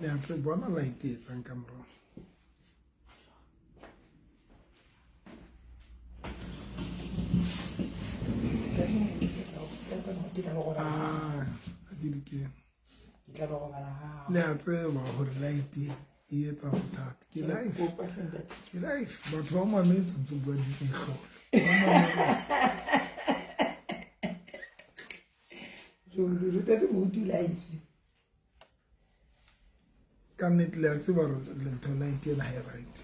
Le a tseba bona light e etsang ka morao. Ah, ke di ke. Le a tseba hore light e etsa bothata. Ke life. Ke life. Batho ba mametse ntse bua dimehlolo. Ntate Moruti life. Ka nnete le a tseba hore lentho light ena ha e right.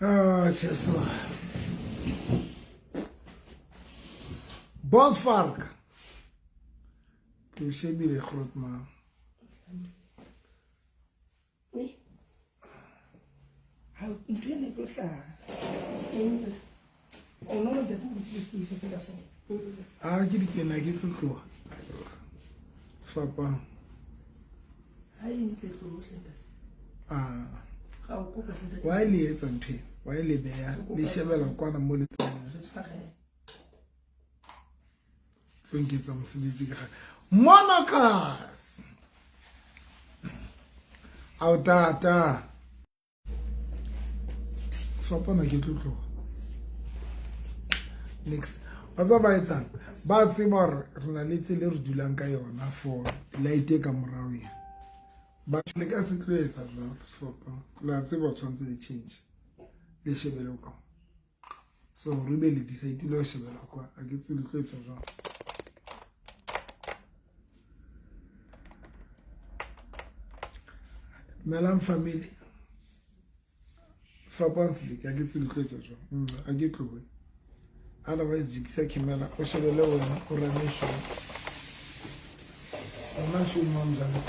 Ah, Jesu. Bonfark. Ke o shebile groot man. Ha ntho ena e tlo hlaha. O no ntate Moruti se ke fela so. Ah, ke di kena ke tlo tloha. Sefapano. Ha e ntle tlohle ntate. Ah. Ga o kopa ntate. Why le etsa ntho ena? Why le beha? Le shebela kwana mo le tsamayang. Re tshwarele. Tlo nketsa mosebetsi ke ga. Monocas. Ao tata. Sefapano ke tlo tloha. Next. Ba tseba ba etsang? Ba tseba hore re na le tsela e re dulang ka yona for light e ka morao ena. Ba le ka se tlo etsa jwalo sefapano. Le a tseba tshwanetse le change. Le shebele kwa. So re be le decide le ho shebela kwa. A ke tsebe le tlo etsa jwang. Dumelang family. Fapang seleke a ke tsebe le tlo etsa jwang. A ke tlohe. Otherwise jikisa camera o shebele wena o rane show. Rana show mo mjalo.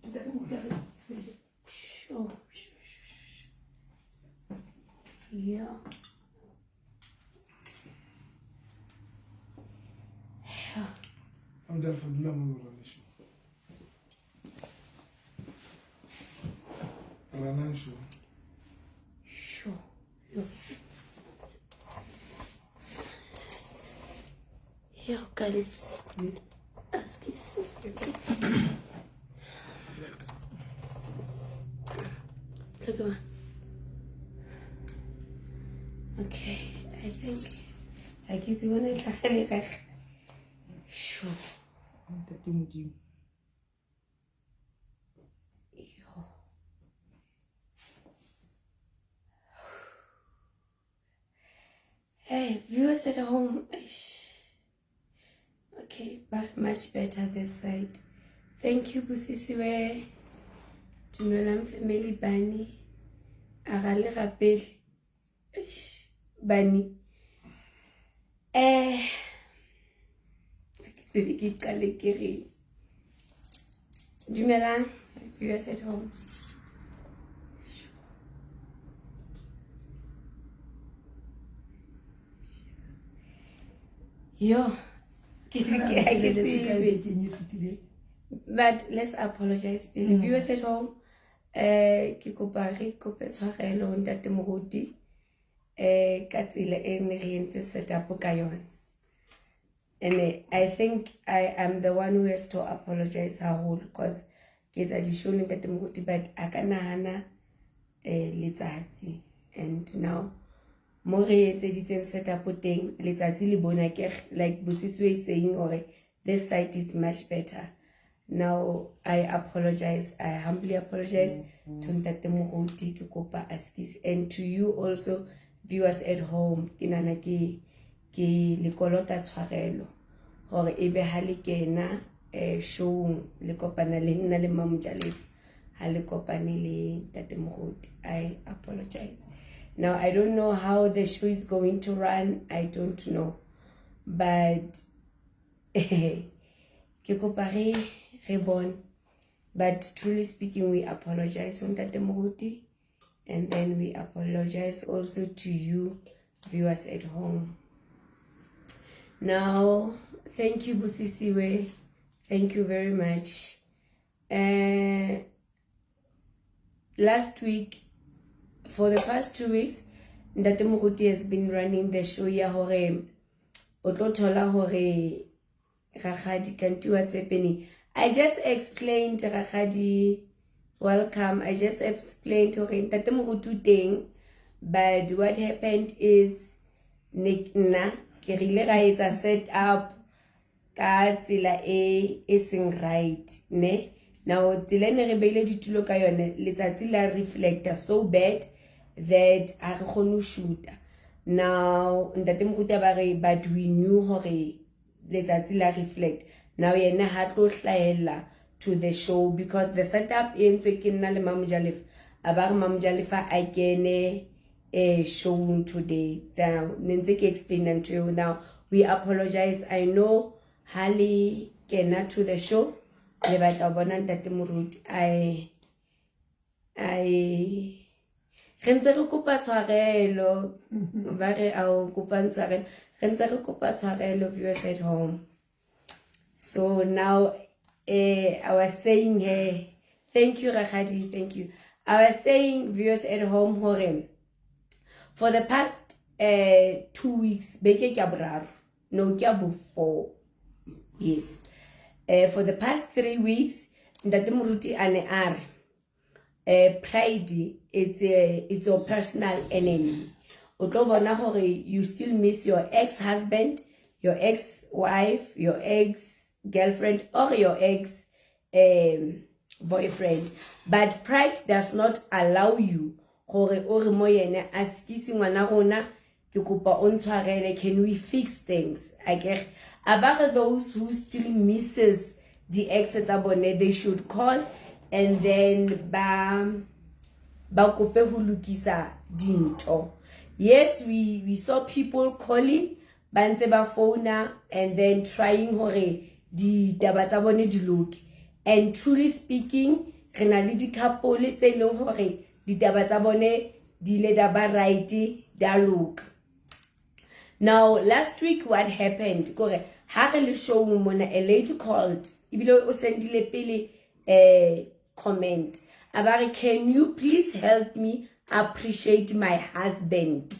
Ntate Moruti a re se Sure. Yeah. Yeah. I'm there for dula mo rane show. Rana show. Sure. Yo. Yo, Kali. Askies. Look at Okay, I think I guess you wanna Sure. Ntate Modimo. Yo. Hey, viewers at home. Okay, but much better this side. Thank you, Busisiwe. Dumelang family bani. A ga le rapele. Bani. Ke tsebe ke qale ke reng. Dumelang, viewers at home. Yo, ke ke tsebe. But let's apologize pele. Viewers at home, ke kopa re kope tshwarelo ho ntate Moruti ka tsela e ne re entse setup ka yona. And I think I am the one who has to apologize haholo because ke etsa di-show le ntate Moruti, but a ka nahana letsatsi. And now mo re etseditseng setup teng letsatsi le bona ke like Busisiwe is saying hore this site is much better. Now I apologize. I humbly apologize to Ntate Moruti, ke kopa askies, and to you also viewers at home. Ke nahana ke le kolota tshwarelo hore ebe ha le kena showng le kopana le nna le Mamojalefa, ha le kopane le Ntate Moruti. I apologize. Now I don't know how the show is going to run. I don't know, but ke kopa re bone. But truly speaking, we apologize to Ntate Moruti, and then we apologize also to you viewers at home. Now, thank you, Busisiwe. Thank you very much. Last week, for the past 2 weeks, Ntate Moruti has been running the show ya hore o tlo thola hore rakgadi kanti wa tsepeni. I just explained, rakgadi, welcome. I just explained hore Ntate Moruti o teng, but what happened is ne nna ke re ile ra etsa set up ka tsela e e seng right, ne. Now tsela e ne re beile ditulo ka yone, letsatsi la reflecta so bad that ha re kgone ho shoota. Now Ntate Moruti ba re, but we knew hore letsatsi la reflect. Now yena ha tlo hlahella to the show because the setup e entswe ke nna le Mamojalefa. A ba re Mamojalefa a kene showing today. Now ne ntse ke explain ntho eo. Now we apologize. I know ha le kena to the show le batla ho bona Ntate Moruti. I re ntse re kopa tshwarelo. Ba re a o kopang tshwarelo, re ntse re kopa tshwarelo, viewers at home. So now I was saying here, thank you rakgadi, thank you. I was saying, viewers at home, hore for the past 2 weeks, beke ke ya boraro, no, ke ya bo four, yes, for the past 3 weeks Ntate Moruti a ne a re pride, it's your personal enemy. O tlo bona hore you still miss your ex husband, your ex wife, your ex girlfriend or your ex boyfriend, but pride does not allow you gore o re mo yene a skisi ngwana rona, ke kopa o ntshwarele, can we fix things? Akere a ba re those who still misses di-ex tsa bone, they should call and then ba kope ho lokisa dintho. Yes, we saw people calling, ba ntse ba founa and then trying hore ditaba tsa bone di loke. And truly speaking, re na le di-couple tse e leng hore ditaba tsa bone di ile da ba right, da loka. Now last week what happened kore ha re le showng mona, a lady called, ebile o sendile pele comment, a ba re, "Can you please help me appreciate my husband?"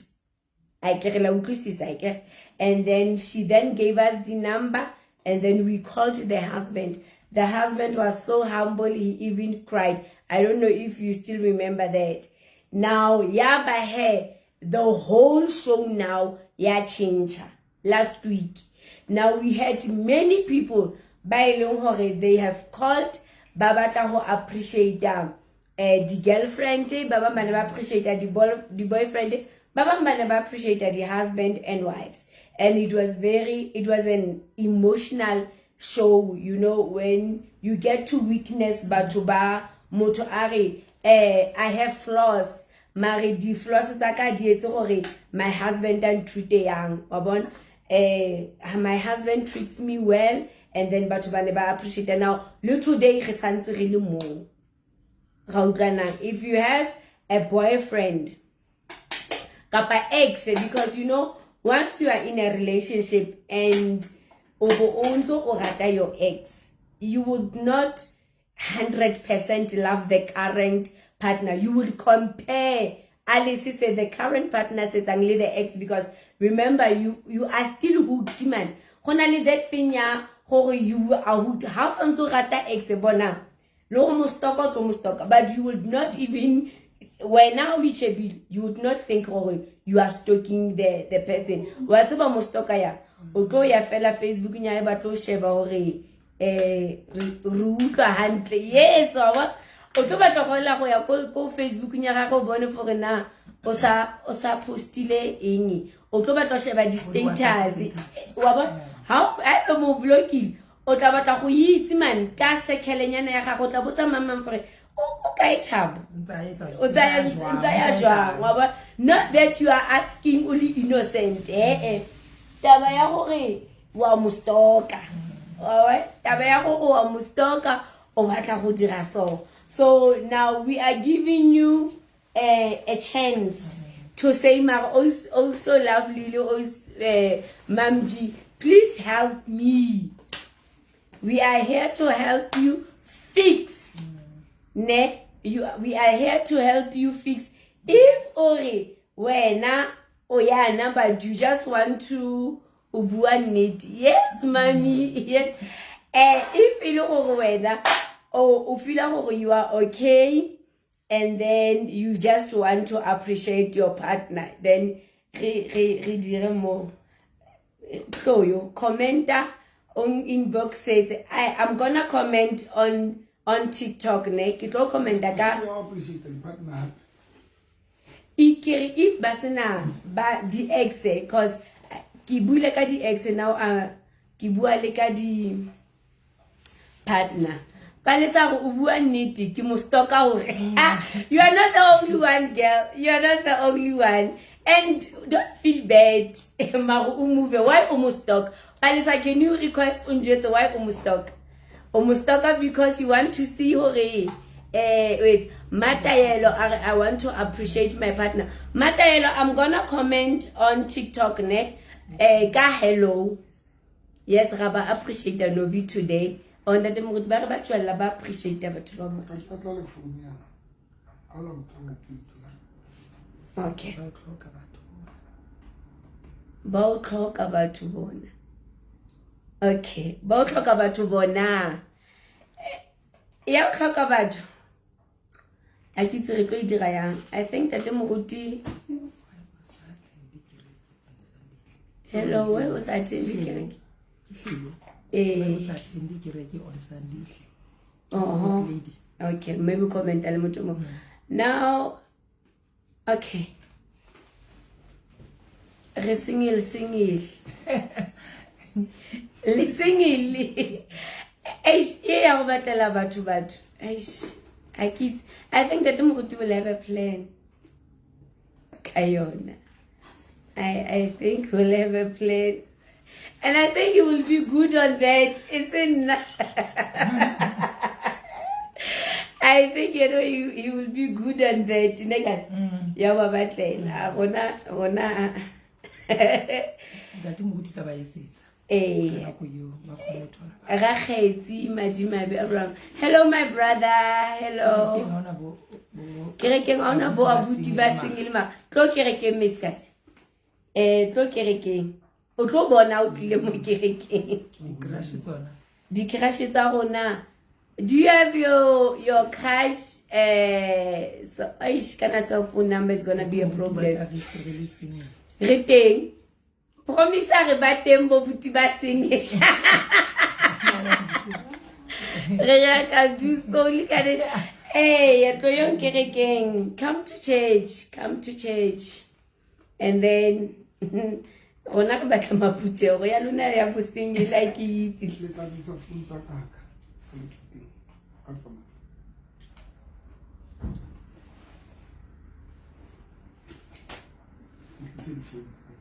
A ke re la utlwisisa akere? And then she then gave us the number and then we called the husband. The husband was so humble, he even cried. I don't know if you still remember that. Now ya ba he the whole show now ya tjhentjha last week. Now we had many people ba e leng hore they have called, ba batla ho appreciate di-girlfriend, ba bang ba ne ba appreciate di-boyfriend, ba bang ba ne ba appreciate di-husband and wives, and it was an emotional show. You know when you get to witness batho ba motho a re, "I have flaws, mare di-flaws tsa ka di etse gore my husband a nthute yang." Wa bona, my husband treats me well, and then batho ba ne ba appreciate. Now le today re santse re le moo ra utlwanang. If you have a boyfriend kapa ex, because you know once you are in a relationship and o bo o ntso o rata your ex, you would not 100% love the current partner. You would compare Alice said the current partner setsang le the ex, because remember, you are still hooked, man. Go na le that thing ya gore you are hooked. Ha o santse o rata ex, bona le go mo stalka, o tlo mo stalka, but you would not even, wena o itshebile, you would not think gore you are stalking the person. Wa tseba mo stalka ya o tlo ya fela Facebook nya e batlo sheba hore re utlwa hantle. Yes, wa bona, o tlo batla go la go ya ko Facebook ya gagwe o bone gore na o sa postile eng. O tlo batla go sheba di-status, wa bona. Ha ebe mo blockile, o tla batla go itse man ka circle-nyana ya gago, o tla botsa mang mang gore o kae Thabo, o tsaya jwang, wa bona. Not that you are asking o le innocent, eh taba ya gore wa mo stalka, wa taba ya gore wa mo stalka, o batla go dira so. So now we are giving you a chance to say, "Mara oh, oh so lovely le oh, Mamji, please help me." We are here to help you fix ne You, we are here to help you fix. If ore wena o yana but you just want to o bua nnete. Yes, mommy. Yes. If e le gore wena o feela gore you are okay and then you just want to appreciate your partner, then re dire mo tloyo commenta on inbox it. I'm gonna comment on TikTok ne ke tlo commenta ka O appreciate the partner hape. Ikere if ba sena ba di ex, cause ke buile ka di ex now, ke bua le ka di partner. Palesa gore o bua nnete ke mo stalker hore you are not the only one, girl. You are not the only one, and don't feel bad. Mara o move, why o mo stalk? Palesa, can you request o njwetse why o mo stalk? O mo stalker because you want to see hore wait, Matayelo, I want to appreciate my partner. Matayelo, I'm gonna comment on TikTok ne ka hello. Yes, ra ba appreciate Novi today. On ntate Moruti ba re ba tswella ba appreciate batho ba mo. A tla le phone ya. A la motho mo pitsa. Okay. Ba o tlhoka batho bona. Ba o tlhoka batho bona. Okay, ba o tlhoka batho bona. Ya o tlhoka batho. A ke itse re tlo e dira yang. I think ntate Moruti Sa attend kereke on Sunday. Hello, why o sa attend kereke? Ke hlelo. Eh. O sa attend kereke on Sunday. Oh. Good lady. Okay, maybe comment le motho mo. Now okay. Re single single. Le single. Eish, e ya go batlela batho batho. Eish. I ke I think that Moruti will have a plan. Ka yona. I think we'll have a plan. And I think you will be good on that. Isn't I think you know you will be good on that. Neka. Ya ba batlela. Rona rona. Ntate Moruti tla ba etsetsa. Eh. Ka nako eo ba kgone ho thola ba. Rakgetsi Madimabe Abraham. Hello my brother. Hello. Kerekeng ha hona bo Kerekeng ha hona bo abuti abuti ba single ma. Tlo kerekeng Miss-Kat. Tlo kerekeng. O tlo bona o tlile mo kerekeng. Di-crush tsona. Di-crush tsa rona. Do you have your crush? So aish kana cell phone number is gonna be a problem. Ba tla re re le single. Re teng. Promise re ba teng bo buti ba single. Re ya ka do so le ka re eh ya tlo yong kerekeng. Come to church, come to church. And then rona re batla maphuthego ya lona ya bo single like itse. Le tla tlisa phone tsa ka ka. Ha le teng. Ka tsamaya. Le tlise difounu tsa ka.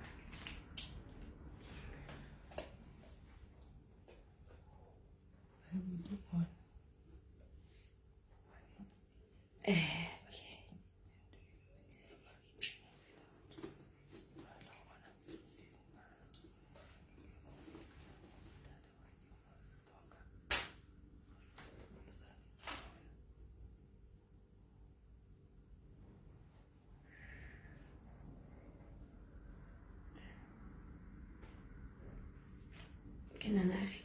Ke nahana re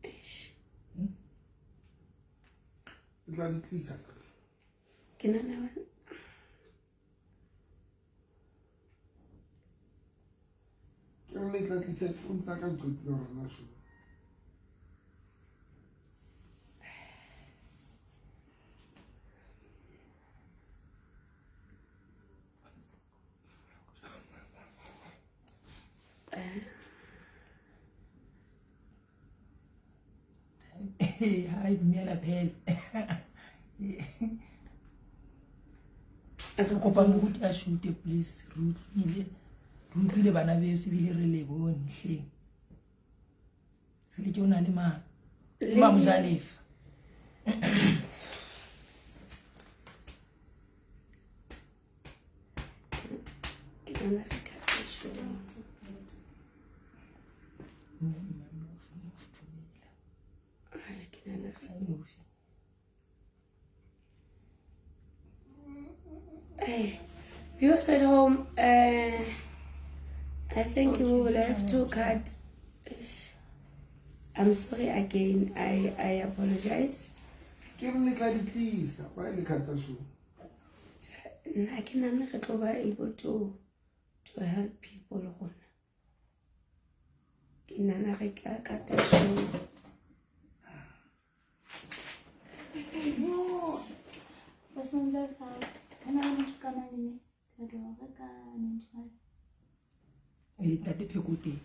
eish. Le tla di tlisa. Ke nahana Ke re le tla tlisa difounu tsa ka le qetile ho rona show. Hai dumela phela. Re kopa moruti a shoot please. Re utlwile bana beso ebile re le bone hleng. Seleke o na le mang? Le- Ba mojalefa. Ke nahana re ka show. Mme Manofi, Nofi, dumela. Ai, ke nahana re Hi, Nofi. Hey, viewers at home, I think we will have to cut. I'm sorry again. I apologize. Ke re le tla di tlisa, why le cut-a show? Nna ke nahana re tlo ba able to help people rona. Ke nahana re ka cut-a show. No. Ba simolola fa ho na le motho ka mane me ke batla ho reka 95. Ee, ntate Pheko teng.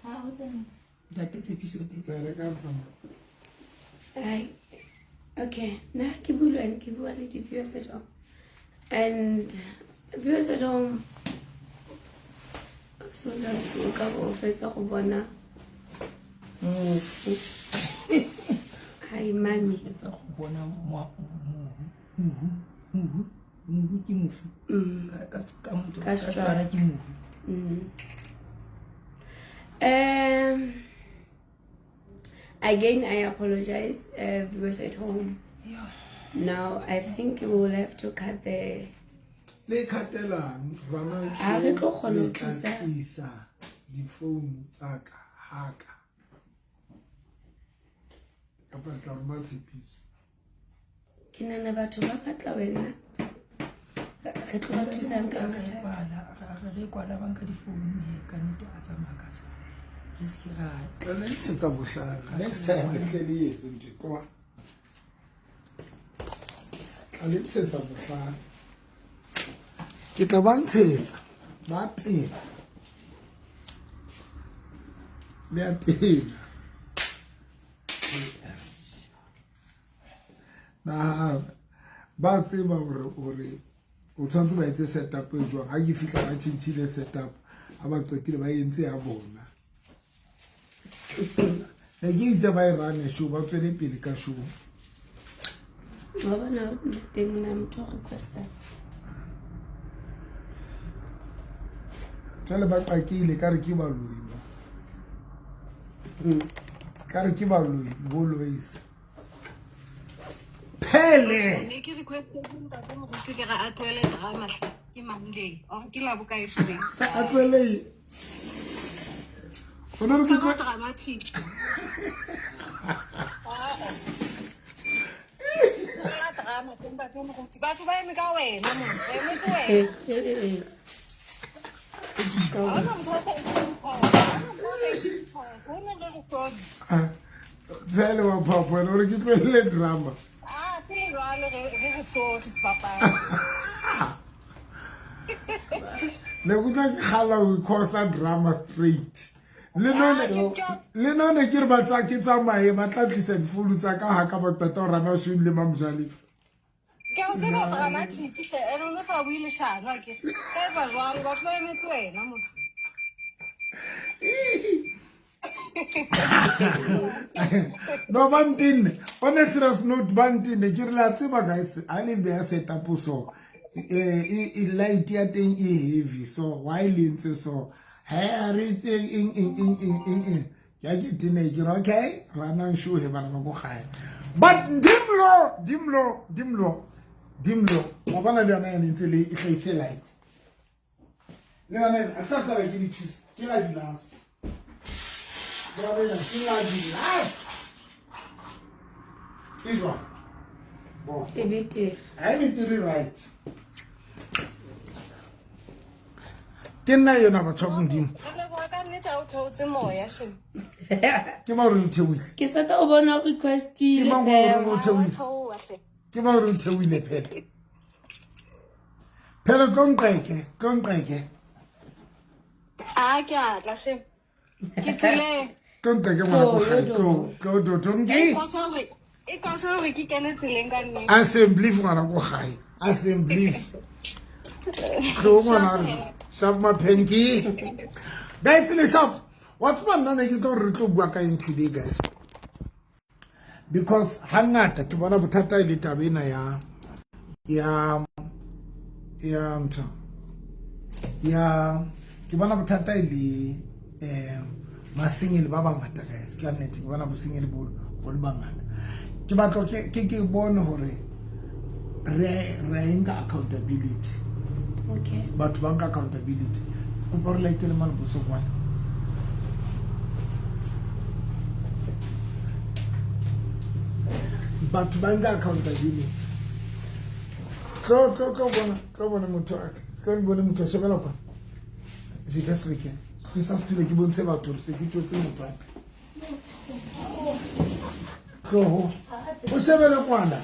Ha ho tsena. Ntate Tshepiso teng. Tla reka tsona. Ai, okay, nna ke bue le wena, ke bua le di-viewers at home. And viewers at home, so o ka bo o fetsa go bona mofu. Hai mami. Etsa go bona mohu, mohu, mohu ke mofu. Ka motho Ka ka Setswana. Setswana ke mohu. Again, I apologize, viewers at home. Yeah. Now, I think we will have to cut the. Le cut-elang bana? Ha re tlo kgona ho Le tla thusa. tlisa difounu tsa ka haka kapa le tla roma Tshepiso? Ke nahana batho ba batla wena. Re tlo ba thusang ka mathata. Kwala, re kwala ba nka difounu he, ka nnete a tsamaya ka tsona. Re se ke ra Tla le ntshetsa bohlale next time, le tle le etse ntho e tloha. Tla le ntshetsa bohlale, ke tla ba ntshetsa ba tena le a tena. Nahana ba tseba hore o tshwanetse ba etse setup e jwang. Ha ke fihla ba tjhentjhile setup, ha ba qetile ba entse ya bona. Ne ke itse ba e run show, ba tswele pele ka show. Wa bona teng na motho o requesta. Jwale ba qakile ka re ke baloi mo, ka re ke baloi bo loisa phele. Ne ke requestetse ntate moruti ke re a tlohele drama hle. Ke Monday or ke la bokae today? A tlohele o ne re ke Ska ba dramatic. Ah, tlohela drama hle, ntate moruti. Batho ba eme ka wena mo, ba emetse wena. Ha hona motho a sa etseng phoso. Ha hona motho a sa etseng phoso. Ho na le re sorry. Ah, phele wa phapho wena o re ke tlohelle drama. Ah, ke jwalo re sorry sebapadi. Ne kutlwa ke kgala ho cause drama straight le none. Ah, Le none ke re ba tsa ke tsamaye, ba tla tlisa difounu tsa ka ha ka ba qeta ho rana show le Mamojalefa. Ke a o tseba o dramatic hle, and o no sa bue leshano akere. Ska etsa jwalo, batho ba emetse wena motho. No, ba ntenne. On a serious note, ba ntenne. Ke re la tseba guys, ha le beha setup so e light ya teng e heavy, so why le ntse so? He a re itse eng eng eng eng eng eng. Ke a ke tene, ke re okay, ranang show he bana ba ko gae. But dimlo dimlo dimlo dimlo, wa bona le yona yane ntse le e hlahise light le yona a sa hlaba ke di thusa ke la di last ke la di last ke jwang bon. E betere. Ha e betere, right? Ke nna yona, batho ba Modimo. Re leboha ka nnete ha o theotse moya shame. Ke mang o re o theohile? Ke sata o bona o Ke requestile. mang o reng o Ha wa theohile? theoha hle. Ke mang o re o theohile? Phele phele, tlo nqeke, tlo nqeke. Ah, ke a tla shame. Ke tseleng. Tlo nqeke ngwana ko gae, Tlo, tlo tlo tlo tlo nke. E kosa hore ke kene tseleng ka nnete. Assembly ngwana ko gae, assembly, tlo ngwana re sharp maphenki guys, le sharp wa tseba. Nna ne ke tlo re tlo bua ka eng today guys? Because hangata ke bona bothata e le taba ena ya ntho ya, ke bona bothata e le masengele ba bangata guys. Ke nnete, ke bona bosengele bo le bangata. Ke batla ke bone hore re nka accountability. Okay. Batho ba nka accountability. Kopa re laitele mane boso kwana. Batho ba nka accountability. Tlo tlo tlo bona, tlo bona motho a tlo bone motho a shebela kwana. Se ka se ke. Ke sa setule ke bontshe batho hore se ke tsotse motho a. Tloho. O shebele kwana.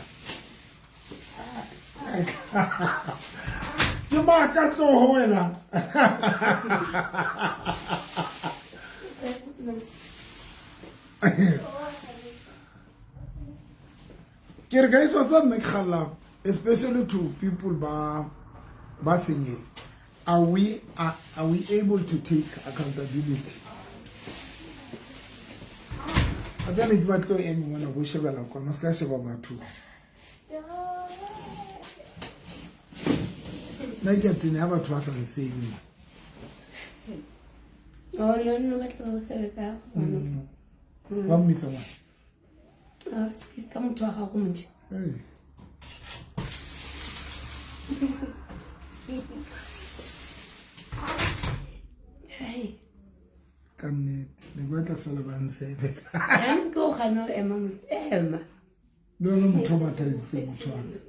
Ke maaka tloho wena. Ke re guys, wa tseba nna ke kgallang, especially to people ba ba sengeng. Are we able to take accountability? A tsane ke batlo eme mona bo shebela kwana, o se ka sheba batho. Nna ke a tene ha batho ba sa nsebe mo. Oh, no, batla ba o sebe ka ngwana. Wa mmitsa ngwana. Ah, ke se ka motho wa gago motjha. Hey. Hai. Ka nnete ne ke batla fela ba nsebe. Yaanong ke o gana o ema mos ema. Le wena motho o batlaeditse motho wa ka.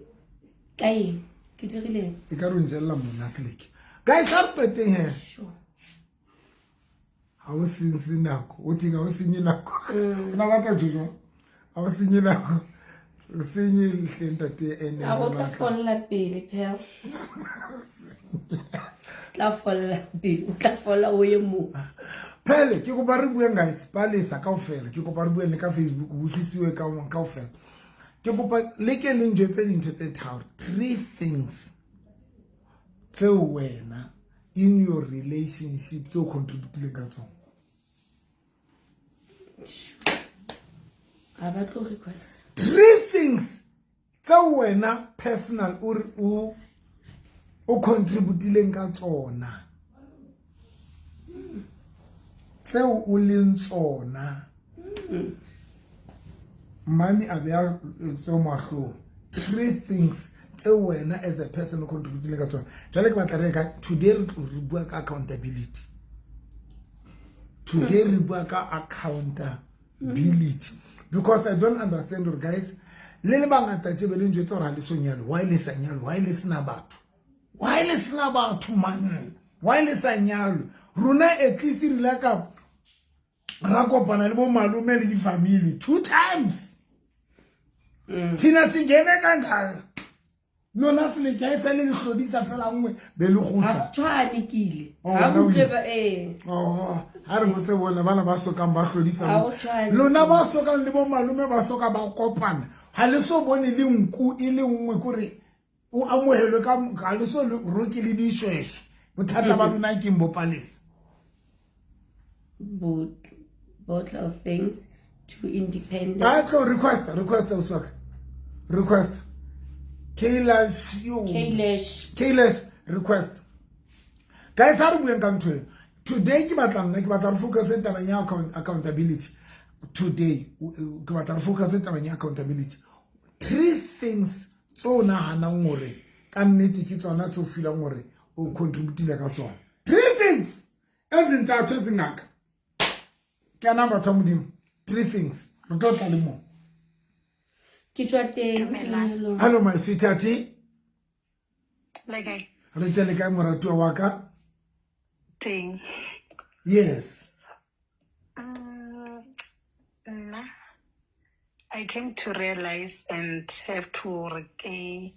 Ka eng? Ke dirileng? E ka re o njelela mona seleke. Guys, ha re qeteng he. Sure. Ha o sense nako, o teng ha o senye nako. O na batla jojo. Ha o senye nako. O senye hle ntate ene. A go tla folla pele phela. Tla folla pele, o tla folla o ye mo. Phele ke kopa re bueng guys, palesa kaofela. Ke kopa re bueng le ka Facebook, busisiwe ka kaofela. Ke kopa le ke le njwetse dintho tse tharo, three things tseo wena in your relationship tseo contributileng ka tsona. Ga ba tlo request. Three things tseo wena personal o re o contributileng ka tsona. Tseo o leng tsona. Mami a beya tseo mahlong. Three things tseo wena as a person o contributileng ka tsona. Jwale ke batla re ka today re tlo re bua ka accountability. Today re bua ka accountability. Because I don't understand gore guys, le le bangata tse be le njwetsa hore ha le so nyalwe, why le sa nyalwe, why le sena batho? Why le sena batho man? Why le sa nyalwe? Rona at least re ile ka ra kopana le bo malome le di-family two times. Thina singene kangaka. Lona seleke ha e sa le le hlodisa fela nngwe be le Ga kgutla. go tshwane kile. Oh, Ga wena o utlwe ile. ba ee. Oh, ha re botse bona bana ba sokang ba hlodisa Ha go tshwane. lona ba sokang le bo malome ba soka ba kopana ha le so bone le nku e le nngwe kore o amohelwe ka ha le so le roke le dishweshwe bothata ba lona ke eng bo Palesa? Bottle things to independent. Ba tlo request request o soka request Kailash yo. Kailash. Kailash request. Guys, ha re bueng ka ntho e. Today ke batla nna ke batla re focus tabeng ya accountability. Today ke batla re focus tabeng ya accountability. Three things tse o nahanang hore ka nnete ke tsona tse o feelang hore o contributile ka tsona. Three things ezintathu ezingaka. Ke ana batho ba Modimo. Three things. Re tlo tla le mo. Ke tswa teng Dumelang. lenyalong. Hello my sweetheart. Le kae? Re teng le kae moratuwa wa ka? Teng. Yes. Nna I came to realize and have to re ke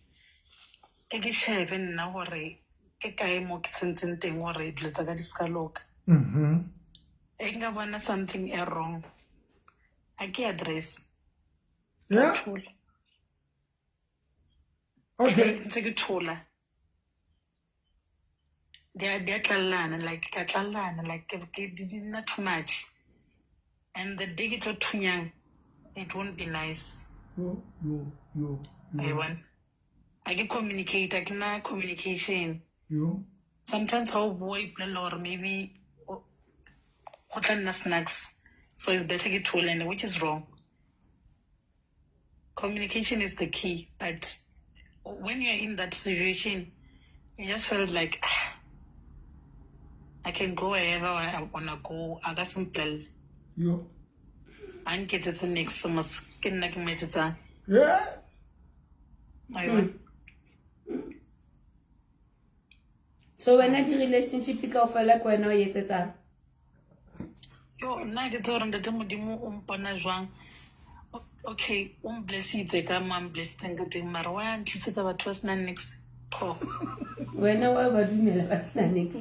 shebe nna hore ke kae mo ke tsentseng teng hore dilo tsa ka di ska loka. E nka bona something e wrong. A ke address. Thola. Ntse ke thola. Di a tlallana, like ka tlallana, like ke di nna too much. And the day ke tlo thunyang, it won't be nice. Yo yo yo I yo. bona. A ke communicate, a ke na communication. Yo. Sometimes ha o bua o ipolelela hore maybe go tla nna snacks. So it's better ke thole, and which is wrong. Communication is the key, but when you're in that situation, I just felt like ah, I can go wherever I wanna go. A ka se mpolelle. Yo. A nketsetse niks mos ke nna ke mo etsetsang. Yeah. Wa e bona? So wena di-relationship kaofela ke wena o etsetsang? Yo, nna ke tsebe gore ntate Modimo o mpona jwang. Okay, o mblessitse ka mo a mblessitseng ka teng, mara wa ntlisetsa batho ba senang niks. Qho. Wena wa ba dumela ba sena niks?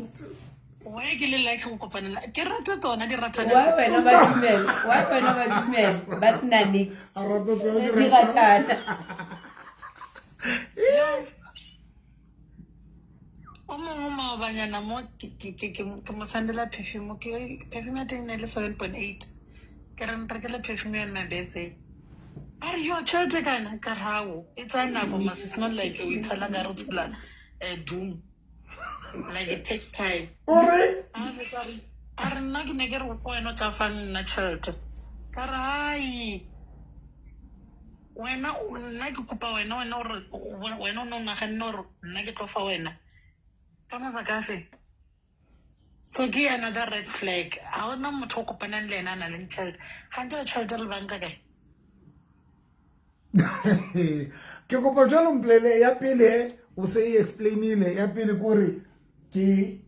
Why ke le like go kopanela? Ke rata tsona di ratana. Why wena ba dumela? Why wena ba dumela ba sena niks? A rata tsona di Di ratana. O mongwe maobanyana mo ke mo sendela perfume, ke perfume ya teng ne le 7.8. Ke re nrekele perfume on my birthday. A re yo tšhelete kana ka re hao e tsaya nako mas it's not like o itshela ka re o tshela doom. Like it takes time. O re? A re a re nna ke ne ke re ko wena o tla fa nna tšhelete. Ka re hai wena nna ke kopa wena wena o re wena o ne o naganne gore nna ke tlo fa wena ka mabaka a fe. So ke another red flag. Ha hona motho o kopanang le ena a nang le tšhelete. Gante ba tšhelete re banka kae? Ke kopa jalo mpolele ya pele o se e explainile ya pele kore ke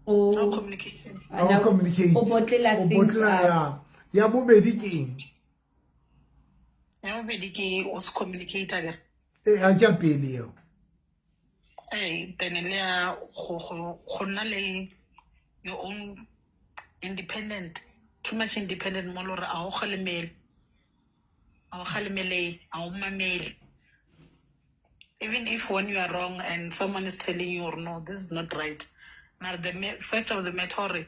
O No communication. ha o communicate. O botlela O things botlela up. ya. Ya bobedi ke eng? Ya bobedi ke o se communicate akere. Eh, a ke ya pele eo. Eh, then le ya go nna le your own independent, too much independent mo le gore a o kgalemele. A o kgalemele, a o mamele. Even if when you are wrong and someone is telling you no, this is not right. Mara the fact of the matter gore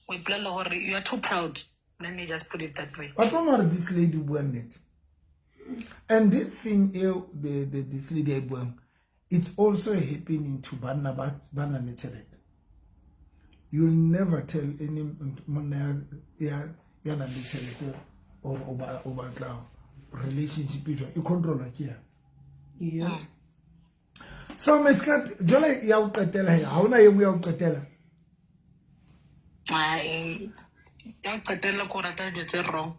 o ipolelela gore you are too proud. Let me just put it that way. Wa tseba mara this lady o bua nnete. And this thing eo the this lady a e buang, it's also happening to banna ba nang le tjhelete. You'll never tell any monna ya nang le tjhelete or o batla relationship e jwang, e controlwa ke yang. Yeah. So Meskat, jwale ya o qetela he, ha hona e nngwe ya o qetela? Ai, ya o qetela ko rata dilo tse wrong.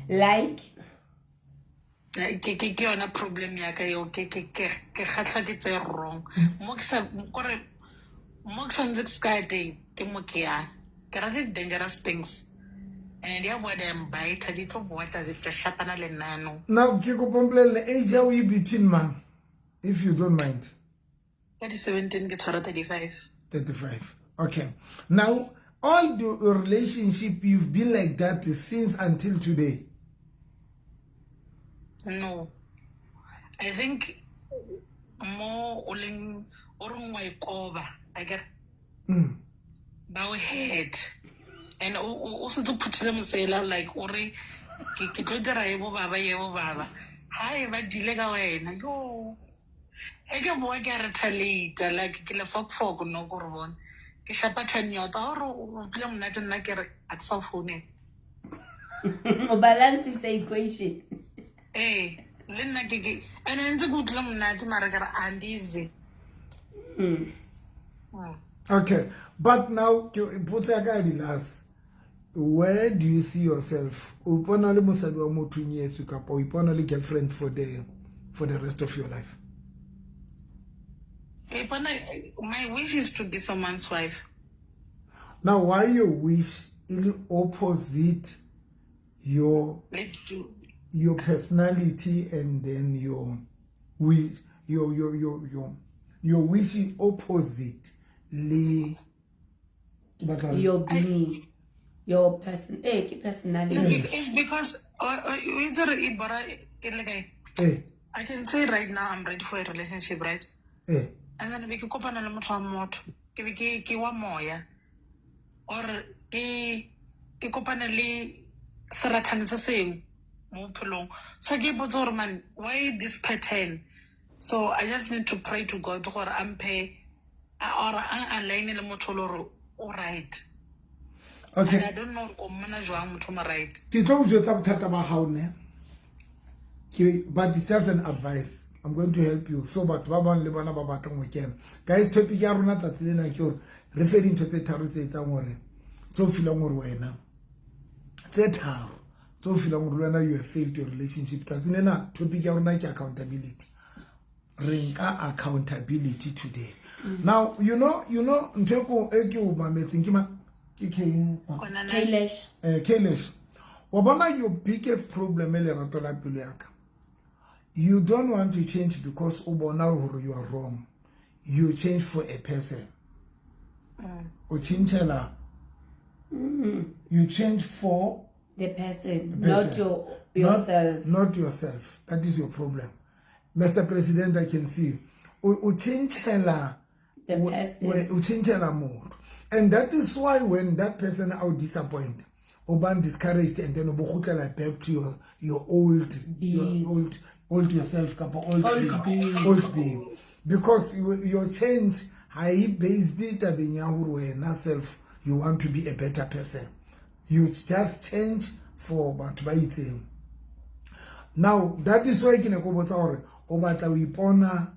Like? Ke yona problem ya ka eo, ke kgatlha ke tse wrong. Mo ke sa, kore, mo ke santse ke se ka ya teng, ke mo ke yang. Ke rata di-dangerous things. And di a boa di a mbita, di tlo boa tsa di tla shapana le nna yanong. Now, ke kopa o mpolelle, age ya o e between mang, if you don't mind? Ka di 17 ke tshwara 35. 35. Okay. Now, all the relationship, you've been like that since until today? No. I think mo o leng, o reng wa ikoba, I get Ba o head. And o setse o phuthile mosela, like o re, ke tlo dira e bo baba, e bo baba. Ha e ba dile ka wena, yo. E ke boa ke a retaliate, like ke le fok fok no ko re bone. Ke shapa thanyota, ha o re o utlwile monate nna ke re, a ke sa o founela. O balance sa equation. Eh, le nna ke ke, ene ntse ke utlwile monate mara ke re a ndize. Okay, but now ke potso ya ka ya di last. Where do you see yourself? O ipona le mosadi wa motho o nyetswe kapa o ipona le girlfriend for the rest of your life? Ke ipona, my wish is to be someone's wife. Now, why your wish is opposite Let do. your personality and then your wish, your wish is opposite le ke batla your being, your person, ke personality. It's because, it's a e bora e le kae? I can say right now I'm ready for a relationship, right? And then be ke kopana le motho wa motho, ke be ke wa moya, or ke kopana le serathane se sengwe mo bophelong. So ke ipotse gore man, why this pattern? So I just need to pray to God gore a mphe, or a align le motho le gore o right. Okay. And I don't know ko mmona jwang motho mo right. Ke tlo o jwetsa bothata ba gago ne. Ke, but it's just an advice. I'm going to help you. So batho ba bang le bona ba batlang ho kena. Guys, topic ya rona tsatsi lena ke hore re fe dintho tse tharo tse etsang hore tse o feelang hore wena tse tharo tse o feelang hore le wena you have failed your relationship. Tsatsi lena topic ya rona ke accountability. Re nka accountability today. Now, you know ntho e ke o mametseng ke ma ke Kane. Kailash. Kailash. Wa bona, your biggest problem e lerato la pelo ya ka. You don't want to change because o bona hore you are wrong. You change for a person. O changela. You change for the person, the not person. Yourself. Not yourself. That is your problem. Mr. President, I can see you. O changela the person. O changela motho. And that is why when that person out disappoint, o ba discouraged, and then o bo kgutlela back to your old Being. Your old yourself kapa old, Old being, being. Old being, because your change ha e based tabeng ya hore wena self you want to be a better person. You just change for batho ba itseng. Now that is why ke ne ko botsa hore o batla o ipona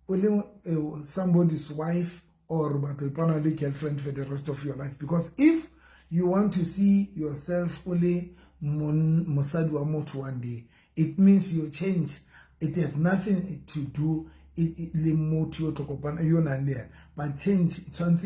o le somebody's wife or o batla o ipona le girlfriend for the rest of your life, because if you want to see yourself o le mosadi wa motho one day, it means your change, it has nothing to do le motho yo tlo kopana yo nang le yena, but change e tshwanetse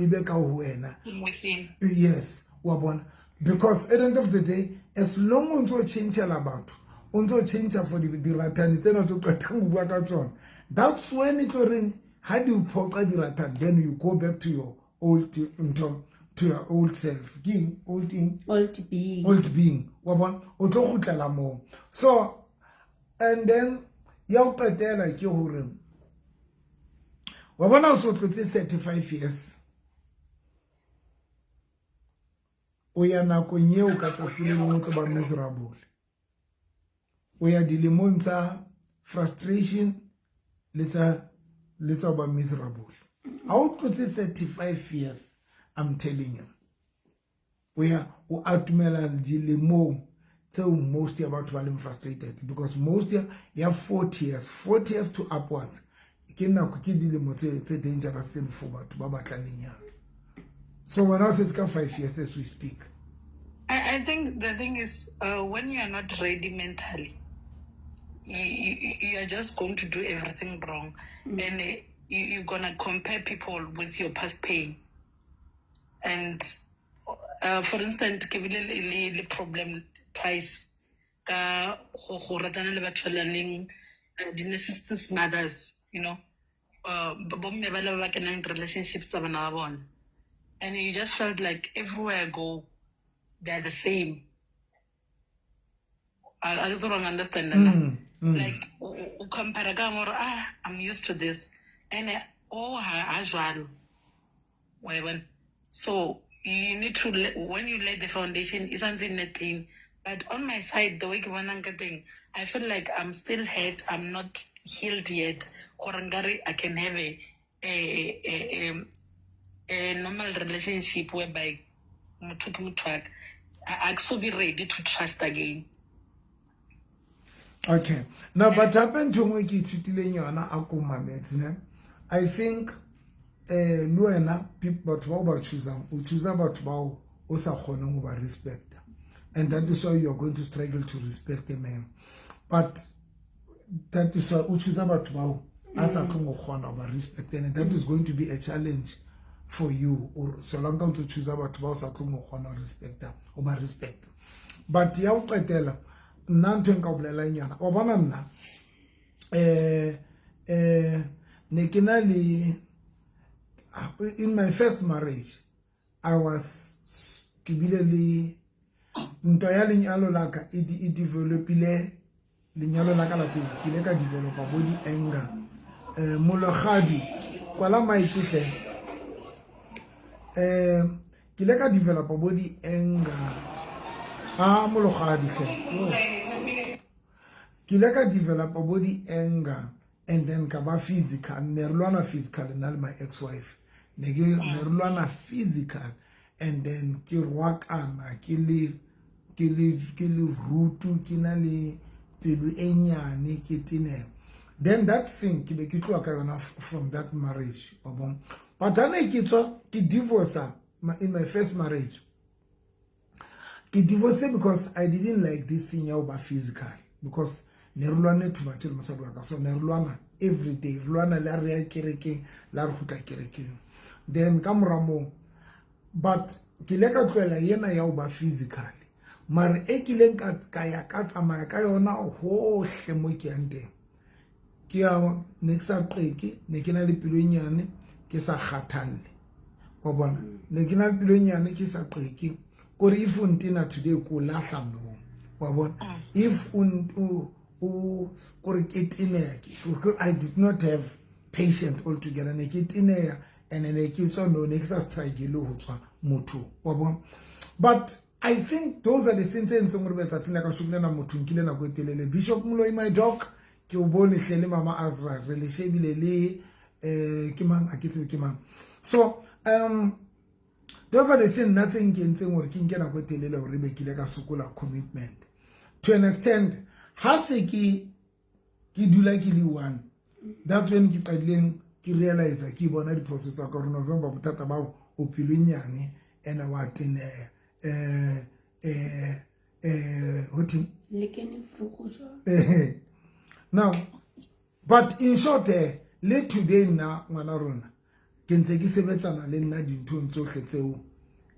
e be ka ho wena. Within. Yes, wa bona, because at the end of the day, as long o ntse o changela batho, o ntse o change for diratani tsena tse o qetang ho bua ka tsona, that's when e tlo reng ha di o phoqa diratani, then you go back to your old ntho, to your old self. Ke eng? Old eng? Old being. Old being, wa bona, o tlo kgutlela moo. So and then ya ho qetela ke hore wa bona o so tlotse 35 years, o ya nakong eo ka tsatsi le lengwe o tlo ba miserable. O ya dilemong tsa frustration le tsa ho ba miserable ha o tlotse 35 years. I'm telling you, o ya o atumela dilemong tseo most ya batho ba leng frustrated, because most ya 40 years, 40 years to upwards, ke nako, ke dilemo tse dangerous tse for batho ba batlang lenyalo. So wena o setse ka 5 years as we speak. I think the thing is, when you are not ready mentally, you are just going to do everything wrong. And you're going to compare people with your past pain. And for instance, ke bile le problem twice ka go ratana le batho ba leng di-narcissist mothers. Bomme ba le ba ba kenang relationships tsa bana ba bona. And you just felt like everywhere I go, they're the same. I just don't understand. Like, o compare ka more, ah, I'm used to this. And oh, ha jwalo. Wa e bona? So you need to, when you lay the foundation, it's something clean. But on my side, the way ke bonang ka teng, I feel like I'm still hurt. I'm not healed yet. Gore nkare I can have a normal relationship whereby motho ke motho wa ka. I so be ready to trust again. Okay, now but hape ntho e nngwe ke ithutileng yona, a ko mametse ne, I think le wena batho bao ba choosang, o choosa batho bao o sa kgoneng ho ba respecta, and that is why you are going to struggle to respect a man. But that is why o choosa batho bao a sa tlong go kgona ho ba respect, and that is going to be a challenge for you, or solanka o ntso choosa batho bao sa tlong go kgona ho respecta, ho ba respect. But ya ho qetela, nna ntho e nka o bolelang yona, wa bona, nna ne ke na le, in my first marriage, I was ke bile le ntwa ya lenyalo la ka e developile. Lenyalo la ka la pele, ke ile ka developa bo di-anger. Mologadi, kwala mic hle. Ke ile ka developa bo di-anger a mologadi hle. Yo. Ke ile ka developa bo di-anger and then ka ba physical. Ne re lwana physical, nna le my ex wife, ne re lwana physical, and then ke rwakana, ke le rutu, ke na le pelo e nyane, ke teneha. Then that thing ke be ke tloha ka yona from that marriage, wa bona. But ha ne ke tswa ke divorce in my first marriage, ke divorce because I didn't like this thing ya ho ba physical, because ne re lwane too much le mosadi wa ka. So ne re lwana every day, re lwana le ha re ya kerekeng, le ha re kgutla kerekeng. Then ka mora moo, but ke ile ka tlohela yena ya ho ba physical, mare e kileng ka ya ka tsamaya ka yona hohle mo ke yang teng, ke ya ne ke sa qeke, ne ke na le pelo e nyane, ke sa kgathalle, wa bona. Ne ke na le pelo e nyane, ke sa qeke, kore if o ntena today, ko lahla no, wa bona. If o kore ke teneha, I did not have patient altogether. Ne ke teneha and ne ke tswa no, ne ke sa struggle ho tswa motho, wa bona. But I think those are the things tse entseng gore letsatsing la ka lena motho nkile nako e telele. Bishop Moloi, my dog, ke o bone hle, le Mama Azra, re le shebile le ke mang, a ke tsebe ke mang. So those are the things nna tse nkentseng gore ke nke nako e telele gore be ke ile ka sokola commitment to an extent. Ha se ke dula ke le one, that's when ke qadileng ke realize, ke bona diphoso tsa ka, gore November bothata bao o pelo e nyane ene wa teneha, ho theng? Le kene vroeg jwang? Now, but in short, le today nna, ngwana rona, ke ntse ke sebetsana le nna dinthong tsohle tseo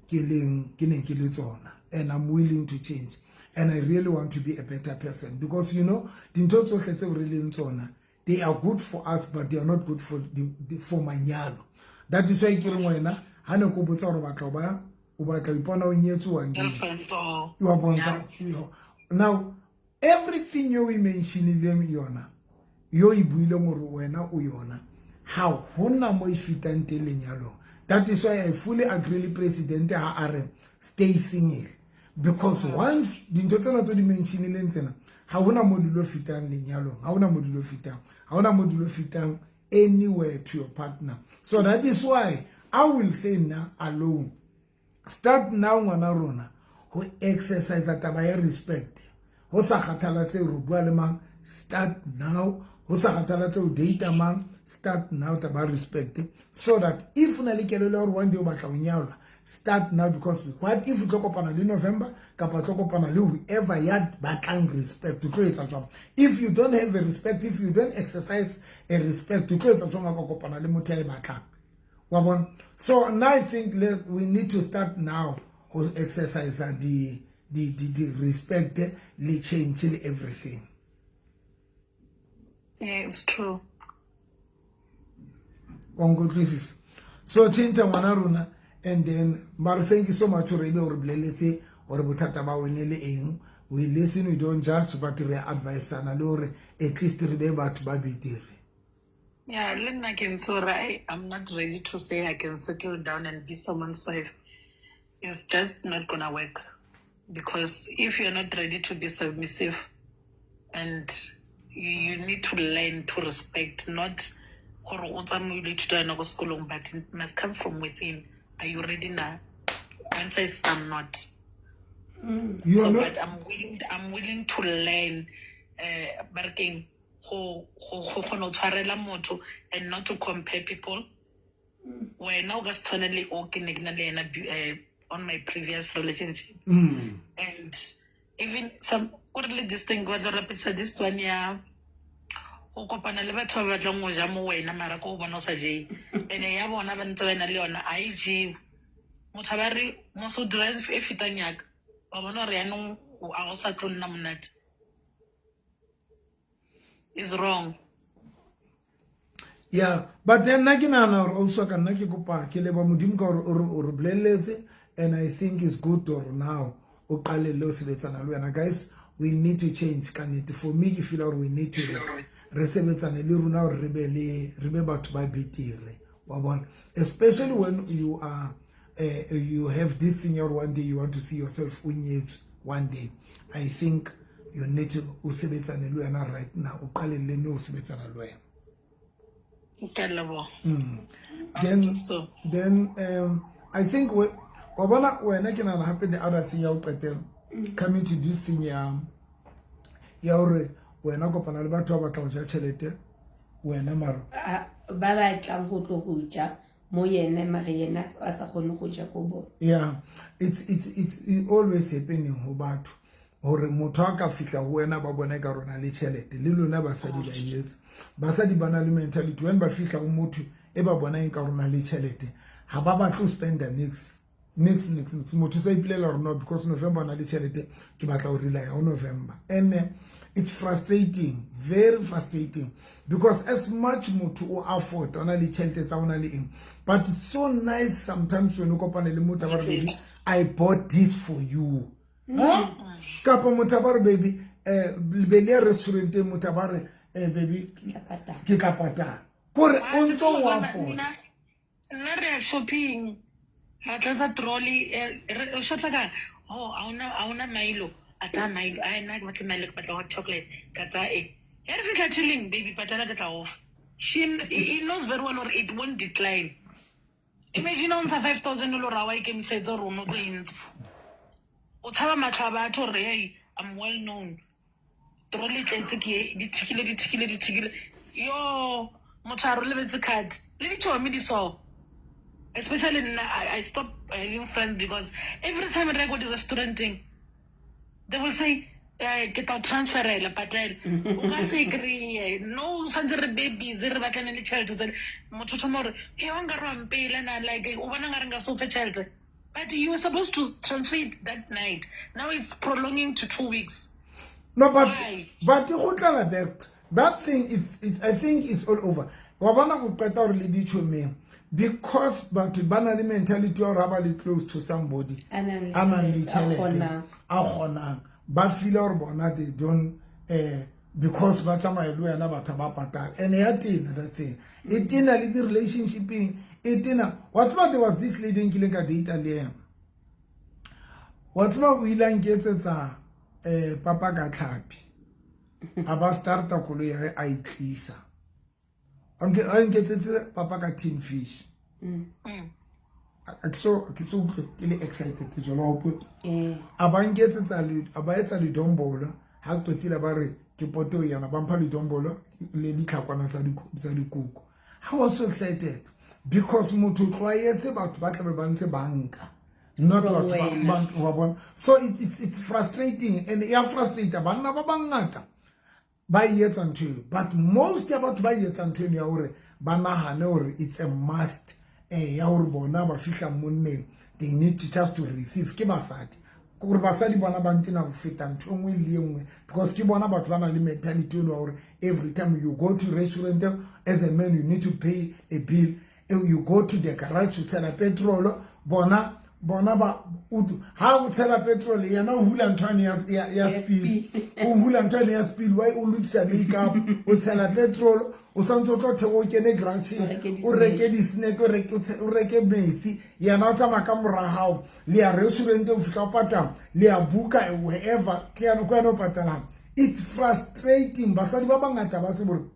ke leng ke neng ke le tsona, and I'm willing to change and I really want to be a better person, because you know dintho tsohle tseo re leng tsona, they are good for us, but they are not good for manyalo. That is why ke reng wena ha ne ko botsa gore batla ba o batla ho ipona o nyetswe one day. Girlfriend or You are born. Now everything yo e mentionileng yona, yo e buileng gore wena o yona, ha hona mo e fitang teng lenyalong. That is why I fully agree le president ha a re stay single, because once dintho tsena tse di mentionileng tsena, ha hona mo di lo fitang lenyalong, ha hona mo di lo fitang, ha hona mo di lo fitang anywhere to your partner. So that is why I will say nna alone, start now, ngwana rona, ho exercise taba ya respect, ho sa kgathalatse re bua le mang. Start now, ho sa kgathalatse o date mang. Start now taba ya respect, so that if o na le kelelo ya hore one day o batla ho nyalwa, start now, because what if o tlo kopana le November kapa tlo kopana le whoever ya batlang respect, o tlo etsa jwang? If you don't have a respect, if you don't exercise a respect, o tlo etsa jwang ha ka kopana le motho ya e batlang, wa bona? So now I think we need to start now ho exercise the respect le change le everything. Yeah, it's true. Wa nkutlwisisa? So change, ngwana rona. And then mara thank you so much gore ebe o re boleletse gore bothata ba wene le eng. We listen, we don't judge, but re advisana le gore at least re be batho ba betere. Yeah, le nna ke ntse gore I'm not ready to say I can settle down and be someone's wife. It's just not gonna work. Because if you're not ready to be submissive and you need to learn to respect, not gore o tsamaye o ile ithuta yona ko sekolong, but it must come from within. Are you ready now? Answer is I'm not. You So are not. But I'm willing to learn ba re keng, go kgona ho tshwarela motho and not to compare people. Wena o ka se tshwane le o ke ne ke na le yena on my previous relationship. And even some kore le this thing, ke batla go rapedisa this one ya go kopana le batho ba batlang go ja mo wena, mara ko o bona o sa je ene ya bona ba ntse ba na le yona a e jewe. Motho a ba re mose o dira e fetang yaka, wa bona gore yaanong a go sa tlo nna monate, is wrong. Yeah, but then nna ke nahana gore ausi wa ka, nna ke kopa ke leba Modimo ka gore o re boleletse, and I think it's good gore now o qalelle o sebetsana le wena. Guys, we need to change ka nnete. For me, ke feel gore we need to re sebetsane le rona gore re be batho ba betere, wa bona, especially when you are you have this thing or one day you want to see yourself o nyetswe one day. I think you need to o sebetsane le wena right now, o qalelle ne o sebetsana le wena. Ke a leboha. Then So then I think wa bona wena, ke nahana hape the other thing ya ho qetela, coming to this thing ya Ya hore wena kopana le batho ba batla ho ja tjhelete wena maro. Ba batlang go tlo go ja mo yena mare yena a sa kgone go ja ko bona. Yeah, it's always happening ho batho hore motho a ka fihla ho wena ba bona ka rona le tjhelete le lona basadi ba etsa. Basadi ba na le mentality when ba fihla ho motho e ba bona ka rona le tjhelete ha ba batle ho spenda nix nix nix nix. Motho sa ipilela hore no, because November na le tjhelete ke batla ho rely ho November. And it's frustrating, very frustrating, because as much motho o afford ona le tjhelete tsa ona le eng, but it's so nice sometimes when o kopane le motho a ba re, "Baby, I bought this for you." Huh? Kapa motho a ba re, "Baby," be le ya restauranteng, motho a ba re, "Baby, ke tla patala," kore o ntso o afford. Nna re ya shopping, ra tlatsa trolley, o shotla ka oh a ona Milo, a tsaya Milo, a nna ke batle Milo, ke batla hot chocolate, ka tsaya e ya re fitlha chilling, "Baby, patala, ke tla ofa." He knows very well gore it won't decline. Imagine o ntsha 5,000 le gore a wa ikemisetsa gore o no tlo e ntsha, o tshaba matlho a batho gore, "Hey, I'm well known." Trolley tletse ke di thikile, di thikile, di thikile, yo motho a re lebetse card le ditšhomi di so. Especially nna, I stop having friends because every time re ya ko di-restauranteng, they will say, "Ke tla o transferela, patela o ka se kry-e." No, tshwanetse re be busy re batlane le tšhelete tsele. Motho o thoma gore he wa nkare wa mpela na, like o bona nkare nka se o fe tšhelete, but you were supposed to transfer it that night. Now it's prolonging to 2 weeks. No, but Why? But go tlala that thing, it's I think it's all over. Wa bona go qeta gore le ditšhomeng because batho ba na le mentality ya gore ha ba le close to somebody a nang le a nang le tjhelete, a tjhelete, kgonang. A kgonang, ba feela gore bona they don't, because ba tsamaya le wena, batho ba patala. And ya tena that thing e tena le di-relationshipeng e tena. Wa tseba, there was this lady e nkileng ka data le ena. Wa tseba, o ile a nketsetsa papa ka tlhapi, a ba starta koloi ya ge a e tlisa, a nketsetse papa ka tin fish. A ke so utlwe ke le excited jalo, wa hopola? Eh. A ba nketsetsa a ba etsa ledombolo. Ha qetile ba re ke poto yana, ba mpha ledombolo le ditlhakwana tsa dikoko. I was so excited because motho o tlwaetse batho ba tlabe ba ntse banka, not From batho wena. Wa bona. So it's frustrating and ya frustrate banna ba bangata ba e etsa ntho eo, but most ya batho ba e etsa ntho eno ya hore ba nahane hore it's a must, ya hore bona ba fihla monneng, they need to just to receive. Ke basadi, gore basadi bona ba ntena go feta ntho e nngwe le e nngwe because ke bona batho ba nang le mentality eno ya hore every time you go to restaurant, as a man you need to pay a bill. You go to the garage o tshela petrol, bona ba ha o tshela petrol, yena o hula ntho yane ya Ya speed. speed. O hula ntho yane ya speed, why o lokisa makeup, o tshela petrol, o santse o tlo theoha, o kene garageng, O reke di o reke di-snack, o reke metsi. Yena o tsamaya ka mora hao, le ya restaurant, o fihla o patala, le ya buka wherever, ke yana ko yena o patalang. It's frustrating. Basadi ba bangata ba tsebe hore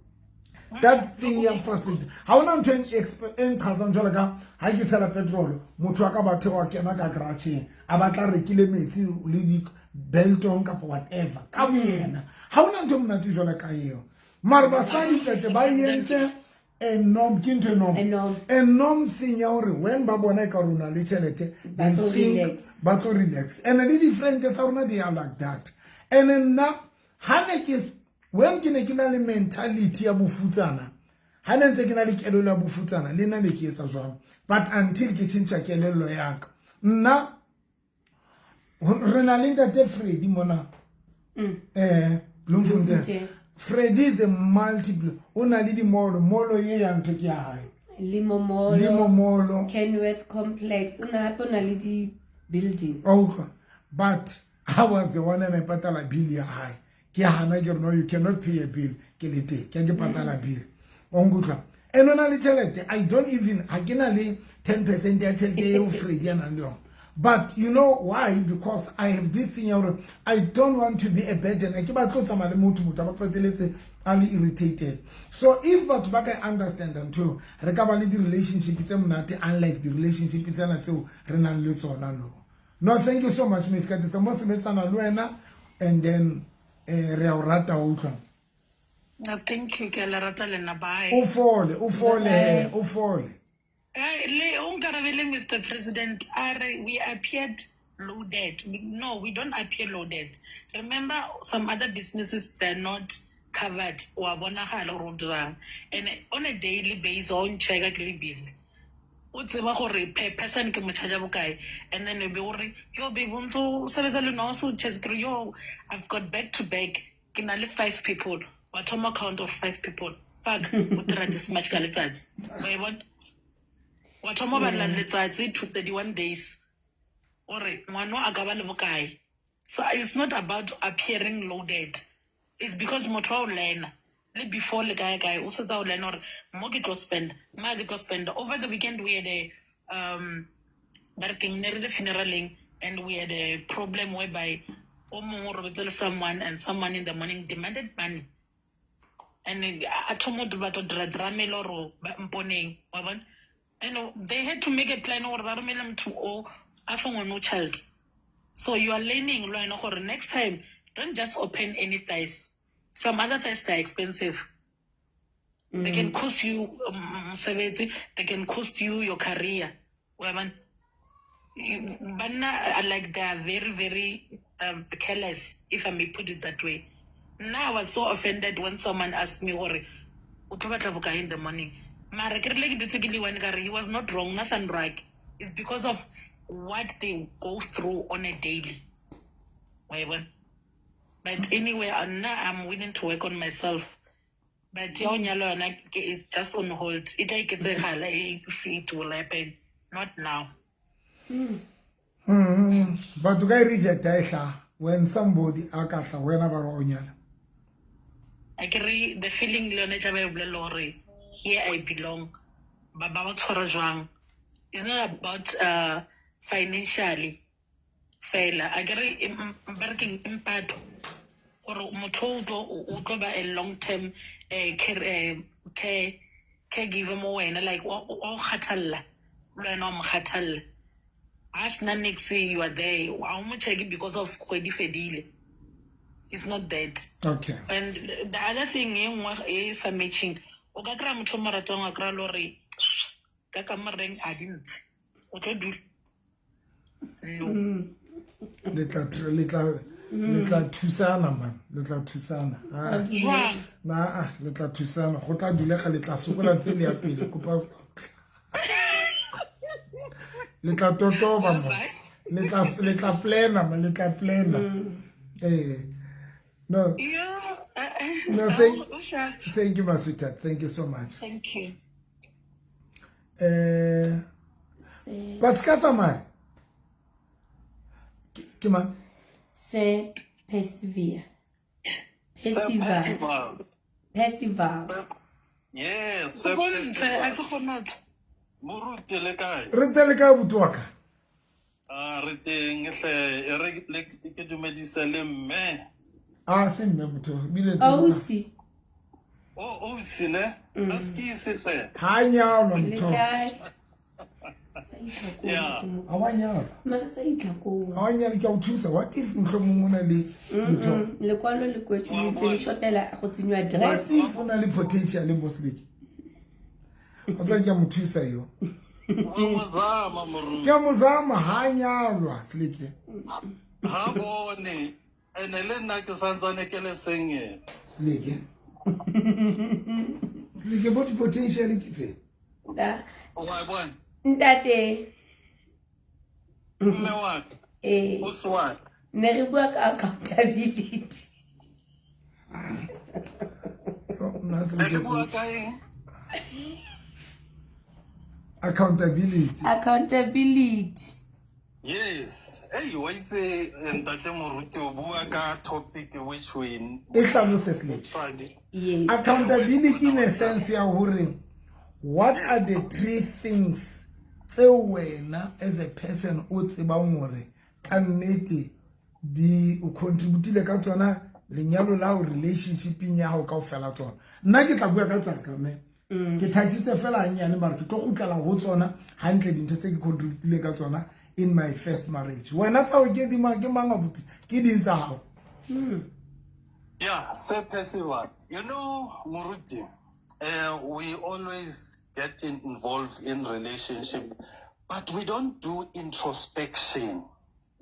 that thing ya frustrating. Ha hona ntho e nqhatsang jwalo ka ha ke tshela petrol, motho wa ka ba theoha, kena ka garageng, a batla rekile metsi le di-biltong kapa whatever ka boyena. Ha hona ntho e monate jwalo ka eo. Mare basadi tete ba entse a norm, ke ntho e norm. A norm. A norm thing ya hore when ba bona e ka rona le tjhelete, Ba they tlo think relax. ba tlo relax. And le di-friend tsa rona, they are like that. And nna ha ne ke when ke ne ke na le mentality ya bofutsana, ha ne ntse ke na le kelello ya bofutsana, le nna ne ke etsa jwalo, but until ke tjhentjha kelello ya ka. Nna re na le ntate Freddy mona, Bloemfontein. Bloemfontein. Freddy is a multiple, o na le di-mall, mall ye ya ntho ke ya hae. Limomolo. Limomolo. Kenworth Complex. O na hape o na le di-building. Wa utlwa, but I was the one and I patala bill ya hae. Ke hana, ke re, "No, you cannot pay a bill ke le teng." Ke patala bill, wa nkutlwa? And o na le tjhelete. I don't even, ha ke na le 10% ya tjhelete eo Freddy a nang le yona. But you know why? Because I have this thing ya hore I don't want to be a burden. Ha ke batle ho tsamaya le motho a ba qeteletse a le irritated. So if batho ba ka understand ntho eo, re ka ba le di-relationship tse monate, unlike di-relationship tsena tseo re nang le tsona. No, thank you so much, Miss Katisa. Mo sebetsana le wena and then Re a o rata o utlwa. No, thank you, ke a le rata le nna, bye. O fole, o fole, he, o fole. Le o nkarabele Mr. President, a re we appeared loaded. No, we don't appear loaded. Remember, some other businesses, they're not covered. Wa bonagala gore o dirang. And on a daily basis, o nchecka ke le busy. O tseba gore per person ke mo charge bokae. And then o be o re, yo babe, o ntse o sebetsa le nna, o se o charge. Ke re, yo, I've got back to back. Ke na le 5 people. Wa thoma count of 5 people. Fuck, o dira this much ka letsatsi. Wa e bona? Wa thoma balla letsatsi to 31 days. Ore ngwano a ka ba le bokae. So it's not about appearing loaded. It's because motho wa o learner. Le before le kae kae, o setsa o learner hore mo ke tlo spend, ma ke tlo spend. Over the weekend we had a ba re keng, ne re le funeraleng, and we had a problem whereby o mongwe o robetse le someone and someone in the morning demanded money. And a thoma go batla go dira drama e le gore ba mponeng, wa bona? And they had to make a plan gore ba romele motho o a fe ngwana o child. So you are learning le wena gore next time don't just open any thighs. Some other thighs are expensive. They can cost you mosebetsi, they can cost you your career. Wa bona? Banna are like they are very, very careless, if I may put it that way. Now I was so offended when someone asked me gore o tlo batla bokae in the morning. Mara ke rile ke dutse ke le one ka re he was not wrong, na sa nrake. It's because of what they go through on a daily. Wa e bona? But anyway, nna I'm willing to work on myself. But ya ho nyala yona it's just on hold. E tla iketsegala if it will happen. Not now. But o ka e reject ha e hlaha when somebody a ka tla wena ba re o nyala. A ke re the feeling le yone tla ba e bolela hore here I belong. Ba ba ba tshwara jwang? It's not about financially fela. A ke re ba re keng mpatho gore motho o tlo ba a long term caregiver mo wena, like wa o kgathalla le wena wa mo kgathalla. Ha sena niks, you are there. Ha o mo check because of kgwedi fedile. It's not that. Okay. And the other thing e nngwe e sa matching, o ka kry-a motho o mo ratang, wa kry-a le hore ka kamoreng a di ntse. O tlo dula. No. Le tla thusana, man. Le tla thusana. Jwang? Na, le tla thusana. Go tla dulega, le tla sokola ntse le ya pele. Kopa. Le tla totoba, man. Le tla plana, man. Le tla plana. No. Yeah. No, thank you, my sweetheart. Thank you so much. Thank you. But ska tsamaya. Ke mang? Se persevere. Percival. Percival. Yes, Go bontshe, a ke go notha. Moruti le kae? Re teng le kae abuti wa ka? Ah, re teng hle, e re le ke dumedise le mme. Ah, se mme motho, bile teng. Ausi. O ausi ne? A se ke ise hle. Ha nyalwa Le motho. kae? Yeah. Ha wa nyalwa. Mara sa itlha koo. Ha wa nyalwa, ke a o thusa. What if mohlomong o na le ntho? Lekwalo le kwetswe le ntse le shotela go tsenywa What dress. if o na le potential mo Seleke? O tla ke a mo thusa yo. Wa mo zama, moruti. Ke a mo zama, ha nyalwa, Seleke. Ha bone. Ene le nna ke santsane ke le sengwe. Seleke. Seleke, bo di potential ke tse? Da. Wa bona? Ntate. Mme wa ka. O se wa ka. Ne re bua ka accountability. Nna Ne re bua ka eng? Accountability. Accountability. Yes. Hey, wa itse ntate moruti o bua ka topic which we E hlalose Seleke. Friday. Yes. Accountability in a sense ya hore what are the three things tse wena as a person o tsebang hore ka nnete di o contributile ka tsona lenyalo la hao, relationshipeng ya hao kaofela tsona. Nna ke tla bua ka tsa ka mme. Ke touchitse fela hanyane mara ke tlo kgutlela ho tsona hantle dintho tse ke contributile ka tsona in my first marriage. Wena tsa o ke di mang, ke mang abuti? Ke ding tsa hao? Yeah, Sir Percival. You know, Muruti, we always get involved in relationship, but we don't do introspection.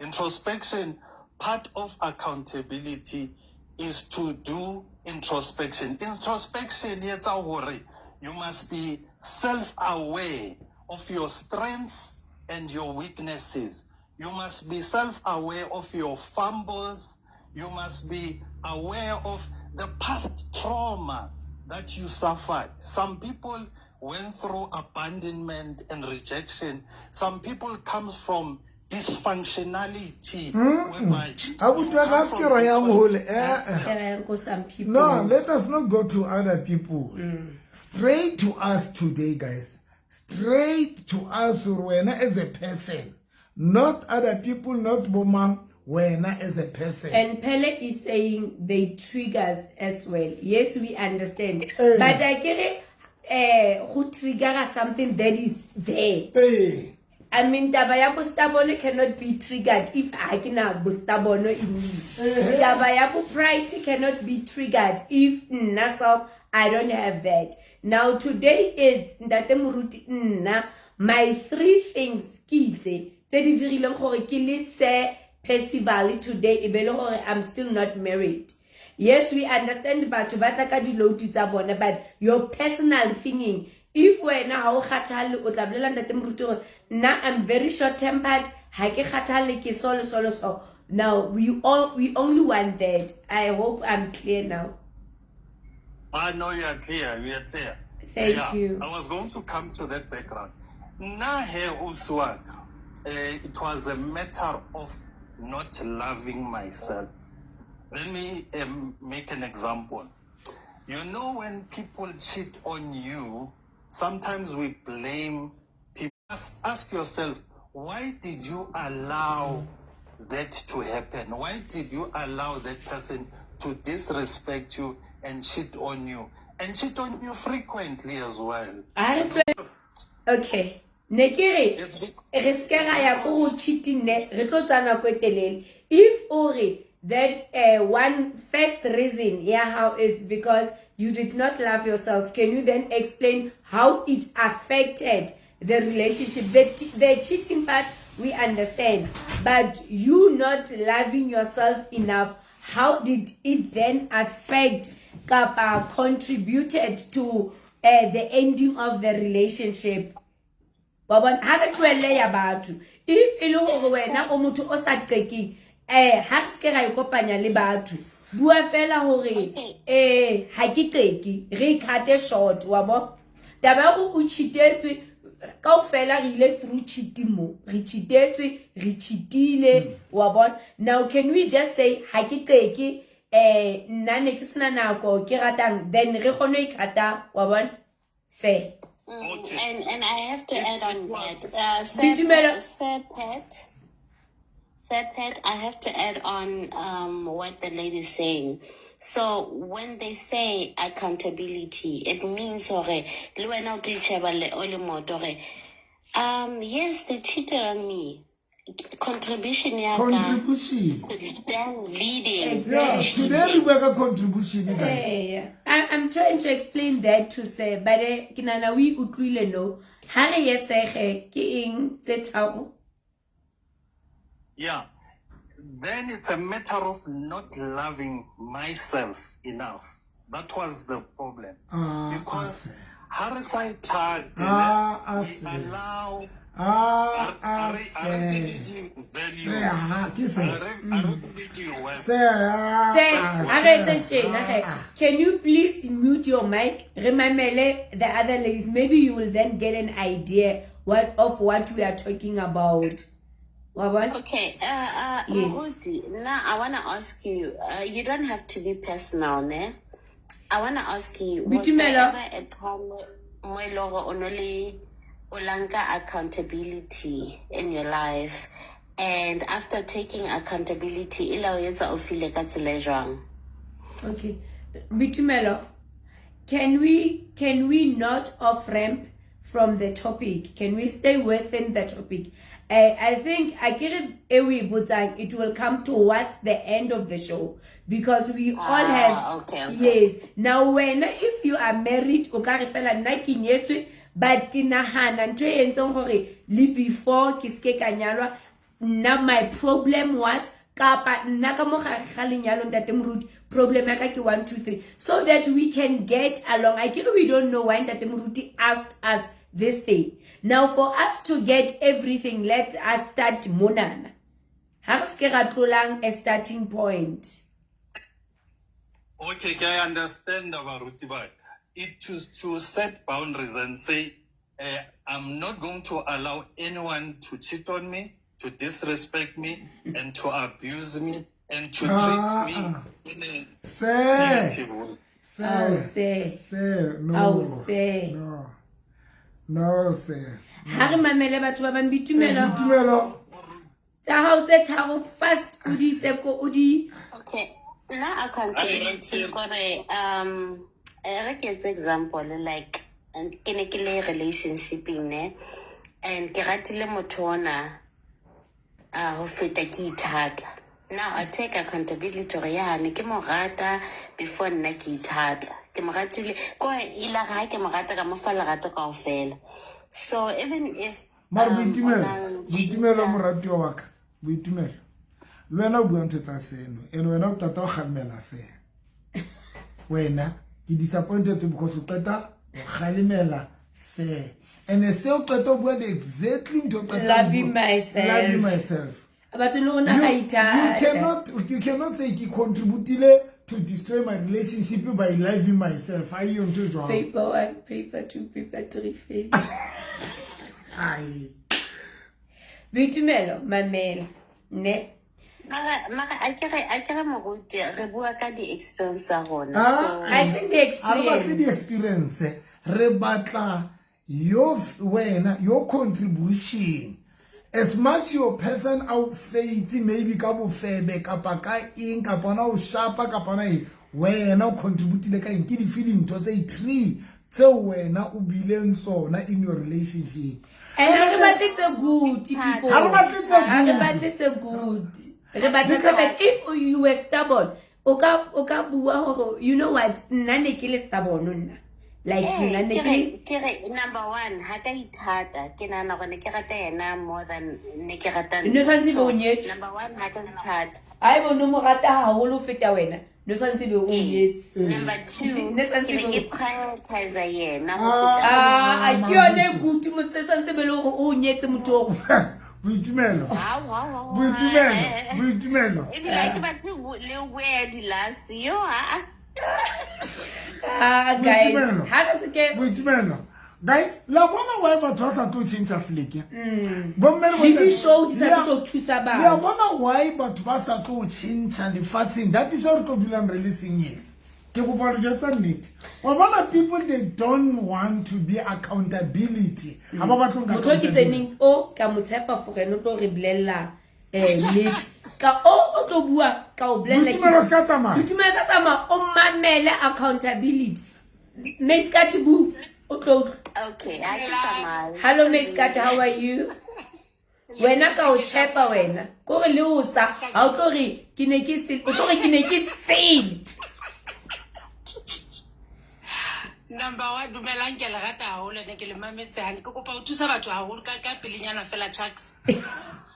Introspection, part of accountability is to do introspection. Introspection, etsa hore you must be self-aware of your strengths and your weaknesses. You must be self-aware of your fumbles. You must be aware of the past trauma that you suffered. Some people went through abandonment and rejection. Some people come from dysfunctionality. Whereby Abuti you wa ka come se ke from ra yang hole, eh, eh. Ke ra yang ko some people. No, let us not go to other people. Straight to us today, guys. Straight to us, wena as a person. Not other people, not bomang, wena as a person. And Pele is saying they triggers as well. Yes, we understand. Eh. But I get who trigger something that is there. Hey. I mean, taba ya bo stubborn cannot be triggered if I can have bo stubborn in me. Taba ya bo pride cannot be triggered if nna self I don't have that. Now today it's Ntate Moruti nna my three things ke itse tse di dirileng gore ke le se Percival today e be le gore I'm still not married. Yes, we understand batho ba tla ka di-load tsa bona, but your personal thinking, if wena ha o kgathale, o tla bolela Ntate Moruti gore nna I'm very short tempered, ha ke kgathale, ke so le so le so. Now we only want that. I hope I'm clear now. I know you are clear. You are clear. Thank you. I was going to come to that background. Na he uswak, it was a matter of not loving myself. Let me make an example. You know, when people cheat on you, sometimes we blame people. Ask yourself, why did you allow that to happen? Why did you allow that person to disrespect you and cheat on you? And cheat on you frequently as well. Okay. Ne ke re re se ra ya ko go cheating ne re tlo tsaya nako e telele. If o re that one first reason, yeah, how is because you did not love yourself, can you then explain how it affected the relationship? The cheating part we understand, but you not loving yourself enough, how did it then affect kapa contributed to the ending of the relationship? Wa bona, ha re tlohelle ya batho. If e le hore wena o motho o sa qekeng, ha re se ke ra ikopanya le batho. Bua fela hore ha ke qeke, re cut short, wa bona. Taba ya hore o cheatetswe, kaofela re ile through cheating mo. Re cheatetswe, re cheatile, wa bona. Now can we just say ha ke qeke, nna ne ke sena nako, ke ratang, then re kgone ho ikata, wa bona? Se. Okay. And I have to add on that. Sir Pat, I have to add on what the lady is saying. So when they say accountability, it means hore le wena o tlo itjheba le o le motho hore, yes, they cheated on me. Contribution ya ka. Contribution. Then leading. Yeah, today we work a contribution, guys. Yeah. I'm trying to explain that to say, but ke nahana o e utlwile no. Ha re ye sege ke eng tse tharo? Yeah. Then it's a matter of not loving myself enough. That was the problem. Because ha re sa ithate, we allow Can you please mute your mic? Remember the other ladies. Maybe you will then get an idea of what we are talking about. Okay, yes. Moruti, now I want to ask you, you don't have to be personal, ne? I want to ask you, was there ever a time mo e leng hore o no le o la nka accountability in your life, and after taking accountability, e la o etsa o feel ka tsela e jwang? Okay. Bitumelo, can we not off ramp from the topic? Can we stay within the topic? I think it will come towards the end of the show. Because we all have okay. Yes. Now wena if you are married o ka re fela nna ke nyetswe, but ke nahana ntho e entseng hore le before ke ske ka nyalwa, nna my problem was kapa nna ka mo gare ga lenyalo ntate Moruti, problem ya ka ke 1 2 3, so that we can get along. I think we don't know why ntate Moruti asked us this thing. Now for us to get everything, let us start monana. Ha re ske ra tlolang a starting point. Okay, I understand, Baruti ba. It is to set boundaries and say, I'm not going to allow anyone to cheat on me, to disrespect me, and to abuse me, and to treat me in a negative way. Sir, sir, no. Sir. No. No, sir. Ha re mamele batho ba bang. Boitumelo. Boitumelo. Tsa hao tse tharo fast o di ise ko o di. Okay. Nna accountability kore re ke etse example, like ke ne ke le relationshipeng ne, and ke ratile motho ona ho feta ke ithata. Now I take accountability hore ya ne ke mo rata before nna ke ithata. Ke mo ratile ko ile ga ke mo rata ka mo fa lerato kaofela. So even if Mara Boitumelo, Boitumelo moratiwa wa ka, Boitumelo. Le wena o bua ntho tsa seno, and wena o qeta ho kgalemela se. Wena ke disappointed because o qeta ho kgalemela se. And se o qeta ho bua the exactly ntho o qeta ho Loving bua. myself. Loving myself. Batho le rona ga ithata. You cannot say ke contributile to destroy my relationship by loving myself. Ha eyo ntho e jwalo. Paper 1, paper 2, paper 3 fail. Ai. Boitumelo, mamela. Ne? Mara a ke re moruti re bua ka di experience tsa rona. So I think the Ha re batle experience. di-experience, re batla your wena, your contribution. As much your person a o faitse maybe ka bofebe kapa ka eng kapa ona o shapa kapa ona eng, wena o contributile ka eng? Ke dife dintho tse three tseo wena o bileng tsona in your relationship? And ha re batle tse good people. Ha re batle tse Ha re good. batle tse good. Re batla tse bad. If you were stubborn, o ka bua hore you know what, nna ne ke le stubborn nna. Like nna ne ke ke re number 1 ha ka ithata ke nahana hore ne ke rata yena more than ne ke rata Ne tshwanetse be o nyetswe. Number 1 ha ka ithata. Haeba o no mo rata haholo ho feta wena, ne tshwanetse be o nyetse. Number 2 Ne tshwanetse ke ne be ke prioritize yena ho Ah, ke yone e good mo se tshwanetse be le hore o nyetse motho o. Boitumelo. Hao. Boitumelo, Boitumelo. Ebile ha ke batle le wear di-last, yo, ha. Ah, guys, Boitumelo. ha re se ke Boitumelo. Guys, la bona why batho ba sa tlo tjhentjha seleke? Bomme le Le bontate, di-show di sa le a- tlo thusa le a batho. bona why batho ba sa tlo tjhentjha lefatsheng? That is why re tlo dulang re le sengeng. Ke kopa ho le jwetsa nnete. Wa bona people, they don't want to be accountability. Ha ba batle ho nka Motho o ke accountability. tseneng o ka mo tshepa for ene o tlo re bolella nnete. Ka o tlo bua ka o bolella ke- Boitumelo se ka tsamaya. Boitumelo se ka tsamaya, o mamele accountability. Maiskati bu o tlo utlwa. Okay, ha ke tsamaye. Hello Maiskati, how are you? Wena ka o tshepa wena. Kore le o sa, ha o tlo re ke ne ke se, o tlo re ke ne ke sele. Number 1, dumelang, ke le rata haholo ene ke le mametse hantle. Ke kopa ho thusa batho haholo ka pelenyana fela, Chucks.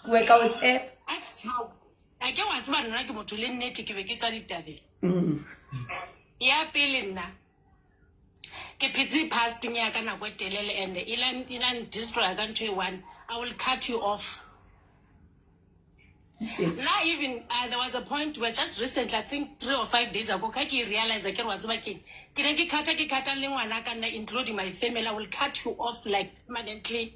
We ka o tshepa. Ex Chucks. A ke wa tseba nna ke motho le nnete, ke be ke tswa ditabeng. Ya pele nna ke phetse pasting ya ka nako e telele and e la destroy ka ntho e one. I will cut you off. Now even there was a point where just recently, I think 3 or 5 days ago, ka ke realize ke re wa tseba keng, ke ne ke cut-a le ngwana ka nna, including my family. I will cut you off like permanently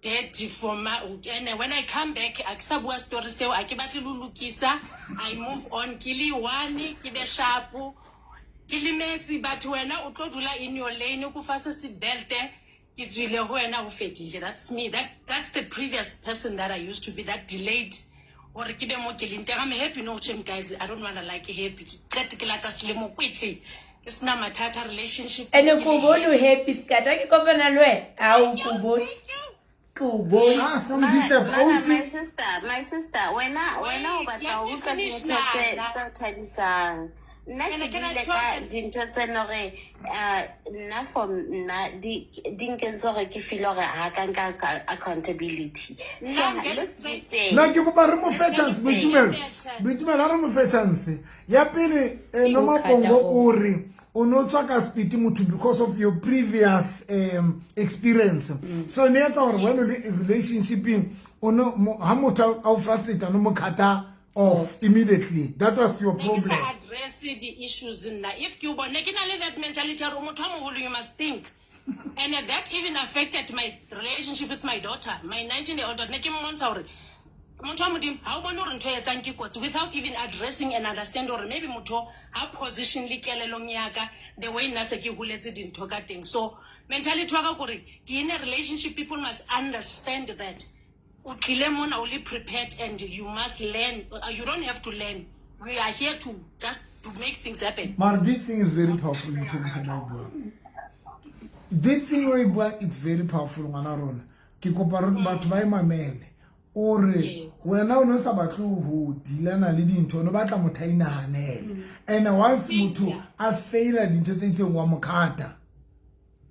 dead for my, and when I come back, a ke sa bua story seo, a ke batle le ho lokisa. I move on, ke le one, ke be sharp, ke lemetse, but wena o tlo dula in your lane, o ko fase seat belt, ke tswile ho wena, ho fedile. That's me. That's the previous person that I used to be, that delayed hore ke be mo ke leng teng. I'm happy no shame guys, I don't wanna like happy. Ke qete ke lata selemo kwetse. Ke sena mathata relationship. Ene ko bone o happy ska, ha ke kopana le wena, ha o ko bone. Ke o bone. Ah, some disturb. Mara, my sister, wena o batla ho utlwa dintho tse thabisang. Nna ke buile ka dintho tse no re nna for nna di nkentse hore ke feel hore ha ka nka accountability. So let's be fair. Nna ke kopa re mo fe chance, Boitumelo. Boitumelo, ha re mo fe chance ya pele. Nomapongo o re o no tswa ka speed motho because of your previous experience, so ne etsa gore when o le relationshipeng o no ha motho a o frustrate, no mo cut-a off immediately. That was your Ne ke sa problem. Address di-issues nna. If ke o bone ke na le that mentality ya gore o motho a moholo, you must think. And that even affected my relationship with my daughter, my 19 year old daughter. Ne ke mmontsha gore motho wa Modimo ga o bone gore ntho e etsang ke kotsi, without even addressing and understand gore maybe motho ha position le kelelong yaka the way nna se ke holetse dintho ka teng. So mentality wa ka kore ke in a relationship, people must understand that o tlile mona o le prepared and you must learn. You don't have to learn, we are here to just to make things happen. Mara this thing is very powerful, ntho e mosadi a e buang. This thing o e buang, it's very powerful, ngwana rona. Ke kopa re batho ba e mamele. O re wena o ne o sa batle ho dealana le dintho, o ne o batla motho a inahanele, and once motho a faila dintho tse itseng, wa mo cut-a.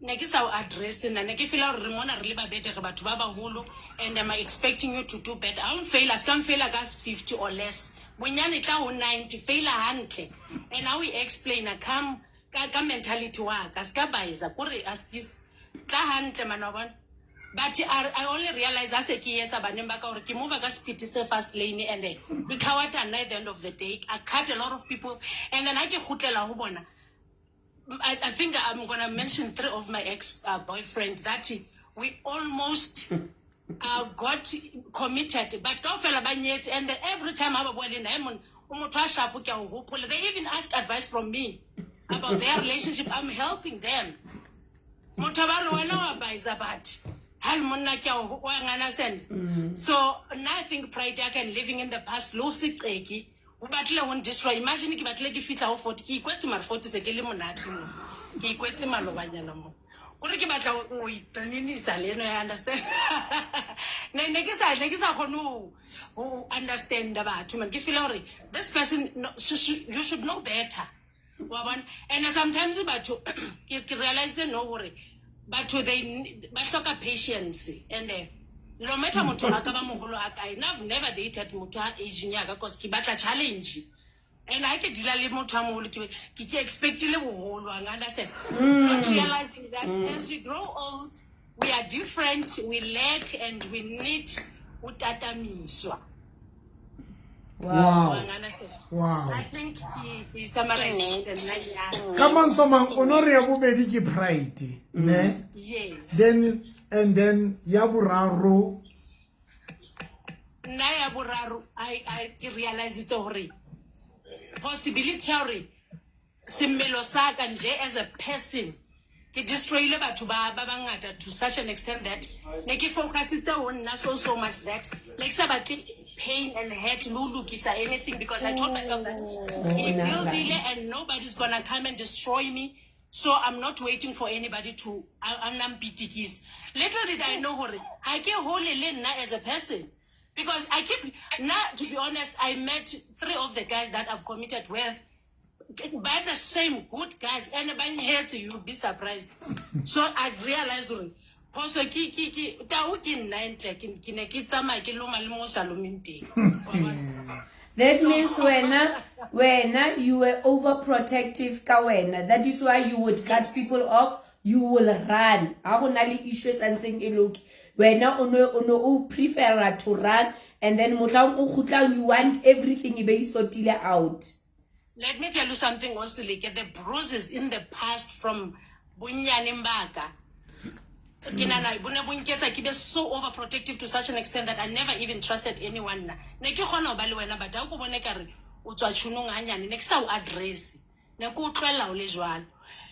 Ne ke sa o address nna. Ne ke feela gore re mona re le babedi, re batho ba baholo, and am expecting you to do better. Ha o nfaila, se ka nfaila ka 50 or less, bonyane tla ho 90, faila hantle. And ha o e explaina, come ka mentality wa ka, se ka baisa kore a tla hantle man, wa bona. But I only realize ha se ke etsa baneng ba ka gore ke move ka speed se fast lane, and then ke khawata nna. At the end of the day, I cut a lot of people, and then ha ke kgutlela ho bona, I think I'm gonna mention three of my ex boyfriend that we almost got committed, but kaofela ba nyetse. And every time ha ba bua le nna, "Hey, mon, o motho a sharp, ke a o hopola." They even ask advice from me about their relationship. I'm helping them. Motho ba re wena wa baisa, but ha le monna ke a o wa understand. So now I think pride ya ka and living in the past lo se qeki o batlile ho destroy. Imagine ke batlile ke fihla ho 40, ke ikwetse, mare 40 se ke le monate mo, ke ikwetse malobanyana mo, kore ke batla ho iqinisa le eno, ya understand. Ne ke sa kgone ho understand batho man. Ke feel hore this person, no, you should know better, wa bona. And sometimes batho, ke realize no hore batho they ba hloka patience, and no matter motho a ka ba moholo a kae. Nna I've never dated motho a aging ya ka, cause ke batla challenge, and ha ke deala le motho a moholo, ke expectile boholo, I understand, not realizing that as we grow old, we are different, we lack and we need ho tatamiswa. Wow. Wa understand? Wow. I think ke summarize nna ya. Ka mantswe a mang, o no re ya bobedi ke pride, ne? Yes. Then and then ya boraro? Nna ya boraro, I ke realizitse hore possibility ya hore semmelo sa ka nje as a person ke destroyile batho ba bangata to such an extent that ne ke focusitse ho nna so much that ne ke sa batle pain and hurt le ho lokisa anything, because I told myself that ke buildile and nobody's gonna come and destroy me, so I'm not waiting for anybody to a nna mpitikisa. Little did I know hore ha ke hole le nna as a person, because I keep now, to be honest, I met three of the guys that I've committed with by the same good guys, and ba nyetse, you'll be surprised. So I've realized hore phoso ke tau ke nna ntle, ke ne ke tsamaya ke loma le mo sa lomeng teng. Wa bona? That means wena you were overprotective ka wena. That is why you would cut people off, you will run. Ha go na le issue e santseng e loke. Wena o no o prefer to run, and then mohlang o kgutlang, you want everything e be e sortile out. Let me tell you something also, like the bruises in the past from bonyaneng ba ka, ke nana bo ne bo nketsa ke be so overprotective to such an extent that I never even trusted anyone. Nna ne ke kgona ho ba le wena, but ha o ko bone ka re o tswa tshunong hanyane, ne ke sa o address, ne ke o tlohella o le jwalo.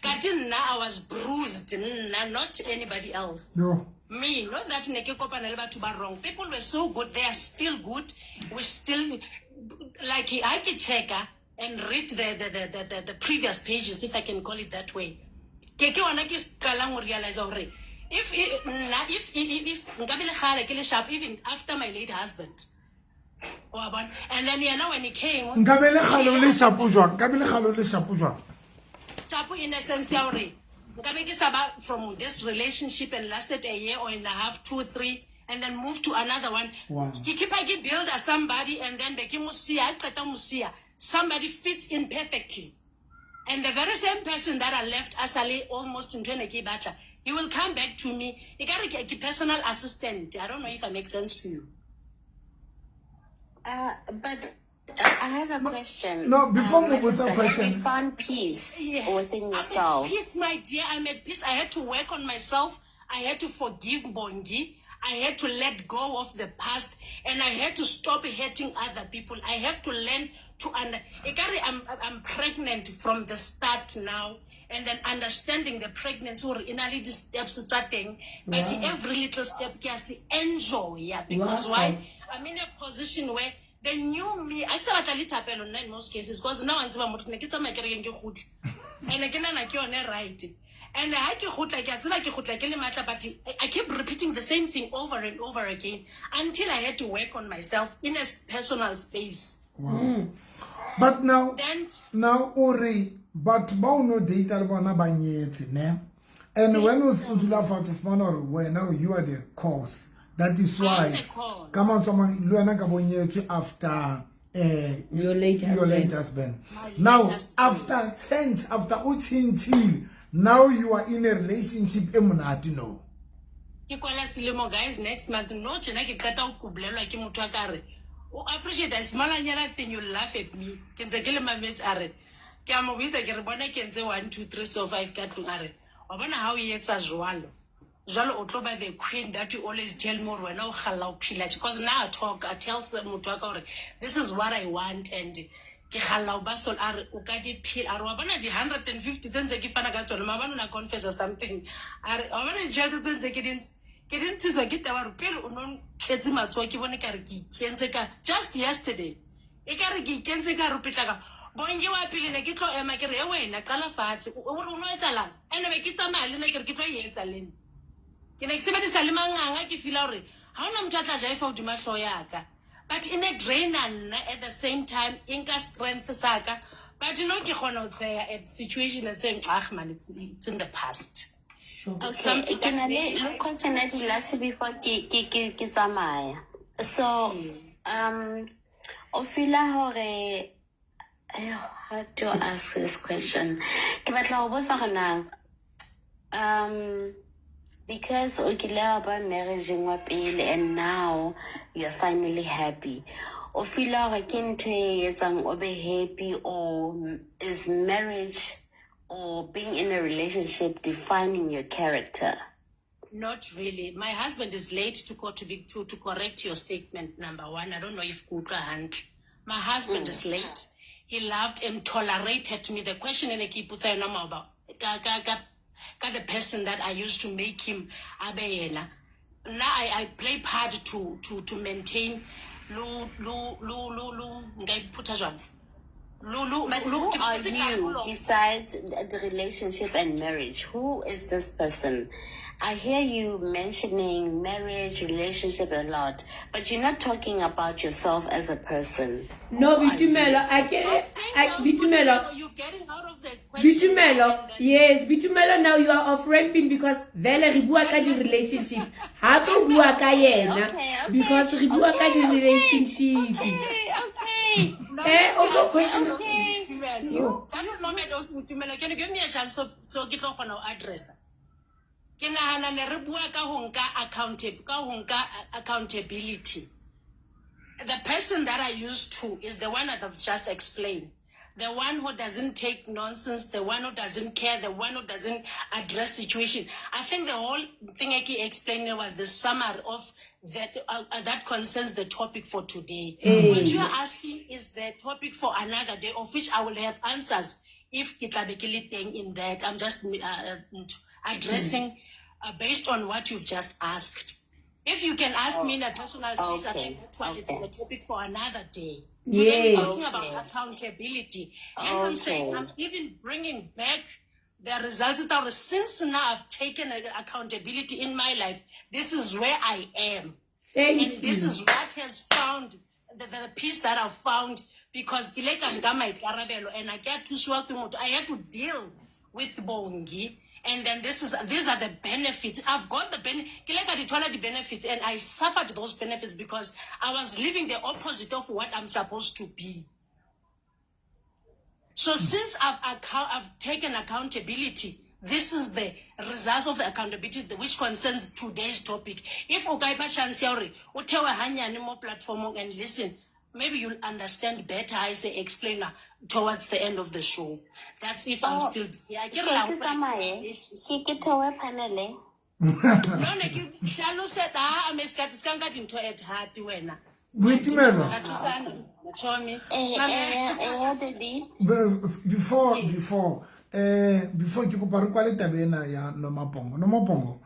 Kate nna I was bruised nna, not anybody else. Yo. Me, not that ne ke kopana le batho ba wrong. People were so good, they are still good. We still like, ha ke checka and read the previous pages, if I can call it that way, ke ona ke qalang ho realize hore If nna if nka be le kgale ke le sharp even after my late husband. Wa bona? And then yena when he came, Nka be le kgale o le shapo jwang? Nka be le kgale o le shapo jwang? Shapo in a sense ya hore nka be ke sa ba from this relationship and lasted a year or and a half, 2, 3, and then move to another one. Wow. Ke keep ke build a somebody and then be ke mo siya, ha qeta mo siya, somebody fits in perfectly. And the very same person that I left asale almost ntho ene ke e batla, he will come back to me. Ekare ke personal assistant. I don't know if I make sense to you. But I have a question. No, before My we put sister, a question. have you found peace Yeah. within I'm at yourself? peace, my dear. I'm at peace. I had to work on myself. I had to forgive Bongi. I had to let go of the past, and I had to stop hating other people. I have to learn to ekare I'm pregnant from the start now, and then understanding the pregnancy or in all the steps tsa teng, but every little step ke a se enjoy, yeah, because why? I'm in a position where the new me, I sa batla le thapelo nna in most cases, because now a ntseba motho ne ke tsamaya kerekeng ke kgutla. And ke nahana ke yone right. And ha ke kgutla, ke a tseba ke kgutla ke le matla, but I keep repeating the same thing over and over again until I had to work on myself in a personal space. Wow. But now, Then, now o re batho ba o no date le bona ba nyetse, ne? And when o dula fatshe, o fumana hore wena you are the cause. That is why I'm the cause. ka mantswe a mang, le wena ka bo nyetswe after Your late your husband. late husband. My late Now, husband. after change, after o changile, now you are in a relationship e monate no. Ke kwala selemo, guys, next month. No, tjena ke qeta ho kublelwa ke motho a ka re, o appreciate a smallanyana thing, you laugh at me. Ke ntse ke le mametse a re, ke a mo buisa ke re bona ke entse 1, 2, 3, 4, 5 ka tlung a re, wa bona ha o etsa jwalo. Jwalo o tlo ba the queen that you always tell me hore wena o kgalla ho phela tje. Because now I talk, I tell the motho wa ka hore this is what I want and ke kgalla ho ba so, a re o ka di phela. A re wa bona di 150 tse ntse ke fana ka tsona, maobane o na confess something. A re wa bona ditjhelete tse ntse ke di ke di ntshiswa ke taba hore pele o no tletse matsoho, ke bone ka re ke ikentse ka just yesterday. E ka re ke ikentse ka re pitla ka Bongi wa pele ne ke tlo ema ke re, e wena qala fatshe, o re o no etsalang? Ene be ke tsamaya le nna ke re ke tlo e etsa le nna. Ke ne ke sebedisa le manganga, ke feel-a hore ha hona motho a tla jaifa hodima hlooho ya ka. But e ne drain-a nna at the same time, e nka strength sa ka. But no, ke kgona ho tsheha at situation and saying, ah man, it's in the past. Sure. Okay, Something ke na that le question ya di-last before ke tsamaya. So, o feel-a hore, how do I ask this question? Ke batla ho botsa hore na, because o kile wa ba marriage wa pele and now you're finally happy. O feel-a hore ke ntho e etsang o be happy, or is marriage or being in a relationship defining your character? Not really. My husband is late to go to be to correct your statement, number one. I don't know if Kuka hand. My husband is late. He loved and tolerated me. The question in a yona maoba, ka the person that I used to make him abe yena. Now I play part to maintain lu lu lu lu lu nka iphuta jwang? Lu lu But lu who ke are phetse you karolo. besides the relationship and marriage? Who is this person? I hear you mentioning marriage, relationship a lot, but you're not talking about yourself as a person. No, Who are you? Bitumelo, I get I Bitumelo. You're getting out of the question. Bitumelo, yes, Bitumelo, now you are off ramping because vele re bua ka di relationship. Ha tlo bua ka yena Okay, okay, because re bua ka di okay, relationship. Okay, okay. O tlo question. Okay. Just a moment, Bitumelo, can you give me a chance so ke tlo kgona ho address? Ke nahana ne re bua ka ho nka ka ho nka accountability. The person that I used to is the one that I've just explained. The one who doesn't take nonsense, the one who doesn't care, the one who doesn't address situation. I think the whole thing I keep explaining was the summary of that, that concerns the topic for today. What you are asking is the topic for another day, of which I will have answers if ke tla be ke le teng in that. I'm just addressing based on what you've just asked. If you can ask me in a personal space, I think that one is the topic for another day. Today we're talking about accountability. Hence I'm saying I'm even bringing back The results tsa gore since now I've taken accountability in my life, this is where I am. Thank And this you. is what has found the peace that I've found, because ke ile ka nka maikarabelo and a ke a thusiwa ke motho. I had to deal with Bongi, and then these are the benefits. I've got the ke ile ka di thola di benefits, and I suffered those benefits because I was living the opposite of what I'm supposed to be. So since I've taken accountability, this is the results of the accountability which concerns today's topic. If o ka ipha chance ya hore o theohe hanyane mo platformong and listen, maybe you'll understand better. I say explainer towards the end of the show. That's if I'm Oh, still here. Ke so re la ke hopola tsamaye ke theohe panel-e. No, ne ke hlalosetsa ha me ska ska nka dintho at heart wena. Boitumelo. Ka thusana, chomi. Daddy. Before ke kopa re kwale taba ena ya Nomapongo. Nomapongo,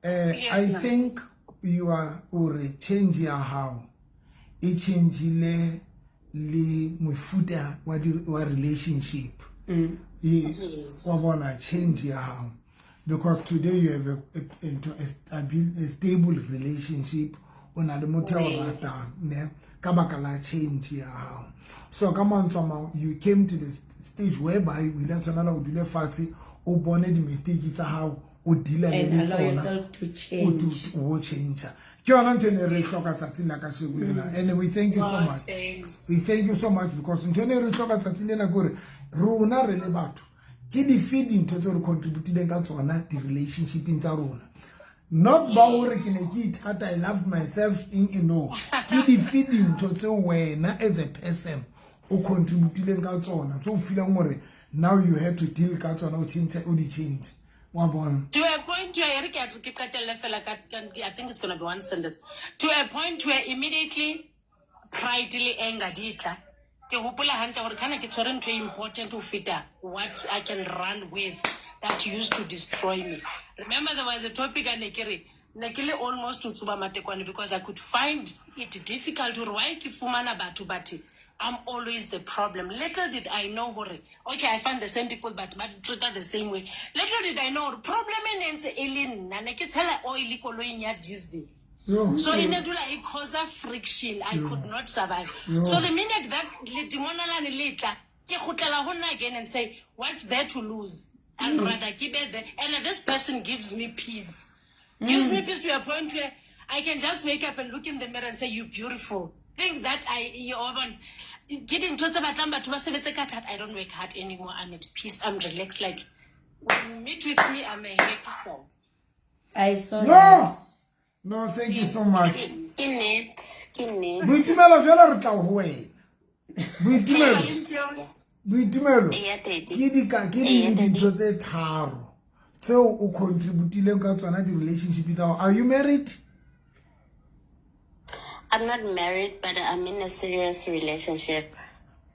Yes, I ma'am. think you are ore change ya hao e changeile le mofuta wa di, wa relationship. Yes. Wa bona change ya hao, because today you have a stable relationship, o na le motho ya o Yes. ratang, ne, ka baka la change ya hao. So ka mantswe a mang, you came to the stage whereby o ile tshwanela o dule fatshe, o bone di-mistake tsa hao, o deala le And le allow tsona, yourself to o change. o change. Ke yona ntho e ne re e hloka tsatsing la kasheko lena. And we thank you so Oh, much. thanks. We thank you so much, because ntho e ne re hloka tsatsing lena ke hore rona re le batho ke dife dintho tseo re contributileng ka tsona di-relationshipeng tsa rona. Not ba hore ke ne ke ithata, I love myself in a no. Ke dife dintho tseo wena as a person o contributileng ka tsona tseo o feelang hore now you have to deal ka tsona, o change, o di change. Wa bona? To a point where, e re ke qetelle fela ka, I think it's going to be one sentence. To a point where immediately pride le anger di tla. Ke hopola hantle hore kana ke tshwere ntho e important ho feta what I can run with that used to destroy me. Remember there was a topic a ne ke re, ne ke le almost ho tsuba matekwane because I could find it difficult hore why ke fumana batho but I'm always the problem. Little did I know hore, okay, I find the same people but ba treat the same way. Little did I know hore problem e ne ntse e le nna, ne ke tshela oil koloing ya diesel. Yo. So in a dula it cause a friction. I could not survive. Yo. So the minute that ledimona lane le tla, ke kgutlela ho nna again and say, what's there to lose? I'd rather keep it there. And this person gives me peace. Gives me peace to a point where I can just wake up and look in the mirror and say, you're beautiful. Things that I, you know, ke dintho tse batlang batho ba sebetse ka thata. I don't work hard anymore. I'm at peace. I'm relaxed. Like, when you meet with me, I'm a happy soul. I saw No. that. No, thank you so much. Ke nnete, ke nnete. Boitumelo jwale re tla ho wena. Boitumelo. Boitumelo. Eya, Daddy. Ke di ka, ke di Eya, Daddy. dintho tse tharo tseo o contributileng ka tsona di-relationship tsa hao. Are you married? I'm not married, but I'm in a serious relationship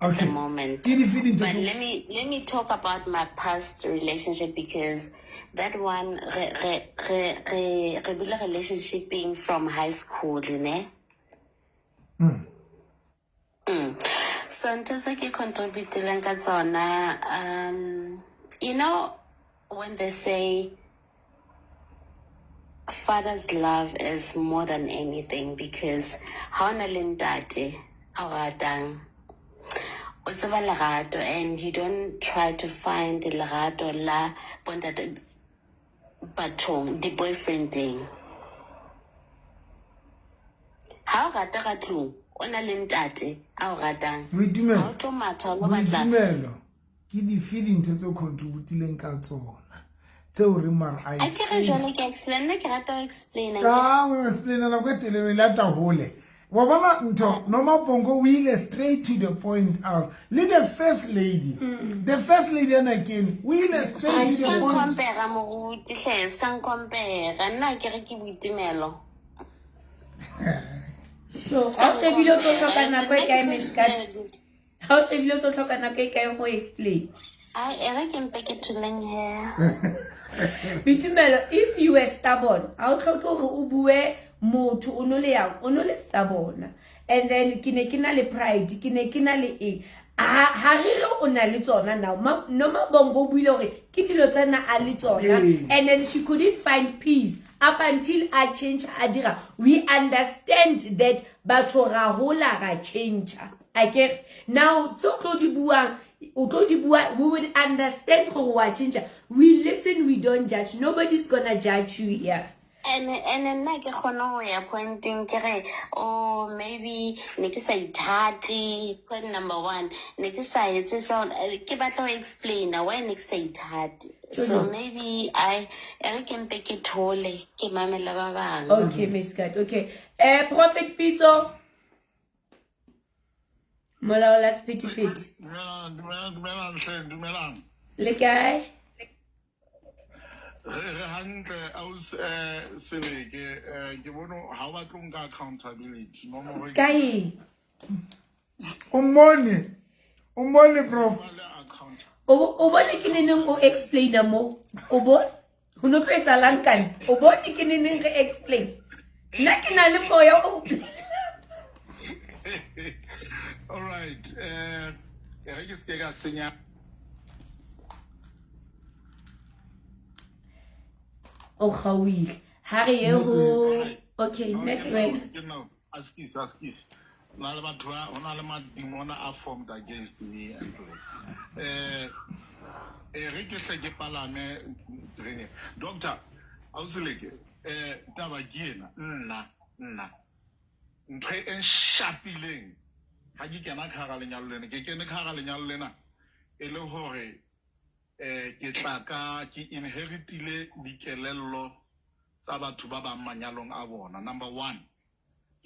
at Okay. the moment. Ke dife dintho But tse- let me talk about my past relationship, because that one re re re re re bile relationship being from high school, ne? So ntho tse ke contributileng ka tsona, you know, when they say father's love is more than anything, because ha o na le ntate a o ratang, o tseba lerato, and you don't try to find lerato la bontate bathong, di-boyfriendeng. Ha o rata ka tlung, o na le ntate a o ratang. Boitumelo. Ha o tlo matha, o lo batla. Boitumelo. Ke dife dintho tse o contributileng ka tsona tseo re mara a A ke re jwale ke explain, nna ke rata ho explain. Ka o explain nako e telele, o ile a hole. Wa bona ntho, Nomapongo o ile straight to the point out. Le the first lady. The first lady ena kene, o ile straight Ai, to the se ka point. nkompera, moruti, hle, se ka nkompera. Nna ke re ke Boitumelo. So, ha o shebile o tlo hloka nako e kae, Miss Kat? Ha o shebile o tlo hloka nako e kae go explain? Ai, e re ke mpe ke thuleng he. Boitumelo, if you were stubborn, ha o hloke hore o bue motho o no le yang, o no le stubborn. And then ke ne ke na le pride, ke ne ke na le eng. Ha re re o na le tsona now. Nomabongo o buile gore ke dilo tsena a le tsona, and then she couldn't find peace up until a change a dira. We understand that batho ra hola, ra change, akere? Now tse o tlo di buang, o tlo di bua, we would understand gore wa change. We listen, we don't judge. Nobody's gonna judge you here. And nna ke kgone go ya pointeng ke re, oh, maybe ne ke sa ithate. Point number one, ne ke sa etse so, ke batla go explaina why ne ke sa ithate. So maybe I e re ke mpe ke thole, ke mamela ba bangwe. Okay, Miss Kat. Okay, Prophet Pitso, molaola sephethephethe. Dumelang, dumelang, dumelang hle, dumelang. Le kae? Re hantle, aus Seleke, ke bone ha o batle ho nka accountability. Nomoro Ka eng? O mmone, o mmone, prof. Ba le account. O bone ke neneng o explaina mo? O bone ho no tlo etsahalang kane? O bone ke neneng re explain? Nna ke na le moya o. All right, e re ke se ke ka senya. O kgaohile. Ha re ye ho, okay, network. Ke no, askis, askis. Na le batho ba, ho na le madimona a formed against me and re ke hle ke palame terene. Doctor, ausileke, taba ke ena, nna ntho e nshapileng ha ke kena ka hara lenyalo lena, ke kene ka hara lenyalo lena e le hore ke tla ka ke inheritile dikelello tsa batho ba bang manyalong a bona. Number one,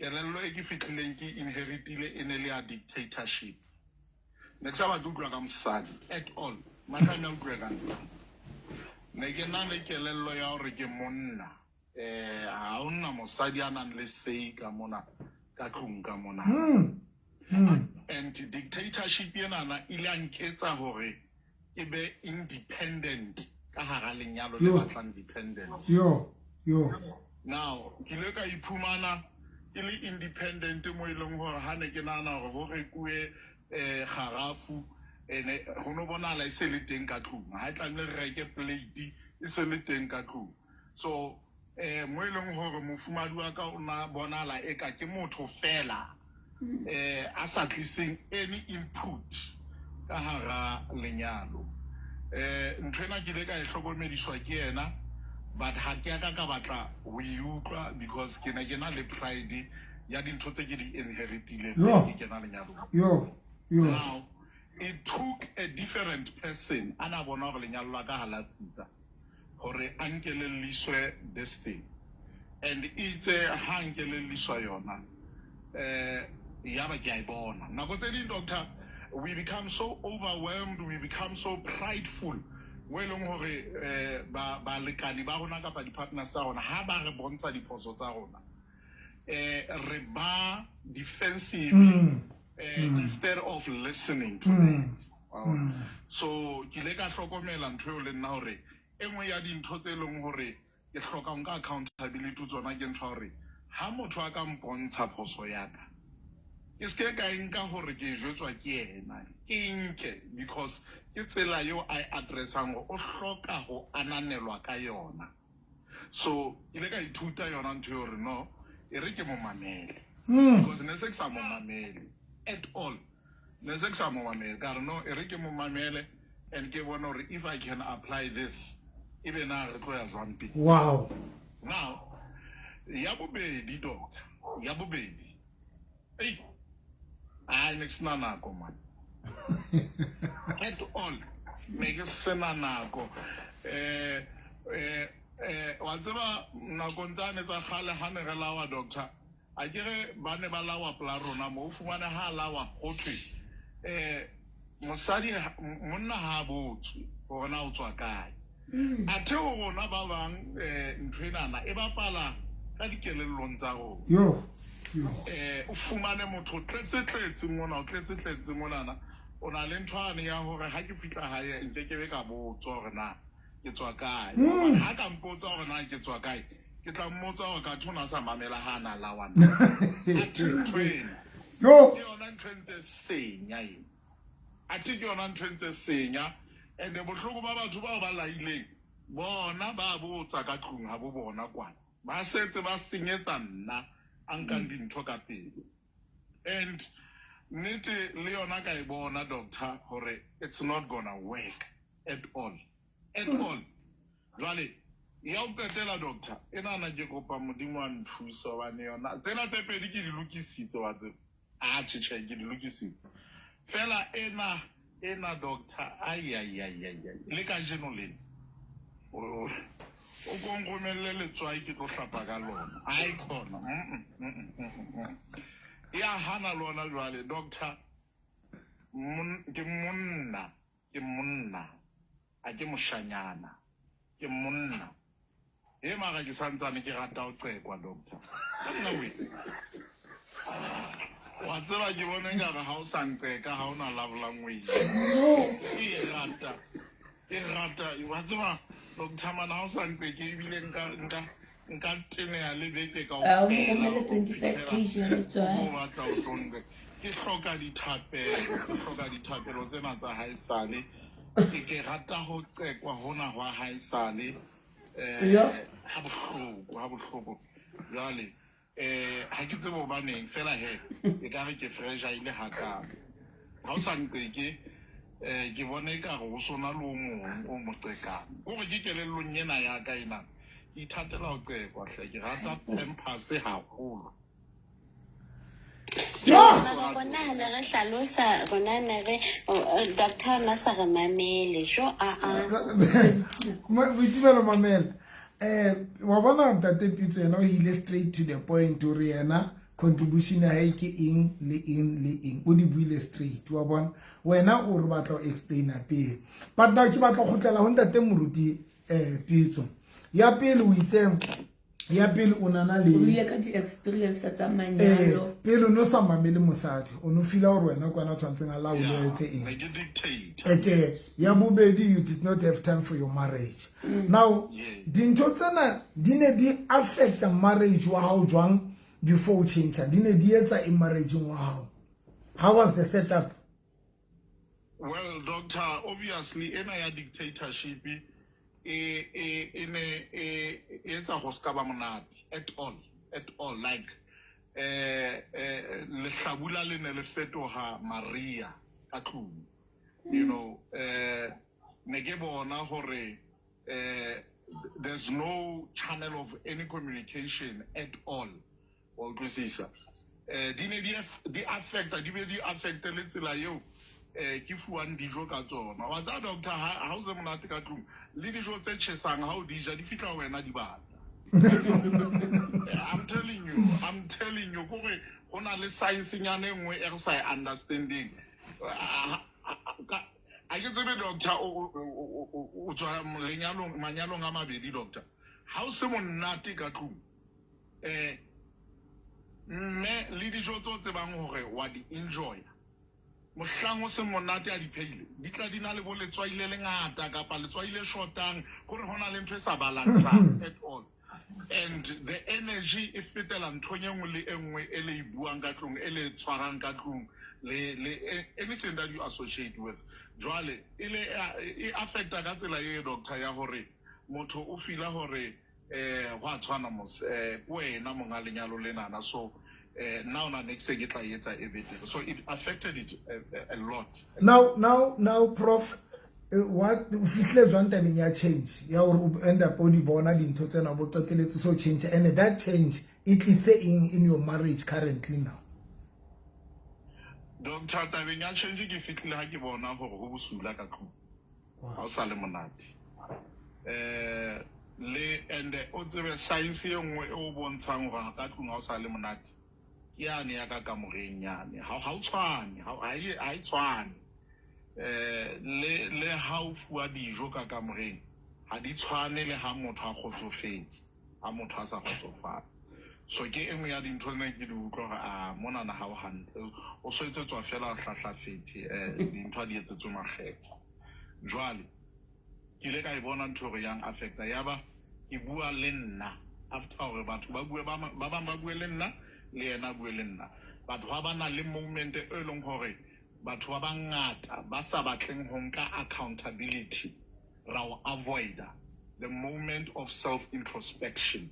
kelello e ke fihlileng ke inheritile e ne le ya dictatorship. Ne ke sa batle ho utlwa ka mosadi at all. Matlane a utlwe ka nna. Ne ke na le kelello ya hore ke monna, ha hona mosadi a nang le say ka mona ka tlung ka mona. And dictatorship enana ile a nketsa hore ke be independent ka hara lenyalo le Yo. batlang dependence. Yo, yo. Now ke ile ka iphumana ke le independent mo e leng hore ha ne ke nahana hore ho rekuwe kgarafu, ene ho no bonahala e se le teng ka tlung. Ha e tlamehile re reke plate, e se le teng ka tlung. So mo e leng hore mofumahadi wa ka o na bonahala eka ke motho fela a sa tliseng any input ka hara lenyalo. Ntho ena ke ile ka e hlokomediswa ke yena, but ha ke a ka ka batla ho e utlwa because ke ne ke na le pride ya dintho tse ke di inheritileng Yo. pele ke kena lenyalong. Yo, yo. Now it took a different person a na bona hore lenyalo la ka ha la tsitsa hore a nkelelliswe this thing, and itse ha nkelelliswa yona, yaba ke a e bona. Nako tse ding, doctor, we become so overwhelmed, we become so prideful mo e leng hore ba balekane ba rona kapa di-partners tsa rona, ha ba re bontsha diphoso tsa rona, re ba defensive instead of listening to them. Wa bona? So ke ile ka hlokomela ntho eo le nna hore e nngwe ya dintho tse leng hore ke hloka ho nka accountability tsona ke ntho ya hore ha motho a ka mpontsha phoso ya ka, ke se ke ka e nka hore ke e jwetswa ke yena, ke e nke because ke tsela eo a e addressang hore o hloka ho ananelwa ka yona. So ke ile ka ithuta yona ntho eo hore no, e re ke mo mamele because ne se ke sa mo mamele at all, ne se ke sa mo mamele. Ka re no, e re ke mo mamele and ke bone hore if I can apply this, ebe na re tlo ya jwang pele. Now ya bobedi, doctor, ya bobedi, ei, ai, ne ke sena nako, man, at all. Ne ke sena nako. Wa tseba, nakong tsane tsa kgale ha ne re lawa, doctor, a ke re ba ne ba lawa pela rona mo, o fumane ha lawa ho thwe mosadi monna ha a botswe hore na o tswa kae. Athe ho rona ba bang, ntho enana e bapala ka dikelellong tsa rona. Yo, yo. O fumane motho o tletse tletse mona, o tletse tletse monana, o na le ntho ane ya hore ha ke fihla hae nke ke be ka botswa hore na ke tswa kae. Hobane ha ka mpotsa hore na ke tswa kae, ke tla mmotsa hore katho o na sa mamela ha a na lawa na. Athe ntho ena Yo. ke yona ntho e ntse senya ena. Athe ke yona ntho e ntse senya. And bohloko ba batho bao ba laileng bona ba botsa ka tlung ha bo bona kwana. Ba setse ba senyetsa nna a nkang dintho ka pele. And nnete le yona ka e bona, doctor, hore it's not gonna work at all. At all. Jwale ya ho qetela, doctor, e nana ke kopa Modimo a nthuse hobane yona tsena tse pedi ke di lokisitse, wa tseba. Atjhe, tjhe, ke di lokisitse. Fela ena doctor, ai ai ai ai ai, le kajeno lena o ko nromelle letswai ke tlo hlapa ka lona. Ai khona. Ya hana lona jwale, doctor. Ke monna, ke monna. A ke moshanyana. Ke monna. E mara ke santsane ke rata ho qekwa, doctor. Ka nna we. Wa tseba ke bona ekare ha o sa nqeka ha o na love language. Ke e rata. Ke rata, wa tseba, doctor, mana ha o sa nqeke ebile nka teneha le beke A o mo romele 25 kg ya letswai. O batla o tlo nqeka. Ke hloka dithapelo, ke hloka dithapelo tsena tsa haesale. Ke rata ho qekwa hona hwa haesale. Ha bohloko, ha bohloko. Jwale ha ke tsebe hobaneng fela he e ka re ke fragile hakalo. Ha o sa nqeke, ke bona ekare ho sona le o mong o mo qekang. Kore ke kelellong ena ya ka ena. Ke ithatela ho qekwa hle, ke rata Pampers haholo. Mara rona ha ne re hlalosa, rona ne re doctor na sa re mamele jo a a. Boitumelo, mamela. Wa bona ntate Pitso yena o ile straight to the point hore yena contribution ya hae ke eng le eng le eng, o di buile straight, wa bona. Wena o re batla ho explaina pele, but now ke batla ho kgutlela ho ntate Moruti. Pitso ya pele o itse, ya pele o nana le O ile ka di-experience tsa manyalo. Pele o no sa mamele mosadi, o no feela hore wena kwana tshwantseng a laole a etse eng. Ne ke dictate. Okay, ya bobedi, you did not have time for your marriage. Now dintho tsena di ne di affecta marriage wa hao jwang before o change? Di ne di etsa in marriage wa hao? How was the setup? Well, doctor, obviously ena ya dictatorship e ne e etsa go ska ba monate at all, at all. Like lehlabula le ne le fetoha Maria ka tlung. Ne ke bona hore there's no channel of any communication at all. Wa utlwisisa? Di ne di affecta, di be di affecte le tsela eo ke fuwang dijo ka tsona. Wa tseba, doctor, ha o se monate ka tlung, le dijo tse tjhesang ha o di ja di fihla ho wena di bata. I'm telling you, I'm telling you, kore ho na le science nyana e nngwe e re sa e understanding. Ha ke tsebe, doctor, o tswa lenyalong, manyalong a mabedi, doctor. Ha o se monate ka tlung, mme le dijo tse o tsebang hore wa di enjoy, mohlang o se monate a di pheile, di tla di na le bo letswai le lengata kapa letswai le shotang, kore ho na le ntho e sa balansang at all. And the energy e fetela nthong e nngwe le e nngwe e le e buang ka tlung, e le tshwarang ka tlung, le anything that you associate with. Jwale e le e affecta ka tsela e, doctor, ya hore motho o feela hore ho a tshwana mos, ke wena monga lenyalo lenana, so nna ona next ke tla etsa e betere. So it affected it a lot. Now, prof, what o fihlile jwang tabeng ya change ya hore o end up o di bona dintho tsena, bo qeteletse so change, and that change e tlise eng in your marriage currently now? Doctor, tabeng ya change ke fihlile ha ke bona hore ho bosula ka tlung, ha o sa le monate. Le and o tsebe science e nngwe e o bontshang hore ka tlung ha o sa le monate ke yane ya ka kamoreng yane. Ha o tshwane, ha e tshwane. Le ha o fuwa dijo ka kamoreng ha di tshwane le ha motho a kgotsofetse, ha motho a sa kgotsofala. So ke e nngwe ya dintho tse ke di utlwa hore a monana ha o hantle, o so etsetswa fela hlahlafethe, dintho ha di etsetswe makgetho. Jwale ke ile ka e bona ntho hore yang affecta, ya ba ke bua le nna after hore batho ba bue, ba bang ba bue le nna, le yena a bue le nna. Batho ba na le moment e leng hore Batho ba bangata ba sa batleng ho nka accountability ra o avoida the moment of self introspection.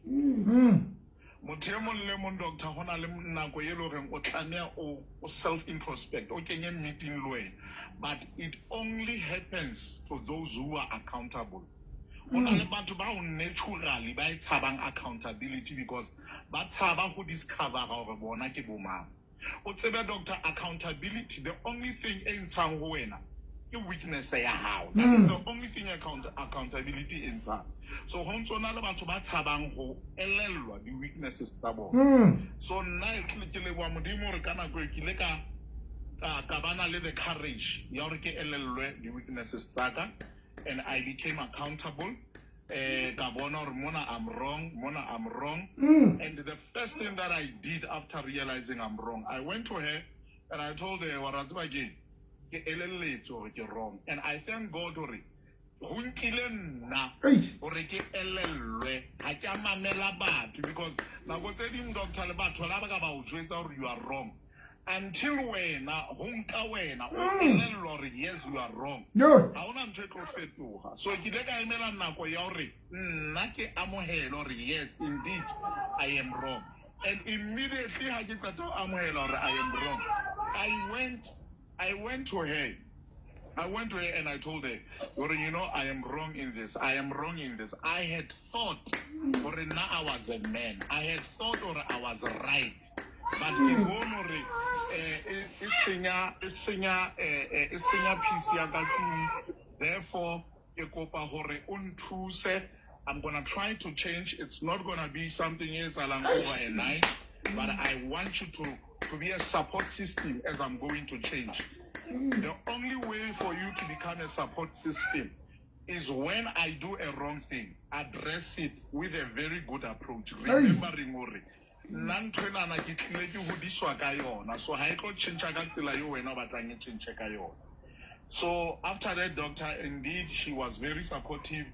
Motho e mong le mong, doctor, ho na le nako e le horeng o tlameha o self introspect, o kenye meeting le wena, but it only happens to those who are accountable. Ho na le batho bao naturally ba e tshabang accountability because ba tshaba ho discover hore bona ke bo mang. O tsebe, doctor, accountability, the only thing e ntshang ho wena ke weakness ya hao. That is the only thing accountability e ntshang. So ho ntso na le batho ba tshabang ho elellwa di-weaknesses tsa bona. So nna e tlile ke leboha Modimo hore ka nako e ke ile ka bana le the courage ya hore ke elellwe di-weaknesses tsa ka, and I became accountable. Ka bona hore mona I'm wrong, mona I'm wrong. And the first thing that I did after realizing I'm wrong, I went to her and I told her, "Wa tseba ke elelletswe hore ke wrong." And I thank God hore ho nkile nna Eish. hore ke elellwe, ha ke a mamela batho, because nako tse ding, doctor, le batho la ba ka ba o jwetsa hore you are wrong, until wena ho nka wena o elellwa hore yes, you are wrong, Yo. ha hona ntho e tlo fetoha. So ke ile ka emela nako ya hore nna ke amohele hore yes, indeed, I am wrong. And immediately ha ke qeta ho amohela hore I am wrong, I went to her. I went to her and I told her, "Hore, I am wrong in this. I am wrong in this. I had thought, hore now I was a man. I had thought or I was right. But ke bone hore e senya peace ya ka tlung. Therefore, ke kopa hore o nthuse. I'm gonna try to change. It's not gonna be something e etsahalang overnight, but I want you to be a support system as I'm going to change. The only way for you to become a support system is when I do a wrong thing, address it with a very good approach, remembering hore nna ntho enana ke tlile ke hodiswa ka yona, so ha e tlo tjhentjha ka tsela eo wena o batlang e tjhentjhe ka yona." So after that, doctor, indeed she was very supportive.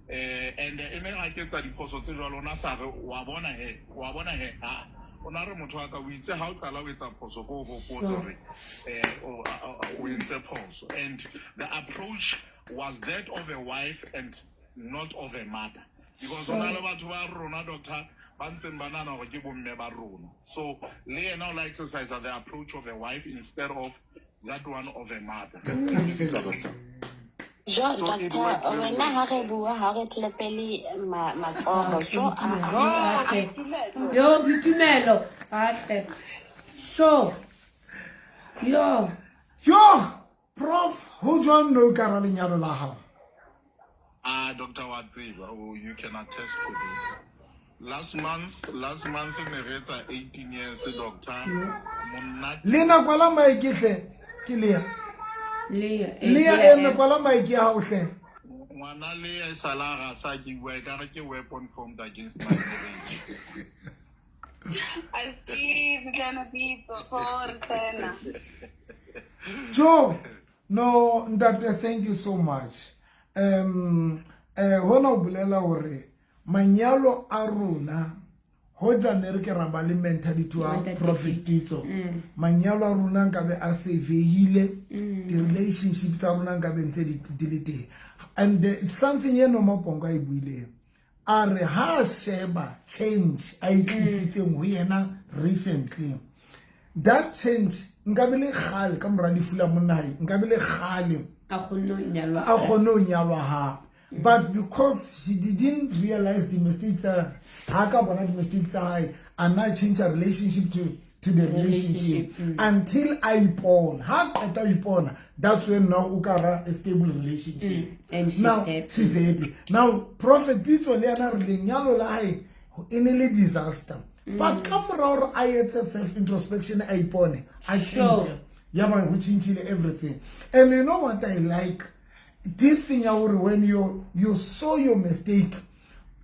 And e ne ha ke etsa diphoso tse jwalo, o na sa re, "Wa bona he, wa bona he." Ha o na re, "Motho wa ka, o itse ha o qala o etsa phoso, ko o hopotse hore o entse phoso." And the approach was that of a wife and not of a mother, because ho na le batho ba rona, doctor, ba ntseng ba nahana hore ke bomme ba rona. So le yena o la exercise the approach of a wife instead of that one of a mother. Utlwisisa, doctor? Jo, So it doctor, worked very wena well. ha re bua, ha re tlepele matsoho. Jo, Atle. Yo, Boitumelo. Atle. So. Yo. Yo, prof, ho jwang no ka ra lenyalo la hao? Ah, Dr. Watsiba, oh, you can attest to this. Last month ne re etsa 18 years, doctor. Monate. Le kwala mic hle, ke Lea. Lea. Lea, eme, kwala mic ya hao hle. Ngwana le e sala ga sa ke bua, ekare ke weapon formed against my marriage. I see, Tlana Pitso, sorry, Tlana. Joe, no, ntate, thank you so much. Hona o bolela hore manyalo a rona, hoja ne re ke ra ba le mentality wa Ntate. Prophet Pitso, manyalo a rona nkabe a savehile, di-relationship tsa rona nkabe ntse di le teng. And it's something e Nomapongo a e buileng, a re ha a sheba change a e tlisitseng ho yena recently, that change nkabe le kgale ka mora lefu la monna hae, nkabe le kgale A kgonne ho nyalwa. A kgone ho nyalwa hape. But because she didn't realize the mistake tsa ha ka bona di-mistake tsa hae, a na change her relationship to the relationship until a ipona. Ha qeta ho ipona, that's when now o ka ra a stable relationship. And she's Now happy. she's happy now. Prophet Pitso le yena re lenyalo la hae e ne le disaster, but ka mora hore a etse self introspection, a ipone, a change, ya ba ho tjhentjhile everything. And you know what I like? This thing ya hore when you saw your mistake,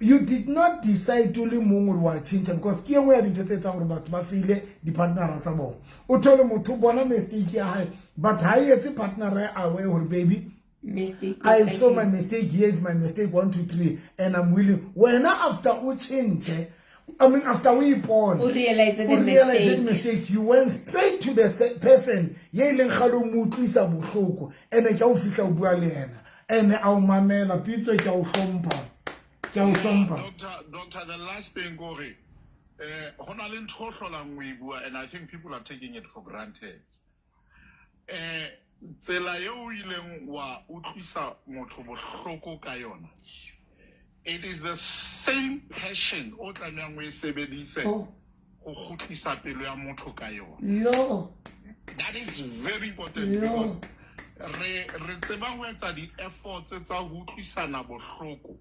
you did not decide to le mong hore wa tjhentjha, because ke e nngwe ya dintho tse etsang hore batho ba faile di-partnera tsa bona. O thole motho o bona mistake ya hae, but ha e etse partnera ya aware hore, "Baby, Mistake. I saw my mistake. Here is my mistake, 1, 2, 3, and I'm willing." Wena after o change, I mean, after we ipona, O realize the o realize the mistake. Mistake, you went straight to the person ye ileng kgale o mo utlwisa bohloko, ene ke a o fihla o bua le yena, ene a o mamela. Pitso, ke a o hlompha, ke a o hlompha. Doctor, the last thing kore ho na le ntho o hlolang o e bua, and I think people are taking it for granted. Tsela eo o ileng wa utlwisa motho bohloko ka yona, it is the same passion o tlamehang o e sebedise Oh. ho kgutlisa pelo ya motho ka yona. Yo. That is very important Yo. because re tseba ho etsa di-efforts tsa ho utlwisana bohloko,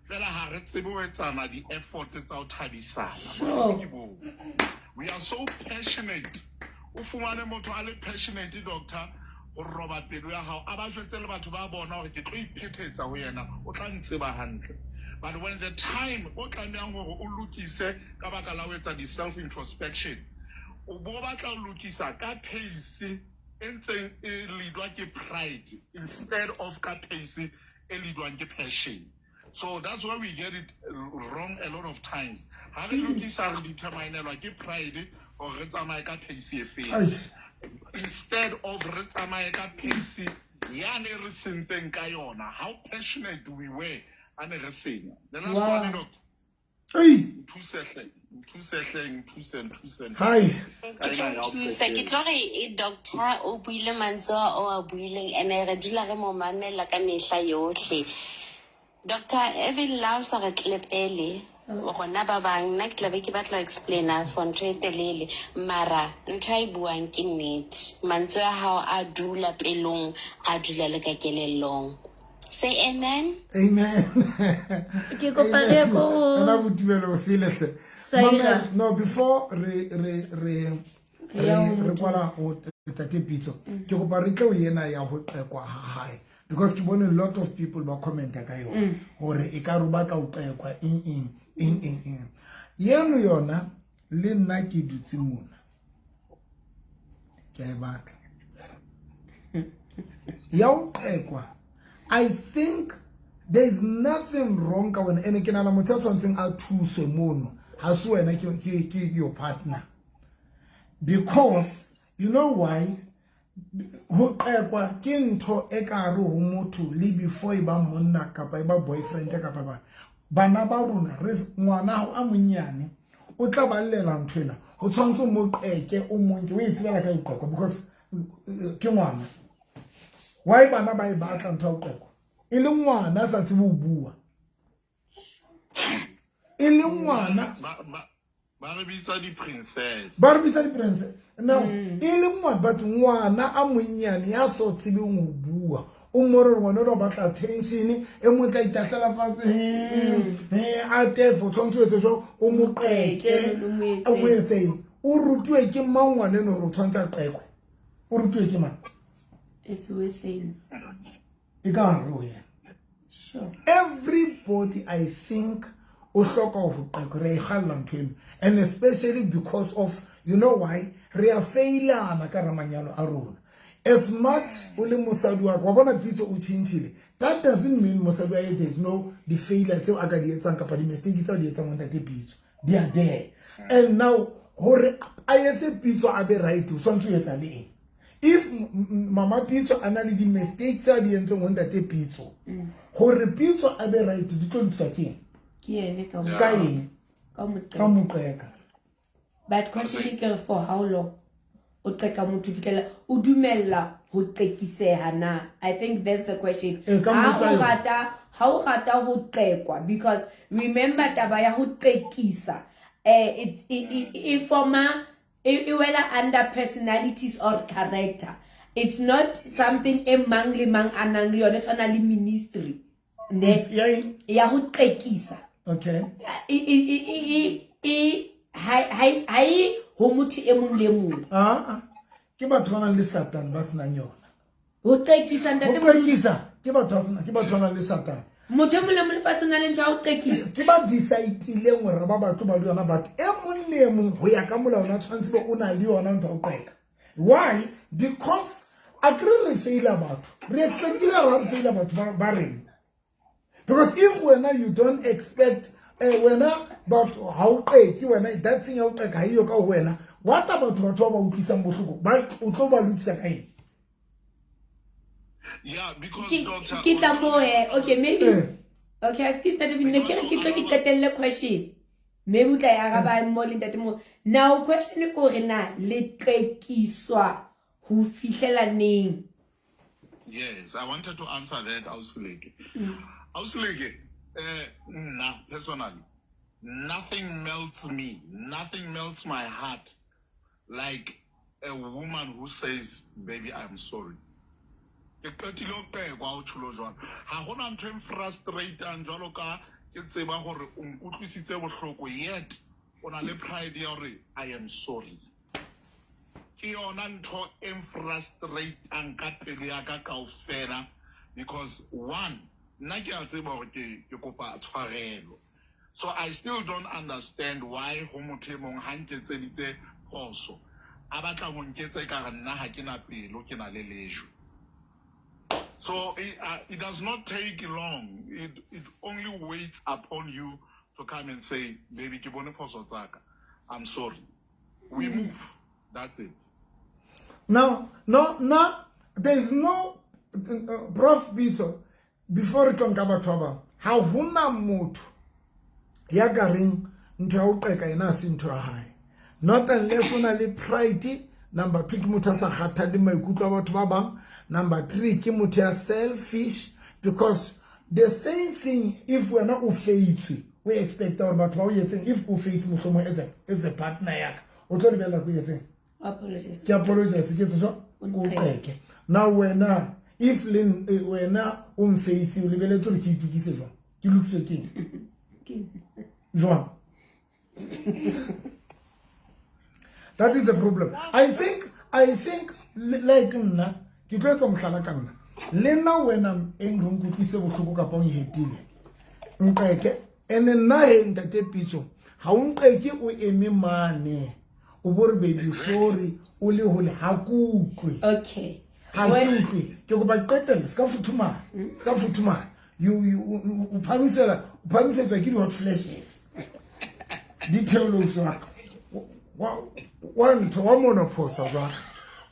fela ha re tsebe ho etsana di-effort tsa ho thabisana. Bohloko ke boo. We are so passionate. O fumane motho a le passionate, doctor, ho roba pelo ya hao, a ba jwetse le batho ba bona hore ke tlo iphethetsa ho yena, o tla ntseba hantle. But when the time o tlamehang hore o lokise ka baka la ho etsa di-self introspection, o bo batla ho lokisa ka pace e ntseng e leadwa ke pride instead of ka pace e leadwang ke passion. So that's why we get it wrong a lot of times. Ha re lokisa, re determinelwa ke pride hore re tsamaye ka pace e feng Eish. instead of re tsamaye ka pace yane re sentseng ka yona, how passionate we were a ne re senya. The last one, doctor. Ei. Nthuse hle, nthuse hle, nthuse, nthuse. Hai. Ke tlo o thusa, ke tlo re doctor o buile mantswe a o a buileng, ene re dula re mo mamela ka mehla yotlhe. Doctor, even la o sa re tlepele rona ba bang, nna ke tlabe ke batla ho explaina for ntho e telele, mara ntho a e buang ke nnete. Mantswe a hao a dula pelong, a dula le ka kelellong. Say amen. Amen. Ke kopa re ye ko Ana botumelo o sele hle. Saira. Mamela, no, before re Re ya ho re motho. Kwala ho tate Pitso, ke kopa re tle ho ena ya ho qekwa ha hae, because ke bone a lot of people ba commenta ka yona hore e ka re o batla ho qekwa eng eng eng eng eng. Yeno yona le nna ke dutse mona, ke a e batla ya ho qekwa. I think there is nothing wrong ka wena, ene ke nahana motho ya tshwanetseng a thuswe mono ha se wena, ke your partner, because you know why? Ho qekwa ke ntho e ka hare ho motho le before e ba monna kapa e ba boyfriend kapa ba bana ba rona. Re ngwana hao a monyane o tla ba llela ntho ena, ho tshwanetse o mo qeke, o monke o e tsebela ka ho qekwa, because ke ngwana. Why bana ba e batla ntho ya ho qekwa? E le ngwana a sa tsebe ho bua, e le ngwana. Ba re bitsa di-princess. Ba re bitsa di-princess now. E le ngwana, but ngwana a monnyane ya so tsebeng ho bua, o mmone gore ngwana o batla attention, e mongwe tla itahlela fatshe, he a tefo, o tshwanetse o etse jwang? O mo qeke, o mo etseng? O rutiwe ke mang ngwana eno gore o tshwanetse a qekwe? O rutiwe ke mang? It's within. E ka hare ho yena. Everybody, I think, o hloka ho qekwa. Re e kgalla ntho eno, and especially because of, you know why, re a failana ka ramanyalo a rona. As much o le mosadi wa ka, wa bona Pitso o tjhentjhile, that doesn't mean mosadi wa hae there's no di-failure tseo a ka di etsang kapa di-mistake tseo a di etsang. Ntate Pitso, di are there, and now hore a etse Pitso a be right, o tshwanetse o etsa le eng? If mama Pitso a na le di-mistake tse a di entseng ho ntate Pitso, hore Pitso a be right, di tlo lokiswa ke eng? Ke ene ka mo Ka eng? Ka mo Ka mo qeka. But question ke re, for how long o qeka motho fihlela o dumella ho qekiseha na? I think that's the question. Ka Ha mmotsa o yona. rata, ha o rata ho qekwa, because remember taba ya ho qekisa, it's e forma e wela under personalities or character. It's not something e mang le mang a nang le yone, tshwana le ministry ne. Ya eng? Ya ho qekisa. E ha e ho motho e mong le mong. Ah, ke batho ba nang le Satan ba senang yona. Ho qekisa, ntate. Ho qekisa ke batho ba senang, ke batho ba nang le Satan. Motho e mong le mong lefatsheng o na le ntho ya ho qekisa. Ke ba decide-ileng hore ba batho ba le yona, but e mong le e mong ho ya ka molao na tshwanetse be o na le yona ntho ya ho qeka. Why? Because a kere re faila batho, re expectile ra re faila batho ba reng? Because if wena you don't expect, wena But ha o qeke wena, that thing ya o qeka ha eyo ka ho wena. What about batho ba ba utlwisang bohloko? Ba o tlo ba lokisa ka eng? Yeah, because Ke doctor, ke tla mo he. Okay, maybe. Eh. Okay, a se ke ne ke re ke tlo ke qetelle question. Maybe o tla e araba mo le ntate mo. Now question ke hore na le qekiswa ho fihlela neng? Yes, I wanted to answer that, Ausileke. Ausileke, nah, personally, nothing melts me, nothing melts my heart like a woman who says, baby, I'm sorry. Ke qetile ho qekwa ho tjholo jwalo. Ha hona ntho e frustrate-ang jwalo ka ke tseba hore o nkutlwisitse bohloko, yet o na le pride ya hore I am sorry. Ke yona ntho e frustrate-ang ka pelo ya ka kaofela, because one, nna ke a tseba hore ke kopa tshwarelo. So I still don't understand why ho motho e mong ha nketseditse phoso, a batla ho nketsa ekare nna ha ke na pelo, ke na le lejwe. So it does not take long. It only waits upon you to come and say, baby, ke bone phoso tsa ka. I'm sorry. We move. That's it. No, no, no. There is no Prof Pitso, before re tlo nka batho ba bang, ha hona motho ya ka reng ntho ya ho qeka ena ha se ntho ya hae. Not unless o na le pride. Number 2, ke motho a sa kgathalle maikutlo a batho ba bang. Number 3, ke motho ya selfish, because the same thing if wena o faitswe, o expect hore batho ba o etseng, if o faitswe mohlomong as a partner ya ka, o tlo lebella ko etseng? Apologize. Ke apologize, ke etse jwang? O O qeke. Now wena, if le wena o mfeitse, o lebeletse hore ke itukise jwang? Ke lokiswe ke eng? Ke Jwang? That is the problem. I think like nna, ke tlo etsa mohlala ka nna. Le nna wena eng re nkutlwise bohloko kapa o nhetile. Nqeke, ene nna he ntate Pitso, ha o nqeke o eme mane. O bo re baby sorry, o le hole ha ke utlwe. Okay. Ha ke utlwe. Ke kopa qetelle, se ka futhumala. Se ka futhumala. You o phamisela, o phamisetswa ke di-hot flashes. Di theolose wa ka. Wa ntho, wa monopause jwang?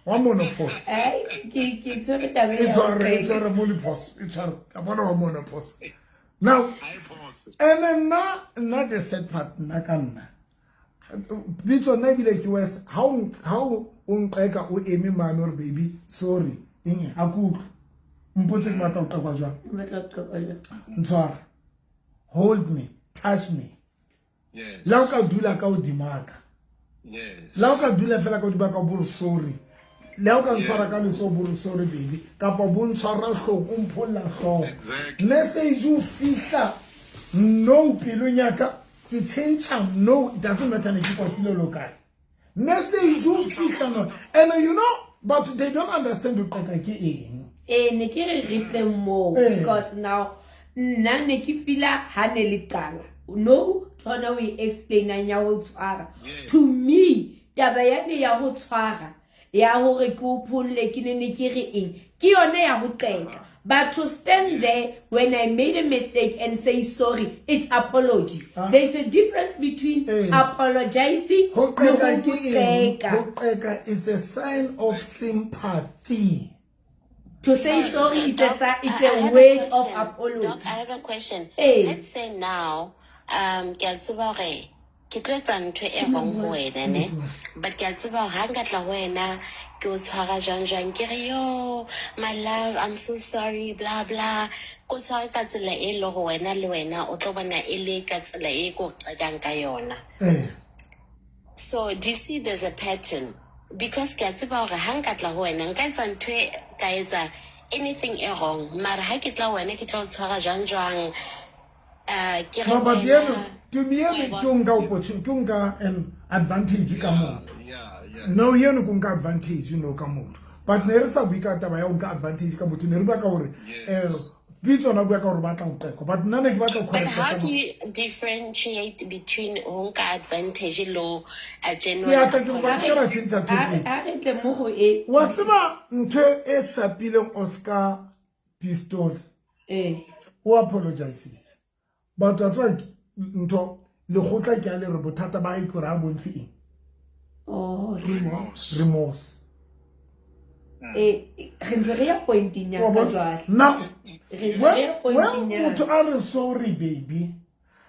Wa monopause. Ai, ke tshwere taba E ya tshware, e ho tshware monopause, e tshware. Ka bona wa monopause. Now, I pause. and then nna the sad part, nna ka nna. Pitso nna ebile ke worse. Ha o nqeka o eme mane hore baby, sorry, eng, ha ke utlwe. Mpotse ke batla ho qekwa jwang? O batla ho qekwa jwang? Ntshware. Hold me, touch me. Yes. La o ka dula ka hodima ka. Yes. La o ka dula fela ka hodima ka bo re sorry. La o ka ntshwara ka letsoho bo re sorry baby, kapa bo ntshwara hlooho, o mpholla hlooho. Exactly. Message o fihla no pelong ya ka, ke tjhentjha no, it doesn't matter ne ke kwatile lo kae. Message o fihla no. And you know, but they don't understand ho qeka ke eng. Ne ke re re tle moo, because now nna ne ke feel-a ha ne le qala. No, tshwana o e explain-ang ya ho tshwara. Yes. To me, taba ya ne ya ho tshwara, ya hore ke o pholle, ke ne ne ke re eng, ke yona ya ho qeka. But to stand there when I made a mistake and say sorry, it's apology. There's a difference between apologizing Ho le qeka ho ke eng? qeka. Ho qeka is a sign of sympathy. To say sorry, Doc, it's I a have a word of question. apology. Doc, I have a question. Hey. Let's say now, ke a tseba hore ke tlo etsa ntho e wrong ho wena, ne? But ke a tseba hore ha nka tla ho wena, ke o tshwara jwang jwang, ke re, yo, my love, I'm so sorry, blah, blah. Ke o tshware ka tsela e leng hore wena le wena o tlo bona e le ka tsela e ke o qekang ka yona. So, do you see there's a pattern? Because ke a tseba hore ha nka tla ho wena, nka etsa ntho e, ka etsa anything e wrong. Mara ha ke tla ho wena, ke tla o tshwara jwang jwang. Ke re No, but wena yeno, to me, yeno, ke o nka opportunity, ke o nka an advantage ka motho. Yeah, yeah. No, yeno ke o nka advantage, no, ka motho. But ne re sa bue ka taba ya ho nka advantage ka motho, ne re bua ka hore, Yes. Pitso ona bua ka hore ba tla ho qekwa, but nna ne ke batla ho But correct how ka do motho. you differentiate between ho nka advantage le a genuine Ke a tla ke kopa apology? ke ra change topic. A re tle mo go e. Wa tseba ntho e shapileng Oscar Pistol? O apologize. But wa tseba ntho Lekgotla ke a le re bothata ba hae ke hore ha bontshe eng? Oh, remorse. Remorse. Eh, re ntse re ya pointing ya ka jwale. Now, Re ntse re ya when pointing ya. motho a re sorry baby,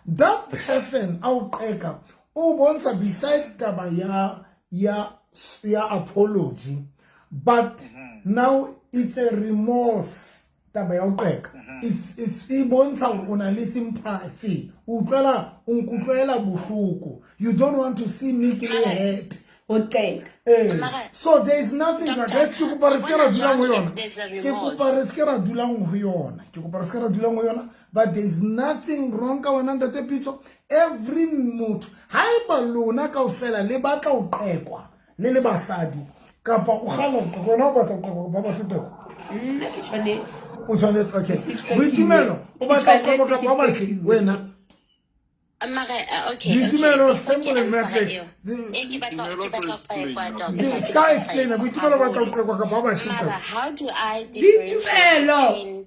that person a o qeka o bontsha beside taba ya ya ya apology, but now it's a remorse taba ya ho qeka. It's e bontsha hore o na le sympathy, o utlwela, o nkutlwela bohloko, you don't want to see me ke le hurt. Ho qeka. Eh, Mara- so there is nothing Doctor, like ke kopa re se ke ra o bona dulang ho jwang yona. if there's a Ke remorse? kopa re se ke ra dulang ho yona. Ke kopa re se ke ra dulang ho yona, but there is nothing wrong ka wena ntate Pitso. Every motho haeba lona kaofela le batla ho qekwa le le basadi kapa o kgala ho qekwa, wena o batla ho qekwa, ba batle qekwa. Nna ke tshwanetse. O tshwanetse, okay. Ke Boitumelo, o batla ho qekwa tshwanetse kapa o ke batle qekiwe. wena? Mara, okay, Boitumelo, okay, before simple ke and answer rapid. eo, eh, ke batla ho qekwa, doctor, Ke ke ska batla ho explain, qekwa Boitumelo o batla ho haholo. qekwa kapa o batle Mara, qekwa. how do I differentiate Boitumelo. between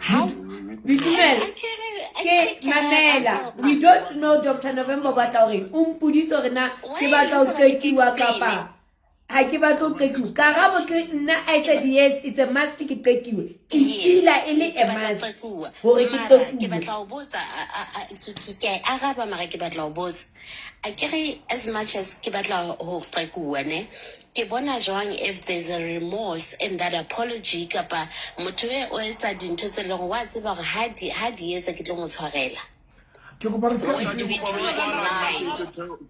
how Boitumelo. I can't- I Ke can't- mamela. We don't know Dr. November o batla hore o mpoditse hore na Why ke batla ho le sa batle ke qekiwa explain-e? kapa ha ke batle ho qekiwa. Karabo ke nna I said yes, it's a must ke qekiwe. Ke Yes. feel-a e le Ke a batla ho must qekuwa. hore ke Mara, ke qekuwe. batla ho botsa, ke a e araba mara ke batla ho botsa. Akere as much as ke batla ho qekuwa ne, ke bona jwang if there's a remorse in that apology kapa motho e o etsa dintho tse leng hore wa tseba hore ha di etsa ke tlo mo tshwarela. Ke kopa re se Where do we ke draw the line?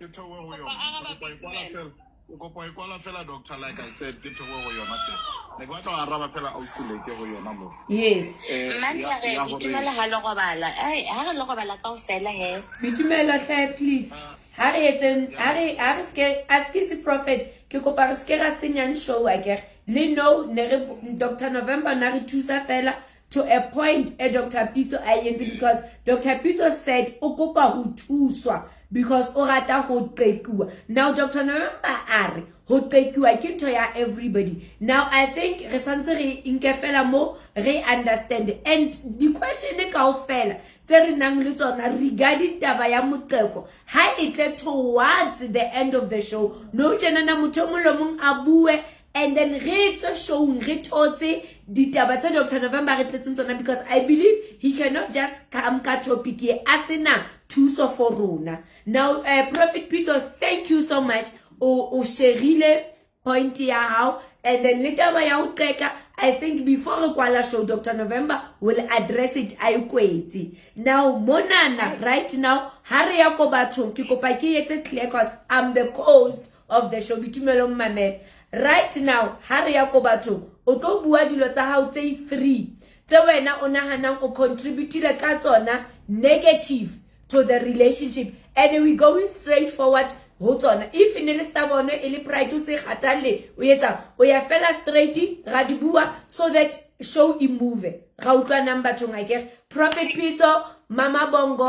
Ke theohe ho yona. Ke kopa e kwala fela. Ke kopa e kwala fela, doctor, like I said, ke theohe ho yona fela. Ne ke batla ho araba fela ausi Leke ho yona moo. Yes. Nna ke a re, Ya hore- Boitumelo ha le robala. Ai, ha re le robala kaofela he. Boitumelo hle please. Ha re etseng, ha re ha re ske a ske se prophet, ke kopa re ske ra senyang show akere. Le no ne re Dr. November na re thusa fela to a point e Dr. Pitso a entse, because Dr. Pitso said o kopa ho thuswa because o rata ho qekiwa. Now Dr. November a re ho qekiwa ke ntho ya everybody. Now I think re santse re nke fela mo re understand and the question e kaofela tse re nang le tsona regarding taba ya moqeko ha e tle towards the end of the show. No tjenana motho o mong le mong a bue and then re tswe showng re thotse ditaba tse Dr. November re tletseng tsona, because I believe he cannot just come ka topic e a sena thuso for rona. Now Prophet Peter, thank you so much. O sharile point ya hao and then le taba ya ho qeka, I think before re kwala show Dr. November will address it a e kwetse. Now monana right now ha re ya ko bathong ke kopa ke etse clear cause I'm the host of the show Boitumelo Mmamela. Right now ha re ya ko bathong o tlo bua dilo tsa hao tse 3 tse wena o nahanang o contributile ka tsona negative to the relationship, and we going straight forward ho tsona. If ne le stubborn e le pride o se kgathalle o etsa o ya fela straight ra di bua so that show e move. Ra utlwanang bathong akere. Prophet Pitso, Mama Bongo,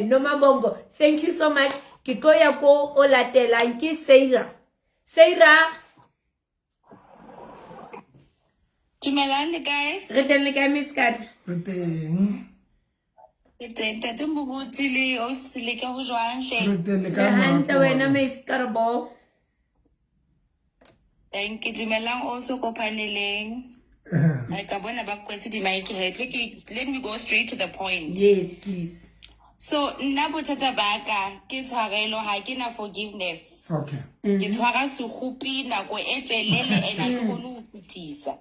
Noma Bongo, thank you so much. Ke tlo ya ko o latelang ke Sarah. Sarah, Dumelang le kae? Re teng le kae Miss Kat? Re teng. Ke teng, Ntate Moruti le ausi le ka ho jwang hle? Re teng le kae Re hantle morato wa wena rona? Miss Karabo. Thank you, dumelang also ko paneleng. Re ka bona ba kwetse di-mic he. Let me go straight to the point. Yes, please. So nna bothata ba ka ke tshwarelo, ha ke na forgiveness. Okay. Ke tshwara sekgopi nako e telele and ha ke kgone ho fetisa.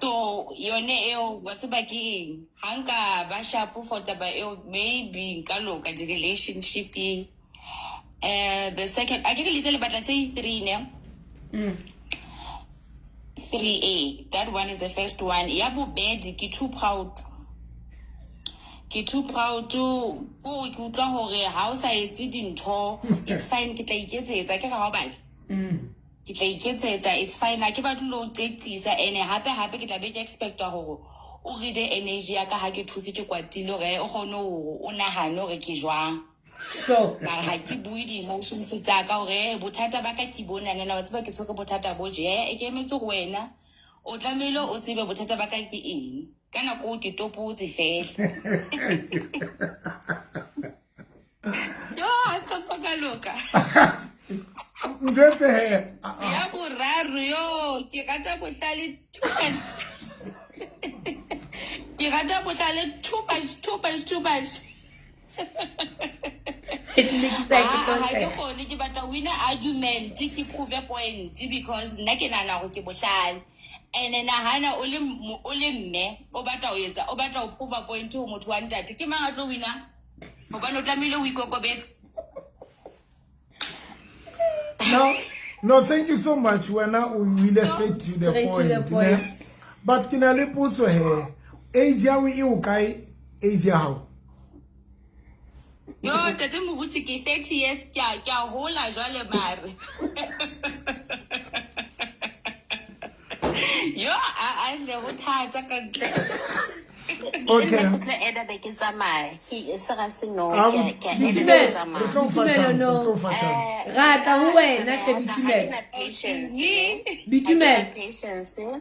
So yone eo wa tseba ke eng? Ha nka ba sharp for taba eo, maybe nka loka di-relationship-eng. The second, a ke re le itse le batla tse 3 ne? 3A. That one is the first one. Ya bobedi ke too proud. Ke too proud ko ke utlwa hore ha o sa etse dintho, it's fine, ke tla iketsetsa, ke re ha o batle. Ke tla iketsetsa, it's fine, ha ke batle ho qeqisa, ene hape hape ke tla be ke expecta hore o read energy ya ka ha ke thuse ke kwatile hore o kgone hore o nahane hore ke jwang. Sure. Mara ha ke bue di-emotions tsa ka hore bothata ba ka ke bona nna, wa tseba ke tshwere bothata bo je, e ke emetse ho wena. O tlamehile o tsebe bothata ba ka ke eng. Ka nako eo ke topotse fela. ka loka. Njwetse he. Ya boraro yo, ke rata bohlale too much. Ke rata bohlale too much, too much, too much. Ha ke kgone, ke batla ho win-a argument, ke prove point, because nna ke nahana hore ke bohlale. And nahana o le o le mme, o batla ho etsa, o batla ho prove point ho motho wa ntate, ke mang a tlo win-a? Hobane o tlamehile o ikokobetse. No, thank you so much. Wena o ile straight to the Straight to point. the point. Ne? But ke na le potso he. Age ya hao e o kae? Age ya hao? Yo, Ntate Moruti, ke 30 years, ke a hola jwale mare. Yo, a le ho thata ka ntle. Okay. Ke tlo eda be ke tsamaye. Ke se ga se no, Ah, ke a eda be ke Boitumelo. Re tsamaya. tlo o fa Boitumelo, chance, no. re tlo o fa chance. Rata ho wena hle Ha ke Boitumelo. na patience, ne? Ha ke Boitumelo. na patience. Oh,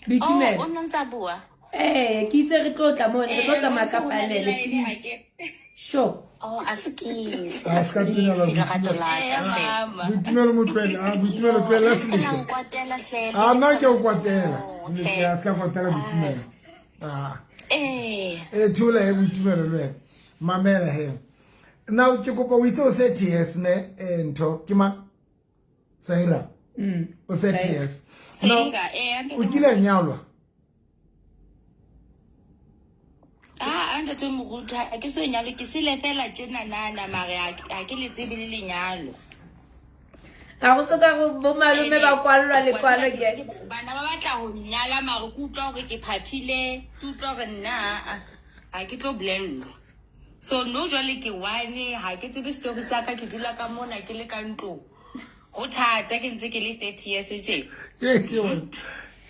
Boitumelo. o no ntsa bua. Eh, ke itse re tlo tla mona, re tlo tsamaya ka o na le panele, line, ha please. ke. Sure. Oh, askies. Ah, ska tena la Lerato la Eh, ka hle. mama. Boitumelo mo tlohele, ah, Boitumelo tlohela Ke la seleke. nkwatela hle. Ah, nna ke o kwatela. Oh, Ke hle. a ska kwatela Boitumelo. Ah. Eh. E thola he Boitumelo le wena. Mamela he. Now ke kopa o itse o 30 years ne, ntho ke mang? Saira. O 30 years. Now, Saira, eh, Ntate o kile a nyalwa? Ah, Ntate Moruti, ha ke so nyalwe, ke sele fela tjena nana, mare ha ke le tsebe le lenyalo. Ga go so ka go bo malome ba kwallwa lekwalo ke. Bana ba batla ho nnyala, mare ke utlwa hore ke phaphile, ke utlwa hore nna ha ke tlo bolellwa. So no, jwale ke one, ha ke tsebe story sa ka, ke dula ka mona ke le ka ntlong. Ho thata, ke ntse ke le 30 years tje. Ke wena.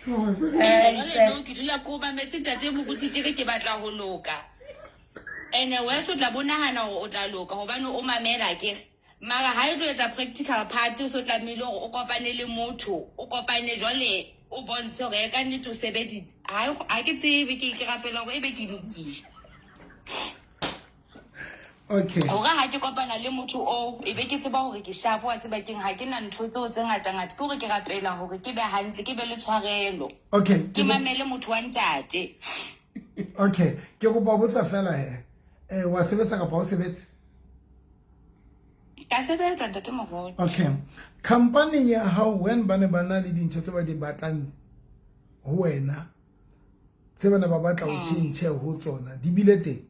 Jwale no, ke dula ko mametse Ntate Moruti, ke re ke batla ho loka. Ene wes o tla bo nahana hore o tla loka hobane o mamela akere. Mara ha e tlo etsa practical part, o so tlamehile hore o kopane le motho, o kopane jwale o bontshe hore ka nnete o sebeditse. Ha ke tsebe, ke rapela hore ebe ke lokile. Okay. Hore ha ke kopana le motho oo, e be ke tseba hore ke sharp, wa tseba keng, ha ke na ntho tseo tse ngata-ngata. Ke hore ke rapela hore ke be hantle, ke be le tshwarelo. Okay. Ke mamele motho wa ntate. Okay, ke kopa ho botsa fela he. Wa sebetsa kapa o sebetse? Ka sebetsa, Ntate Moruti. Okay. Company ya hao when ba ne ba na le dintho tse ba di batlang ho wena, tse ba ne ba batla ho tjhentjhe ho tsona, di bile teng?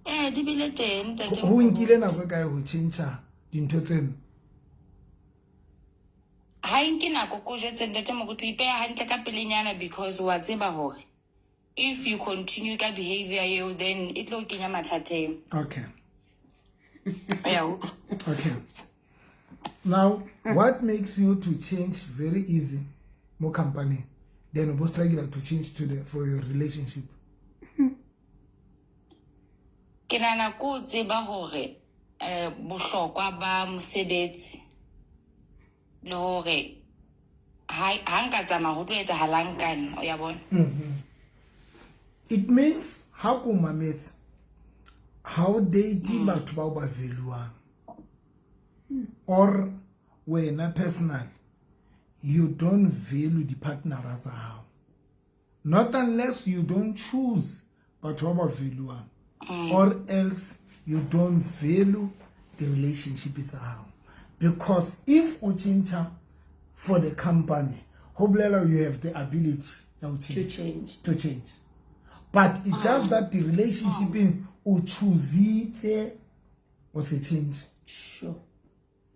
Eh, di bile teng, Ntate Ho nkile nako e kae ho tjhentjha dintho tseno? Ha e nke nako, ko jwetse, Ntate Moruti, o ipeha hantle ka pelenyana, because wa tseba hore if you continue ka behavior eo, then e tlo kenya mathateng. Okay. Ya utlwa. Okay. Now, what makes you to change very easy mo company, then o bo struggle to change to the for your relationship? Ke nahana ko tseba hore bohlokwa ba mosebetsi le hore ha nka tsamaya ho tlo etsahalang ka nna, o ya bona? It means ha ko mametse, ha o date batho bao ba value-ang, or wena personal you don't value di partner tsa hao, not unless you don't choose batho ba ba value-ang, or else you don't value the relationship tsa hao. Because if o tjhentjha for the company, ho bolela you have the ability ya ho To change. change. To change. But it's just that the relationship in o choositse o se change. Sure.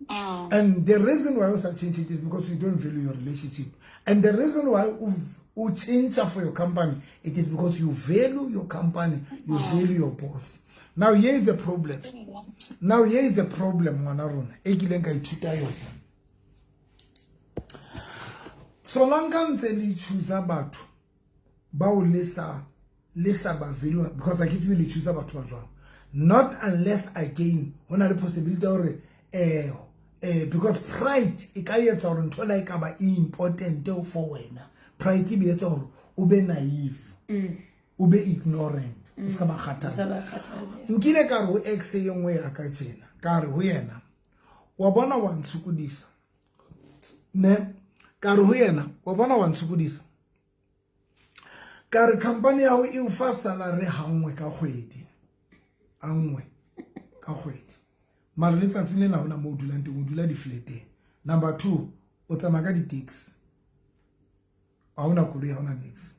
And the reason why o sa change it is because you don't value your relationship. And the reason why o change for your company, it is because you value your company, you value your boss. Now here is the problem. Now here is the problem, ngwana rona, e kileng ka ithuta yona. Solanka ntse le choose batho bao le sa ba value, because ha ke tsebe le choose batho ba jwang. Not unless again ho na le possibility ya hore because pride e ka etsa hore ntho la e ka ba e important for wena. Pride e be etsa hore o be naive, o be ignorant. O se ka ba kgathala. Nkile ka re ho ex e nngwe ya ka tjena, ka re ho yena, wa bona wa ntshokodisa. Ne, ka re ho yena, wa bona wa ntshokodisa. Ka re company ya hao e o fa salary hanngwe ka kgwedi. Hanngwe ka kgwedi. Mara letsatsi lena ha hona moo o dulang teng, o dula di-flateng. Number 2, o tsamaya ka di-taxi. Ha hona koloi, ha hona nix.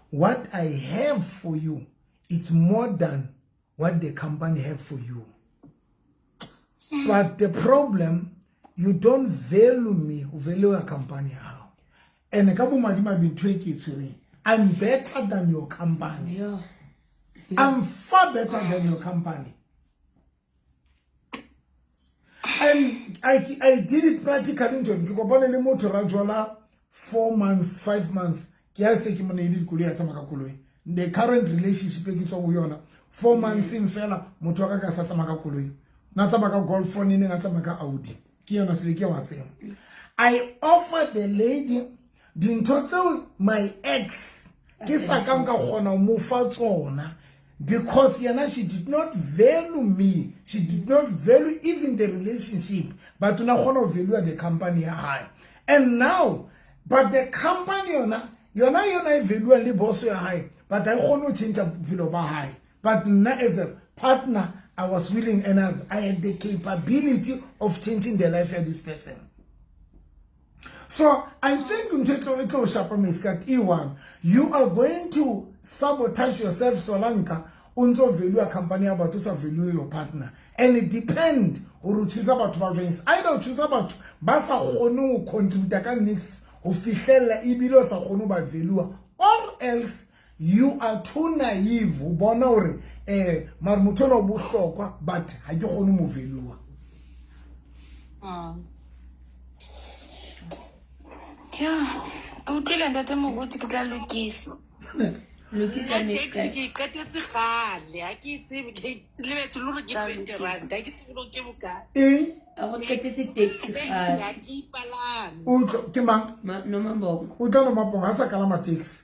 What I have for you, it's more than what the company have for you. But the problem, you don't value me, o value company ya hao. And ka bomadimabe ntho e ke e tshwereng, I'm better than your company. Yeah. I'm far better than your company. And I did it practically ntho ke kopane le motho ra jola 4 months, 5 months. Ke a se ke mo neile dikoloi a tsamaya ka koloi. The current relationship e ke tswang ho yona, 4 months in fela motho wa ka ka sa tsamaya ka koloi. Na tsamaya ka Golf 4 neng a tsamaya ka Audi. Ke yona se ke wa tsena. I offered the lady dintho tseo my ex ke sa ka nka kgona ho mo fa tsona because yena she did not value me, she did not value even the relationship, but na kgona ho value the company ya hae. And now, but the company yona yona yona e value le boss ya hae, but I kgone ho change bophelo ba hae. But nna as a partner, I was willing and I had the capability of changing the life of this person. So I think ntho e tlo shapa meskat E1, you are going to sabotage yourself solanka o ntso value company ya batho sa value your partner. And it depend hore o choose batho ba jwang. Either o choose batho ba sa kgoneng ho contribute ka nix ho fihlella ebile o sa kgone ho ba value, or else you are too naive ho bona hore mare motho enwa o bohlokwa but ha ke kgone ho mo value. Yeah, ke utlwile ntate Moruti, ke tla lokisa. Lokisa Nna Mister. taxi ke e qetetse kgale, ha ke e tsebe, ke lebetse le hore ke Tla 20 lokisa. rand, ha ke tsebe le hore ke bokae. Eng? A go qetetse taxi Taxi kgale. ha ke ipalame. O tlo, ke mang? Nomabongo. O tla Nomabongo, ha sa kalama taxi.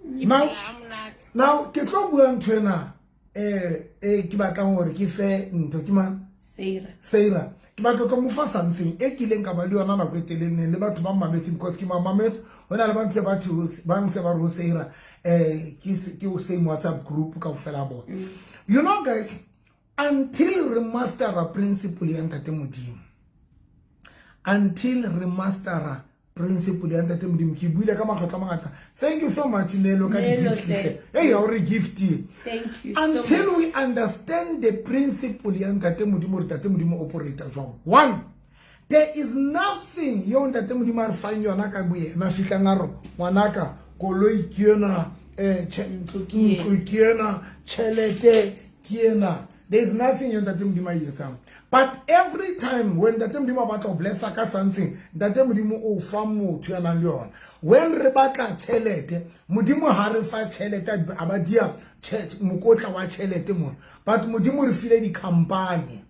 Ke Now, phela ha monate. now ke tlo bua ntho ena, ke batlang hore ke fe ntho, ke mang? Seira. Seira. Ke batla tlo mo fa something e kileng ka ba le yona nako e telele le batho ba mmametseng, because ke mamametse, ho na le ba ntse ba thi, ba ntse ba re ho Seira, ke o same WhatsApp group kaofela bona. You know guys, until re mastera principle ya Ntate Modimo, until re mastera principle ya Ntate Modimo, ke buile ka makgetlo a mangata. Thank you so much Nelo ka Nelo, di-gift hle. hle. Hey, ya o re gift. Thank you so Until much. we understand the principle ya Ntate Modimo, hore Ntate Modimo operate jwang. One, there is nothing yo Ntate Modimo a re fang yona ka boyena, fihlang a re ngwanaka koloi ke ena, Ntlo ke ena. ntlo ke ena, tjhelete ke ena. There is nothing yo Ntate Modimo a e etsang. But every time when Ntate Modimo a batla ho blessa ka something, Ntate Modimo o fa motho ya nang le yona. When re batla tjhelete, Modimo ha re fa tjhelete, a ba dia mokotla wa tjhelete mona. But Modimo re file di-company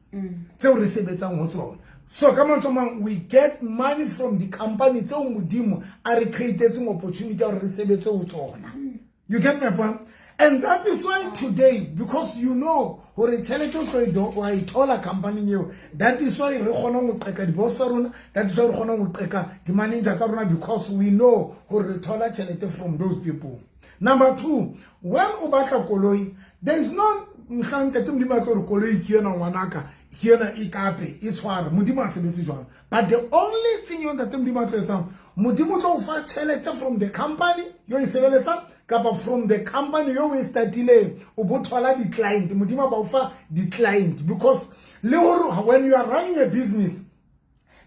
tseo re sebetsang ho tsona. So ka mantswe a mang, we get money from the company tseo Modimo a re createtseng opportunity ya hore re sebetse ho tsona. You get my point? And that is why today, because you know hore tjhelete o tlo e do, wa e thola company eo, that is why re kgona ho qeka di-boss tsa rona, that is why re kgona ho qeka di-manager tsa rona, because we know hore re thola tjhelete from those people. Number 2, when o batla koloi, there is no mohlang Ntate Modimo a tlo re koloi ke ena ngwanaka, ke ena e kape, e tshware. Modimo ha sebetse jwalo. But the only thing eo Ntate Modimo a tlo etsang, Modimo o tlo o fa tjhelete from the company yo e sebeletsang, kapa from the company yo o e startileng, o bo thola di-client. Modimo a ba o fa di-client, because le hore when you are running a business,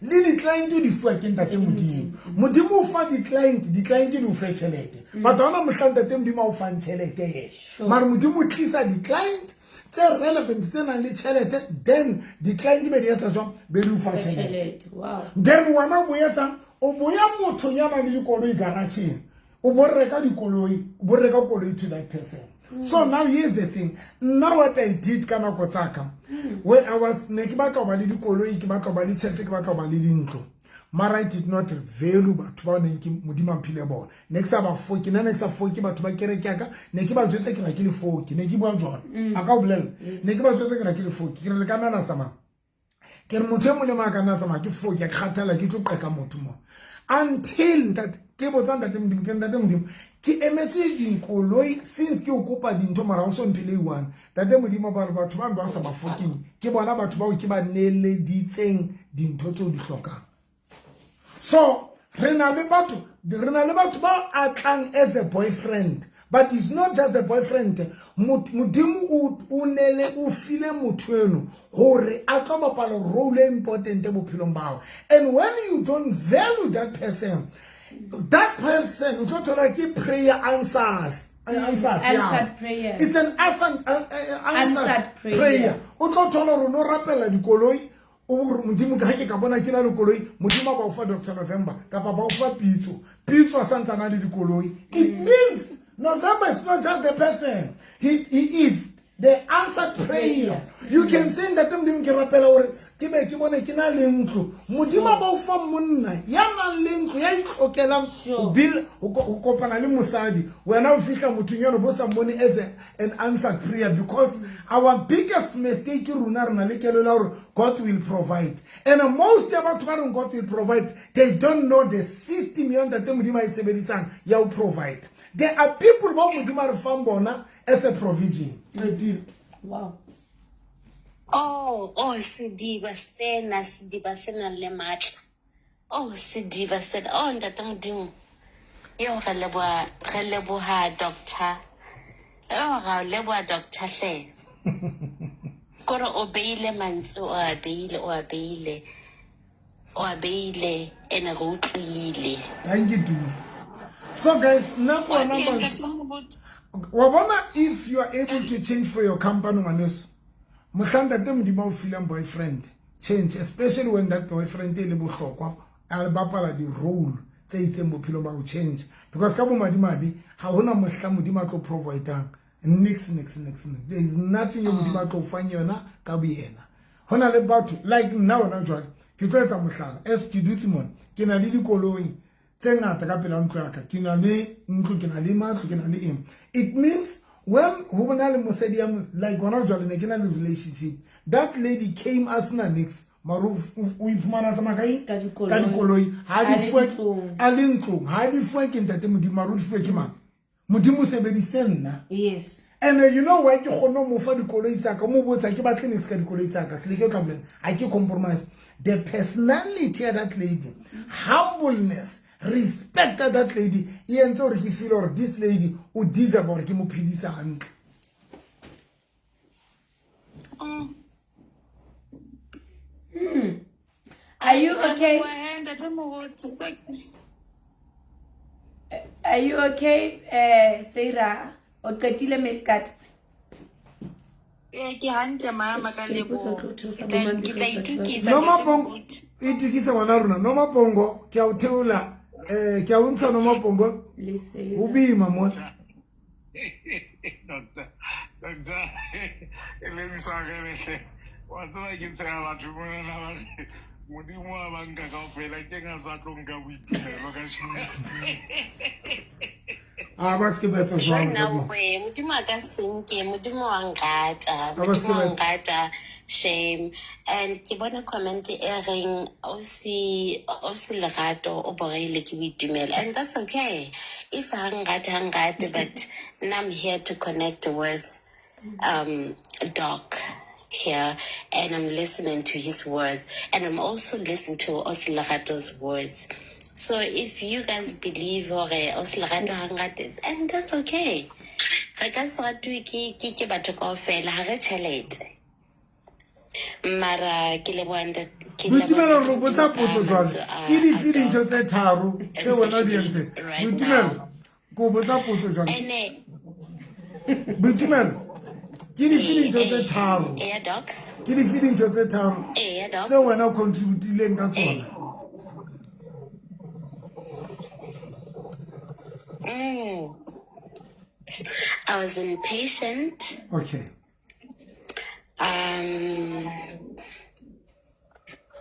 le di-client di fuwa ke Ntate Modimo. Modimo o fa di-client, di-client di o fe tjhelete. But ha hona mohlang Ntate Modimo a o fang tjhelete he. Mara Modimo o tlisa di-client tse relevant, tse nang le tjhelete, then di-client be di etsa jwang? Be di o fa Fa tjhelete. tjhelete. Wow. Then wena o bo etsang? O boya motho ya nang le dikoloi garage-eng, o bo reka dikoloi, o bo reka koloi to that person. So now here's the thing. Now what I did ka nako tsa ka, when I was, ne ke batla ho ba le dikoloi, ke batla ho ba le tjhelete, ke batla ho ba le dintlo. Mara I did not value batho ba neng ke Modimo a mphile bona. Ne ke sa ba foke, nna ne ke sa foke batho ba kereke ya ka, ne ke ba jwetsa ke ra ke le foke, ne ke bua jwalo. A ka o bolella. Ne ke ba jwetsa ke ra ke le foke, ke re le ka nna la tsamaya. Ke re motho e mong le mang a ka nna tsamaya ke foke, ke kgathala ke tlo qeka motho mo. Until ntate ke botsa ntate Modimo, ke ntate Modimo, ke emetse dikoloi since ke o kopa dintho mara o so mphile one. Ntate Modimo ba re batho ba ba sa ba foking, ke bona batho bao ke ba neeleditseng dintho tseo di hlokang. So re na le batho ba atlang as a boyfriend, but it's not just a boyfriend. Modimo o nele o file motho eno hore a tlo bapala role e important bophelong ba hao. And when you don't value that person o tlo thola ke prayer answers. Answered prayer. It's an answered prayer. O tlo thola hore no rapela dikoloi, o re Modimo ka ke ka bona ke na le koloi, Modimo ba o fa Dr. November kapa ba o fa Pitso. Pitso a santsana le dikoloi. It means November is not just the person. He is the answered prayer. You can say that Modimo ke rapela hore ke be ke bone ke na le ntlo. Modimo ba o fa monna ya nang le ntlo ya itlhokelang bill ho kopana le mosadi. Wena o fihla mothong eno bo sa mmone as an answered prayer, because our biggest mistake rona re na le kelello ya hore God will provide. And most ya batho ba reng God will provide, they don't know the system ya ntate Modimo a e sebedisang ya ho provide. There are people ba Modimo a re fang bona as a provision. Wow. Oh, sediba sena, sediba sena le matla. Oh, sediba sena. Oh, ntate Modimo. Yo, re leboha doctor. Oh, re leboha doctor hle. Kore o beile mantswe, o a beile, ene re utlwile. Thank you, Duma. So guys, wa bona, if you are able to change for your company, ngwaneso, mohlang ntate Modimo o fileng boyfriend, change, especially when that boyfriend e le bohlokwa, a bapala di-role tse itseng bophelong ba ho change. Because ka bomadimabe, ha hona mohla Modimo a tlo providang. Nix, nix, nix, nix. There is nothing yo Modimo a tlo fang yona ka boyena. Hona le batho, like nna hona jwale, ke tlo etsa mohlala, as ke dutse mona, ke na le dikoloi tse ngata ka pela ntlo ya ka, ke na le ntlo, ke na le matlo, ke na le eng. It means when ho bona le mosadi ya like hona jwale ne ke na le relationship, that lady came as na nix, mara o iphumana tsamaya ka eng? Ka dikoloi. Ha di fuwe a le ntlong, ha di fuwe ke ntate Modimo, mara o di fuwe ke mang? Modimo o sebedise nna. Yes. And you know why ke kgonne ho mo fa dikoloi tsa ka, mo botsa ke batle nix ka dikoloi tsa ka, seleke o tla bolela, ha ke compromise. The personality of that lady, humbleness, respect of that lady, e entse hore ke feel hore this lady o deserve hore ke mo phedise hantle. Are you okay? Are you okay, Sarah? O qetile meskat? Ke hantle mama ka leboha. Ke tla itukisa. Noma Pongo, itukise ngwana rona. Noma Pongo, ke a o theola, ke a o ntsha Noma Pongo. O boima mona. Doctor, e le mswagelehle. Wa tseba ke tsheha batho mona na ba re, Modimo wa ba nka kaofela, ke eng a sa tlo nka boitumelo ka sheno? A ba se ke ba etsa jwalo, Nna Modimo. we, Modimo a ka se nke, Modimo wa nrata, A ba se ke Modimo wa ba etsa. nrata, shame. And ke bona comment e reng, o si Lerato, o boreile ke boitumelo. And that's okay. If ha nrate, ha nrate, but now I'm here to connect with Doc here, and I'm listening to his words, and I'm also listening to Lerato's words. So if you guys believe hore Lerato ha nrate, and that's okay. Re ka se ratwe ke batho kaofela, ha re tjhelete. Mara ke leboha ke leboha Boitumelo, re Modimo botsa ka potso jwale. mantswe a Ke dife a dintho Doc, tse tharo tse wena di especially entseng? right Boitumelo, now. ke o botsa potso jwale. Ene Boitumelo, ke dife dintho tse tharo? Eya, Doc. Ke dife dintho tse tharo Eya, Doc. tse wena o contributileng ka tsona? I was impatient. Okay.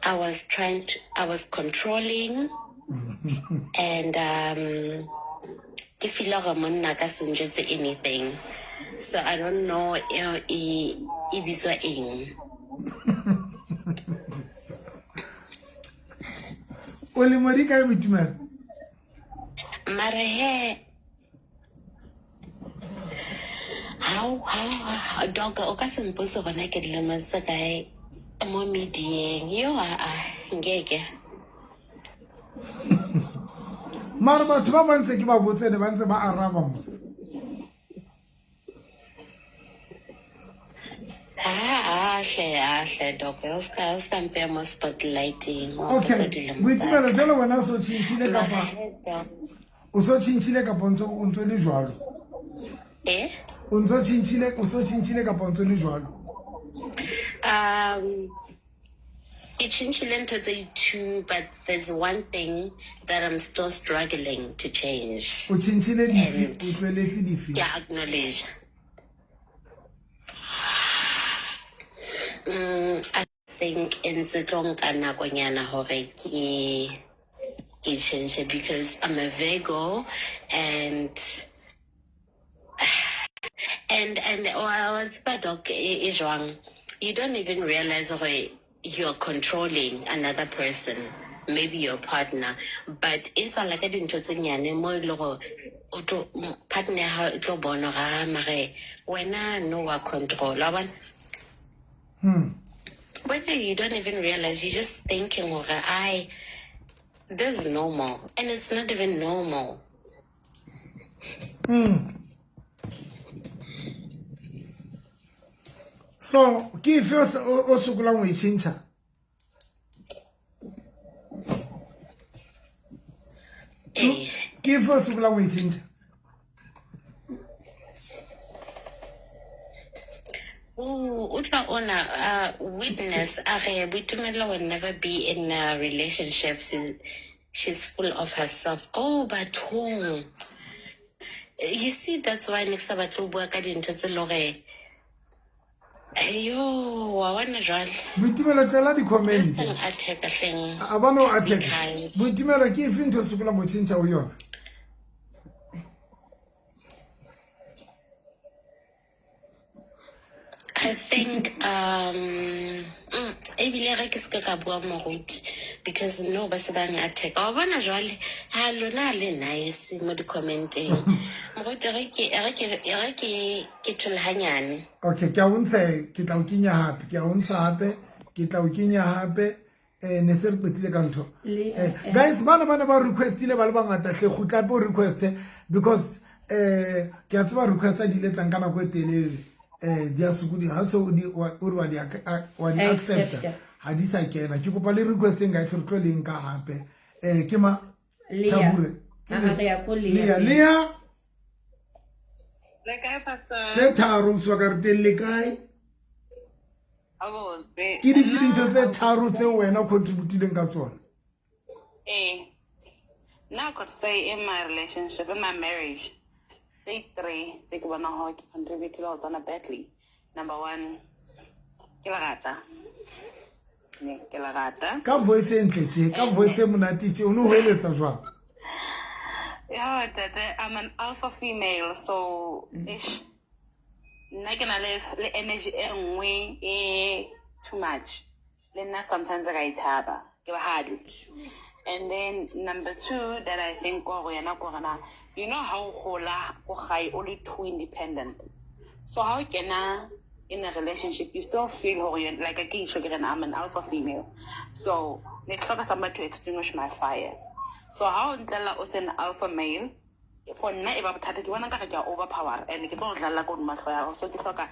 I was trying to, I was controlling and ke feel gore monna ka se njwetse anything. So I don't know e e e bitswa eng. O lemo di kae Boitumelo? Mara he how dog o ka se mpotse gona ke dilemo tse kae mo medieng yo a nkeke. Mara batho ba bantse ke ba botse ne ba ntse ba araba mos. Ah, hle, ah, hle, dog. O ska mpeya mo spotlighting. Wa Okay, mpotsa dilemo Boitumelo tsa ka. jalo wena o so tšhintšhile Mara kapa he, dog. o so tšhintšhile kapa o ntse o ntse o le jwalo? Eh? O ntse o tšhintšhile o so tšhintšhile kapa o ntse o le jwalo? Ke tšhintšhile ntho tse two, but there's one thing that I'm still struggling to change. O tšhintšhile dife? And O tsweletse dife? ke a acknowledge. I think e ntse tlo nka nakonyana hore ke change because I'm a Virgo and wa tseba doc e jwang, you don't even realize hore you're controlling another person, maybe your partner, but e sala ka dintho tse nyane mo e le gore o tlo partner ya hao e tlo bona hore, ah, mare wena no wa control, wa bona? Whether you don't even realize, you're just thinking hore I this is normal, and it's not even normal. So ke efe o sokolang ho e tjhentjha? Eh. Ke efe o sokolang ho e tjhentjha? Oh, utlwa ona, witness a re Boitumelo will never be in a relationship. She's full of herself. Oh, bathong. You see, that's why ne ke sa batle ho bua ka dintho tse le hore yo wa bona jwale. Boitumelo tlela di-comment. This thing attack hleng. A ba no Please be attack. kind. Boitumelo ke efe ntho o sokolang ho tjhentjha ho yona? I think ebile re ke se ka bua moruti because no ba se bang attack. Wa bona jwale ha lona le nice mo di-commenteng. Moruti re ke thole hanyane. Okay, ke a o ntsha, ke tla o kenya hape, ke a o ntsha hape, ke tla o kenya hape. Ne se re qetile ka ntho. Guys, bana bana ba requestile ba le bangata hle kgutla hape o request because ke a tseba request di ile tsang ka nako e telele. Di a sokodi ha se o di o re wa di wa di accepta. Accepta. Ha di sa kena. Ke kopa le requesteng guys re tlo le nka hape. Ke ma Lea. Thabure. Ah, ah, re ya ko Lea Lea, pele. Lea. Le kae, Pastor? Tse tharo o ka re teng le kae? Abotse. Ke dife dintho tse tharo tseo wena o contributileng ka tsona? Nna I could say in my relationship, in my marriage, tse three tse ke bonang hore ke contribute ho tsona badly. Number one, ke lerata. Ne, ke lerata. Ka voice e ntle tje, ka voice e monate tje, o no hoeletsa jwang? Yeah, tata, I'm an alpha female, so ish. Nna ke na le energy e nngwe e too much. Le nna sometimes ka itshaba, ke bahale. And then number two that I think go yena ko gona, you know how hola ko gae o le too independent. So how kena in a relationship you still feel hore you're like ke isho ke re I'm an alpha female. So ne ke hloka somebody to extinguish my fire. So how ntlela o se an alpha male for nna e ba bothata ke bona nkare ke a overpower and ke tlo go dlalla ko hodima hlooho ya gago. So ke hloka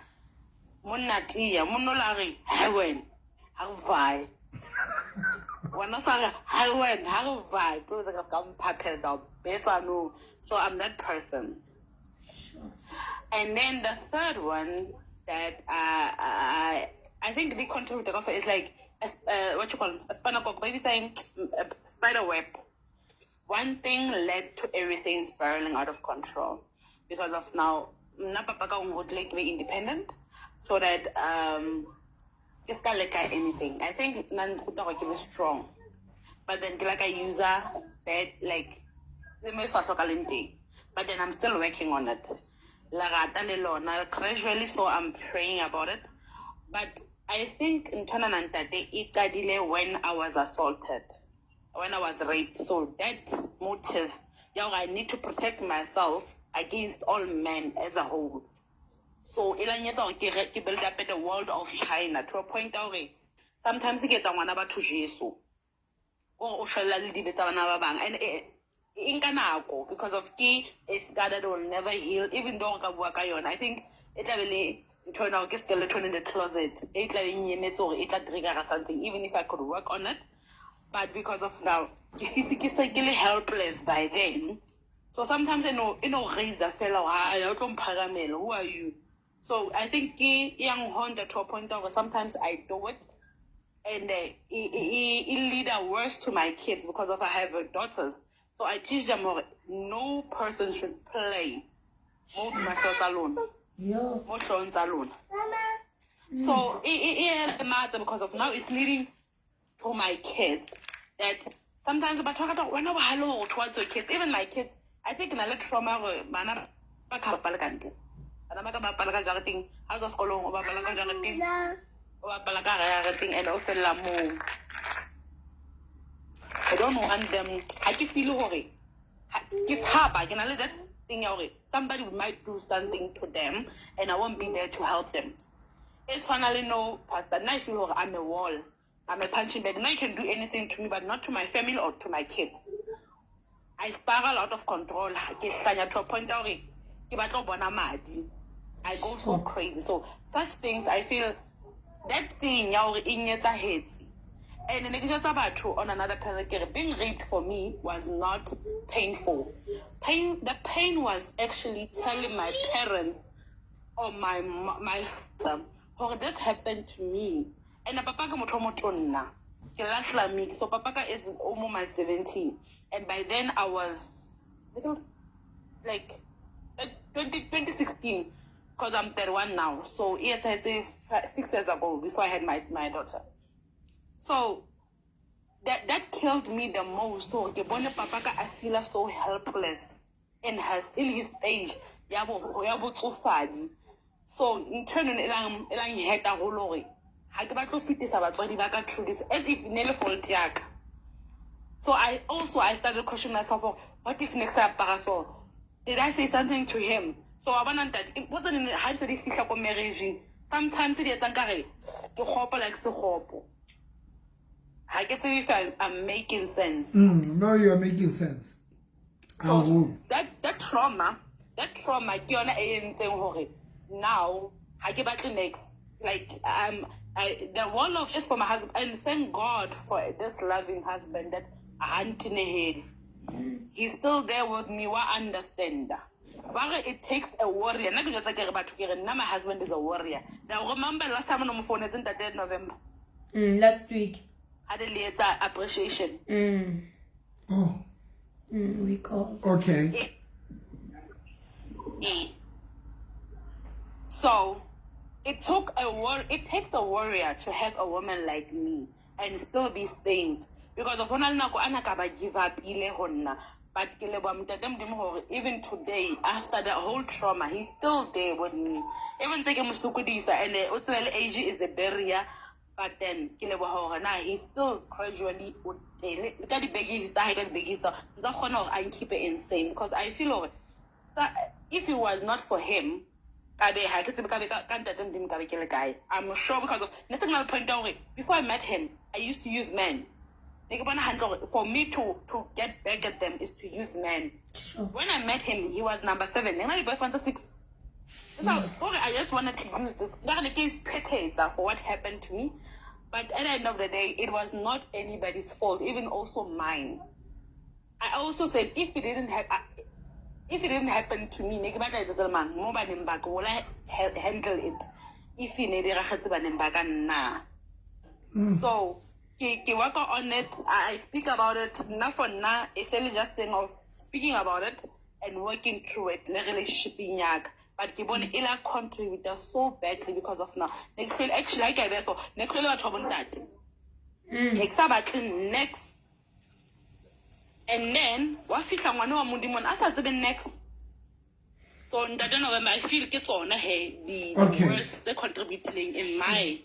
monna tia, monna o la re, "Hai wena, ha re vae." Wena o sa re, "Hai wena, ha re vae." Tlo tse ka ska mphaphetsa, o betsa no. So I'm that person. And then the third one that I think the contributor of is like what you call a spanakok, maybe saying a spider web. One thing led to everything spiraling out of control because of now nna papa ka o nrutile ke be independent so that Ke ska leka anything. I think nna nkuta gore ke be strong. But then ke like I user bad like le mo e sa hlokaleng teng. But then I'm still working on it. Lerata le lona gradually, so I'm praying about it. But I think nthwana ntate e qadile when I was assaulted, when I was raped. So that motive, ya hore I need to protect myself against all men as a whole. So e la nyetsa hore ke build up the world of China to a point ya hore sometimes ke etsa ngwana batho Jesu. Gore o shwella le dibe tsa bana ba bang. And e nka nako because of ke a scar that will never heal, even though re ka bua ka yona. I think e tla be le ntho ena hore ke skeleton in the closet e tla be e nyemetse hore e tla trigger something, even if I could work on it. But because of now, ke fitse ke se ke le helpless by then. So sometimes e no raise fela hore, "Ha, o tlo mpharamela, who are you?" So I think ke e yang haunta to a point hore sometimes I do it and it lead a worse to my kids because of I have daughters. So I teach them hore no person should play mo hodima hlooho tsa lona. Yo. Mo hloohong tsa lona. So e e lematsa because of now it's leading to my kids that sometimes batho ba rata hore wena o bohale hore towards your kids. Even my kids, I think na le trauma hore bana ba ka bapala ka ntle. Bana ba ka bapala ka jareteng, ha o tswa sekolong o bapala ka jareteng, o bapala ka hara jareteng and o fella moo. I don't want them. Ha ke feel hore ke tshaba, ke na le that thing ya hore somebody might do something to them and I won't be there to help them. E tshwana le no pastor, nna I feel hore I'm a wall. I'm a punching bag. Now you can do anything to me, but not to my family or to my kids. I spiral out of control. Ke hlanya to a point ya hore ke batla ho bona madi. I go so crazy. So such things, I feel that thing ya hore e nyetsahetse. And ne ke jwetsa batho on another panel, ke re being raped for me was not painful. The pain was actually telling my parents or my father hore this happened to me. And papa ka motho o motonna. Ke lahla me. So papa ka is almost my 17. And by then I was little, like 2016, because I'm 31 now. So yes, I say 6 years ago before I had my daughter. So that killed me the most. So ke bone papa ka a feel so helpless in his stage ya bo ya botsofadi. So ntho eno e lang heta haholo hore ha ke batle ho fetisa batswadi ba ka through this as if ne le fault ya ka. So I also I started questioning myself, what if next time apara so? Did I say something to him? So wa bona ntate, it wasn't in ha ntse di fihla ko marriage. Sometimes di etsang ka re ke kgopo like sekgopo. Ha ke tsebe if I'm making sense. No, you are making sense. So Haholo. that trauma ke yona e entseng hore now ha ke batle next. Like the wall of is for my husband, and thank God for this loving husband that ha ntenehele. He's still there with me, wa understand. Ba re it takes a warrior. Nna ke jwetsa ke re batho ke re nna my husband is a warrior. Now remember last time no mo founetse ntate November. Last week. Ha le etsa appreciation. Oh, We called. Okay. So it takes a warrior to have a woman like me and still be saint. Because of hona le nako ana ka ba give up ile ho nna. But ke leboha Ntate Modimo hore even today, after the whole trauma, he's still there with me. Even ntse ke mo sokodisa and o tsebe le age is a barrier. But then ke leboha hore na he's still gradually o teng. Le ka dibeke tsa hae, ka dibeke tsa ntsa kgona hore a nkeep insane because I feel hore if it was not for him, kabe ha ke tsebe kabe ka ntate Modimo kabe ke le kae. I'm sure because of ne se ke na le point ya hore before I met him, I used to use men. Ne ke bona hantle hore for me to get back at them is to use men. When I met him, he was number 7. Ne ke na le boyfriend tse 6. So, hore I just wanted to use this. Ka re ne ke iphethetsa for what happened to me. But at the end of the day, it was not anybody's fault, even also mine. I also said if it didn't happen to me, ne ke batla etsetsa le mang mo baneng ba ka, will I handle it? If e ne diragetse baneng ba ka nna. So ke work on it. I speak about it. Nna for nna, it's only just thing of speaking about it and working through it. Le relationship ya ka. But ke bone e la contribute so badly because of now. Ne ke hlwele actually ha ke a beha so, ne ke hlwele batho ba bontate. Ne ke sa batle next. And then wa fihla ngwana wa Modimo a sa tsebe next. So Ntate November, I feel ke tsona he the worst tse contributing in my,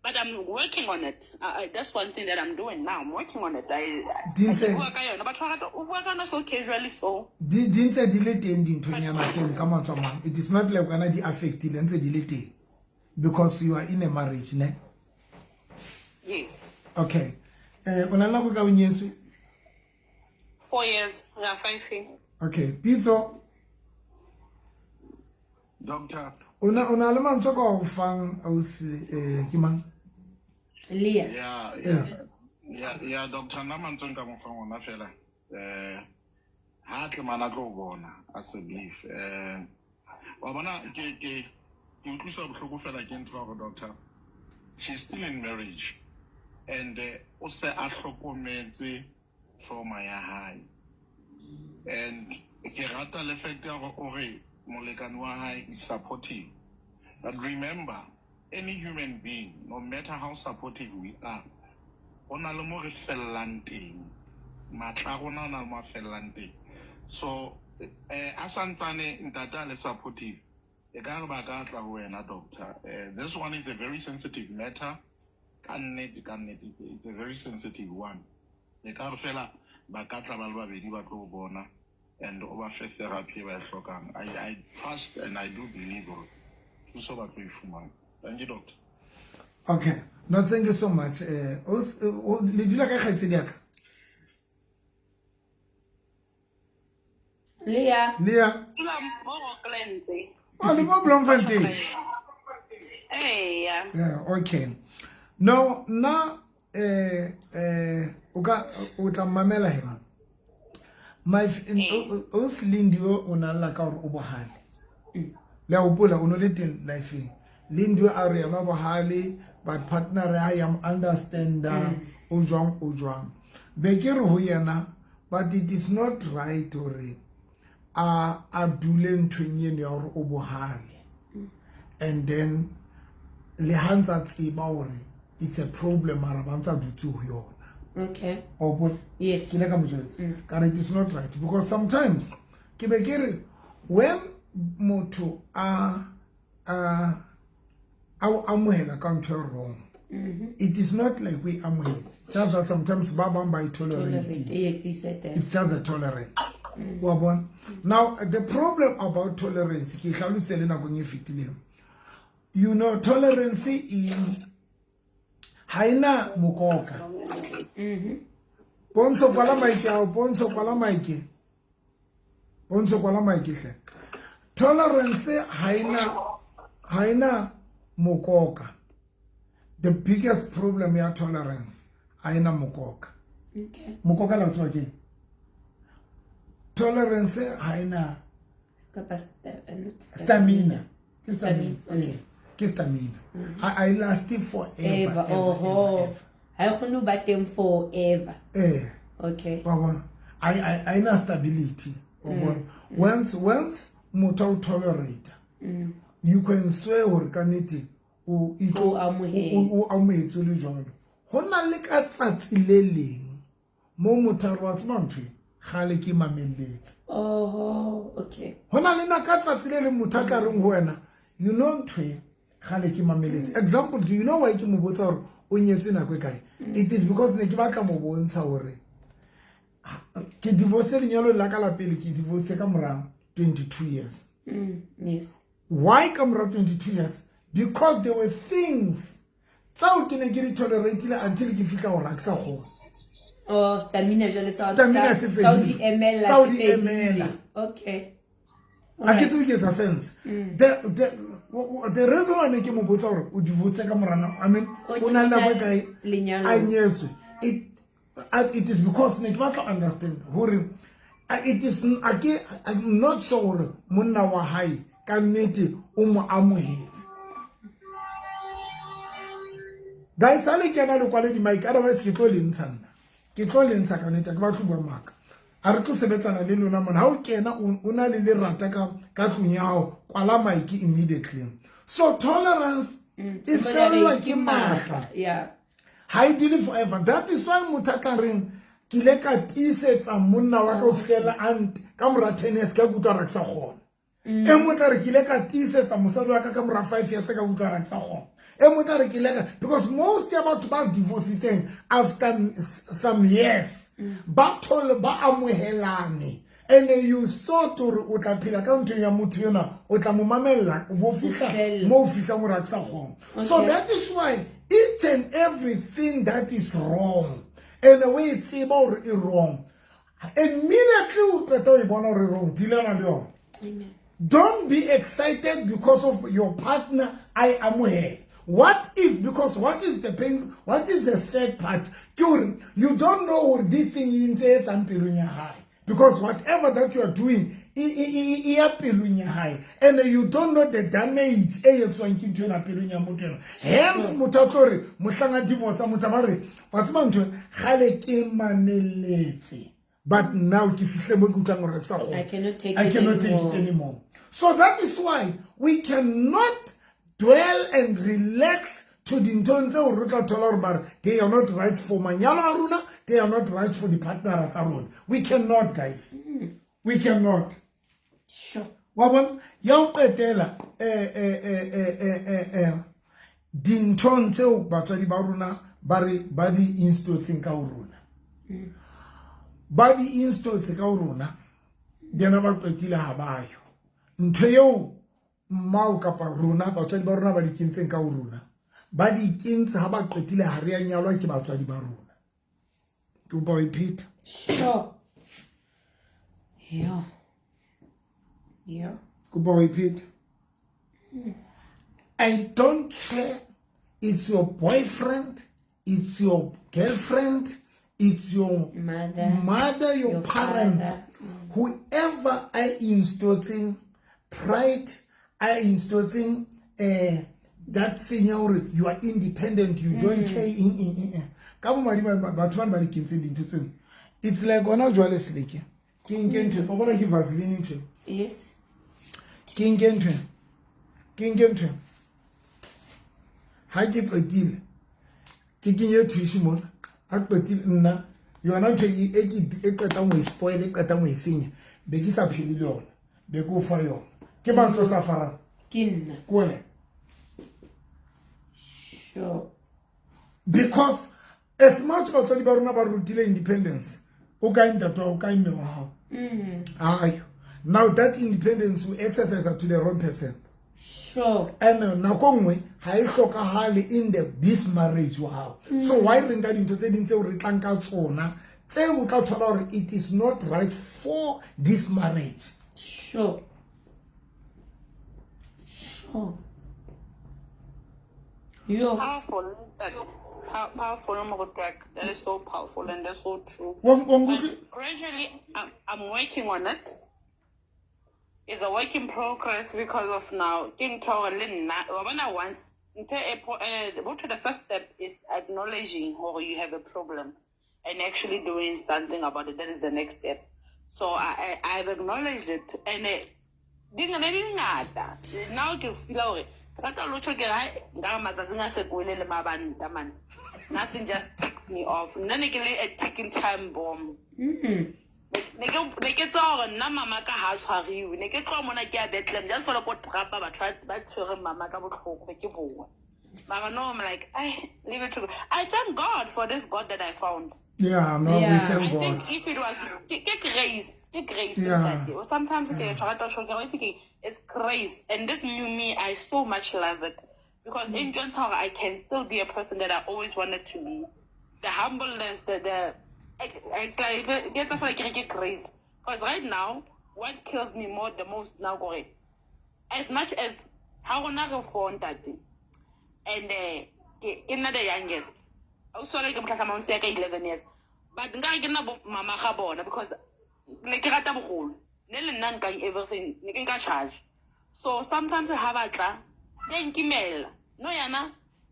but I'm working on it. That's one thing that I'm doing now. I'm working on it. I Di ntse ke bua ka yona. Batho ba rata o bua ka yona so casually so. Di ntse di le teng dinthonyana tseno ka mantswe a mang. It is not like wena di affectile, ntse di le teng because you are in a marriage, ne? Yes. Okay. O na le nako ka o nyetswe? 4 years, yeah, 5 years. Okay, Pitso. Doctor. O na le mantswe ka o fang ausi, ke mang? Leah. Yeah, Yeah. yeah. Yeah, doctor, nna mantswe nka mo fang ona fela. Ha tle mana tlo bona as a belief. Wa bona ke utlwiswa bohloko fela ke ntho ya hore doctor, she's still in marriage and o se a hlokometse trauma ya hae. And ke rata le fact ya hore o re molekane wa hae is supportive. But remember, any human being, no matter how supportive we are, ho na le mo re fellang teng. Matla a rona a na le mo a fellang teng. So, a santsane ntate a le supportive, e ka re ba ka tla ho wena, doctor. This one is a very sensitive matter. Ka nnete, ka nnete, it's a very sensitive one. E ka re fela ba ka tla ba le babedi ba tlo bona and o ba fe therapy e ba e hlokang. I trust and I do believe hore thuso ba tlo e fumana. Thank you, doctor. Okay. No, thank you so much. Le dula ka kgaitsedi ya ka? Leah. Leah. Dula mo Rocklands. Oh, le mo Bloemfontein. Eh, yeah. Yeah, okay. No, nna, o ka, o tla mmamela he. My o Lindiwe o na lla ka hore o bohale. Le a hopola o no le teng life-eng. Lindiwe a re yena bohale, but partner ya ya mo understander, o jwang, o jwang. Be ke re ho yena, but it is not right hore a dule nthong eno ya hore o bohale. And then le ha ntsa tseba hore it's a problem mara ba ntsa dutse ho yona. Okay. Opo. Yes. Ke le ka mojwetsa. Ka re it is not right because sometimes ke be ke re when motho a o amohela ka ntho e wrong, it is not like we amohetse. Just that sometimes ba bang ba e tolerate. Tolerate. Yes, you said that. It's just a tolerance. Wa bona? Now the problem about tolerance ke hlalositse le nakong e fetileng. You know, tolerance e ha ena mokoka. Pontsho kwala mic ya, pontsho kwala mic. Pontsho kwala mic hle. Tolerance ha ena mokoka. The biggest problem ya tolerance ha ena mokoka. Okay. Mokoka la tswa ke. Tolerance ha ena Kapa not stamina. Ke stamina. stamina. Okay. Ke stamina. Ha I last forever. Ever. Ever, Oho. ever, ever. Ha e kgone ho ba teng forever. Okay. Wa bona? I na stability. Wa bona? Once motho o tolerate, you can swear hore ka nnete o itlo O amohetse. o amohetse le jwalo. Ho na le ka tsatsi le leng mo motho a re wa tseba ntho e, kgale ke mamelletse. Oho, okay. Ho na le na ka tsatsi le leng motho a tla reng ho wena, you know ntho e, kgale ke mamelletse. Example, do you know why ke mo botsa hore o nyetswe nako e kae? It is because ne ke batla mo bontsha hore ke divorce lenyalo la ka la pele, ke divorce ka mora 22 years. Yes. Why ka mora 22 years? Because there were things tseo ke ne ke di tolerate-ile until ke fihla hore ha ke sa kgona. Oh, stamina jwale sa Stamina se sa o fedile. di emela, Sa o se di fedile. emela. Okay. Ha ke tsebe ke etsa sense. The reason why ne ke mo botsa hore o divorce ka mora nako, I mean, O o na le nako e kae lenyalong. a nyetswe. It is because ne ke batla understand hore it is, a ke, I'm not sure hore monna wa hae ka nnete o mo amohetse. Guys, ha le kena le kwale di-mic, otherwise ke tlo le ntsha nna. Ke tlo le ntsha ka nnete, ha ke batle ho bua maka. A re tlo sebetsana le lona mona. Ha o kena o na le lerata ka tlung ya hao, kwala mic immediately. So tolerance e fellwa ke matla. Ha e dule forever. That is why motho a ka reng ke ile ka tiisetsa monna wa ka ho fihlela ant ka mora 10 years ka kutlwa ra ke sa kgona. E nngwe tla re ke ile ka tiisetsa mosadi wa ka ka mora 5 years ka utlwa ra ke sa kgona. E nngwe tla re ke ile ka, because most ya batho ba divorcitseng after some years ba thole ba amohelane, and you thought gore o tla phela ka nthong ya motho yona, o tla mo mamella o bo fihla mo o fihlang gore a ke sa kgona. So that is why each and everything that is wrong, and o e tseba gore e wrong, immediately o qeta o e bona gore wrong, dealana le yona. Don't be excited because of your partner I amohela. What if, because what is the pain, what is the sad part? Ke hore you don't know hore this thing e ntse e etsang pelong ya hae. Because whatever that you are doing, e ya pelong ya hae. And you don't know the damage e etswang ke ntho ena pelong ya motho ena. Hence, motho a tlo re, mohlang a divorce, motho a ba re, wa tseba ntho e, kgale ke mameletse. But now ke fihle mo ke utlwang hore ke sa kgona. I cannot take I it cannot take it anymore. anymore. So that is why we cannot dwell and relax to dinthong tseo re tla thola hore ba re they are not right for manyalo a rona, they are not right for di-partnera tsa rona. We cannot, guys. We cannot. Sure. Wa bona? Ya ho qetela, dinthong tseo batswadi ba rona ba re ba di instilletseng ka ho rona. Ba di instilletse ka ho rona, bjana ba qetile ha ba yo. Ntho eo mmao kapa rona batswadi ba rona ba di kentseng ka ho rona, ba di kentse ha ba qetile ha re a nyalwa ke batswadi ba rona. Ke kopa ho e pheta. Sure. Yeah. Yeah. Kopa ho e pheta. I don't care. It's your boyfriend, it's your girlfriend, it's your mother, mother, your your parent. father. Whoever I installing pride, I installing that thing ya hore you are independent, you don't care. In. Ka bo madi batho ba ne ba di kentseng dintho tseo. It's like hona jwale seleke. Ke nke ntho, o bona ke Vaseline ntho. Yes. Ke nke ntho. Ke nke ntho. Ha ke qetile, ke kenye tissue mona. Ha ke qetile nna, yona ntho e ke e qetang ho e spoil, e qetang ho e senya, be ke sa phele le yona, be ke o fa yona. Ke mang tlo sa farang? Ke nna. Ke wena. Sure. Because as much batswadi ba rona ba rutile independence, o kae ntate wa hao, o kae mme wa hao? Ayo. Now that independence we exercise to the wrong person. Sure. And nako nngwe ha e hlokahale in the this marriage wa hao. So why re nka dintho tse ding tseo re tlang ka tsona, tseo o tla thola hore it is not right for this marriage. Sure. Sure. Yo. Powerful. Powerful, Moruti wa ka. That is so powerful and that's so true. Wa nkutlwe? But gradually, I'm working on it. It's a work in progress because of now. Ke ntho hore le nna, wa bona once, ntho e po-, go to the first step is acknowledging hore you have a problem and actually doing something about it. That is the next step. So I've acknowledged it. And di ne di ngata. Now ke feel hore ke rata lo tjho ke re, hai, nka re matsatsing a se kwele le mabanta, man. Nothing just ticks me off. Nna ne ke le a ticking time bomb. Ne ke tseba hore nna mama ka ha tshwariwe. Ne ke tloha mona ke ya Bethlehem, just for ko trapa batho ba tshwereng mama ka bohloko, be ke boa. Mara no, I'm like, ay, leave it to God. I thank God for this God that I found. Yeah, no, we thank I God. think if it was, ke grace, ke grace, Yeah. ntate. Sometimes ke tshwara to shock, ke re, it's grace. And this new me, I so much love it. Because in general, I can still be a person that I always wanted to be. The humbleness, the I get the like ke grace. Because right now, what kills me more the most now, gore, as much as ha rona re four ntate, and ke nna the youngest. I was like, ke motlha ka 11 years. But nka ke nna bo mama ga bona because ne ke rata bogolo. Ne le nna nka everything, ne ke nka charge. So sometimes ha ba tla, ba nkimela. No yana,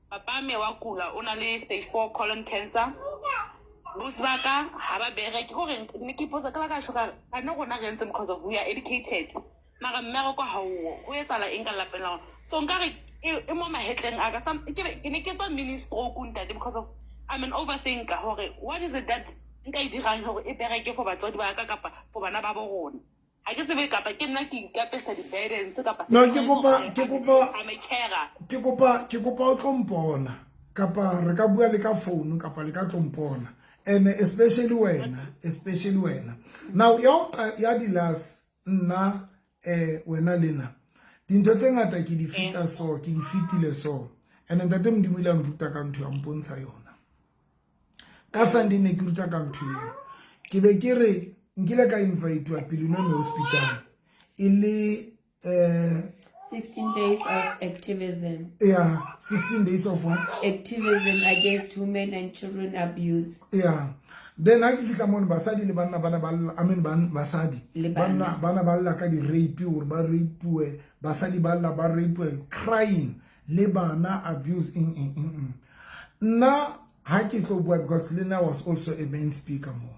papa me wa kula, o na le stage 4 colon cancer. Bosi ba ka ha ba bereke kore ne ke ipotsa ka ba ka tjho ka re kane rona re entse because of we are educated mara mmereko ha o ho etsahala eng ka lelapeng la rona so nkare e mo mahetleng a ka ke ne ke tswa mini stroke ntate because of I'm an overthinker hore what is it that nka e dirang hore e bereke for batswadi ba ka kapa for bana ba bo rona ha ke tsebe kapa ke nna ke ikapesa di-burdens kapa no ke kopa ke kopa I'm a carer ke kopa ke kopa o tlo mpona kapa re ka bua le ka phone kapa le ka tlo mpona and especially wena especially wena now ya ya di-last nna eh wena lena dintho tse ngata ke di fita so ke di fitile so and ntate modimo ile a nruta ka ntho ya mpontsha yona ka sunday ne ke ruta ka ntho eo ke be ke re nkile ka invitewa Pelonomi hospital e le 16 days of activism. Yeah, 16 days of what? Activism against women and children abuse. Yeah. Then ha ke fihla mono basadi le banna bana ba I mean ban basadi banna bana ba lla ka di rape gore ba rapewe basadi ba lla ba rapewe crying le bana abuse in in in nna ha ke tlo bua because le nna was also a main speaker mo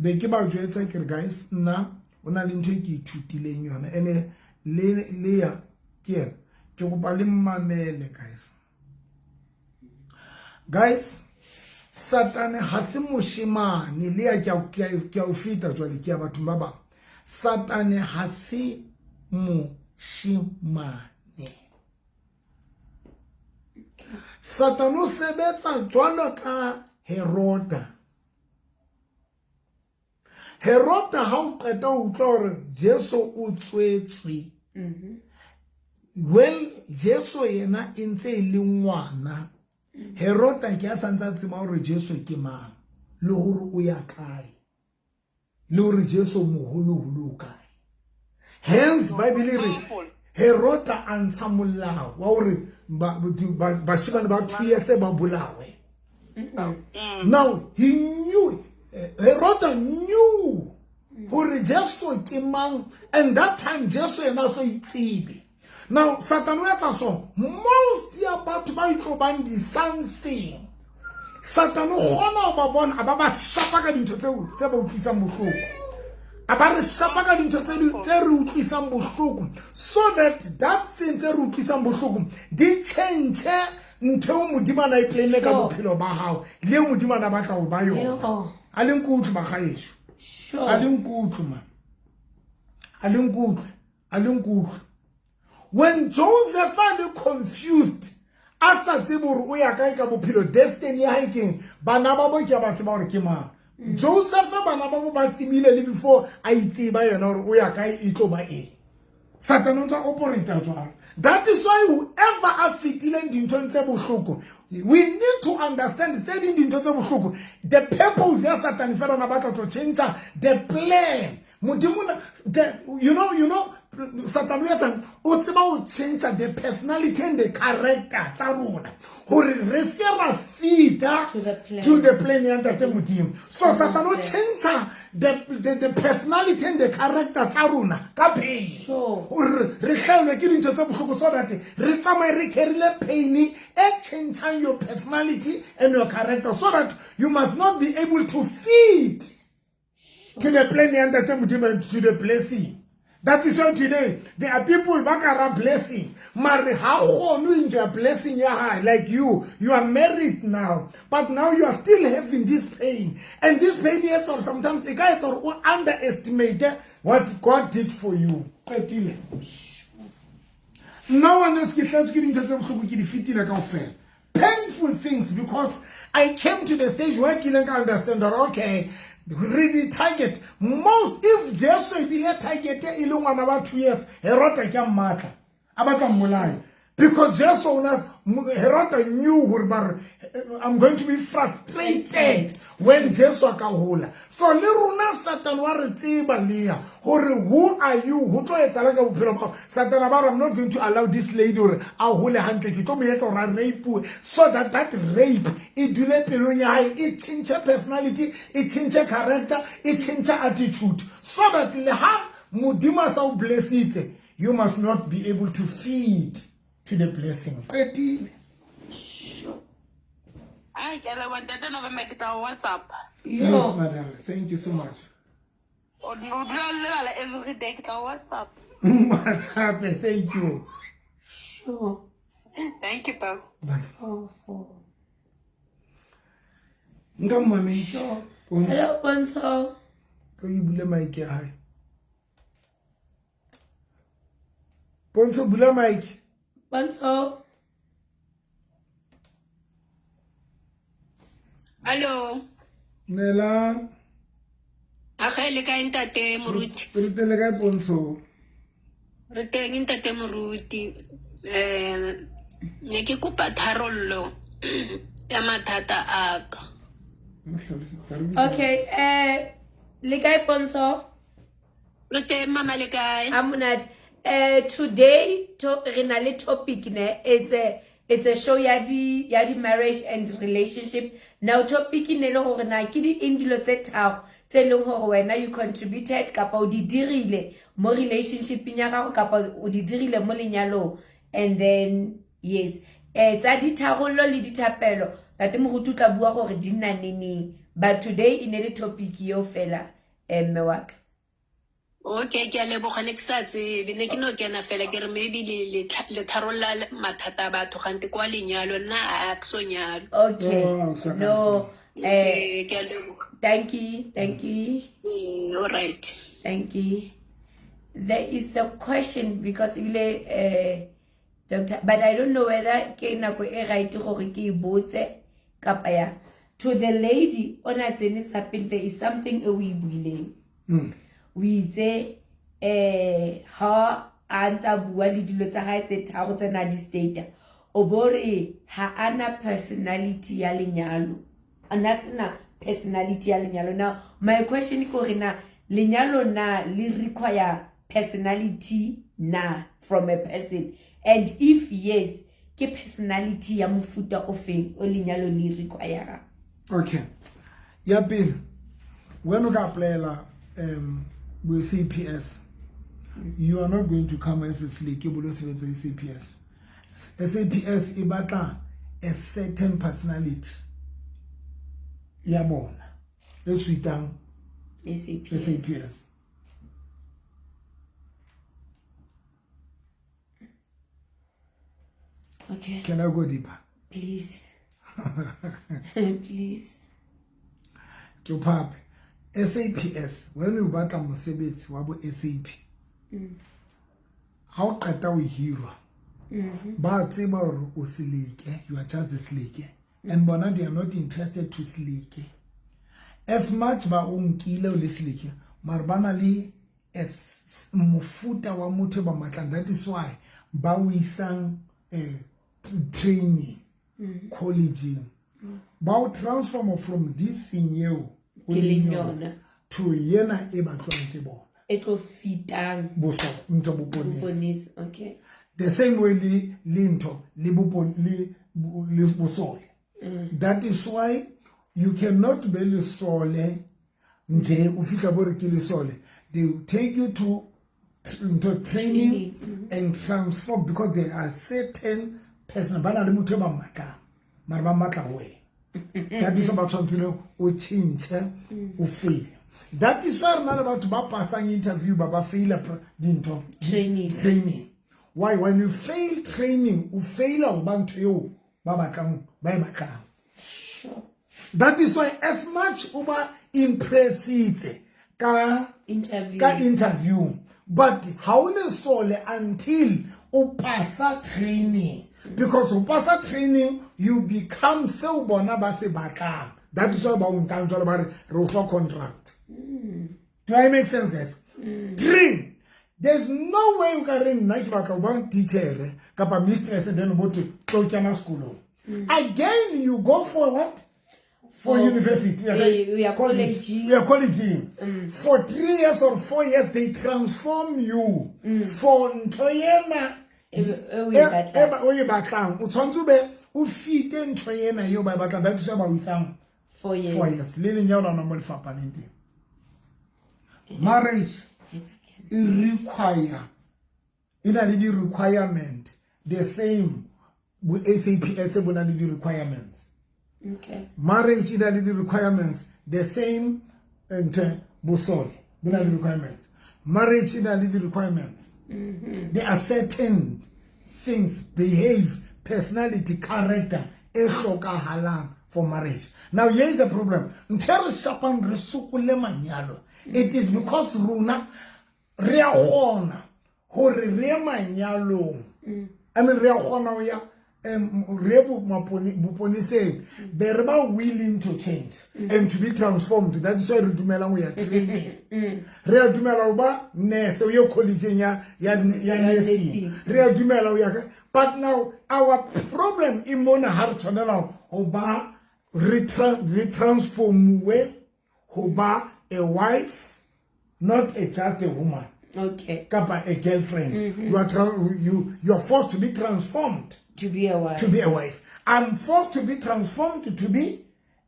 be ke ba jwetsa ke re guys nna o na le ntho e ke ithutileng yona ene le le ya ke ena ke kopa le mmamele guys guys satane ha se moshemane le ya ke a o feta jwale ke ya bathong ba bang satane ha se moshemane satane o sebetsa jwalo ka heroda Heroda ha o qeta ho utlwa hore Jesu o tswetswe well Jesu yena e ntse e le ngwana Heroda ke a santse a tseba hore Jesu ke mang le hore o ya kae le hore Jesu moholoholo o kae hence Bible e re Heroda a ntsha molao wa hore bashimane ba 2 years ba bolawe. Now he knew, Heroda knew hore Jesu ke mang, and that time Jesu yena so itsebe. Now Satan o etsa so, most ya batho ba itlo bang di something. Satan o kgona ho ba bona a ba ba shapa ka dintho tseo tse ba utlwisang bohloko. A ba re shapa ka dintho tse tse re utlwisang bohloko so that that thing tse re utlwisang bohloko di change ntho eo modimo a na e claime ka bophelo ba gago le eo modimo a na batla go ba yona. A le nkutlwe bagaešo, a le nkutlwe ma, a le nkutlwe, a le nkutlwe. When Joseph a le confused a sa tsebe gore o ya kae ka bophelo, destiny ya hae keng, bana ba bo ke a ba tseba gore ke mang. Joseph bana ba bo ba tsebile le before a itseba yena gore o ya kae e tlo ba eng. Satan o ntse a operata jwalo. That is why whoever a fetileng dinthong tse bohloko, we need to understand tse ding dintho tse bohloko, the purpose ya Satan fela na batla to change the plan. Modimo the you know Satan o etsang o tseba ho change the personality and the character tsa rona hore re se ra fita to the plan ya ntate Modimo. So Satan o change the personality and the character tsa rona ka pain hore re hlaelwe ke dintho tse bohloko so that re tsamaye re carry pain e changing your personality and your character so that you must not be able to fit to the plan ya ntate Modimo and to the blessing. That is why today there are people ba ka ra blessing mare ha kgone enjoy blessing ya hae. Like you are married now, but now you are still having this pain, and this pain etsa hore sometimes e ka etsa hore o underestimate what God did for you. Qetile nna ngwaneso ke hlatswe ke dintho tse bohloko ke di fetile kaofela, painful things, because I came to the stage where ke ileng ka understand that okay, re di target most. If Jesu ebile target e le ngwana wa 2 years, Heroda ke a mmatla a batla mmolaya because Jesu ona Heroda knew hore ba I'm going to be frustrated when Jesu a ka hola. So le rona Satan wa re tseba lea hore who are you, ho tlo etsahala ka bophelo ba Satan ba re I'm not going to allow this lady hore a hole hantle, ke tlo mo etsa hore a rape so that that rape e dule pelong ya hae, e change personality, e change character, e change attitude, so that le ha Modimo a sa o blessitse, you must not be able to feed to the blessing. Qetile. Ai, ke a leboha ntate November, ke tla o WhatsApp. Please, madam, thank you so much. O dula o lebala every day, ke tla o WhatsApp. WhatsApp, thank you. Sure. Thank you, Papa. Powerful. Nka mmame. Sure. Hello, Pontsho. Tlo e bule mic ya hae. Pontsho, bula mic. Pontsho. Hello. Nela. A ga le kae ntate Moruti? Re teng le kae Pontsho? Re teng ntate Moruti. Ne ke kopa tharollo ya mathata a ka. Okay, le kae Pontsho? Re teng mama, le kae? A monate. Today to re na le topic ne, it's a show ya di marriage and relationship. Now topic ne le hore na ke di eng dilo tse tharo tse leng hore wena you contributed kapa o di dirile mo relationshipeng ya gago kapa o di dirile mo lenyalong, and then yes, tsa ditharollo le dithapelo, tate moruti o tla bua gore di nna neneng, but today e ne le topic eo fela, mme wa ka. Okay, ke a leboga, ne ke sa tsebe, ne ke no kena fela ke re maybe le tharolla mathata a batho gante kwa lenyalo, nna a ke so nyalo. Okay. Oh, so no. Ke a leboga. Thank you, thank you. All right. Thank you. There is a question because ebile doctor, but I don't know whether ke nako e right gore ke e botse kapa ya to the lady o na tsene sa pele. There is something e o e buileng. O itse ha a ntse a bua le dilo tsa gae tse tharo tse na di state, o bo re ha ana personality ya lenyalo, ana sena personality ya lenyalo. Now my question ke gore na lenyalo na le require personality na from a person, and if yes, ke personality ya mofuta o feng o lenyalo le require? Okay, ya pele, when o ka applyela with SAPS, you are not going to come as a slave ke bolo sebetsa SAPS. SAPS e batla a certain personality ya bona e suitang SAPS. SAPS. Okay. Can I go deeper? Please, please. Ke phape SAPS, when o batla mosebetsi wa bo SAP, ha o qeta o hirwa, ba tseba hore o seleke, you are just the seleke, and bona they are not interested to seleke as much. Ba o nkile o le seleke, mara ba na le mofuta wa motho e ba matlang. That is why ba o isang training collegeng, ba o transform from this thing eo o ke leng leng yona yona to yena e batlwang ke bona. E tlo fitang boso ntho boponesa. Boponesa, okay. The same way le ntho le bopon le bosole. That is why you cannot be lesole nje o fihla bo re ke lesole. They will take you to into training and transform, because there are certain person ba na le motho e ba mmatlang, mara ba mmatla ho wena. That is why ba tshwantsile o tjhentjhe, o fail. That is why re na le batho ba passang interview ba faila dintho. Training. Training. Why? When you fail training, o faila ho ba ntho eo ba batlang, ba e batlang. That is why as much o ba impressitse ka interview, ka interview, but ha o le sole until o passa training, because o passa training, you become seo bona ba se batlang. That is why ba o nkang jwalo, ba re re o fa contract. Do I make sense, guys? Three, there's no way o ka re nna ke batla ho ba teacher kapa mistress, then motho tlo kena sekolong. Again, you go for what? For university. We are College. college. We are colleging for 3 years or 4 years. They transform you for ntho ena E o e batlang. O e batlang. O tshwanetse o be o fite ntho ena eo ba e batlang. That is why ba o isang 4 years. 4 years. Le lenyalo lona mo le fapaneng teng, marriage It's okay. e require, e na le di-requirement the same bo SAPS bo na le di-requirements. Okay. Marriage e na le di-requirements the same ntho bosole bo na le requirements. Marriage e na le di-requirements. There are certain things, behave, personality, character e hlokahalang for marriage. Now here is the problem. Ntho e re shapang re sokole manyalo. It is because rona re a kgona hore re ye manyalong. I mean re a kgona ho ya re ye boponeseng, be re ba willing to change and to be transformed. That is why re dumelang ho ya training. Re a dumela ho ba nurse, o ye college-eng ya nursing. Re a dumela ho ya but now our problem e mona ha re tshwanela ho ba re transformuwe ho ba a wife, not a just a woman. Kapa a girlfriend. You are forced to be transformed to be a wife. To be a wife. I'm forced to be transformed to be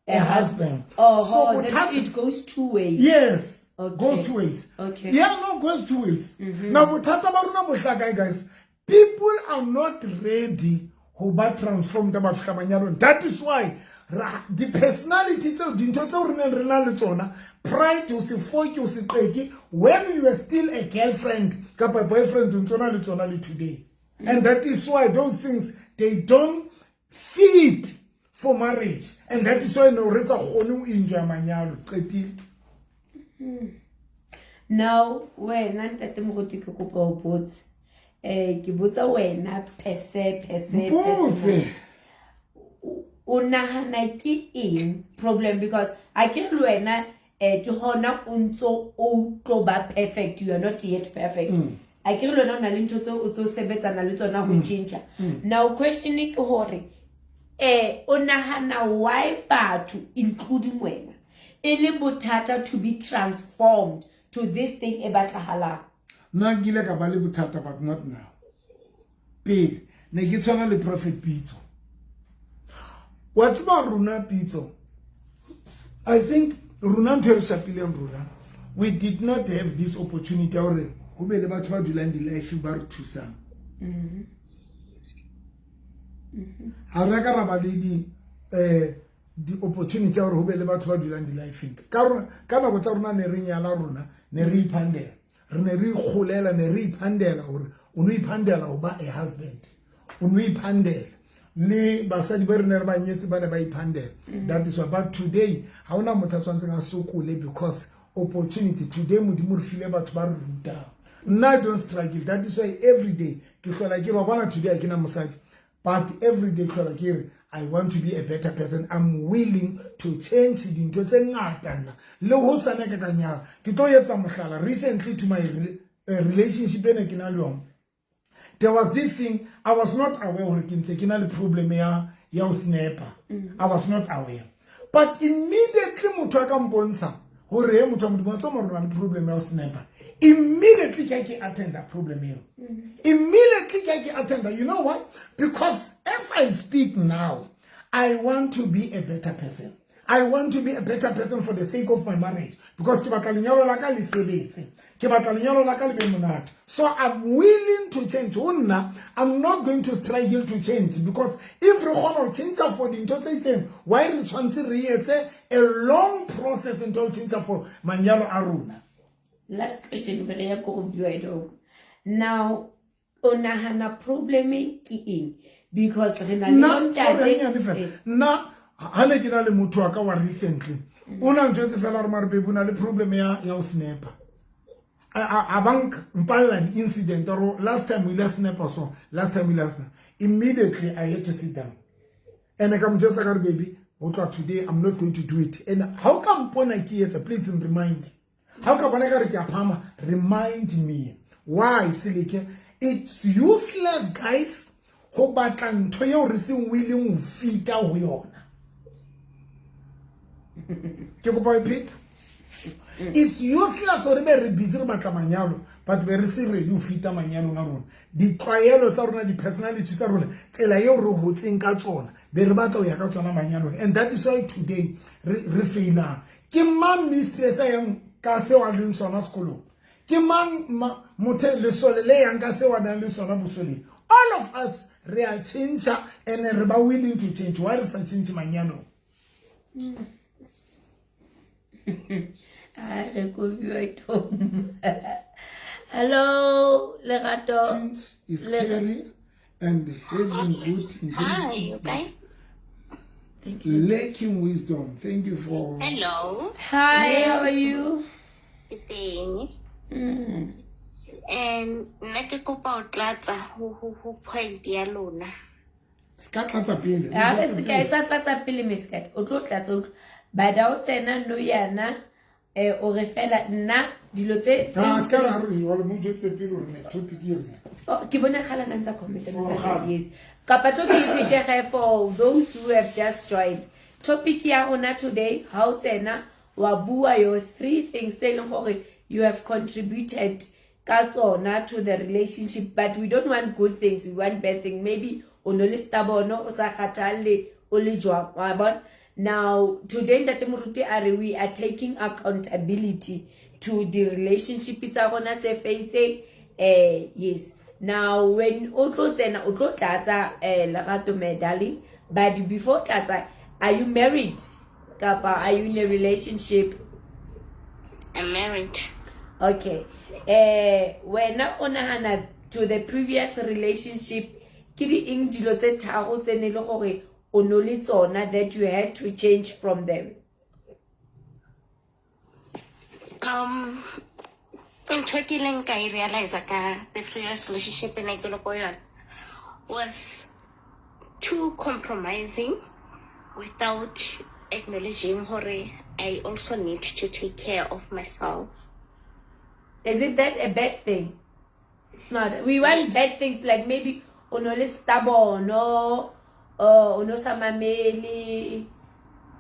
a husband. Oh, So then it goes two ways. Yes. Goes two ways. Yeah, no, goes two ways. Now, bothata ba rona bo hlaka, guys. People are not ready ho ba transformed ba fihla manyalong. That is why the personality tseo, dintho tseo re neng re na le tsona, pride, o se foke, o se qeke, when you were still a girlfriend kapa boyfriend, o ntso na le tsona le today. And that is why those things, they don't fit for marriage. And that is why no re sa kgone ho enjoy manyalo. Qetile. Now, wena ntate Moruti, ke kopa ho botsa. Ke botsa wena phese, phese, phese. Mpotse. O nahana ke eng problem? Because a ke le wena, ke hona o ntso o tlo ba perfect, you are not yet perfect. A ke le wena o na le ntho tseo o tso sebetsana le tsona ho tjhentjha. Now question ke hore, o nahana why batho, including wena, e le bothata to be transformed to this thing e batlahalang? Nna nkile ka ba le bothata, but not now. Pele ne ke tshwana le Prophet Pitso. Wa tseba rona Pitso, I think rona ntho e re shapileng rona, we did not have this opportunity ya hore ho be le batho ba dulang di-life ba re thusang. Ha re ka ra ba le di-opportunity ya hore ho be le batho ba dulang di-lifeng. Ka rona, ka nako tsa rona ne re nyala rona, ne re iphandela. Re ne re ikgolela, ne re iphandela hore o no iphandela ho ba a husband. O no iphandela. Le basadi ba re ne re ba nyetse ba ne ba iphandela. That is why. But today, ha hona motho a tshwantseng a sokole because opportunity. Today, Modimo re file batho ba re rutang. Nna I don't struggle. That is why every day, ke hlola ke re, wa bona today ha ke na mosadi. But every day ke hlola ke re, I want to be a better person. I'm willing to change dintho tse ngata nna. Le ho sana ke ka nyala. Ke tlo etsa mohlala. Recently to my relationship e ne ke na le yona, there was this thing, I was not aware hore ke ntse ke na le problem ya ho snapper. I was not aware. But immediately motho a ka mpontsha hore he motho wa Modimo, wa tseba hore o na le problem ya ho snapper. Immediately ke ke attend that problem eo. Immediately ke ke attend that. You know why? Because if I speak now, I want to be a better person. I want to be a better person for the sake of my marriage. Because ke batla lenyalo la ka le sebetse. Ke batla lenyalo la ka le be monate. So I'm willing to change. Ho nna, I'm not going to struggle to change. Because if re kgona ho change for dintho tse itseng, why re tshwanetse re etse a long process ntho ya ho change for manyalo a rona? Last question, re ya ko go bua at home. Now, o nahana problem ke eng? Because re na le Nna, bontate sorry, hanyane fela. Nna, ha ne ke na le motho wa ka wa recently, o na ntjwetse fela hore mare babe, o na le problem ya ho snapper. A ba mpalla di-incident or last time o ile a snapper so, last time o ile a snapper. Immediately I had to sit down. And ka mo jwetsa ka re, baby, ho tloha today, I'm not going to do it. And ha o ka mpona ke etsa, please remind. Ha o ka bona ka re ke a phama, remind me. Why, Seleke? It's useless, guys, ho batla ntho eo re seng willing ho fita ho yona. Ke kopa ho e pheta. It's useless hore be re busy re batla manyalo, but be re se ready ho fita manyalong a rona. Ditlwaelo tsa rona, di-personality tsa rona, tsela eo re hotseng ka tsona, be re batla ho ya ka tsona manyalong. And that is why today re failang. Ke mang mistress a yang ka seo a leng sona sekolong? Ke mang motho lesole le yang ka seo a nang le sona bosoleng? All of us re a change and re ba willing to change. Why re sa change manyalong? A re kofiwa home. Hello, Lerato. Change is scary and having good Hi, intentions, you guys. but lacking wisdom. Thank you for. Hello. Hi, how are you? Ke teng. And nna ke kopa ho tlatsa ho point ya lona. Ska tlatsa pele. Ha re se ka e sa tlatsa pele meskat o tlo tlatsa o tlo but ha o tsena no yana o re fela nna dilo tse Ah, ska ra re jwalo mo jwetse pele hore ne topic e reng. Oh, ke bona kgale na ntsa comment Oh, kgale. yes kapa tlo ke ipete ge for those who have just joined topic ya rona today ha o tsena wa bua your three things tse e leng gore you have contributed ka tsona to the relationship, but we don't want good things, we want bad things. Maybe o no le stubborn, o sa kgathalle, o le jwang, wa bona. Now today ntate moruti a re we are taking accountability to the relationship tsa rona tse feitseng. Yes, now when o tlo tsena o tlo tlatsa Lerato, my darling, but before tlatsa, are you married kapa are you in a relationship? I'm married. Okay. Wena o nahana to the previous relationship ke di eng dilo tse tharo tse ne le gore o no le tsona that you had to change from them? Ntho e ke ileng ka e realize ka the previous relationship e ne ke le ko yona was too compromising without acknowledging hore I also need to take care of myself. Is it that a bad thing? It's not. We want bad things like maybe o no le stubborn or o no sa mamele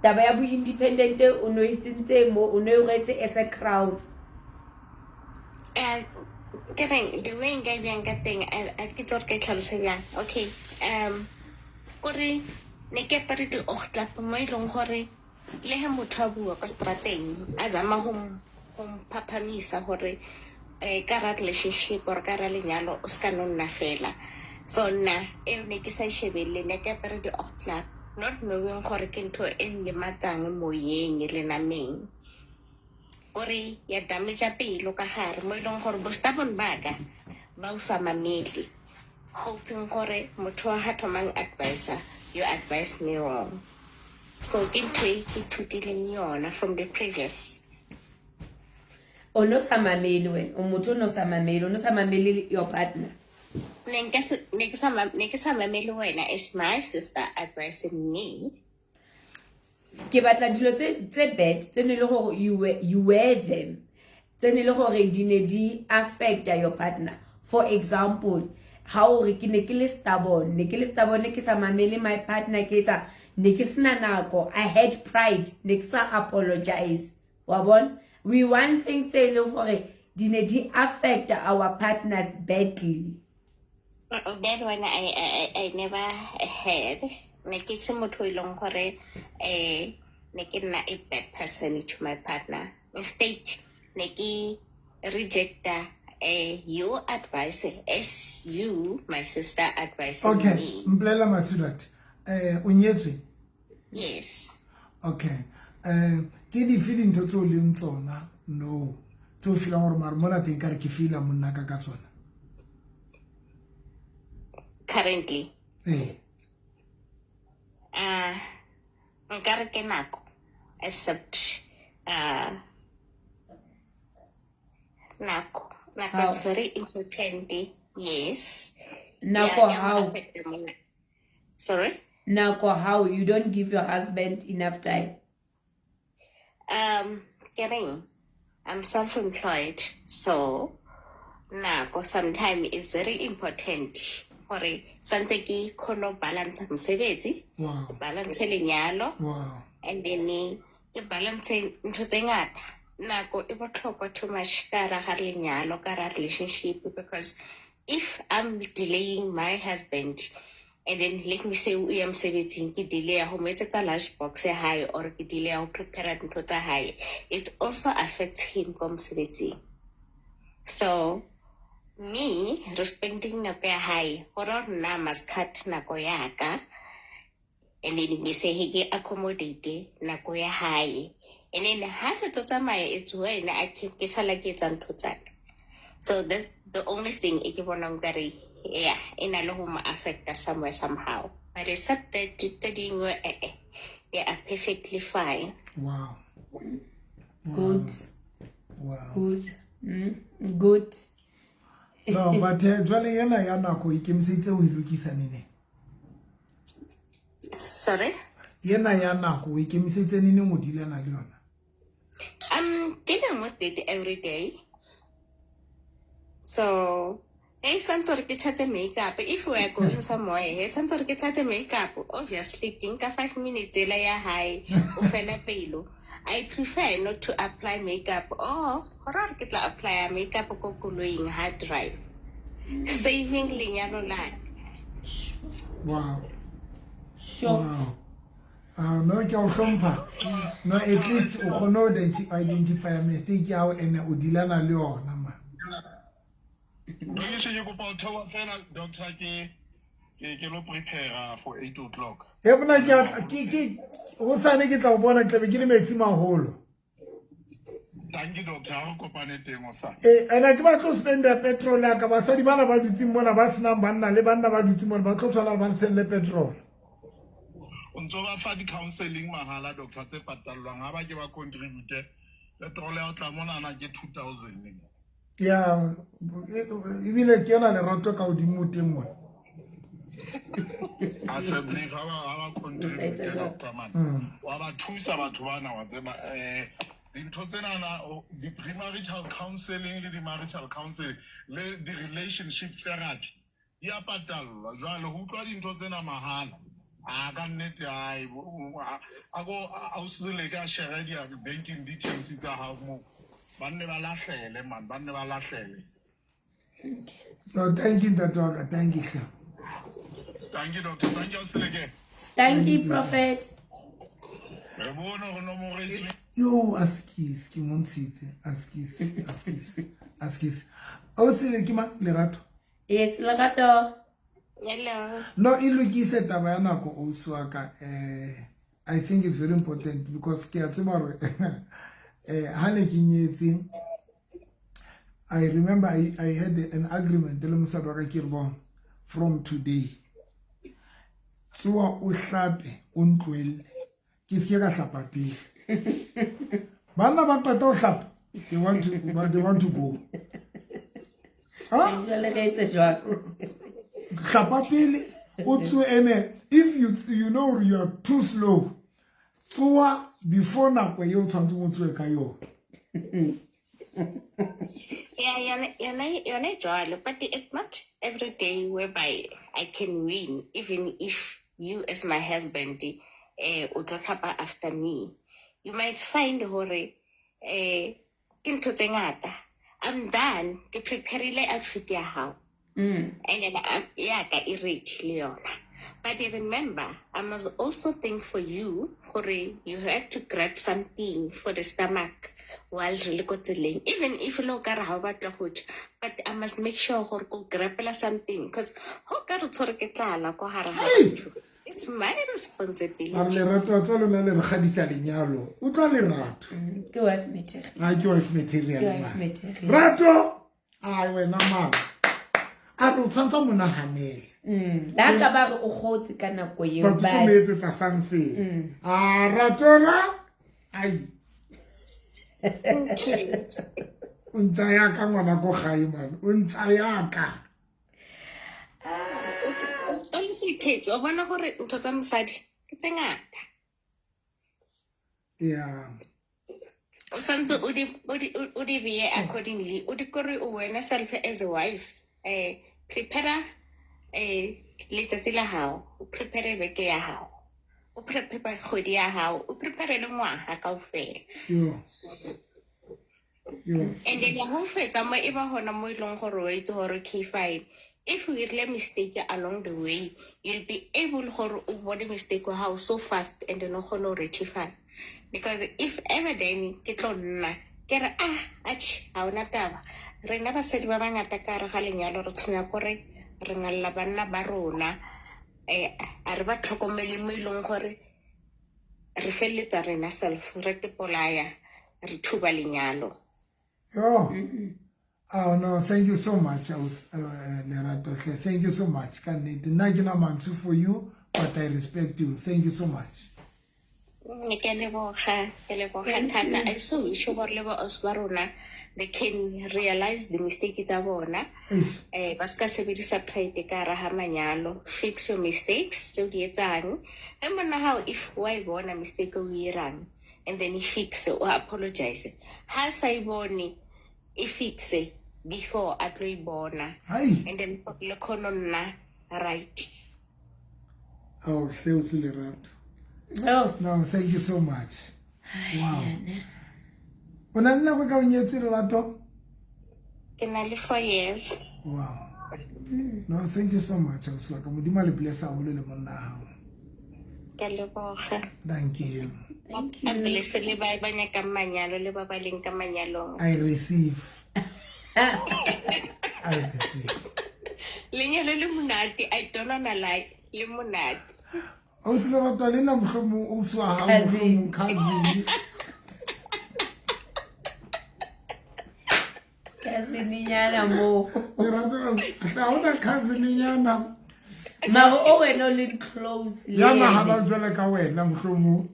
taba ya bo independent, o no e tsentse mo, o no e rwetse as a crown. Ke reng, the way nka e bjang ka teng, a ke tse gore ke tlhalose bjang. Okay, kore ne ke apare di-oglap mo e leng gore le he motho a bua ka strateng a zama ho mphaphamisa gore ka ra relationship or ka ra lenyalo o se ka no nna fela. So nna e ne ke sa e shebelle, ne ke apare di-oglap not knowing gore ke ntho e nlematsang moyeng le nameng, kore ya damage pelo ka gare mo e leng gore bo stubborn ba ka ba o sa mamele, hoping gore motho wa ha thomang advisor you advise me wrong. So ke ntho e ke ithutileng yona from the previous. O no sa mamele wena, o motho o no sa mamele, o no sa mamele your partner. Ne ke sa mamele wena, it's my sister advising me. Ke batla dilo tse bad tse ne le gore you wear them, tse ne le gore di ne di affecta your partner. For example, ha o re ke ne ke le stubborn, ne ke le stubborn, ke sa mamele my partner, ke etsa ne ke sena nako, I had pride, ne ke sa apologize, wa bona. We want things tse e leng gore di ne di affecta our partners badly. That one I never had. Ne ke se motho e leng gore ne ke nna a bad person to my partner. Instead, ne ke rejecta your advice as you, my sister, advising Okay, me. mpolela my sweetheart. O nyetswe? Yes. Okay. Ke dife dintho tse o leng tsona no tse o feelang gore mare mona teng kare ke feela monna ka ka tsona? Currently. Eh. Nkare ke nako, except nako. Nako How? is very important. Yes. Nako Yeah, how? affect monna. Sorry? Nako how you don't give your husband enough time? Ke reng, I'm self-employed, so nako sometimes is very important gore santse ke kgone ho balance mosebetsi, balance lenyalo, and then ke balance ntho tse ngata. Nako e botlhokwa too much ka hara ga lenyalo, ka hara relationship, because if I'm delaying my husband and then let me say o ya mosebetsing, ke delay ya ho mo etsetsa lunch box ya hae or ke delay ya ho prepare dintho tsa hae, it also affects him ko mosebetsing. So me respecting nako ya hae, gore nna must cut nako ya ka. And then be se he ke accommodate nako ya hae. And then ha fetsa tsamaya, it's when I ke sala ke etsa ntho tsa ka. So that's the only thing e ke bonang kare, yeah, e na le ho mo affecta somewhere somehow. But except that, tse dingwe, they are perfectly fine. Wow. Good. Wow. Good. Good. No, but jwale ena ya nako ikemiseditse ho e lokisa nene? Sorry? Ena ya nako o ikemiseditse nene ho dilana le yona? I'm dealing with it every day. So, hey, santse ke thathe makeup. If we are going somewhere, hey, santse ke thathe makeup. Obviously, ke nka 5 minutes ela ya hae, o fela pelo. I prefer not to apply makeup. Oh, hore ke tla apply makeup ko koloing ha drive. Saving lenyalo la ka. Wow. Sure. Wow. No, ke o hlompha. No, at least o kgone ho identify mistake ya hao and o dilana le yona ma. Ke ke kopa ho theoha fela, doctor, ke lo prepare for 8 o'clock. E bona ke hosane ke tla o bona, ke tla be ke le metsi maholo. Thank you, doctor. Ha re kopane teng hosane. Ene ke batla ho spenda petrol ya ka. Basadi bana ba dutseng mona ba senang banna le banna ba dutseng mona ba tlo tshwana ba ntshelle petrol. O ntso ba fa di-counseling mahala, doctor, tse patallwang. Ha ba ke ba contribute petrol ya ho tla monana ke 2000. Ya, ebile ke yona lerato ka hodimo teng mona. Assembly ha ba contribute, doctor, man. Wa ba thusa batho bana, wa tseba, dintho tsenana, di-premarital counseling le di-marital counseling le di-relationship therapy di a patallwa. Jwale ho utlwa dintho tsena mahala, a ka nnete, ai, a ko ausi le ka share di-banking details tsa hao moo. Ba nne ba lahlele, man, ba nne ba lahlele. No, thank you, ntate wa ka, thank you, hle. Thank you, doctor. Thank you, Ausileke. Thank you, prophet. Re bone hore nomoro e se- Yo, askis, ke montshitse, askis, askis, askis. Ausi ke mang, Lerato? Yes, Lerato. Hello. No, e lokise taba ya nako, ausi wa ka. I think it's very important because ke a tseba hore ha ne ke nyetse, I remember I had an agreement le mosadi wa ka, ke re bona, from today tsoa o hlape o ntlohelle, ke se ke ka hlapa pele. Banna ba qeta ho hlapa, they want to go. Ha? Jwale re etse jwang? Hlapa pele o tsoe, ene if you know you are too slow, tsoa before nako eo tshwanetseng o tsoe ka yona. Yeah, yona jwalo, but it's not every day whereby I can win, even if you as my husband, o tlo hlapa after me. You might find hore, ke ntho tse ngata. I'm done, ke preparile outfit ya hao. And then ya ka e ready le yona. But remember, I must also think for you, hore you have to grab something for the stomach while re le ko tseleng. Even if lo ka re ha o batla ho ja, but I must make sure hore ko grabela something, because ho ka re tshwere ke tlala ko hare ha batho. It's my responsibility. Mara lerato tsa lona le re kgadisa lenyalo. Utlwa lerato. Ke wife material. Ha ke wife material, Ke wife ma. material. Rato, ai wena mama. A re o tshwantse o mo nahanele. La ka ba re o kgotse ka nako eo, Batho but ke mo etsetsa something. A ratola, ai. O ntsa ya ka ngwana ko gae, man. O ntsa ya ka. Honestly, Kate, o bona hore ntho tsa mosadi ke tse ngata. Yeah. O santse o di beye accordingly. O di kore o wena self as a wife. Prepare, letsatsi la hao, o prepare beke ya hao, o prepare kgwedi ya hao, o prepare le ngwaga kaofela. Yo. Yo. And then ha o fetsa mo e ba hona mo e leng gore o itse gore okay fine. If you did a mistake along the way, you'll be able gore o bone mistake wa hao so fast and then o kgone ho rectify. Because if ever then ke tlo nna ke re, atjhe, ha hona taba. Rena basadi ba bangata ka hare ga lenyalo re tshwenya kore re ngalla banna ba rona. A re ba tlhokomele mo e leng gore re feleletsa rena self re tepolaya re thuba lenyalo. Yo. Oh no, thank you so much, Lerato. Thank you so much. Ka nnete. Nna ke na mantswe for you, but I respect you. Thank you so much. Ke a leboga, ke leboga thata. I so wish gore le baausi ba rona they can realize the mistake tsa bona. Ba ska sebedisa pride ka hara ha manyalo. Fix your mistakes tse o di etsang. E monna hao if wa e bona mistake o e irang and then e fixe, o apologize. Ha sa e bone, e fixe before a tlo e bona. And then le kgone ho nna right. Oh, hle o se Lerato. Oh. No, thank you so much. Wow. O na le nako e ka o nyetse, Lerato? Ke na le 4 years. Wow. No, thank you so much. Ausi wa ka. Modimo a le bless haholo le monna hao. Ke a leboga. Thank you. Thank you. A bless le ba ba nyakang manyalo le ba ba leng ka manyalong. I receive. I receive. Lenyalo le monate, I don't wanna lie, le monate. Ausi Lerato le nna mohlomong ausi wa hao, Cousin. mohlomong cousin. Cousin-nyana mo. Lerato, ha hona cousin-nyana. Mara o wena o le close le Ya yena. nahana jwale ka wena mohlomong.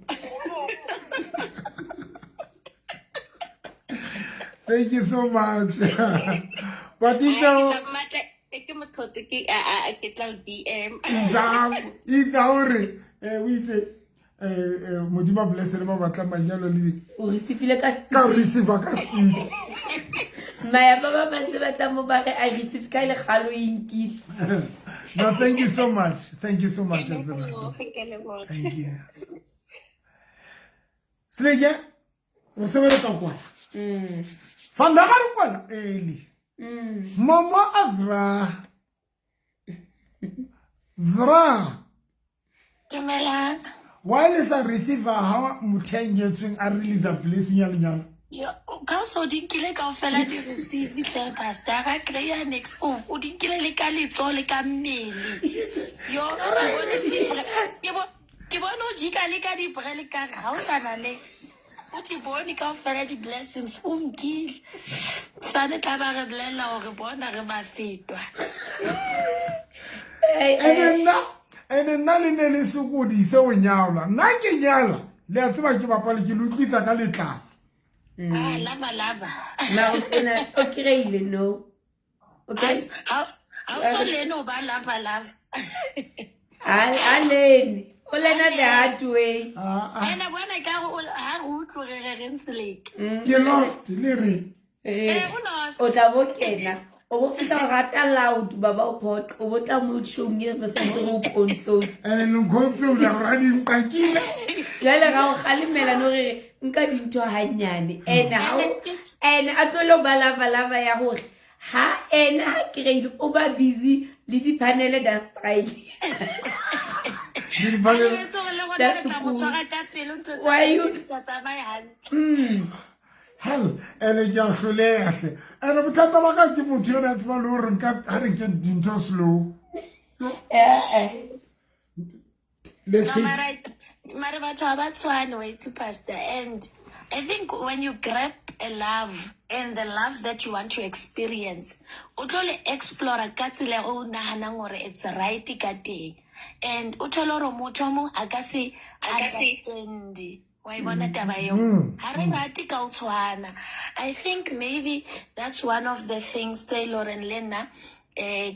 Thank you so much. But Ai, itse ke tla mmatla, e ke mothotse ke a ke tla o DM. Jang, itse hore, o itse, Modimo a bless le ba batlang manyalo le O receive-ile ka speed. Ka receive ka speed. Maya ba ba bantse ba tla mo ba re I receive ka le kgalo e nkile. No, thank you so much. Thank you so much, Ke a Lerato. leboga, ke a leboga. Thank you. Seleke, re sebeletsa kwana. Fanda ga re kwana early. Mama Azra. Zra. Dumelang. Why le sa receive ha motho ya nyetsweng a release blessing ya lenyalo? Yo, ka o so di nkile kaofela di receive hle, pastor, ga kry-a next o di nkile le ka letsoho le ka mmele. Yo, ke bone ke bone o jika le ka dibre le ka re ha o sa na next. O di bone kaofela di-blessings, o nkile. Sane tla ba re bolella hore bona re mafetwa. Ene nna, ene nna le ne le sokodise ho nyalwa. Nna ke nyala, le a tseba ke bapale ke le utlwisa ka letlalo. Ah, lava, lava. Mara o na o kry-ile, no? Okay. Ha o so lene o ba lava, lava. A lene. O lena the hard way. Ene bona ka re o ha re utlwe re re re Nseleke. Ke lost le re. Re. O lost. O tla bo kena. O bo fihla o rata loud ba ba o phoqa. O bo tla mo showng e re santse re o console. Ene le console ya gore a di nqakile. Jwale ga o kgalemela no re re nka dintho hanyane. Ene ha o ene a tlo lo ba lava lava ya hore ha ene ha kry-ile o ba busy le di-panel da strike. Di-panel. A re etse hore le rona That's re tla mo cool. tshwara ka pelo ntho tsa Why you di sa tsamaye hantle. Hell, ene ke a hloleha hle. Ene bothata ba ka ke motho yona a tseba le hore nka ha re nke dintho slow. Let's No, take mara batho ha ba tshwane, wa itse, pastor. And I think when you grab a love and the love that you want to experience, o tlo le explore ka tsela o nahanang hore it's right ka teng. And o thole hore motho o mong a ka se understand. Wa e bona taba eo? Ha re rate ka o tshwana. I think maybe that's one of the things tse e leng hore le nna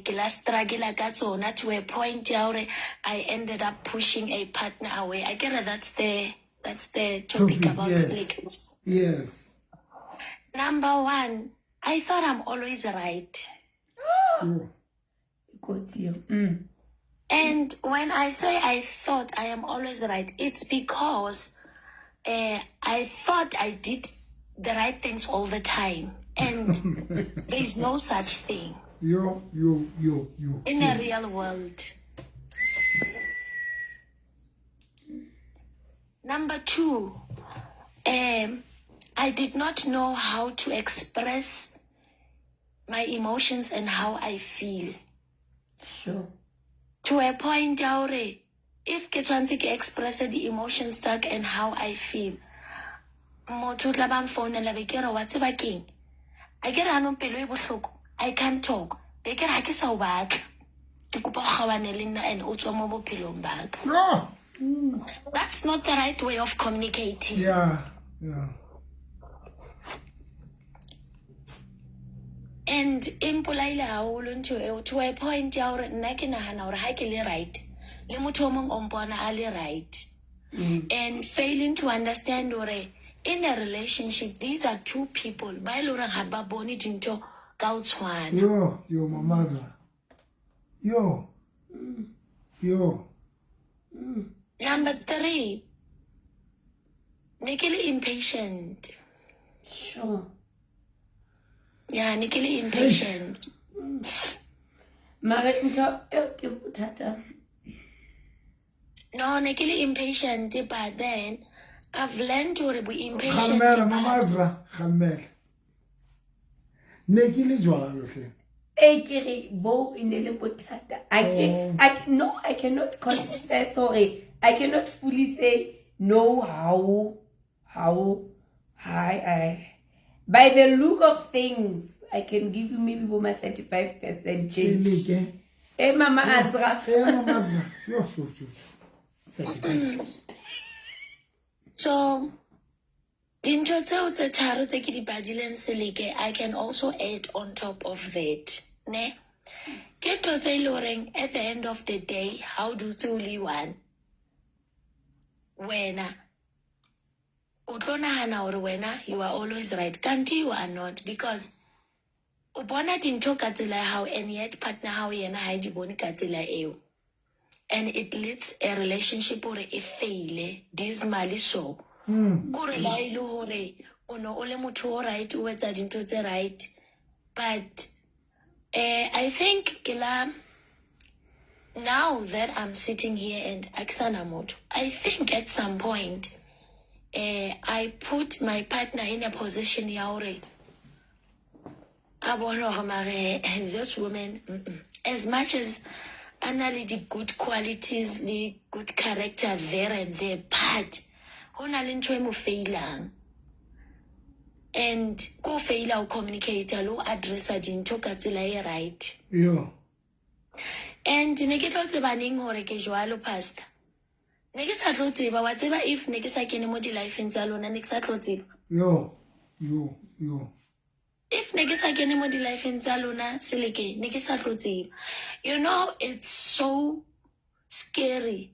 ke la struggle ka tsona to a point ya hore I ended up pushing a partner away. I get it, that's the topic Topic, about yes. sleep. Yes. Number one, I thought I'm always right. Oh. Kotsi eo. And when I say I thought I am always right, it's because I thought I did the right things all the time. And there is no such thing. Yo, yo, yo, yo. In the real world. Number two, I did not know how to express my emotions and how I feel. Sure. To a point ya hore if ke tshwanetse ke express di-emotions tsa ka and how I feel, motho o tla ba nfounela be ke re wa tseba keng, a ke re anong pelo e bohloko, I can't talk, be ke re ha ke sa o batla, ke kopa o kgaohane le nna and o tswa mo bophelong ba ka. No. That's not the right way of communicating. Yeah. And e mpolaile haholo ntho eo to a point ya hore nna ke nahana hore ha ke le right le motho o mong o mpona a le right, and failing to understand hore in a relationship these are two people ba e le horeng ha ba bone dintho ka ho tshwana. Yo, yo, mamaza. Yo. Yo. Number 3, ne ke le impatient. Sure. Yeah, ne ke le impatient. Mare ntho eo ke bothata. No, ne ke le impatient, but then I've learned hore bo impatient. Kgalemela, Mama Azra, kgalemela. Ne ke le jwalo hle. E ke re bo e ne le bothata. I can, I no, I cannot confess hore I cannot fully say no how I by the look of things I can give you maybe bo ma 35% change. Eh Mama Azra. Eh Mama Azra. Yo yo yo. 35. So dintho tseo tse tharo tse ke di badileng seleke, I can also add on top of that. Ne? Ke ntho tse e le horeng at the end of the day, ha o dutse o le one, wena o tlo nahana hore wena you are always right, kante you are not, because o bona dintho ka tsela ya hao and yet partner hao yena ha e di bone ka tsela eo. And it leads a relationship hore e faile dismally so. Kore la e le hore o no o le motho o right, o etsa dintho tse right, but I think ke la now that I'm sitting here and aksana motho, I think at some point I put my partner in a position ya hore a bone hore mare this woman, as much as a na le di good qualities le good character there and there, but ho na le ntho e mo failang. And ko faila ho communicate le ho addressa dintho ka tsela e right. Yo. And ne ke tlo tseba neng hore ke jwalo, pastor? Ne ke sa tlo tseba, wa tseba if ne ke sa kene mo di-lifeng tsa lona, ne ke sa tlo tseba. Yo, yo, yo. If ne ke sa kene mo di-lifeng tsa lona, seleke, ne ke sa tlo tseba. You know, it's so scary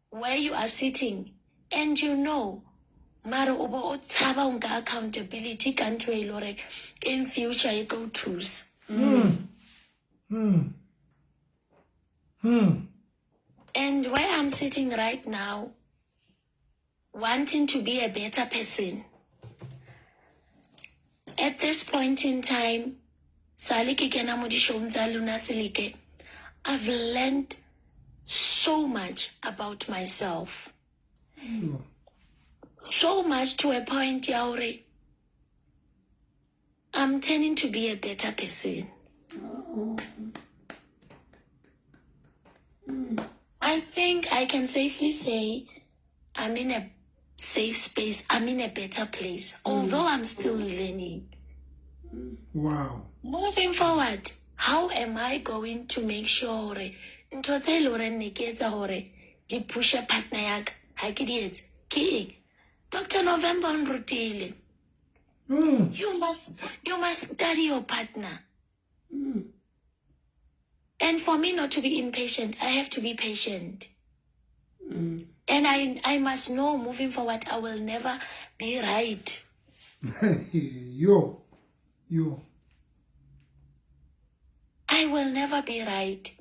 where you are sitting and you know, mare o bo o tshaba ho nka accountability ka ntho e le hore in future e tlo o thusa. And where I'm sitting right now, wanting to be a better person, at this point in time, sale ke kena mo dishong tsa lona seleke, I've learned so much about myself. So much to a point ya hore I'm turning to be a better person. I think I can safely say I'm in a safe space. I'm in a better place, although I'm still learning. Wow. Moving forward, how am I going to make sure hore ntho tse e le horeng ne ke etsa hore di pushe partner ya ka, ha ke di etse? Ke eng? Dr. November o nrutile. You must study your partner. And for me not to be impatient, I have to be patient. And I must know moving forward, I will never be right. Yo, yo. I will never be right.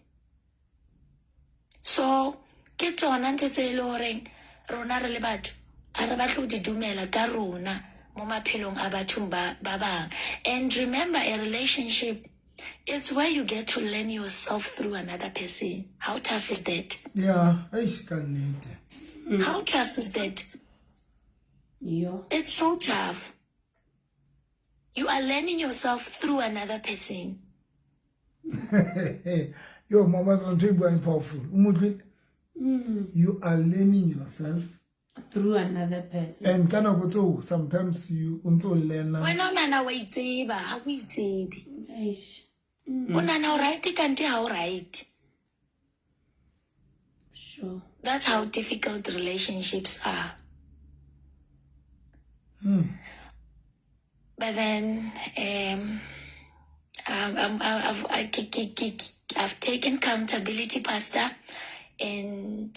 So, ke tsona ntho tse e le horeng rona re le batho, ha re batle ho di dumela ka rona mo maphelong a bathong ba bang. And remember, a relationship is where you get to learn yourself through another person. How tough is that? Yeah, eish, ka nnete. How tough is that? Yeah. It's so tough. You are learning yourself through another person. Yo, mama, ntho e buang powerful. O mo utlwile? You are learning yourself through another person. And ka nako tseo sometimes you o ntso learna. Wena o nahana wa itseba, ha o itsebe. Eish. O nahana o right kante ha o right. Sure. That's how difficult relationships are. But then I've taken accountability, Pastor, and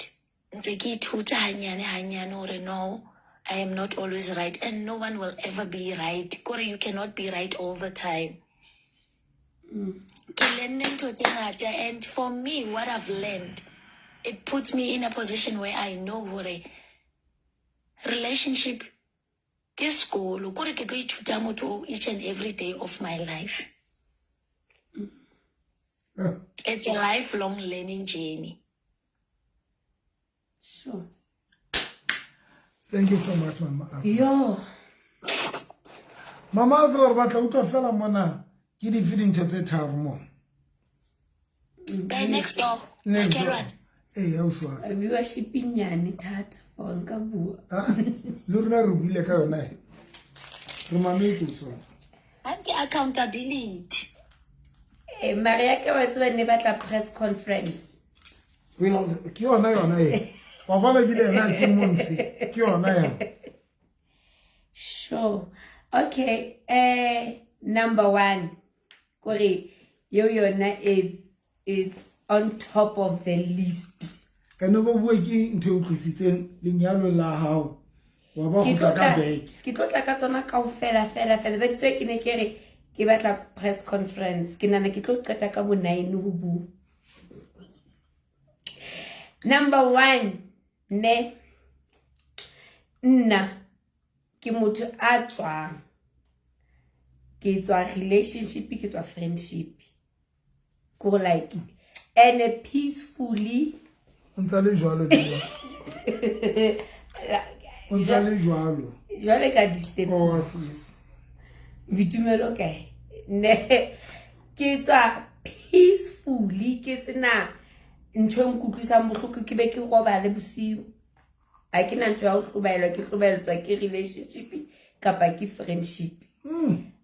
ntse ke ithuta hanyane hanyane hore no, I am not always right, and no one will ever be right. Kore you cannot be right all the time. Ke learned ntho tse ngata, and for me, what I've learned, it puts me in a position where I know hore relationship ke sekolo, kore ke tlo ithuta motho each and every day of my life. It's a lifelong learning journey. Sure. Thank you so much, Mama Azra. Yo. Mama Azra, re batla utlwa fela mona ke dife dintho tse tharo mo. Guy next door. Next Okay, door. right. Ee, ausi wa ka. Viewership e nyane thata for nka bua. Ah, le rona re buile ka yona e. Re mametse ausi wa ka. Ha ke accountability. Eh, mara ya ka wa tseba ne batla press conference. Well, ke yona yona e. Wa bona ebile ena ke montshe. Ke yona yona. Sure. Okay. Number one. Kore yo yona it's on top of the list. Ene ba bua ke ntho e utlwisitseng lenyalo la hao. Wa ba Ke kgutla tlo ka tla beke. ke tlo tla ka tsona kaofela fela fela. That's why ke ne ke re ke batla press conference. Ke nahana ke tlo qeta ka bo 9 ho bua. Number one, ne nna ke motho a tswang. Ke tswa relationship, ke tswa friendship. Kore like and peacefully. O ntsa le jwalo le O ntsa le jwalo. Jwale ka disturb. Oh, sis. Boitumelo kae? Ne ke tswa peacefully, ke sena ntho e nkutlwisang bohloko, ke be ke robale bosiu. Ha ke na ntho ya ho hlobaelwa, ke hlobaeletswa ke relationship kapa ke friendship.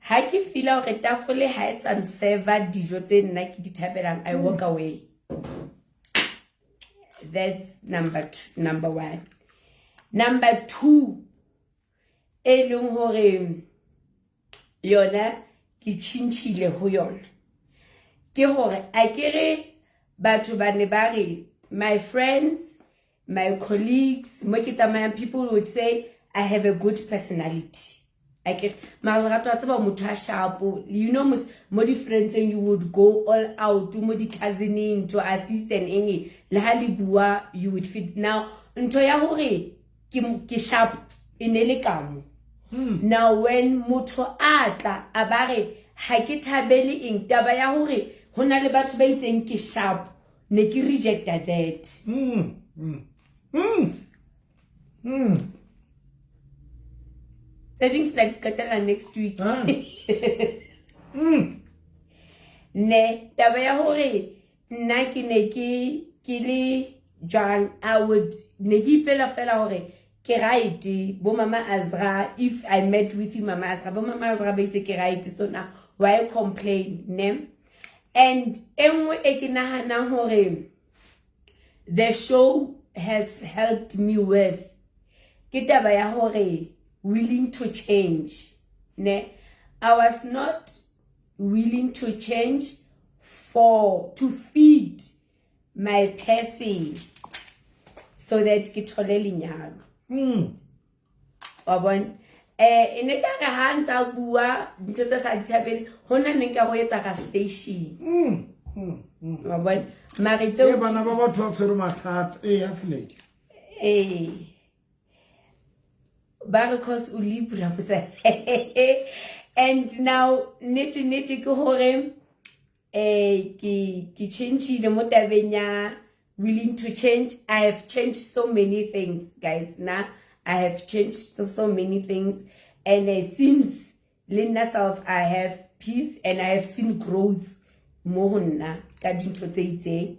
Ha ke feel-a hore tafole ha e sa nserve dijo tse nna ke di thabelang, I walk away. That's number two, number one. Number two, e leng hore yona ke tjhintjhile ho yona. Ke hore a ke re batho ba ne ba re, my friends, my colleagues, mo ke tsamayang, people would say I have a good personality. A ke re, mara lerato wa tseba motho a sharp, you know, mo di-friendseng you would go all out, mo di-cousineng to assist and eng, le ha le bua, you would fit. Now, ntho ya hore ke sharp e ne le ka mo. Now, when motho a tla, a ba re, ha ke thabele eng, taba ya hore ho na le batho ba itseng ke sharp, ne ke rejecta that. Tse ding ke tla di qetela next week. Ne, taba ya hore nna ke ne ke le jwang, I would, ne ke ipela fela hore ke right, bo Mama Azra, if I met with you, Mama Azra, bo Mama Azra ba itse ke right, so now why complain, ne? And e nngwe e ke nahanang hore the show has helped me with, ke taba ya hore willing to change, ne? I was not willing to change for to feed my person so that ke thole lenyalo. Wa bona? E ne ka re ha ntsa bua ntho tse sa di thabele, ho nna ne nka go etsa ga station. Wa bona? Mare tseo E bana ba batho ba tshwere mathata. E ya seleke. Ba re cause o Libra motsa. And now nnete nnete ke hore ke change-ile mo tabeng ya willing to change. I have changed so many things, guys. Now I have changed so many things, and since Linda self, I have peace and I have seen growth Mo ho nna ka dintho tse itseng.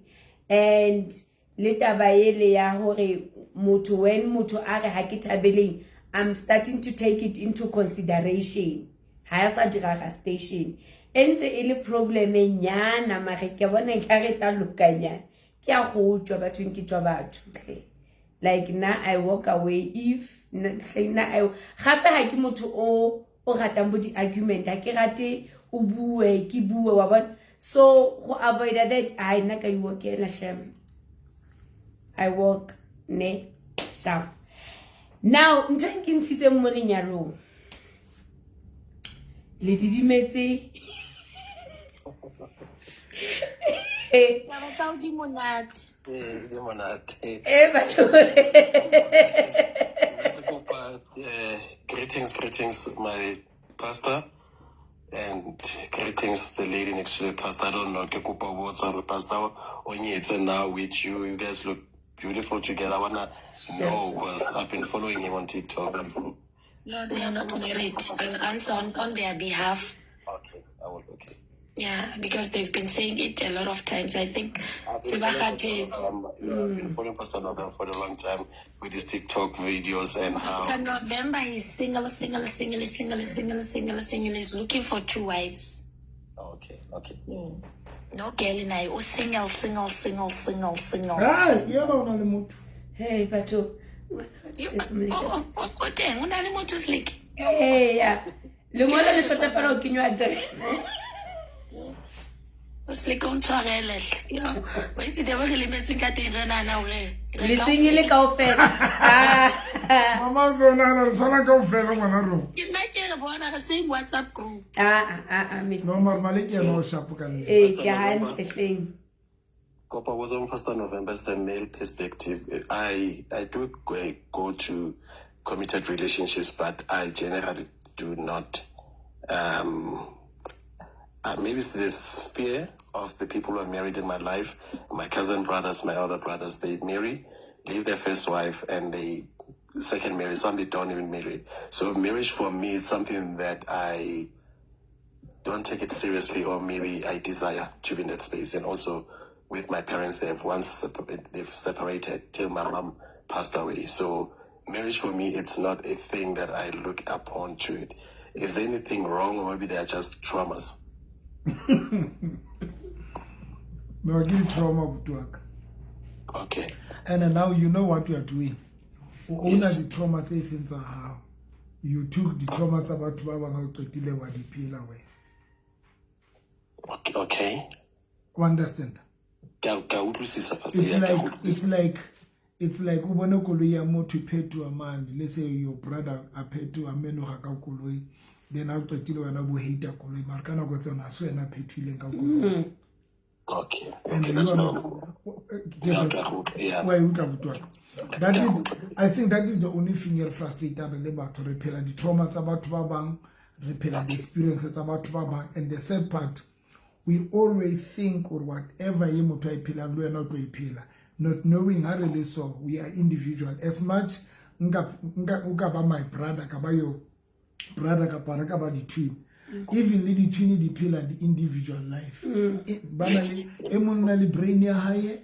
And le taba ele ya hore motho, when motho a re ha ke thabeleng, I'm starting to take it into consideration. Ha ya sa dira station e ntse e le problem e nyana, mare ke bona ekare tla lokanyana. Ke a go tswa bathong, ke tswa batho tle. Like nna I walk away if nna I gape ha ke motho o ratang bo di-argument, ha ke rate o bue ke bue, wa bona. So go avoid that, ai nna ka iwokela shem, I walk ne sharp. Now ntho e ke ntshitseng mo lenyalong, le didimetse. Taba tsa hao di monate. Ee, di monate. E batho. Kopa, greetings, greetings, my pastor, and greetings the lady next to the pastor. I don't know, ke kopa ho botsa hore pastor o nyetse now with you. You guys look beautiful together. I wanna know because I've been following him on TikTok before. No, they are not married. I'll answer on their behalf. Okay, I will. Okay. Yeah, because they've been saying it a lot of times. I think I've se been ba following kgathetse. Yeah, I've been following Pastor November for a long time with his TikTok videos and how. After November, he's single, single, single, single, single, single, single. He's looking for two wives. Okay. No girl in I. Oh, single, single, single, single, single. Ai, yena o na le motho. Hey batho. O teng, o na le motho Slick. Eya, lengolo le shota fela ho kenywa address. O Slick o ntshwarele hle. Yo, wa itse de re lemetseng ka teng re nahana hore re Le sengile kaofela. Ah. Mama o ntse o nahana re tshwana kaofela ngwana rona. Ke nna ke re bona re same WhatsApp group. Ah ah ah ah, Miss. No, mare Maleke yena o sharp ka nnete. Ee, ke hantle hleng. Kopa botsa mo Pastor November is the male perspective. I do go to committed relationships, but I generally do not. Maybe it's this fear of the people who are married in my life. My cousin brothers, my other brothers, they marry, leave their first wife, and they second marry. Some they don't even marry. So marriage for me is something that I don't take it seriously, or maybe I desire to be in that space. And also with my parents, they have once they've separated till my mom passed away. So marriage for me, it's not a thing that I look upon to it. Is anything wrong, or maybe they are just traumas? No, ke di-trauma buti wa ka. Okay. And now you know what you are doing. O owna Yes. di-trauma tse seng tsa hao. You took di-trauma tsa batho ba bang ha o qetile wa di phela wena. Okay. O understand? Ke a utlwisisa, Pastor. It's Yeah, ke a like utlwisisa. it's like o bone koloi ya motho e phetoha mane. Let's say your brother a phetoha menoga ka koloi, then ha o qetile wena bo hate koloi, mara ka nako tsona ha se wena a phethohileng ka koloi. Okay. And Okay, you that's are not. not Yeah, ke a utlwa, yeah. wa e utlwa buti wa ka. That is, I think that is the only thing e re frustrating re le batho. Re phela di-trauma tsa batho ba bang, re phela di-experience tsa batho ba bang. And the third part, we always think or whatever ye motho a e phelang le wena o tlo e phela, not knowing ha re le so we are individual. As much nka o ka ba my brother, ka ba your brother, kapa re ka ba di-twin, even le di-twin di phela di-individual life. Ba na le e mong na le brain ya hae,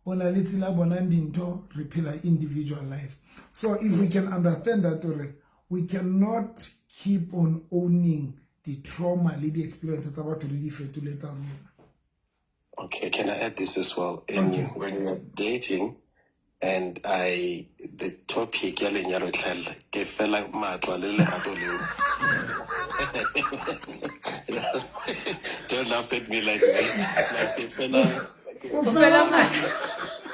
o na le tsela a bonang dintho. Re phela individual life. So if we can understand that hore we cannot keep on owning the trauma le di-experience tsa batho le di fetole tsa rona. Okay, can I add this as well? In Okay. When we're dating, and I the topic ya lenyalo e tlhella, ke fela matla le lerato leo. Don't laugh at me like that. Like ke fela O fela matla.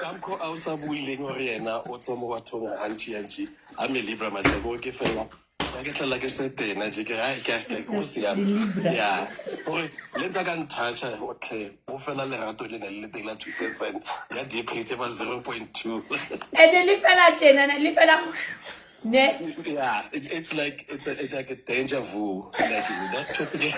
Ka mokgwa a o sa buileng hore yena o tswa mo bathong hantši hantši. I'm a Libra myself. O ke fela ka ke tlela ke se tena je ke ai ke go siame. Yeah. Hore le ntse ka ntoucha, okay. O fela lerato le ne le teng la 2% ya depreciate ba 0.2. And le fela tjena, le fela ne. Yeah, it's like a danger vu, like that topic.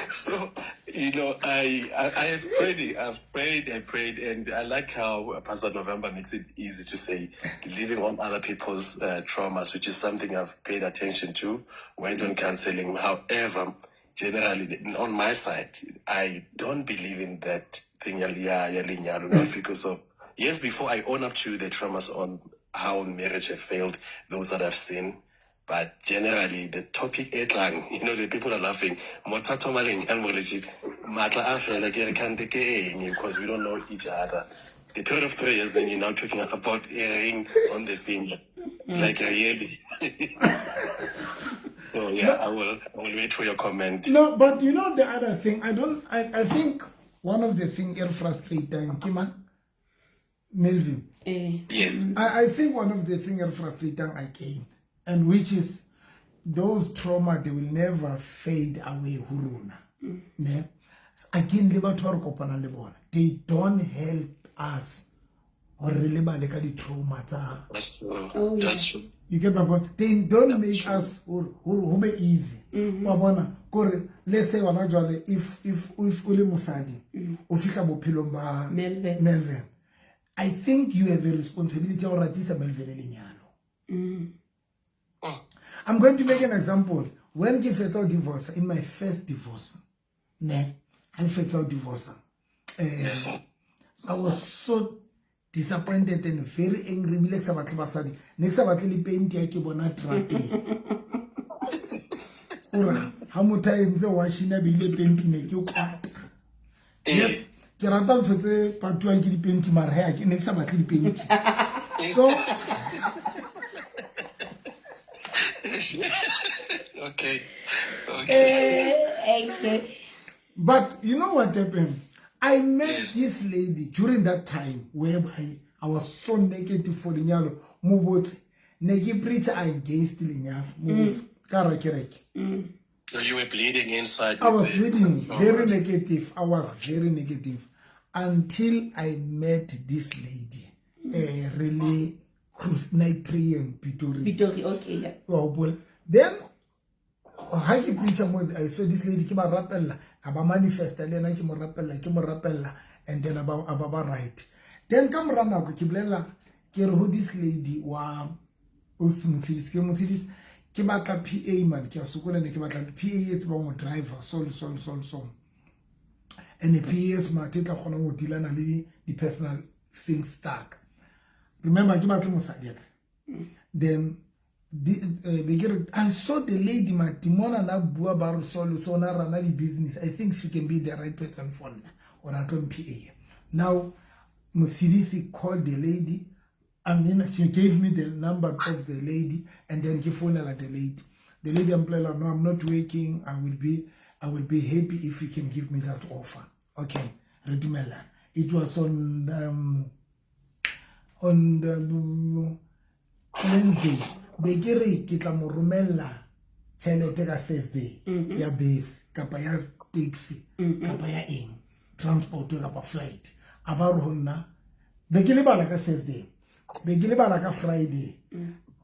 So I have prayed, I've prayed, I prayed, and I like how Pastor November makes it easy to say living on other people's traumas, which is something I've paid attention to, went on counseling. However, generally, on my side, I don't believe in that thing ya lenyalo, not because of, yes, before I own up to the traumas on how marriage have failed, those that I've seen, but generally the topic e tlang, you know, the people are laughing. Motho a lenyalo matla a fela ke re kante ke eng, because we don't know each other. The period of 3 years, then you're now talking about a ring on the finger. Like, really. So yeah, I will wait for your comment. No, but you know the other thing, I think one of the things is frustrating, Kima, Melvin. Yes. I think one of the things is frustrating again, and which is those trauma, they will never fade away. Huruna. Ne? Again, they don't help us or really ka di-trauma tsa. That's true. Oh, yeah. That's true. You get my point? They don't make us or be easy. Wa bona kore let's say wana jwale if o le mosadi o fihla bophelong ba Melvin, I think you have a responsibility ya ho ratisa Melvin lenyalo. I'm going to make an example. When ke fetsa divorce, in my first divorce, ne, I fetsa divorce. Yes. I was so disappointed and very angry. Ebile ke sa batle basadi, ne ke sa batle le paint ya ke bona trateng. Ora ha motho a entse washing a beile paint ne ke kwata. Yes, ke rata ntho tse patuwang ke di-paint mara he ke ne ke sa batle di-paint. So okay. Okay. But you know what happened? I met this lady during that time whereby I was so negative for lenyalo. Mobotse, ne ke preach against lenyalo. Mobotse, ka ra kereke. So you were bleeding inside. I was bleeding, very negative. I was very negative until I met this lady. Really, cruise night prayer in Pretoria. Pretoria, okay, yeah. Well, then, ha ke preacher mo, I saw this lady ke ba rapella, a ba manifesta le ena ke mo rapella, and then a ba right. Then ka mora nako ke bolela ke re ho this lady wa o Motshedisi, ke Motshedisi ke batla PA man, ke a sokola ne ke batla PA e tsebang ho driver so so. And the PA smart e tla kgona ho dealana le di personal things stuck. Remember ke batla mosadi akere. Then I saw the lady Matimona na bua ba re solo so na rana di business. I think she can be the right person for nna or a tlo PA. Now Motshedisi called the lady. I mean, she gave me the number of the lady, and then ke founela the lady. The lady umbrella, no, I'm not working. I will be happy if you can give me that offer. Okay, re dumellana. It was on the Wednesday. Be ke re ke tla mo romella tjhelete ka Thursday ya bese kapa ya taxi kapa ya eng transport kapa flight. A ba re ho nna be ke lebala ka Thursday, be ke lebala ka Friday.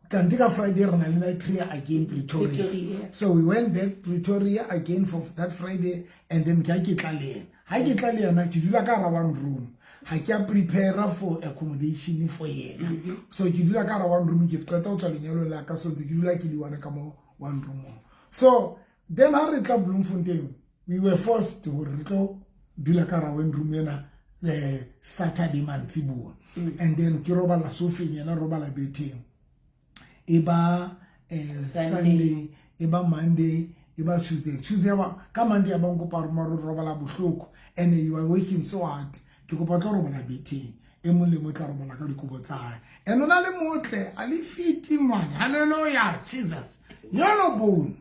Kanti ka Friday re na le night prayer again Pretoria. So we went back Pretoria again for that Friday, and then ke tla le yena. Ha ke tla le yena ke dula ka hara one room. Ha ke a prepare for accommodation for yena. So ke dula ka hara one room, ke qeta ho tswa lenyalo la ka, so ntse ke dula ke le one ka mo one room. So then ha re tla Bloemfontein, we were forced to re tlo dula ka hara one room ena the Saturday mantsiboa. And then ke robala sofeng, yena robala betheng. Eba Sunday, eba Monday, eba Tuesday. Tuesday ba ka Monday ba nkopa re robala bohloko, and you are working so hard. Ke kopa tlo robala betheng. E mong le mong tla robala ka dikobo tsa hae. And ona le motle, a le fiti man. Hallelujah, Jesus. Yellow bone.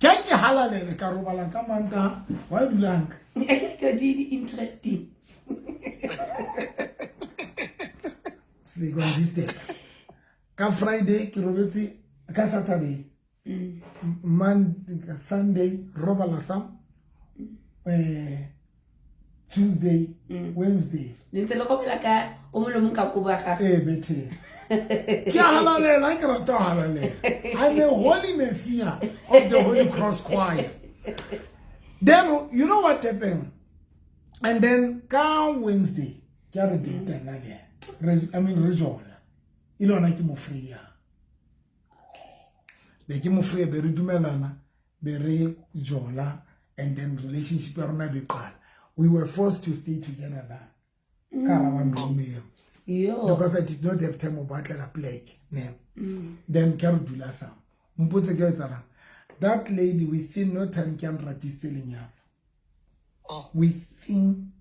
Ke ke halalele ka robala ka Manta. Wa dula hantle. Ke di interesting. Sleep on this day. Ka Friday ke robetse, ka Saturday. Sunday robala sam. Tuesday, Wednesday. Le ntse le robala ka o mong le mong ka kobo ya gagwe. Eh, bethe. Ke a halalela, ke rata ho halalela. I'm a holy messiah of the Holy Cross Choir. Then you know what happened? And then ka Wednesday, ke a re date nna le yena. I mean re jola. E le hona ke mo freya. Be ke mo freya, be re dumelana. Be re jola and then relationship ya rona be qala. We were forced to stay together na. Ka hara one room eo. Yo. Because I did not have time ho batlela plek ne. Then ke re dula sa. Mpotse ke etsalang. That lady within no time ke nratisitse lenyalo. Within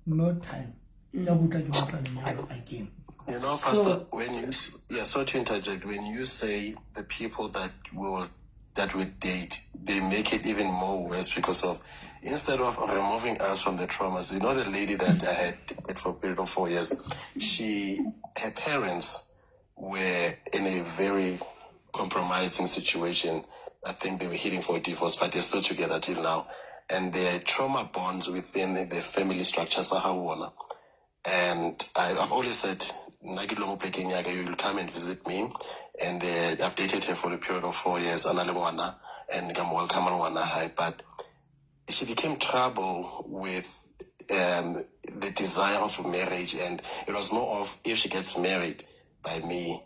no time. Ke a butla ke batla lenyalo again. You know, Pastor, when you yeah, sorry to interject. When you say the people that will that we date, they make it even more worse because of instead of removing us from the traumas. You know, the lady that I had dated for a period of 4 years, she her parents were in a very compromising situation. I think they were heading for a divorce, but they're still together till now. And their trauma bonds within the family structure, Sahawana. And I've always said, "Nna ke dula mo plekeng ya ka, you will come and visit me." And I've dated her for a period of 4 years, ana le ngwana, and I'm welcome ngwana hae. But she became trouble with the desire of marriage, and it was more of if she gets married by me,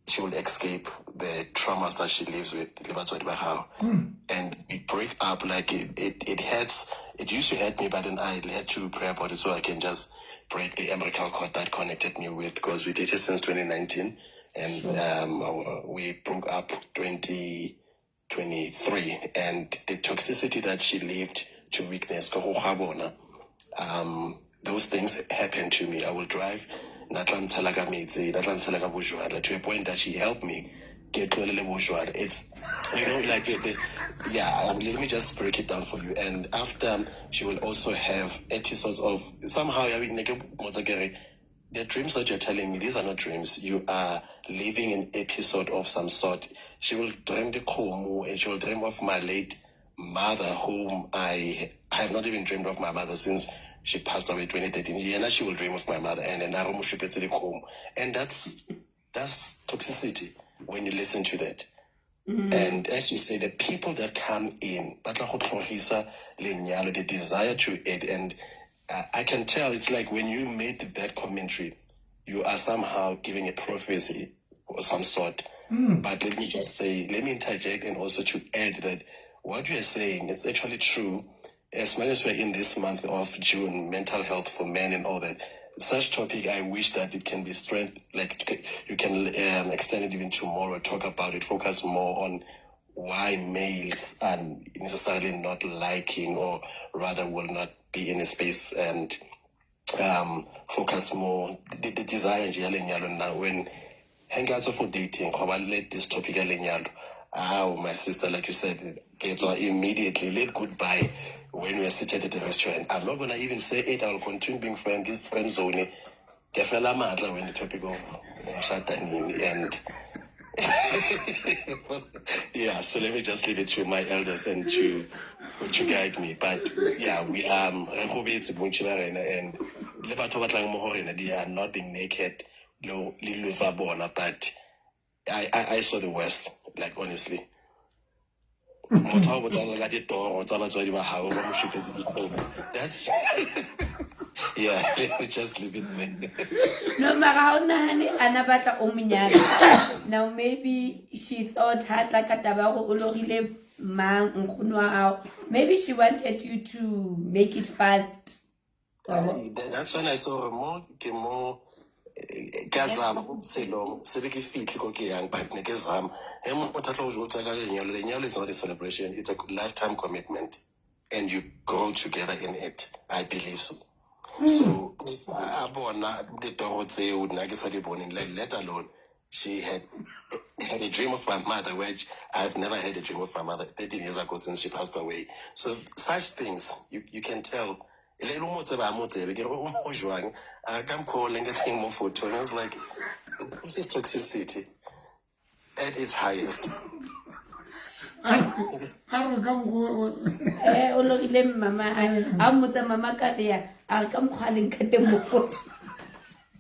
she will escape the traumas that she lives with. Le batswadi ba gagwe. And we break up, like it hurts. It used to hurt me, but then I had to pray about it so I can just break the umbilical cord that connected me with, because we dated since 2019, and we broke up 2023, and the toxicity that she lived to weakness, ka go ga bona, those things happened to me. I will drive, na tla ntshela ka metsi, na tla ntshela ka bojwala, to a point that she helped me get to a little bojwala. It's, you know, like, the, yeah, let me just break it down for you. And after, she will also have episodes of, somehow, I mean, like, the dreams that you're telling me, these are not dreams. You are living an episode of some sort. She will dream the Komu, and she will dream of my late mother, whom I have not even dreamed of my mother since she passed away in 2013. Yeah, she will dream of my mother, and then I And that's toxicity when you listen to that. And as you say, the people that come in, ba tla go tlhorisa lenyalo, the desire to it, and I can tell it's like when you made that commentary, you are somehow giving a prophecy or some sort. But let me just say, let me interject and also to add that what you are saying is actually true. As much as we're in this month of June, mental health for men and all that, such topic, I wish that it can be strength, like you can extend it even tomorrow, talk about it, focus more on why males are necessarily not liking, or rather will not be in a space, and focus more the desire nje ya lenyalo now when hang out for dating, ngoba let this topic ya lenyalo. Oh, my sister, like you said, get immediately let goodbye when we are seated at the restaurant. I'm not gonna even say it. I'll continue being friend, friend zone. Ke fela matla when the topic of Mshatanini and yeah, so let me just leave it to my elders and to guide me. But yeah, we re gobetse bontsi ba rena, and le batho ba tlang mo go rena, they are not being naked le dilo tsa bona, but I saw the worst, like honestly. Motho ha o botsa ka ditoro tsa batswadi ba hao, ba mo shupetse dikgomo. That's yeah, let me just leave it there. No, mara ha o nahane ana batla o monyana. Now maybe she thought ha tla ka taba ya hore o lorile mang nkgono wa hao. Maybe she wanted you to make it fast. That's when I saw mo ke mo ka zama botshelong, se be ke fitlhe ko ke yang, but ne ke zama. He motho a tla go jwetsa ka lenyalo, lenyalo is not a celebration, it's a lifetime commitment, and you grow together in it. I believe so. So if a bona ditoro tseo nna ke sa di boneng, like let alone she had had a dream of my mother, which I've never had a dream of my mother 13 years ago since she passed away. So such things you can tell. Le le mo tseba, mo tsebe, ke re, o mo jwang? A ka mokgwa o leng ka teng mo photo. And I was like, this is toxicity at its highest. A re ka mokgwa o- O lorile mama, a mmotsa mama ka rea, a re ka mokgwa a leng ka teng mo photo.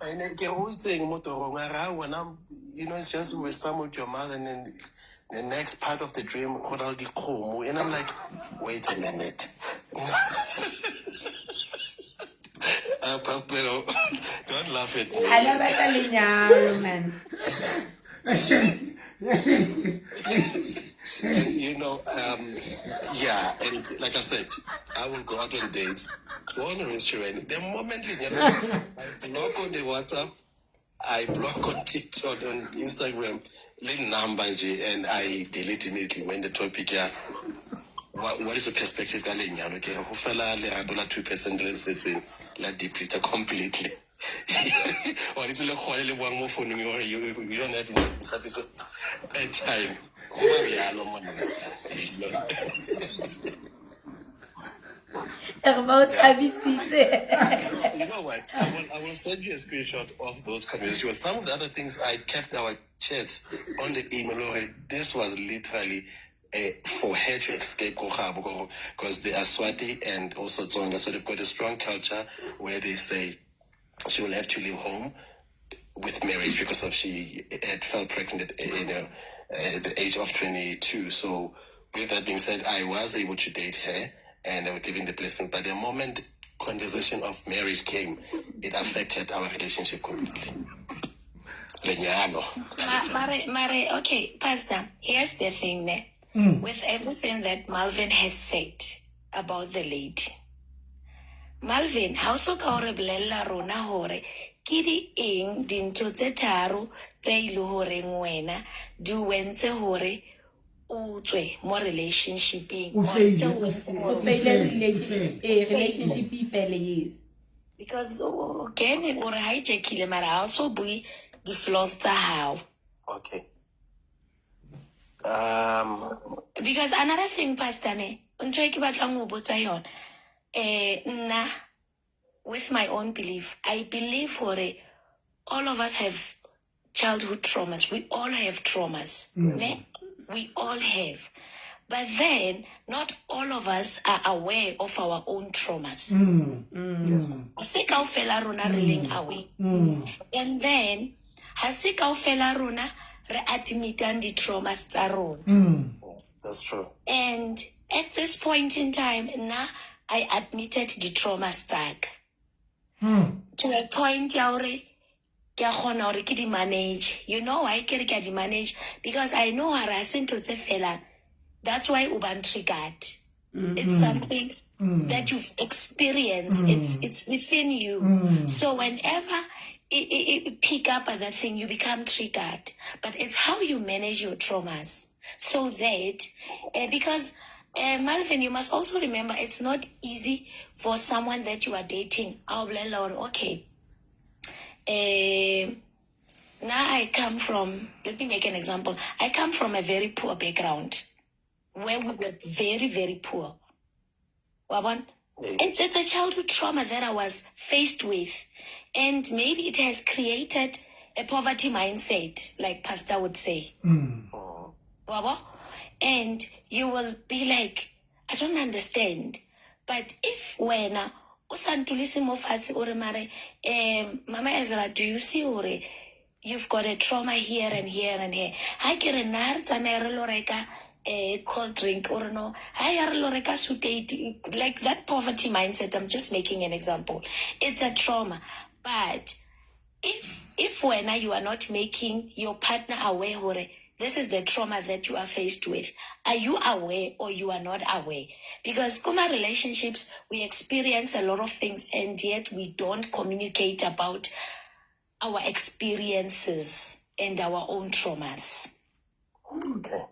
And ke re, o itseng mo torong? A re, ha wena, you know, it's just with some with your mother, and then the next part of the dream, go na le dikgomo. And I'm like, wait a minute. Pastor, don't laugh at me. A la batla lenyalo, man. You You know, yeah, and like I said, I will go out on dates, go on a restaurant. The moment I block on the WhatsApp, I block on TikTok, on Instagram, le number nje, and I delete immediately when the topic ya what is the perspective ka lenyalo ke ho fela lerato la 2% le setseng la deplete completely. Or it's le gone le buang mo founung hore you don't have sufficient airtime. Ho ba bjalo monna. Re ba o tshabisitse. You know what? I will send you a screenshot of those conversations. Some of the other things I kept our chats on the email. This was literally for her to escape because they are Swati and also Tsonga, so they've got a strong culture where they say she will have to leave home with marriage because of she had fell pregnant at the age of 22. So with that being said, I was able to date her and I was given the blessing. But the moment conversation of marriage came, it affected our relationship completely. Lenyalo. Mare, okay, Pastor, here's the thing. Ne? With everything that Malvin has said about the lady, Malvin, ha o so ka o re bolella rona hore ke di eng dintho tse tharo tse e le horeng wena di o entse hore o tswe mo relationshipeng, O or faile, tse o o entseng faile. hore O faile relationship e fele, yes. Because o kene o re hijackile mara ha o so bue di-flaws tsa hao. Okay. Because another thing, Pastor, ne, ntho e ke batlang ho botsa yona, nna, with my own belief, I believe hore all of us have childhood traumas. We all have traumas. Ne? We all have. But then, not all of us are aware of our own traumas. Yes. Ha se kaofela rona re leng aware. And then, ha se kaofela rona re admitang di-traumas tsa rona. That's true. And at this point in time, nna, I admitted the traumas tsa ka. To a point ya hore ke a kgona hore ke di manage. You know why ke re ke a di manage? Because I know hore ha se ntho tse felang. That's why o bang triggered. It's something that you've experienced. It's within you. So whenever it pick up at that thing, you become triggered. But it's how you manage your traumas. So that, because Malvin, you must also remember it's not easy for someone that you are dating. A o bolella hore, okay, now I come from, let me make an example. I come from a very poor background where we were very, very poor. Wa bona? It's a childhood trauma that I was faced with. And maybe it has created a poverty mindset, like Pastor would say. Wa bo? And you will be like, I don't understand. But if wena o sa ntulise mo fatshe o re mare, Mama Ezra, do you see hore you've got a trauma here and here and here? Ha ke re nna ha re tsamaye re lo reka cold drink or no, ha ya re lo reka suit, like that poverty mindset. I'm just making an example. It's a trauma. But if wena you are not making your partner aware hore this is the trauma that you are faced with, are you aware or you are not aware? Because kuma relationships, we experience a lot of things and yet we don't communicate about our experiences and our own traumas. Okay.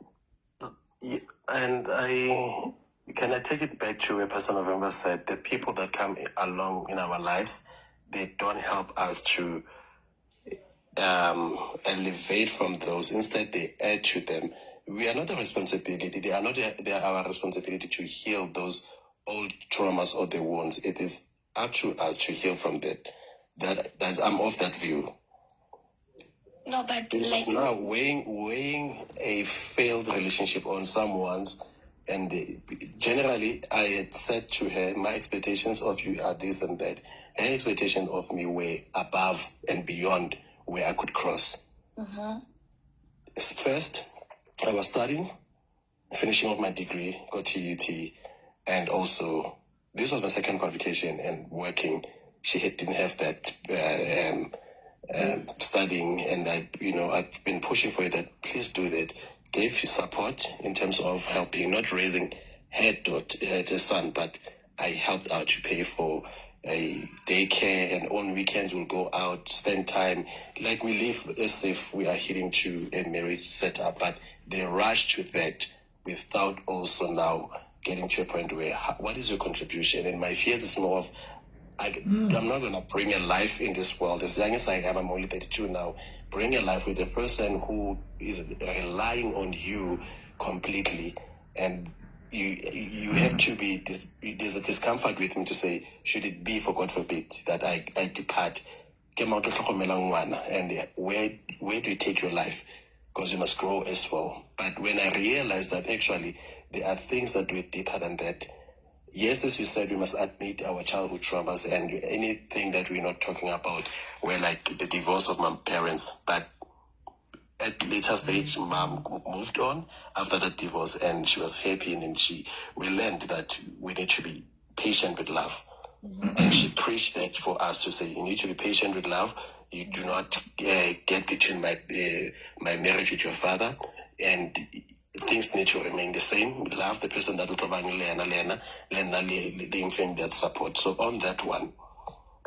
Yeah, and I can I take it back to where Pastor November said, the people that come along in our lives, they don't help us to elevate from those. Instead, they add to them. We are not a responsibility. They are not. They are our responsibility to heal those old traumas or the wounds. It is up to us to heal from that. I'm of that view. No, but Because like now weighing a failed relationship on someone's, and generally I had said to her, my expectations of you are this and that. Her expectation of me were above and beyond where I could cross. First, I was studying, finishing up my degree, got to UT, and also this was my second qualification and working. She didn't have that studying, and I've been pushing for it that please do that. Gave support in terms of helping, not raising her daughter, her son, but I helped out to pay for a daycare, and on weekends we'll go out, spend time. Like we live as if we are heading to a marriage setup, but they rush to that without also now getting to a point where, what is your contribution? And my fear is more of, I'm not going to bring a life in this world. As young as I am, I'm only 32 now. Bring a life with a person who is relying on you completely. And you have to be, this, there's a discomfort with me to say, should it be, for God forbid, that I depart, ke mang o tlo hlokomelang ngwana? And where do you take your life? Because you must grow as well. But when I realized that actually there are things that were deeper than that, yes, as you said, we must admit our childhood traumas and anything that we're not talking about, were like the divorce of my parents. But at later stage, mom moved on after the divorce and she was happy, and then we learned that we need to be patient with love. And she preached that for us to say, you need to be patient with love. You do not get between my marriage with your father, and things need to remain the same. Love the person that will provide lena, lena, lena, le, le, le, that support. So on that one,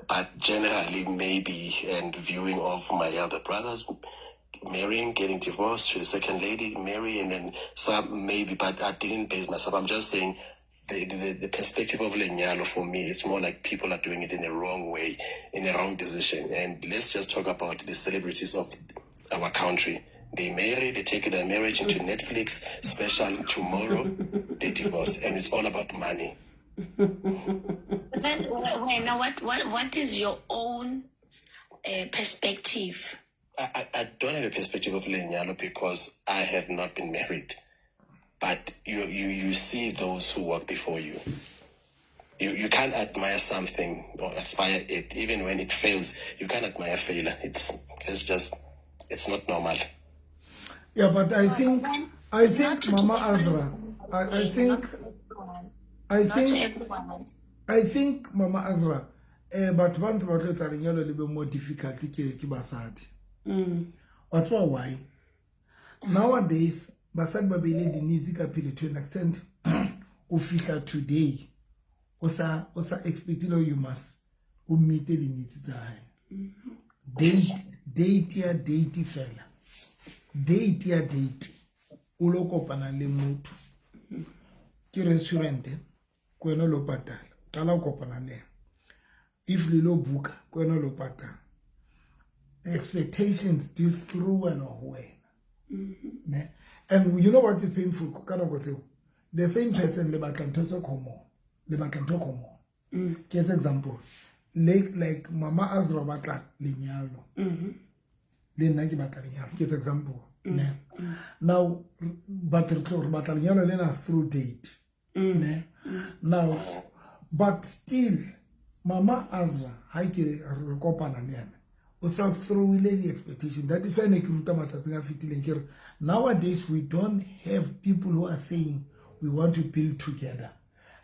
but generally maybe, and viewing of my elder brothers marrying, getting divorced to a second lady, marry, and then some maybe, but I didn't base myself. I'm just saying the perspective of lenyalo for me, it's more like people are doing it in the wrong way, in the wrong decision. And let's just talk about the celebrities of our country. They marry, they take their marriage into Netflix special. Tomorrow, they divorce, and it's all about money. Then, now what is your own perspective? I don't have a perspective of lenyalo because I have not been married. But you see those who walk before you. You can't admire something or aspire it, even when it fails. You can't admire failure. It's not normal. Yeah, but I think Mama Azra, I think Mama Azra, but one thing about lenyalo le be more difficult ke basadi. What's why? Nowadays, basadi ba beile di needs ka pele to an extent o fihla today o sa expect you must o meet the needs tsa hae. Date ya date fela. Date ya date o lo kopana le motho ke restaurant ko wena lo patala qala o kopana le if le lo buka ko wena lo patala expectations do through and away. Ne? And you know what is painful? The same person le batla ntho tse common, le batla ntho common. Ke example, like Mama Azra batla lenyalo. Le nna ke batla lenyalo. Ke example. Ne? Now, but re batla lenyalo lena through date. Ne? Now, but still, Mama Azra ha ke re kopana le yena, o sa throwile the expectation. That is why ne ke ruta matsatsing a fetileng ke re nowadays we don't have people who are saying we want to build together.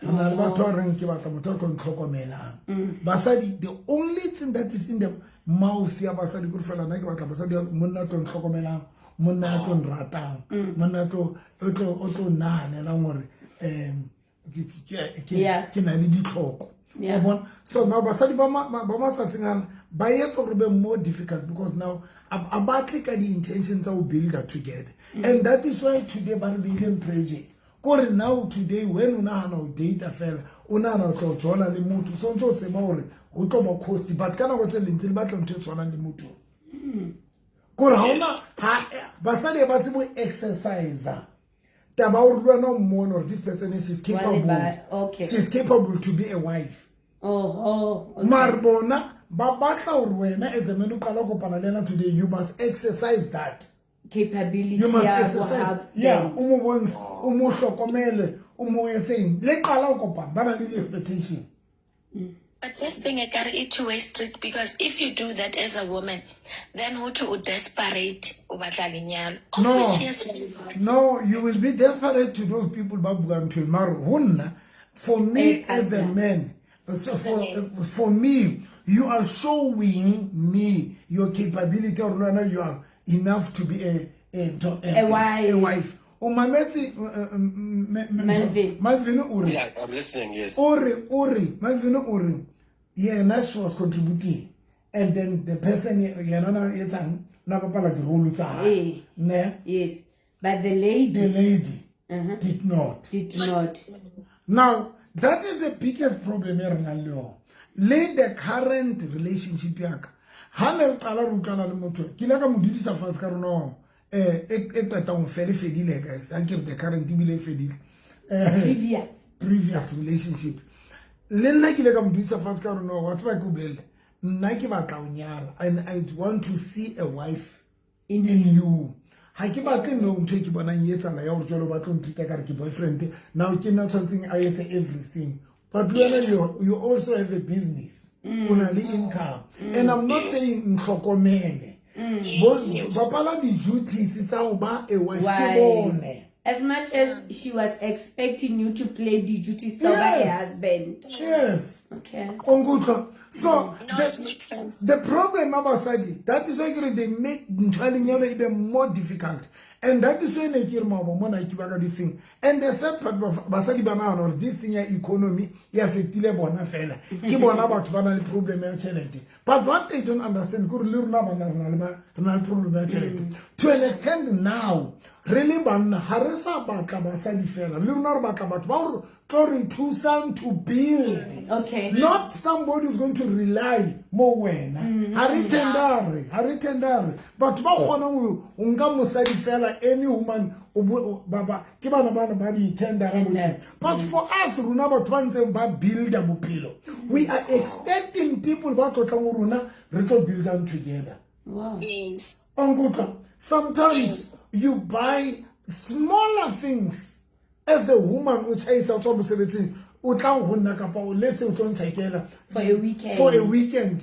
Re na le batho ba reng ke batla motho a tlo ntlhokomelang. Basadi, the only thing that is in the mouth ya basadi ke fela nna ke batla basadi monna a tlo ntlhokomelang, monna a tlo nratang, monna a tlo o tlo nahanelang hore ke na le ditlhoko. So now basadi ba matsatsing ana ba etsa hore be more difficult because now a batle ka di intentions tsa ho build together. And that is why today ba re beileng pressure. Kore now today when o nahana ho date fela, o nahana ho tlo jola le motho, so ntso tseba hore ho tlo ba cost, but ka nako tse ding ntse le batla ntho e tshwanang le motho. Kore ha ona ha basadi ba tsebo exercise. Taba hore le wena o mmone hore this person is she's capable. Okay. She's capable to be a wife. Oh, okay. Mara bona ba batla hore wena as a man o qala ho kopana le yena today, you must exercise that capability. You must exercise. Yeah, o mo bontshe, o mo hlokomele, o mo etseng. Le qala ho kopana, ba na le di-expectation. But this thing I carry it two-way street, because if you do that as a woman, then who to desperate o batla lenyalo. No. No, you will be desperate to those people ba buang to mara ho nna, for me as a man, so for me, you are showing me your capability or no, you are enough to be a ntho A wife. A wife. O mametse Malvin. Malvin o re. Yeah, I'm listening, yes. O re Malvin o re yena she was contributing and then the person yena na etsang na bapala di role tsa hae. Ne? Yes. But the lady did not. Did not. Now, that is the biggest problem e re nang le yona. Le the current relationship ya ka. Ha ne re qala re utlwana le motho, ke ile ka mo dudisa fatshe ka rona e qetang ho fele fedile guys. Ha ke re the current ebile e fedile. Previous relationship. Le nna ke ile ka mo dudisa fatshe ka rona, wa tseba ke o bolelle. Nna ke batla ho nyala and I want to see a wife in you. Ha ke batle no ntho e ke bonang e etsahala ya hore jwale o batla ho ntreat-a ka re ke boyfriend. Now ke nna tshwantseng a etse everything. But le wena you also have a business. O na le income. And I'm not saying ntlhokomele. Bapala di-duties tsa ho ba a wife ke bone. As much as she was expecting you to play the duties tsa ho ba a husband. Yes. Okay. Onkutlwa. So no, it makes sense. The problem about that is why they make ntho ya lenyalo e be more difficult. And that is why ne ke re maoba mona ke baka this thing. And the sad part basadi ba nahana hore this thing ya economy e affectile bona fela. Ke bona batho ba nang le problem ya tjhelete. But what they don't understand ke hore le rona bana re na le problem ya tjhelete. To an extent now, re le banna ha re sa batla basadi fela. Le rona re batla batho ba hore tlo re thusang to build. Okay. Not somebody who's going to rely mo wena. Ha re tendare. Batho ba kgonang ho nka mosadi fela any woman baba ke bana ba di tendara bo. But for us rona batho ba ntseng ba builda bophelo. We are expecting people ba tlotlang ho rona re tlo build them together. Wow. Yes. Onkutlwa. Sometimes you buy smaller things. As a woman, o tjhaisa o tswa mosebetsing, o tla ho nna kapa o letse o tlo ntjhakela for a weekend. For a weekend.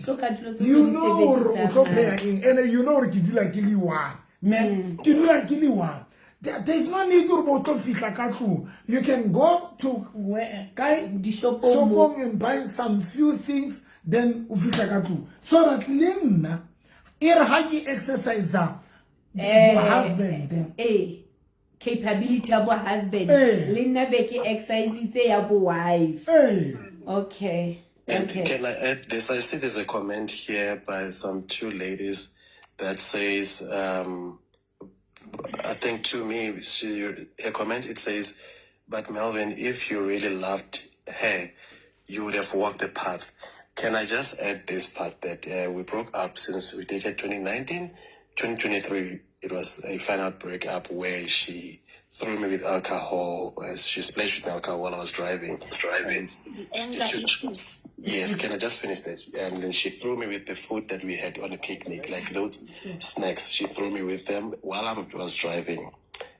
You know hore o tlo pheha eng, and you know hore ke dula ke le one. Ne? Ke dula ke le one. There's no need hore o tlo fihla ka tlung. You can go to where kae dishopong and buy some few things, then o fihla ka tlung. So that le nna e re ha ke exercise husband. Capability of husband. Le nna be ke exercise ya bo wife. Okay. And okay. Can I add this? I see there's a comment here by some two ladies that says, I think to me, her comment, it says, but Melvin, if you really loved her, you would have walked the path. Can I just add this part that we broke up since we dated 2019, 2023, it was a final breakup where she threw me with alcohol. She splashed with alcohol while I was driving. The anger issues. Yes, can I just finish that? And then she threw me with the food that we had on a picnic, like those snacks. She threw me with them while I was driving,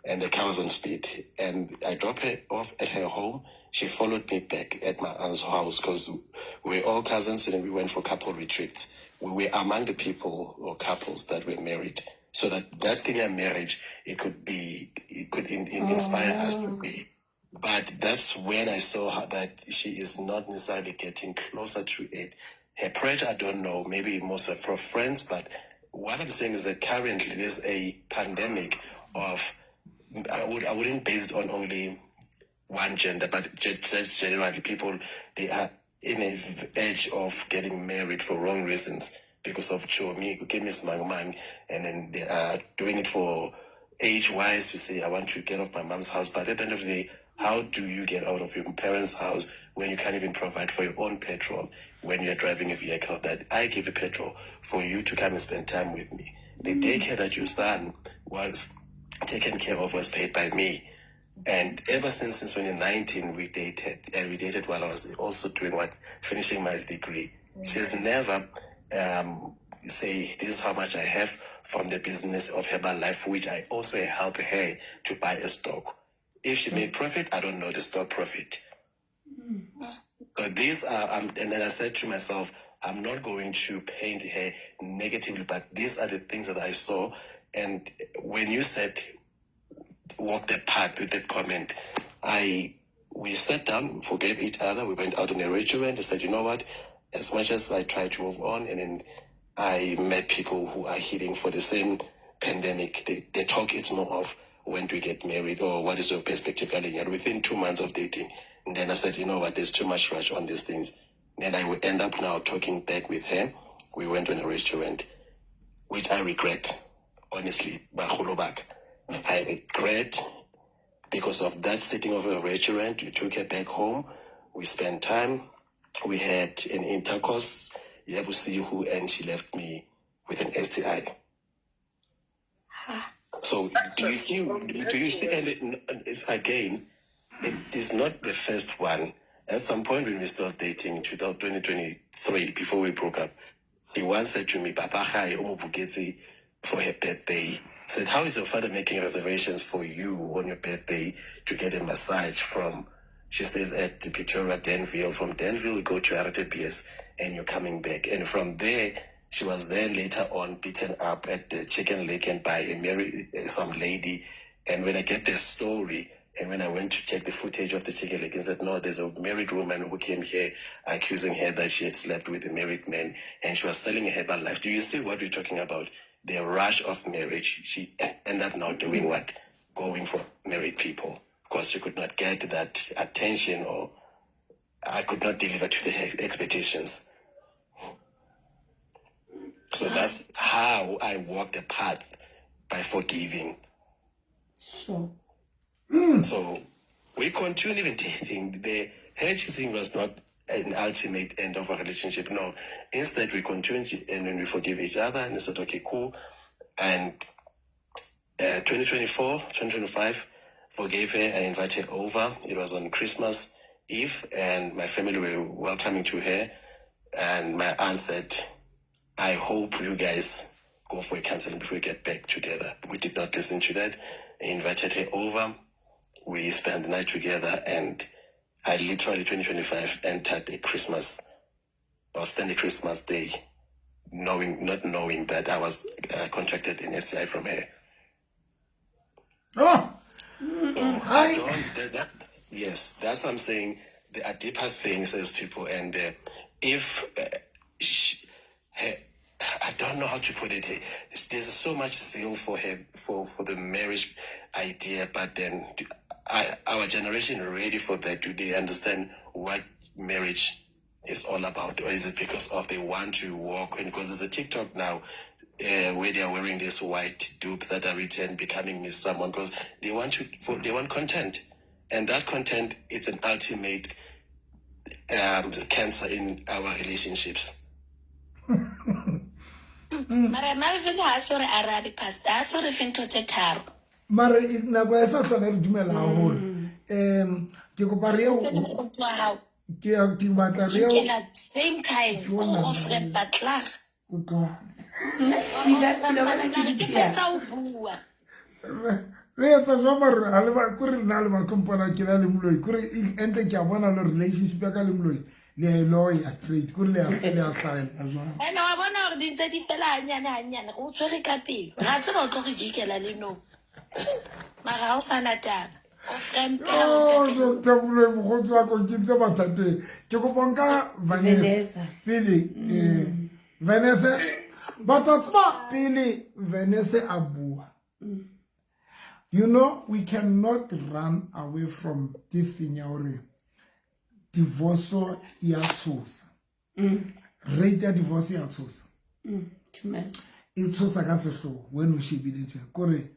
and the car was on speed. And I dropped her off at her home. She followed me back at my aunt's house because we're all cousins and we went for couple retreats. We were among the people or couples that were married. So that thing in marriage, it could inspire us to be. But that's when I saw her that she is not necessarily getting closer to it. Her pressure, I don't know, maybe most of her friends, but what I'm saying is that currently there's a pandemic of, I wouldn't base it on only one gender, but just generally people, they are in an edge of getting married for wrong reasons. Because of Chomi, and then they are doing it for age-wise to say, I want to get off my mom's house. But at the end of the day, how do you get out of your parents' house when you can't even provide for your own petrol when you're driving a vehicle that I give you petrol for you to come and spend time with me? The daycare that your son was taken care of was paid by me. And ever since 2019, we dated, and we dated while I was also doing finishing my degree. She's never say this is how much I have from the business of Herbalife, which I also help her to buy a stock. If she made profit, I don't know the stock profit. But these are, and then I said to myself, I'm not going to paint her negatively, but these are the things that I saw. And when you said walk the path with that comment, we sat down, forgave each other. We went out on a restaurant. I said, you know what? As much as I tried to move on, and then I met people who are healing for the same pandemic. The talk is more of when do we get married or what is your perspective ka lenyalo within 2 months of dating. And then I said, you know what, there's too much rush on these things. Then I will end up now talking back with her. We went on a restaurant, which I regret, honestly. Baholo back. I regret because of that sitting of a restaurant. We took her back home. We spent time. We had an intercourse. Ya bosigo, and she left me with an STI. So do you see? Do you see? And it's again, it is not the first one. At some point when we started dating in 2023, before we broke up, he once said to me, "Papa hae o mo booketse for her birthday." Said, "How is your father making reservations for you on your birthday to get a massage from?" She stays at Pretoria, Danville. From Danville, you go to RTPS and you're coming back. And from there, she was then later on beaten up at the Chicken Licken by a married, some lady. And when I get the story, and when I went to check the footage of the Chicken Licken, said, no, there's a married woman who came here accusing her that she had slept with a married man and she was selling a Herbalife. Do you see what we're talking about? The rush of marriage. She ended up now doing what? Going for married people because she could not get that attention or I could not deliver to the expectations. So that's how I walk the path, by forgiving. So we continue even dating. The hedge thing was not an ultimate end of a relationship. No. Instead, we continue and then we forgive each other and said, okay, cool. And 2024, 2025, forgave her and invited her over. It was on Christmas Eve, and my family were welcoming to her. And my aunt said, I hope you guys go for a counseling before you get back together. We did not listen to that. I invited her over. We spent the night together, and I literally 2025 entered a Christmas or spent a Christmas day knowing not knowing that I was contracted an STI from her. Oh, So I don't. Yes, that's what I'm saying. There are deeper things as people, and if her, I don't know how to put it. There's so much zeal for her for the marriage idea, but then our generation ready for that? Do they understand what marriage is all about, or is it because of they want to walk? And because there's a TikTok now where they are wearing this white dupes that are written becoming Miss Someone because they want content, and that content is an ultimate cancer in our relationships. Mara Malvin ha so re arabe, pastor, ha so re fe ntho tse tharo. Mara nako ya sa tlhola re dumela haholo. Ke kopa re Ke mokgotsi wa hao. Ke batla re Jikela same time Jona, o offre batlag. Utlwa. Ke fetsa o bua. Le etsa jwang mare ha le ba kore nna le batlo mpona ke na le moloi kore entle ke a bona le relationship ya ka le moloi le a e lawyer straight kore le a hlaela jwang. Ene wa bona hore di ntse di fela hanyane hanyane, go tshwere ka pelo. Ga tseba o tlo re jikela le no. Mara ha o sana taba. O frempela. Oh, Dr. Moloi, mokgotsi wa ka o kentse mathateng. Ke kopa nka Vanessa Vanessa. pele. Vanessa, batho wa tseba pele Vanessa a bua, we cannot run away from this thing ya hore divorce ya tshosa, rate ya divorce ya tshosa. Too much. E tshosa ka sehloho when o shebile tje kore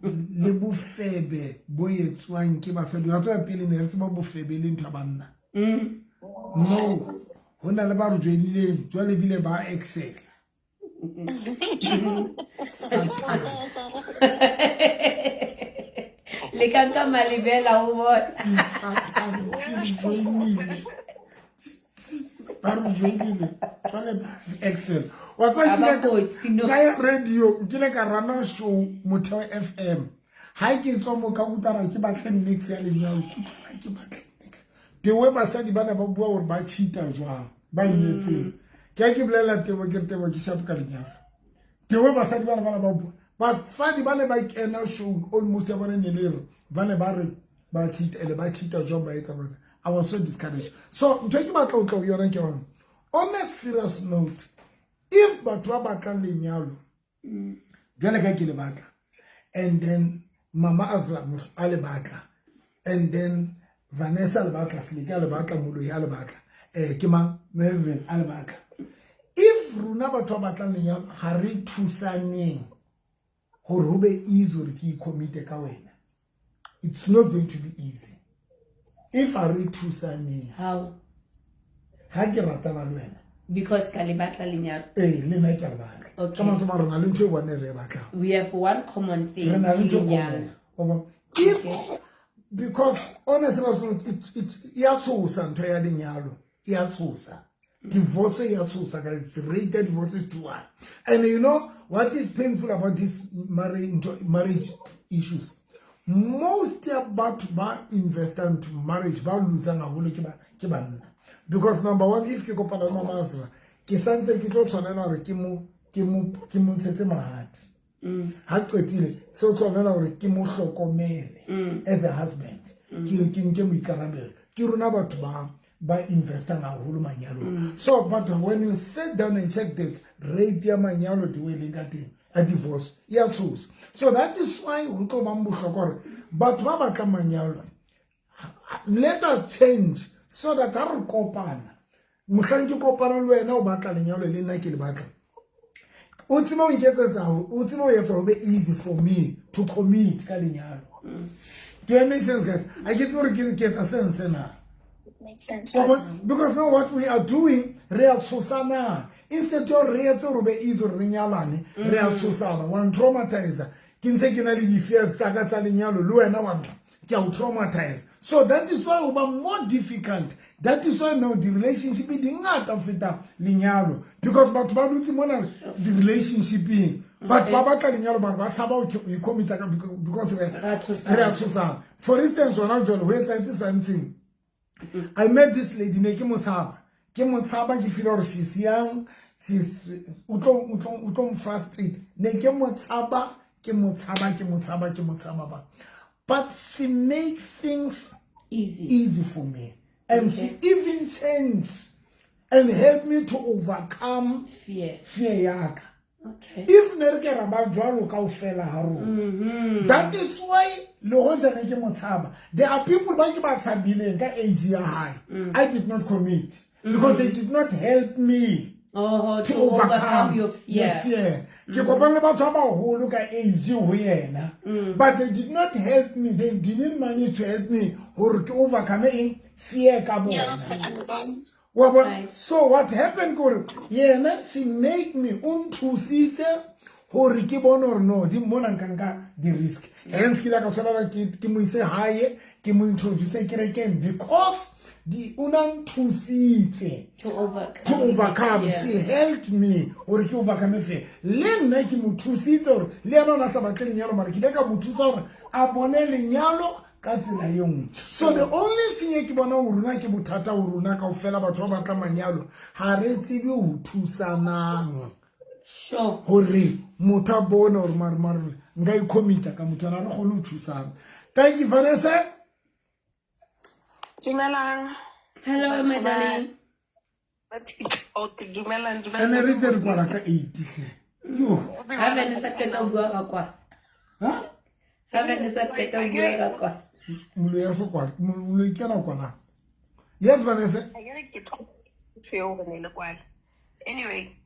le bofebe bo etswang ke basadi wa tswa pele ne re tseba bofebe le ntho ya banna. No, ho na le ba re joinileng jwale ebile ba excel. Satan. Le ka nka malebela o bona. Satan ke re joinile, ba re joinile jwale ba excel wa tswa. Ha ba Nkile kotsi, no. Ka ya radio, nkile ka rana show Motheo FM. Ha ke tswa mo ka utlwa ke batle mix ya lenyalo, ke utlwa ke batle mix the way basadi ba ne ba bua hore ba cheata jwang ba nyetseng. Ke a ke bolela Tebo, ke re Tebo ke sharp ka lenyalo. The way basadi ba ne ba bua, basadi ba ne ba kena show almost ya bona ne le re ba ne ba re ba cheat ene ba cheata jwang ba etsa ba. I was so discouraged. So ntho e ke batla ho tla ho yona ke hore on a serious note, if batho ba batlang lenyalo Jwale ka ke le batla, and then Mama Azra a le batla, and then Vanessa le batla, Seleke a le batla, Moloi a le batla, ke mang, Melvin a le batla. If rona batho ba batlang lenyalo ha re thusaneng hore ho be easy hore ke i-commit-e ka wena, it's not going to be easy. If ha re thusaneng. How? Ha ke ratana le wena. Because ka le batla lenyalo. Ee, le nna ke a le batla. Okay. Ka mantswe a rona le ntho e one e re e batlang. We have one common thing. Re na le ntho e Lenyalo. common. If, because honestly, it ya tshosa ntho ya lenyalo, ya tshosa. Divorce ya tshosa, guys. Rate ya divorce is too high. And you know what is painful about this marriage issues? Most ya batho ba invest into marriage ba losang haholo ke banna. Because number one, if ke kopana le Mama Azra, ke santse ke tlo tshwanela hore ke mo ntshetse mahadi. Ha qetile, se o tshwanela hore ke mo hlokomele as a husband. Ke nke boikarabelo. Ke rona batho ba investang haholo manyalong. So, but when you sit down and check the rate ya manyalo the way leng ka teng, a divorce, ya tshosa. So that is why ho tlo bang bohlokwa hore batho ba batlang manyalo, let us change so that ha re kopana, mohlang ke kopana le wena o batla lenyalo le nna ke le batla, o tsebe ho nketsetsa, o tsebe ho etsa ho be easy for me to commit ka lenyalo. Do I make sense, guys? I get hore ke etsa sense na. Makes sense. Because now what we are doing, re a tshosana. Instead of re etse hore be easy hore re nyalane, re a tshosana. One traumatizer. Ke ntse ke na le di-fears tsa ka tsa lenyalo, le wena wa nna, ke a o traumatize. So that is why ho ba more difficult. That is why now the relationship di ngata ho feta lenyalo. Because batho ba dutse mona di-relationship-eng. Batho ba batla lenyalo mara ba tshaba ho i-commit-a ka because re a tshosana. For instance, hona jwale ho etsahetse something. I met this lady, ne ke mo tshaba. Ke mo tshaba, ke feel hore she's young, she's o tlo frustrate. Ne ke mo tshaba, ke mo tshaba, ke mo tshaba, ke mo tshaba ba. But she made things easy for me. And she even changed and helped me to overcome fear yaka. Okay. If ne re ke ra ba jwalo kaofela ha rona. That is why le hoja ne ke mo tshaba. There are people ba ke ba tshabileng ka age ya hae. I did not commit because they did not help me to to overcome your fear. The fear. Ke kopane le batho ba baholo ka age ho yena. But they did not help me. They didn't manage to help me hore ke overcome eng fear ka bona. Right. So what happened kore yena she made me o nthusitse hore ke bone hore no di mona nka nka di risk. Hence ke la ka tshwanela ke mo ise hae, ke mo introduce kerekeng because di o na nthusitse to overcome. To overcome. She helped me hore ke overcome fear. Le nna ke mo thusitse hore le yena o na sa batle lenyalo mara ke ile ka mo thusa hore a bone lenyalo ka tsela e nngwe. So the only thing e ke bonang hore rona ke bothata ho rona kaofela batho ba batlang manyalo, ha re tsebe ho thusanang. Sure. Hore motho a bone hore mare nka i-commit-a ka motho ana re kgone ho thusana. Thank you, Vanessa. Dumelang. Hello, my darling. Okay, dumelang, dumelang. Ene re tle re kwala ka 8 hle. Yo. Ha Vanessa qeta ho bua ka kwa. Ha? Ha Vanessa qeta ho bua ka kwa. Moloi ya sekwala, moloi ke yena o kwalang. Yes, Vanessa. A ke re ke tlo ntho eo re ne le kwala. Anyway,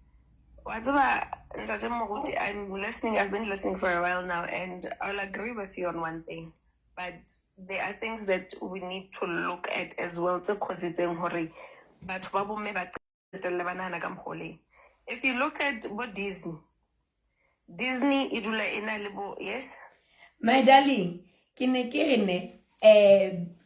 wa tseba Ntate Moruti, I'm listening, I've been listening for a while now, and I'll agree with you on one thing. But there are things that we need to look at as well tse cause-itseng hore batho ba bomme ba qetelle ba nahana ka mokgwa o leng. If you look at bo Disney, Disney e dula e na le bo, yes? My darling, ke ne ke re ne,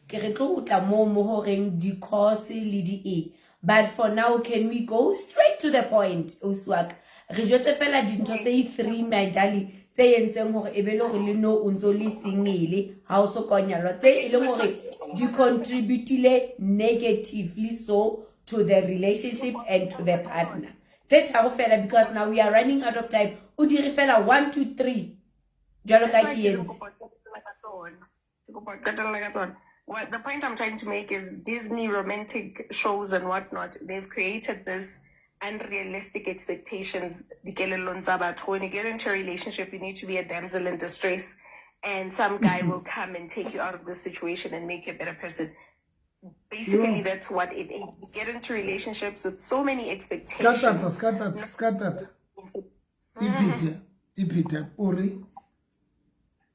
ke re tlo tla mo horeng di-course le di-E. But for now, can we go straight to the point, Oswak? Re jwetse fela dintho tse 3, my darling, tse entseng hore e be le hore le no o ntso le single, ha o so ka nyalwa, tse e leng hore di contribute-ile negatively so to the relationship and to the partner. Tse tharo fela, because now we are running out of time. O dire fela 1, 2, 3. Jwalo ka ke entse. What the point I'm trying to make is Disney romantic shows and whatnot, they've created this unrealistic expectations dikelellong tsa batho. When you get into a relationship, you need to be a damsel in distress, and some guy will come and take you out of this situation and make you a better person. Basically, that's what it is. You get into relationships with so many expectations. Skatata, skatata, skatata. Iphete, iphete, o re?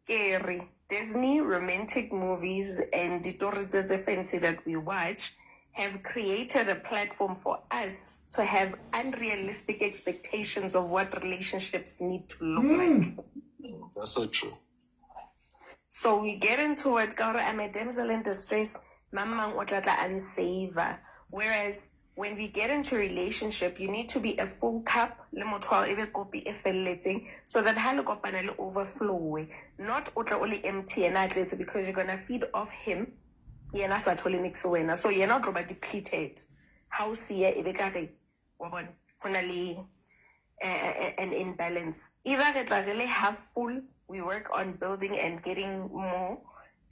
Ke re, Disney romantic movies and ditori tse tse fancy that we watch have created a platform for us to have unrealistic expectations of what relationships need to look like. That's so true. So we get into it, ka hore I'm a damsel in distress, mang mang o tla tla a nsave. Whereas when we get into a relationship, you need to be a full cup, le motho wa hao e be kopi e felletseng, so that ha le kopana le overflow. Not o tla o le empty yena a tletse, because you're going to feed off him, yena a sa thole niks ho wena. So yena o tlo ba depleted. Ha o siya e be ka re, wa bona, ho na le an imbalance. Either re tla re le half full, we work on building and getting more,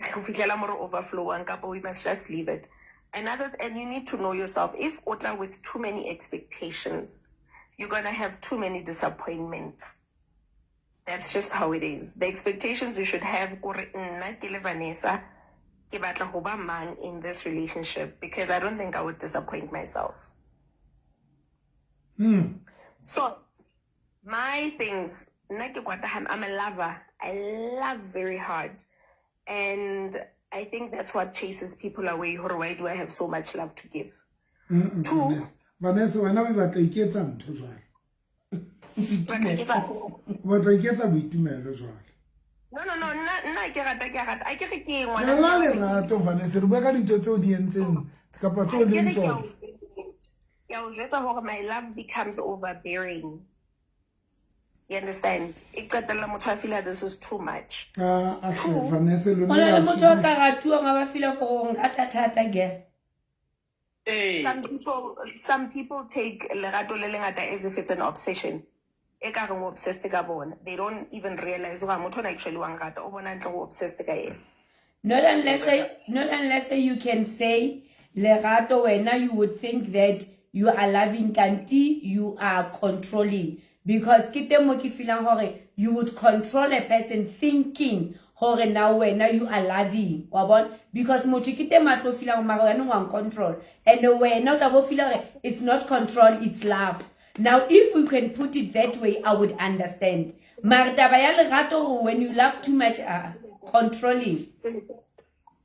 ho fihlela mo re overflowang, kapa we must just leave it. Another, and you need to know yourself. If o tla with too many expectations, you're going to have too many disappointments. That's just how it is. The expectations you should have, kore nna ke le Vanessa, ke batla ho ba mang in this relationship, because I don't think I would disappoint myself. So, my things, nna ke kwata ham, I'm a lover. I love very hard. And I think that's what chases people away. Hore, why do I have so much love to give? Two. Vanessa, wena o batla iketsa ntho jwale. O batla iketsa boitumelo jwale. No, no, no, nna, nna ke rata, ke rata. A ke re ke ngwana. Tlala lerato, Vanessa, re bua ka dintho tseo di entseng kapa tseo Ke leng re ke a tsona. o ke a o jwetsa hore my love becomes overbearing. You understand? E qetella motho a feel this is too much. Ah, a hle, Vanessa, lona Ho na le le a motho a sokodisa. ka ratuwang a ba feel gore o nrata thata, girl. Some people take lerato le lengata as if it's an obsession. E ka reng o obsessed ka bona. They don't even realize hore motho ona actually wa nrata, o bona ntle o obsessed ka yena. Not unless you can say lerato wena, you would think that you are loving kanti you are controlling. Because ke teng mo ke feelang hore you would control a person thinking hore now wena you are loving, wa bona? Because motho ke teng a tlo feelang mara wena o wa control, and wena o tla bo feel hore it's not control, it's love. Now if we can put it that way, I would understand. Mara taba ya lerato hore when you love too much, controlling.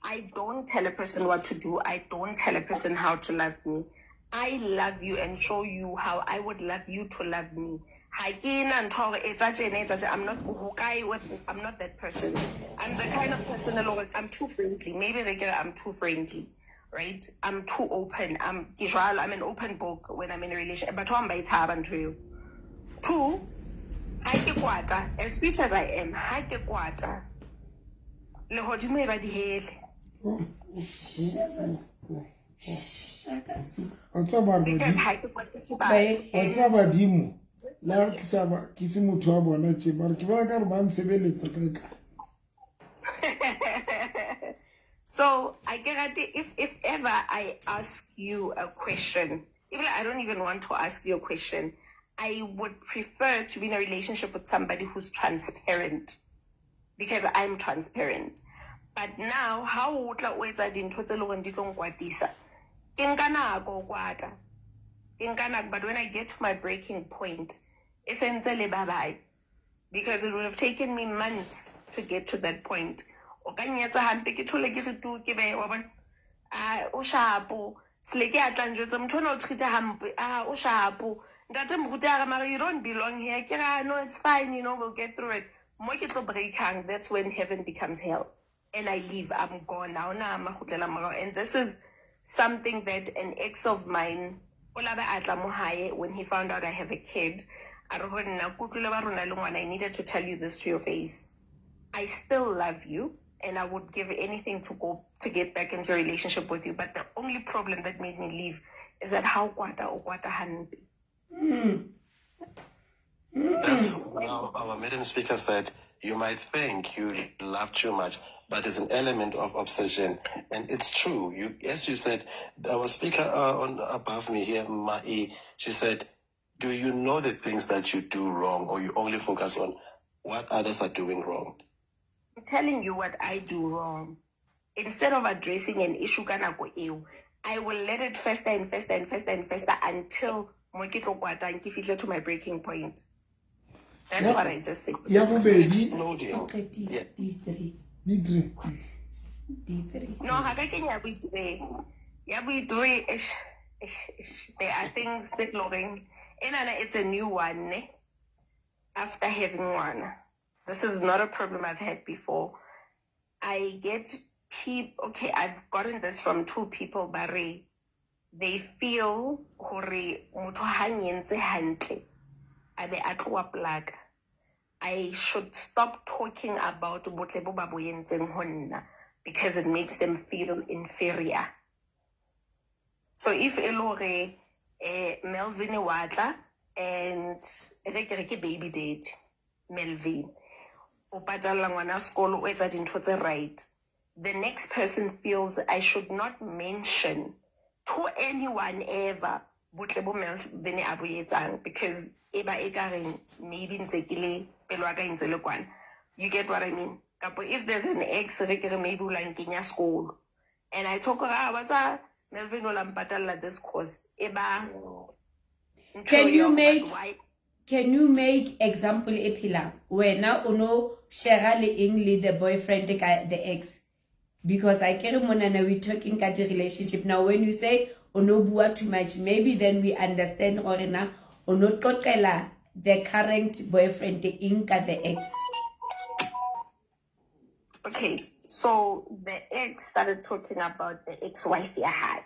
I don't tell a person what to do. I don't tell a person how to love me. I love you and show you how I would love you to love me. Ha ke na ntho ya hore etsa tjena, etsa tjena. I'm not ho kae with, I'm not that person. I'm the kind of person e leng hore I'm too friendly. Maybe they get I'm too friendly, right? I'm too open. I'm ke jwalo, I'm an open book when I'm in a relationship. Batho ba bang ba e tshaba ntho eo. Two, ha ke kwata, as sweet as I am, ha ke kwata, lehodimo e ba dihele. Wa tseba ba Because badimo. ha ke kwatise batho. Wa tseba badimo. Le ha ke sa ba, ke se motho wa bona tje, mara ke bona ka re ba nsebeletsa kae kae. So I get it. If ever I ask you a question, even I don't even want to ask you a question, I would prefer to be in a relationship with somebody who's transparent, because I'm transparent. But now, how o tla o etsa dintho tse leng hore di tlo nkwatisa? Ke nka nako ho kwata. Ke nka nako, but when I get to my breaking point, e sentse le bye bye, because it would have taken me months to get to that point. O ka nyetsa hampe ke thole ke re tu ke be wa bona, ah, o shapo sele ke a tla njwetsa motho ona o treat hampe, ah, o shapo ntate moruti a re mara you don't belong here. Ke re, ah, no, it's fine, we'll get through it. Mo ke tlo breakang, that's when heaven becomes hell and I leave. I'm gone. Ha hona makgutlela morao. And this is something that an ex of mine o la ba a tla mo hae when he found out I have a kid. A re ho nna, ke utlwile ba rona le ngwana, I needed to tell you this to your face. I still love you and I would give anything to go to get back into a relationship with you. But the only problem that made me leave is that how kwata o kwata hampe. That's now our madam speaker said, you might think you love too much, but there's an element of obsession. And it's true. You, as you said, our speaker on above me here, Mai, she said, Do you know the things that you do wrong, or you only focus on what others are doing wrong? I'm telling you what I do wrong. Instead of addressing an issue ka nako eo, I will let it fester and fester and fester and fester until mo ke tlo kwatang, ke fihle to my breaking point. That's what I just said. Ya bobedi. Exploding. Okay, D, Yeah. D3. D3. D3. No, ha ka kenya bo-three. Ya bo-three, eish, eish, eish. There are things that loreng. Enana, it's a new one, ne? After having one. This is not a problem I've had before. I get people, okay, I've gotten this from two people, Barry. They feel hore motho ha nyentse hantle, a be a tloha polaka. I should stop talking about botle bo ba bo entseng ho nna because it makes them feel inferior. So if e le hore, Melvin wa tla and re ke re ke baby date, Melvin, o patalla ngwana sekolo, o etsa dintho tse right. The next person feels I should not mention to anyone ever botle bo Melvin a bo etsang because e ba e ka reng maybe ntse ke le pelo ya ka e ntse le kwana. You get what I mean? Kapo if there's an ex re ke re maybe o la nkenya sekolo and I talk ah wa tsa Melvin o la mpatalla this course e ba ntho Can ya you hore make why Can you make example e phelang? Wena o no share le eng le the boyfriend ka the ex? Because I kere monana we talking ka di relationship. Now when you say o no bua too much, maybe then we understand gore na o no qoqela the current boyfriend eng ka the ex. Okay, so the ex started talking about the ex-wife ya hae.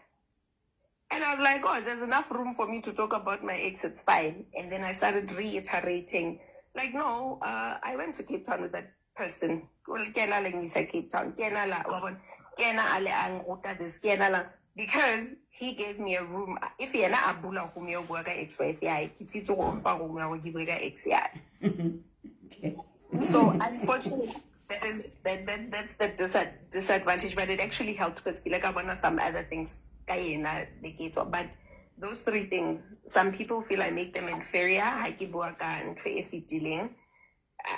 And I was like, oh, there's enough room for me to talk about my ex, it's fine. And then I started reiterating, like, no, I went to Cape Town with that person. Well, ke ena a leng isa Cape Town. Ke ena la, wa bona, ke ena a le a nruta this, ke ena la, because he gave me a room. If yena a bula room ya ho bua ka ex-wife ya hae, ke fitse hore o mfa room ya hore ke bue ka ex ya hae. Okay. So unfortunately, that's the disadvantage, but it actually helped because ke ile ka bona some other things ka yena le ke tswa. But those three things, some people feel I make them inferior. Ha ke bua ka ntho e fetileng.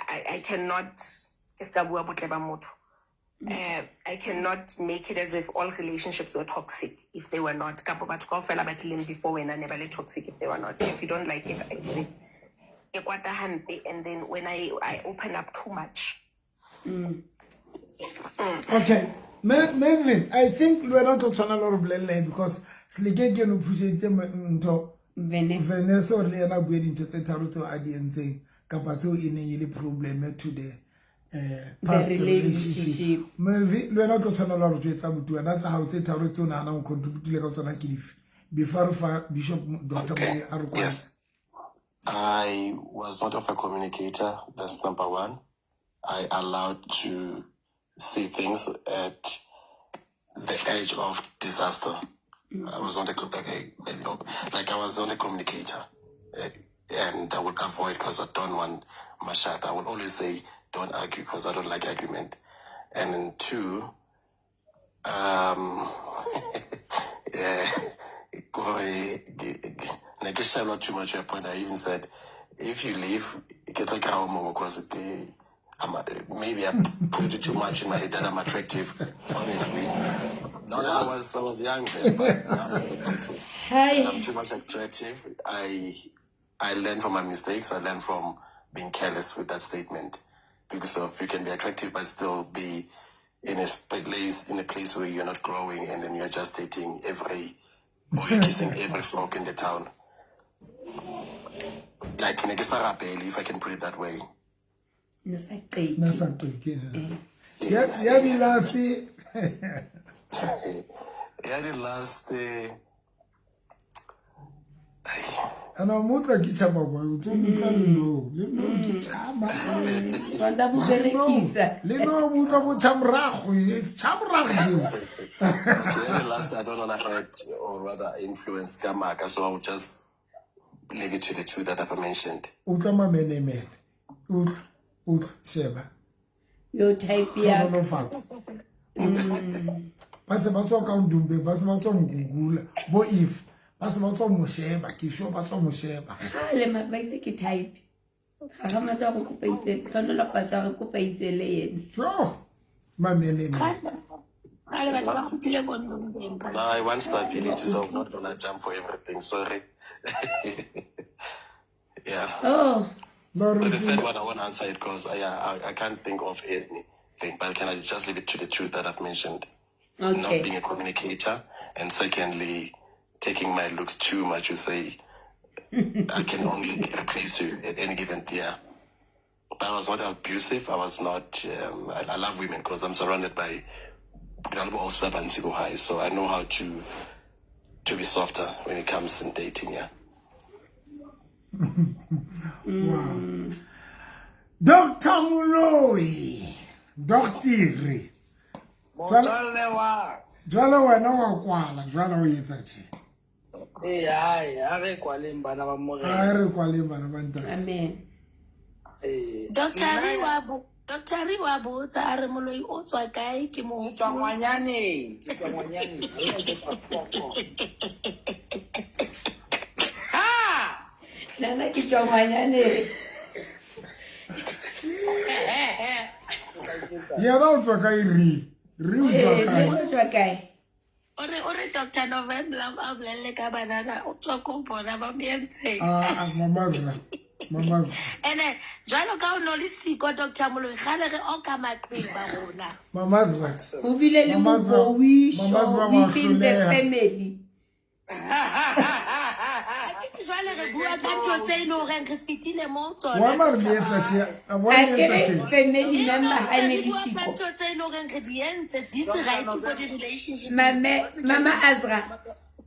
I cannot, ke ska bua botle ba motho. I cannot make it as if all relationships were toxic if they were not. Kapo batho kaofela ba tlileng before wena ne ba le toxic if they were not. If you don't like it, I get it. Ke kwata hampe, and then when I open up too much. Okay. Melvin, I think le wena o tlo tshwanela hore bolelle because Seleke ke eno phušeditse ntho Vanessa. Vanessa hore le yena a bue dintho tse tharo tseo a di entseng kapa tseo e neng e le problem to the past The relationship. relationship. Melvin, le wena o tlo tshwanela hore jwetsa abuti wena tsa hao tse tharo tseo o nahanang o contribute-ile ka tsona ke dife before re fa Bishop Doctor Okay. Moye a re kwane. Yes. I was not of a communicator. That's number one. I allowed to see things at the edge of disaster. I was not a good, like I was not a communicator, and I would avoid because I don't want mashata. I would always say don't argue because I don't like argument. And then two, yeah, ne ke shellwa too much to a point. I even said, if you leave, ke tlo kry-a o mongwe 'cause maybe I put it too much in my head that I'm attractive. Honestly, no, I was young then, but now I'm attractive. Hi. And I'm too much attractive. I learned from my mistakes. I learned from being careless with that statement, because of you can be attractive but still be in a place, in a place where you're not growing, and then you're just dating every, or you're kissing every frog in the town. Like ne ke sa rapele, if I can put it that way. Ne sa qeke. Ne sa qeke, yeah. Ya di last. Ya di last. Ana motla ke tšhaba kwa, o tlo motla le no, le no ke tšhaba. Ba tla bo berekisa. Le no motla bo tšhamorago, e tšhamorago eo. Okay, the last I don't wanna add or rather influence ka maka, so I'll just leave it to the two that I've mentioned. Utlwa mamenemene. Utlwa, utlwa, sheba. Yo type ya. Tlhonolofatso. Ba se ba tswa ka Ndumbe, ba se ba tswa Ngugula, bo if. Ba se ba tswa mo sheba, ke sure ba tswa mo sheba. Kgale mare ba itse ke type. Gagamatsa go kopa itse, tlhonolofatsa re kopa itse le yene. Sure. Mamele. Kgale batho ba kgutlile ko ntlong teng, No, I want stability, so I'm not gonna jump for everything. Sorry. Yeah. Oh. No, So the third one, I won't answer it because I can't think of anything. But can I just leave it to the two that I've mentioned? Okay. Not being a communicator, and secondly, taking my looks too much. You say I can only replace you at any given year. But I was not abusive. I was not. I love women because I'm surrounded by high, so I know how to be softer when it comes in dating. Yeah. Wow. Dr. Moloi, Dr. Motswalle wa Jwale wena wa kwala, jwale o etsa tje. Ee, hai, a re kwaleng bana ba Morena. A re kwaleng bana ba ntate. Amen. Ee. Dr. Ri wa botsa a re moloi o tswa kae ke mo Ke tswa ngwanyaneng, ke tswa ngwanyaneng. Ha ke tswa foko. Nana ke tswa ngwanyaneng. Yena o tswa kae ri? Ri o tswa kae? O tswa kae? O re Dr. November a bolelle ka banana o tswa ko bona ba mo entseng. Ah, mamazra. Mamazra. Ene jwalo ka o no le siko Dr. Moloi gale re oka maqeba rona. Mamazra. Ho bile le moboisho within the family. Jwale re bua ka ntho tse e leng hore re fetile mo tsona. Wa mare le etsa tje, wa A le ke etsa re tje. family member ha ne le Bua ka siko. ntho tse e leng hore re di entse di se right ko di-relationship. Mama Azra,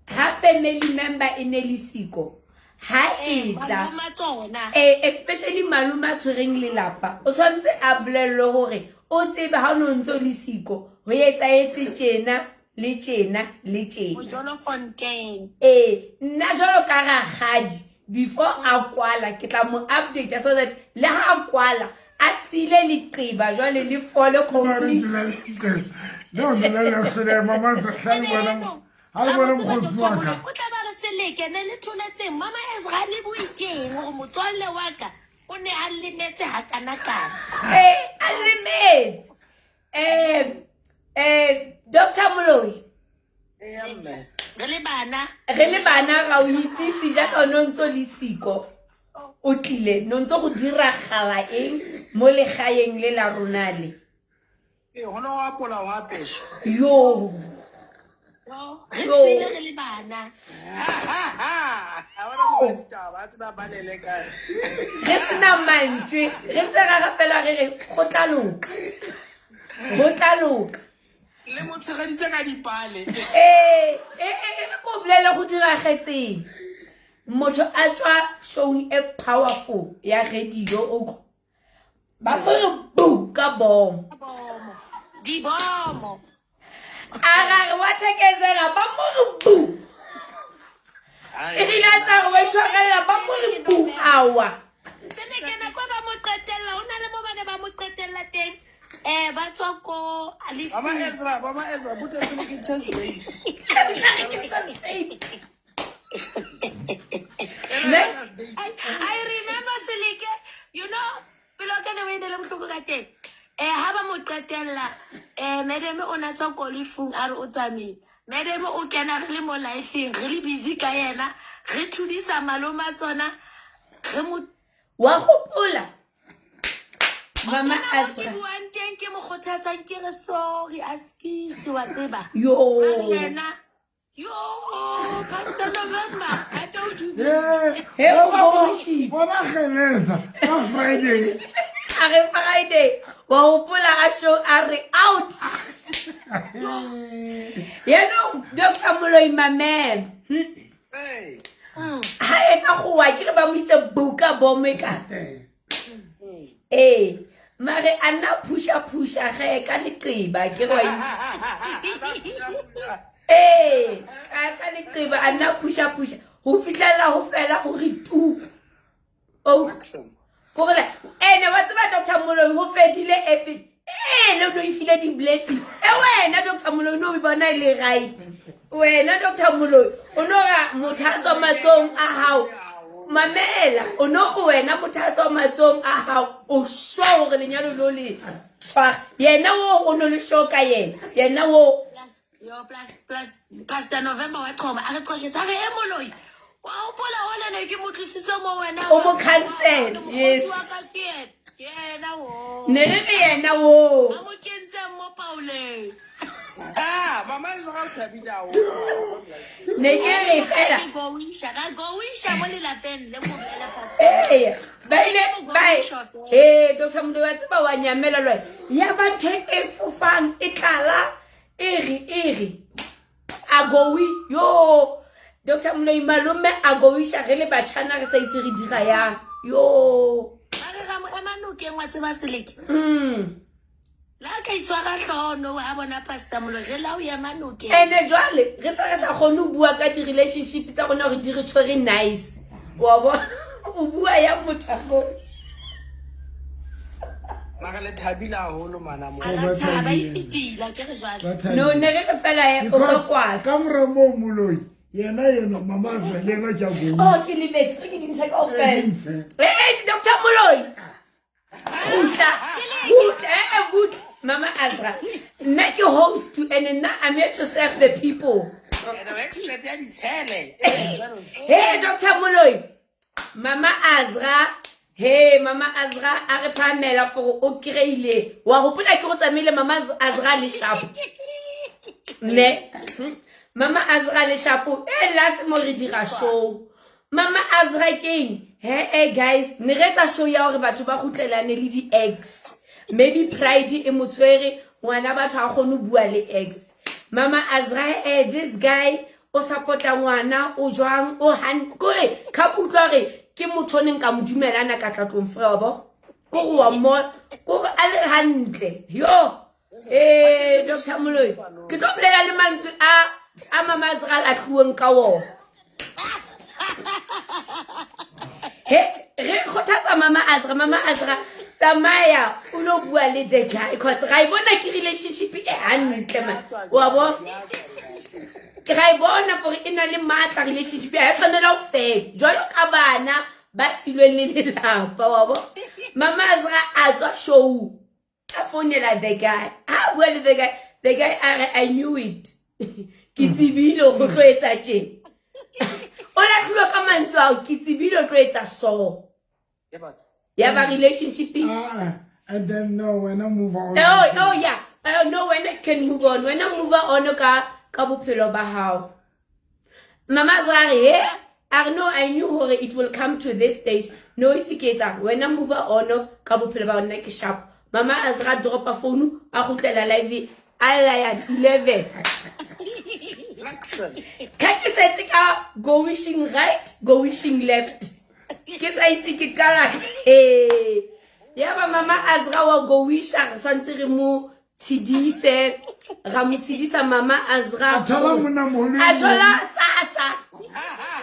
ha family member e ne le siko, ha e tla Maloma tsona. Especially maloma a tshwereng lelapa, o tshwanetse a bolellwe hore o tsebe ha o no ntso le siko, ho etsahetse tjena le tjena le tjena. Mojolo Fontaine. Nna jwalo ka rakgadi, before a kwala ke tla mo update so that le ha a kwala a sile leqeba jwale le fole complete. No, no, no, no, no, mamazra, ha le bona. Ha le bona mokgotsi wa ka. O tla ba re seleke ne le tholetseng Mama Ezra le boikeng hore motswalle wa ka o ne a lemetse hakanakana. A lemetse. Dr. Moloi. Ee, mme. Re le bana. Re le bana ga o itsise jaaka o ne o ntse o le siko. O tlile, no ntse go diragala eng mo legaeng le la rona le? Ee, ho ne ho apola ho apeswa. Yo. Re tswile re le bana. Ha hona mo ditaba, a tseba ba lele kae. Re sena mantswe, re ntse ra rapela re re go tla loka. Go tla loka. Le mo tshegeditse ka dipale. Ko bolele go diragetseng. Motho a tswa showing e powerful ya radio o ba mo re bu ka bomo. Dibomo. A ra re wa thekezela ba mo re bu. E rile a tla re wa itshwarela ba mo re bu awa. Se ne ke nako ba mo qetella, ho na le mo ba ne ba mo qetella teng. Ba tswa ko Alifing. Mama Ezra, buta pele ke test rate. I remember Seleke, you know, pelo ka ne o e ne le bohloko ka teng. Ha ba mo qetella, madam o na tswa ko lefung a re o tsamaile. Madam o kena re le mo life-eng, re le busy ka yena, re thudisa maloma tsona, re mo wa gopola. Mama Ke Azra. buang teng ke mo kgothatsang ke re sorry, askisi wa tseba. Yo. A re yena, yo, Pastor November, I told you. He o bontšhitse. Bona kgeleza ka Friday. A re Friday, wa hopola a show a re out. Yaanong Dr. Moloi mamela. Ha etsa go wa ke re ba mo itse buka bomo e ka. Mare a nna phusha ge ka leqeba ke re wa itse. Ka leqeba a nna phusha ho fihlela ho fela ho re tu. Oh. Ko re ene wa tseba Dr. Moloi ho fedile efe. Le no e file di-blessing. Wena Dr. Moloi no o bona e le right. Wena Dr. Moloi o no ra motho a tswa matsong a hao. Mamela, o no re wena motho a tswa matsong a hao o sure hore lenyalo lo le tshwara. Yena wo o no le sure ka yena. Yena wo Plus, yo, plus, plus, Pastor November wa qhoma a re qoshetsa a re e Moloi. Wa hopola hola ne ke mo tlisitse mo wena. O mo cancel, yes. Wa ka ke yena. Ke yena wo. Ne re re yena wo. A mo kentse mo paoleng. Ah, mama le ga o thabile haholo. Ne ke re fela. Ke goisha, ka goisha mo lelapeng le mo bolela Pastor. Ee, ba ile ba ee Dr. Moloi wa tseba wa nyamela le wena. Ya ba ntho e fofang e tlala e re e re a gowi yo Dr. Moloi malome a goisha re le batjhana re sa itse re dira yang yo. Ba re ra mo ema nokeng wa tseba Seleke. La ka itshwara hlooho no a bona Pastor Moloi re la o ema nokeng. Ene jwale re sa re sa kgone ho bua ka di-relationship tsa rona hore di re tshwere nice. Wa bona o bua ya motho a goisha. Mara le thabile haholo mana mo. A la thaba e fetile ke re jwale. No ne re re fela e o ka kwala. Ka mora moo Moloi yena yena mama Azra le yena ke a goisha. Oh ke lebetse ke dintsha kaofela. Eh, dintshe. Eh Dr. Moloi. Kgutla, kgutla, eh, kgutla. Mama Azra, nna ke host and nna I'm here to serve the people. And o expert ya ditshele. Hey Dr. Moloi. Mama Azra, hey Mama Azra a re phamela for o kreile. Wa hopola ke go tsamaile Mama Azra le shapo. Ne. Mama Azra le shapo e last mo re dira show. Mama Azra keng? Hey, hey guys, ne re etsa show ya hore batho ba kgutlelane le di ex. Maybe pride e mo tshwere ngwana batho ha kgone ho bua le ex. Mama Azra, hey, this guy o support-a ngwana o jwang o han kore ka utlwa re ke motho o neng ka mo dumelana ka tla tlong free wa bo. Kore wa mo kore a le hantle. Yo. Eh Dr. Moloi, ke tlo bolela le mantswe a Mama Azra a lahluweng ka wona. He re kgothatsa Mama Azra, Mama Azra tsamaya o lo bua le the guy because ra e bona ke relationship e hantle man. Wa bo? Ke ra e bona gore e na le matla relationship ya tshwanela ho fela. Jwalo ka bana ba silweng le lelapa wa bo? Mama Azra a tswa show. A founela the guy. A bua le the guy. The guy a re I knew it. Ke tsebile ho tlo etsa tje. O lahlilwe ka mantswe ao ke tsebile o tlo etsa so. Ya ba relationship. And then no when I move on. Oh, oh yeah. No when I can move on. When I move on ka bophelo ba hao. Mama Azra re, eh? I know I knew hore it will come to this stage. No itse ke etsang. When I move on ka bophelo ba nna ke sharp. Mama Azra drop a phone a kgutlela live a la ya 11. Ka ke setse ka go wishing right, go wishing left. Ke sa itse ke qala. Hey. Ya ba Mama Azra wa go wisha re tshwantse re mo tshedise, ra mo tshedisa Mama Azra. A thola monna moholo A thola sasa.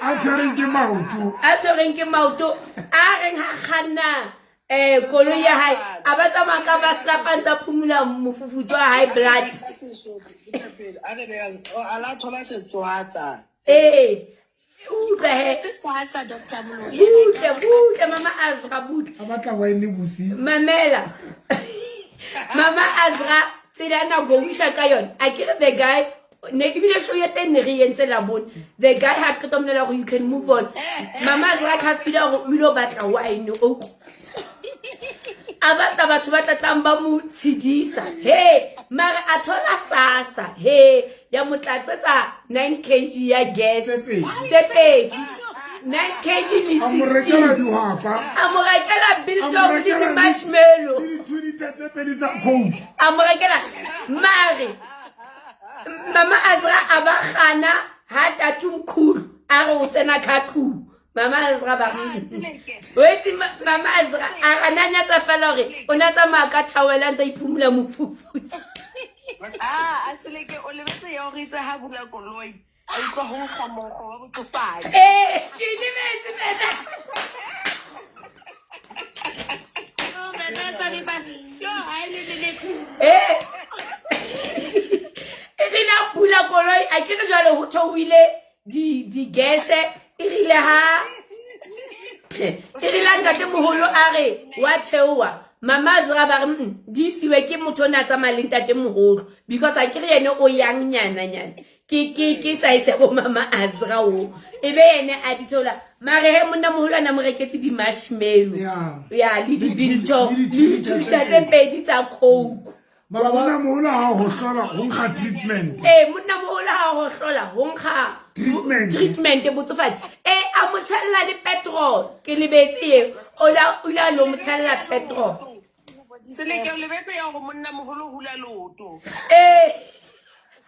A tshwereng ke maoto. A tshwereng ke maoto. A reng ha kganna koloi ya hae a ba tsamaya ka ba slapa ntsa phumula mofufutso wa high blood. A re a la thola setswatsa. Eh utlwe he. Setswatsa Dr. Moloi. Butle, butle Mama Azra butle. A batla wine bosigo. Mamela. Mama Azra tsela na go wisha ka yona. A ke re the guy ne ebile show ya teng ne re entse la bone. The guy ha qeta mmolela hore you can move on. Mama Azra ka feel hore o ile batla wine o. A batla batho ba tlatlang ba mo tshedisa. He, mara a thola sasa. He, ya mo tlatsetsa 9 kg ya gas. Tse pedi. 9 kg le A mo rekela dihwapa. A mo rekela biltong A mo le rekela di-marshmallow. le di-two tse pedi tsa Coke. A mo rekela mare Mama Azra a ba gana ha tatumkhulu a re o tsena ka tlung. Mama Azra ba o itse Mama Azra a re na nyatsa fela hore o na tsamaya ka towel a ntse a iphumula mofufutso. Ah, a Seleke o lebetse ya hore itse ha bula koloi a utlwa ho nkga monkgo wa botsofadi. Eh, ke lebetse bana. Oh, bana sa le ba. Yo, ha e le le. Eh. E rile a pula koloi, a ke re jwale ho theohile di-gase, e rile ha e rile ha ntatemoholo a re wa theoha, Mama Azra ba re di isiwe ke motho o ne a tsamaya le ntatemoholo, because a ke re yene o yang nyana nyana. Ke size ya bo Mama Azra o. E be yene a di theola. Mare he monna moholo a na mo reketse di-marshmallow. Ya, le di-biltong, le di-two tse pedi tsa Coke. Mara monna moholo ha ho hlola ho nkga treatment. Monna moholo ha ho hlola ho nkga treatment. Treatment botsofadi. A mo tshella le petrol. Ke lebetse eo. O la lo mo tshella petrol. Seleke o lebetse ya hore monna moholo hula leoto.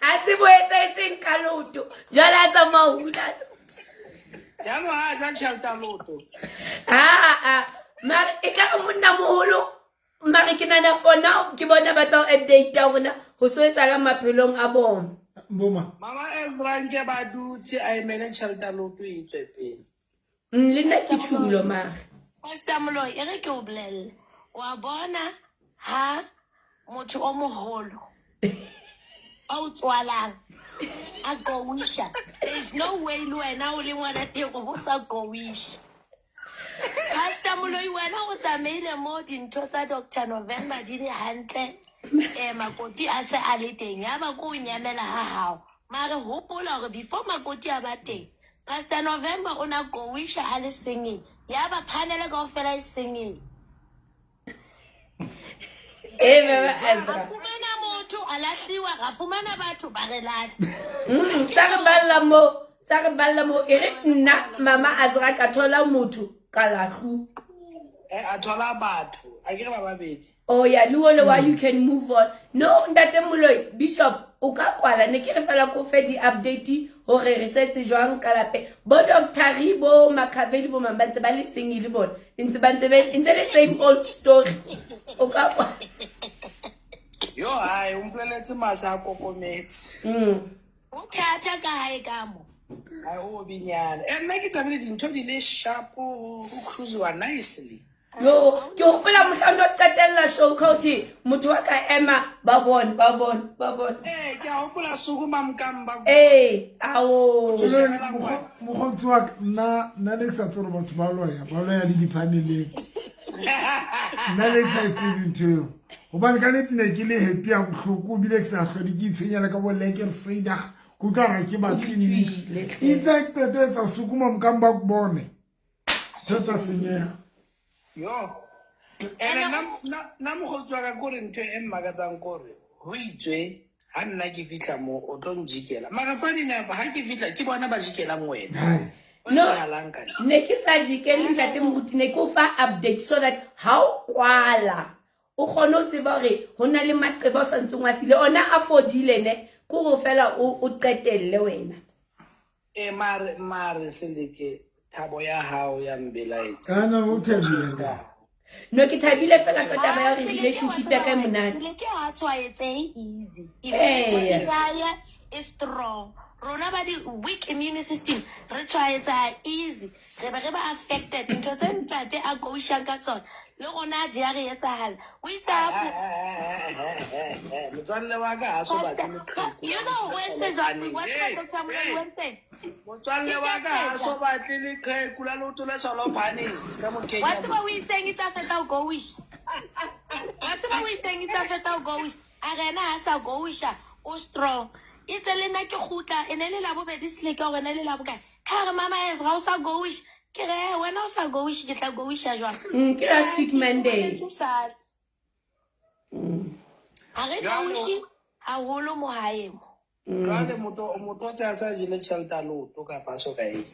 A tsebo e etsahetseng ka leoto. Jwale a tsamaya hula leoto. Jaanong ha a ja tjhelete ya leoto. Ha. Mare e ka re monna moholo, mare ke nahana for now ke bona ba tla ho update ya rona ho so etsahalang maphelong a bona. Boma. Mama Ezra nke ba dutse a emele tjhelete ya leoto e tswe pele. Le nna ke tjhulo mare. Pastor Moloi, e re ke o bolelle. Wa bona ha motho o moholo a o tswalang a gowisha. There is no way le wena o le ngwana teng o bo sa gowisha. Pastor Moloi, wena o tsamaile mo dintho tsa Doctor November di le hantle. Makoti a se a le teng, ya ba ko o nyamela ha hao. Mare hopola hore before makoti a ba teng, Pastor November o na gowisha a le singing. Ya ba panel kaofela e singing. Mama Ezra. Ra fumana motho a lahliwa, ra fumana batho ba re lahla. Sa re balla mo, e re nna Mama Azra ka thola motho ka lahlu. A thola batho, a ke re ba babedi. Oh yeah, le wole wa you can move on. No, Ntate Moloi, Bishop, o ka kwala ne ke re fela ko fe di update hore re setse jwang ka lapeng. Bo Doctor Ribo, Makhaveli bo mang ba ntse ba le single le bona. Ntse ba ntse ntse le same old story. O ka kwala. Yo hae, o mpoleletse masa a kokometse. O thata ka hae ka mo. Hae, o binyana. Nna ke tsamaile dintho di le sharp, ho cruise-wa nicely. Yo, ke hopola mohlang o qetella show ka hothi motho wa ka ema ba bone. Ke a hopola suku mamkang ba. Ao. Mokgotsi wa ka, nna ne ke sa tsebe hore batho ba loya le di-paneleng. Nna ne ke sa e tsebe ntho eo. Hobane ka nnete ne ke le happy ya bohloko, ebile ke sa hlole ke itshwenyela ka bo lekker Vrydag. Ke utlwa hore ha ke batle niks. Itse ha ke qeta ho etsa suku mamkang ba bone. Ntho tsa senyeha. Yo. Ene nna mokgotsi wa ka kore ntho e mmakatsang kore ho itswe ha nna ke fihla mo o tlo njikela. Mara funny enough ha ke fihla ke bona ba jikelang wena. No, ne ke sa jikele ntate Moruti, ne ke o fa update so that ha o kwala o kgone ho tseba hore ho na le maqeba o sa ntseng wa sile ona a fodile ne ke hore fela o qetelle wena. Mare Seleke thabo ya hao ya mbelaetsa. Kana o thabile. No ke thabile fela ka taba ya hore relationship ya ka e monate. Seleke ha tshwaetsehe easy. Immune e strong. Rona ba di weak immune system re tshwaetsa easy. Re be re ba affected ntho tse ntate a goishang ka tsona. Le rona di a re etsahala. O itse motswalle wa ka ha so batle leqheku. You know Wednesday jwang? Wa tseba Doctor Moloi Wednesday? Motswalle wa ka ha so batle leqheku la leoto le solophaneng. Ka mo Kenya. Wa tseba o itseng e tsa feta o goisha. Wa tseba o itseng e tsa feta o goisha. A rena ha sa goisha o strong. Itse le nna ke kgutla e ne le la bobedi Seleke hore ne le la bokae. Ka re Mama Ezra o sa goisha. Ke re wena o sa goisha ke tla goisha jwang? Ke last week Monday. Ha re goishi haholo mo hae mo. Jwale motho o tsa sa jele tjhelete ya leoto kapa so ka e.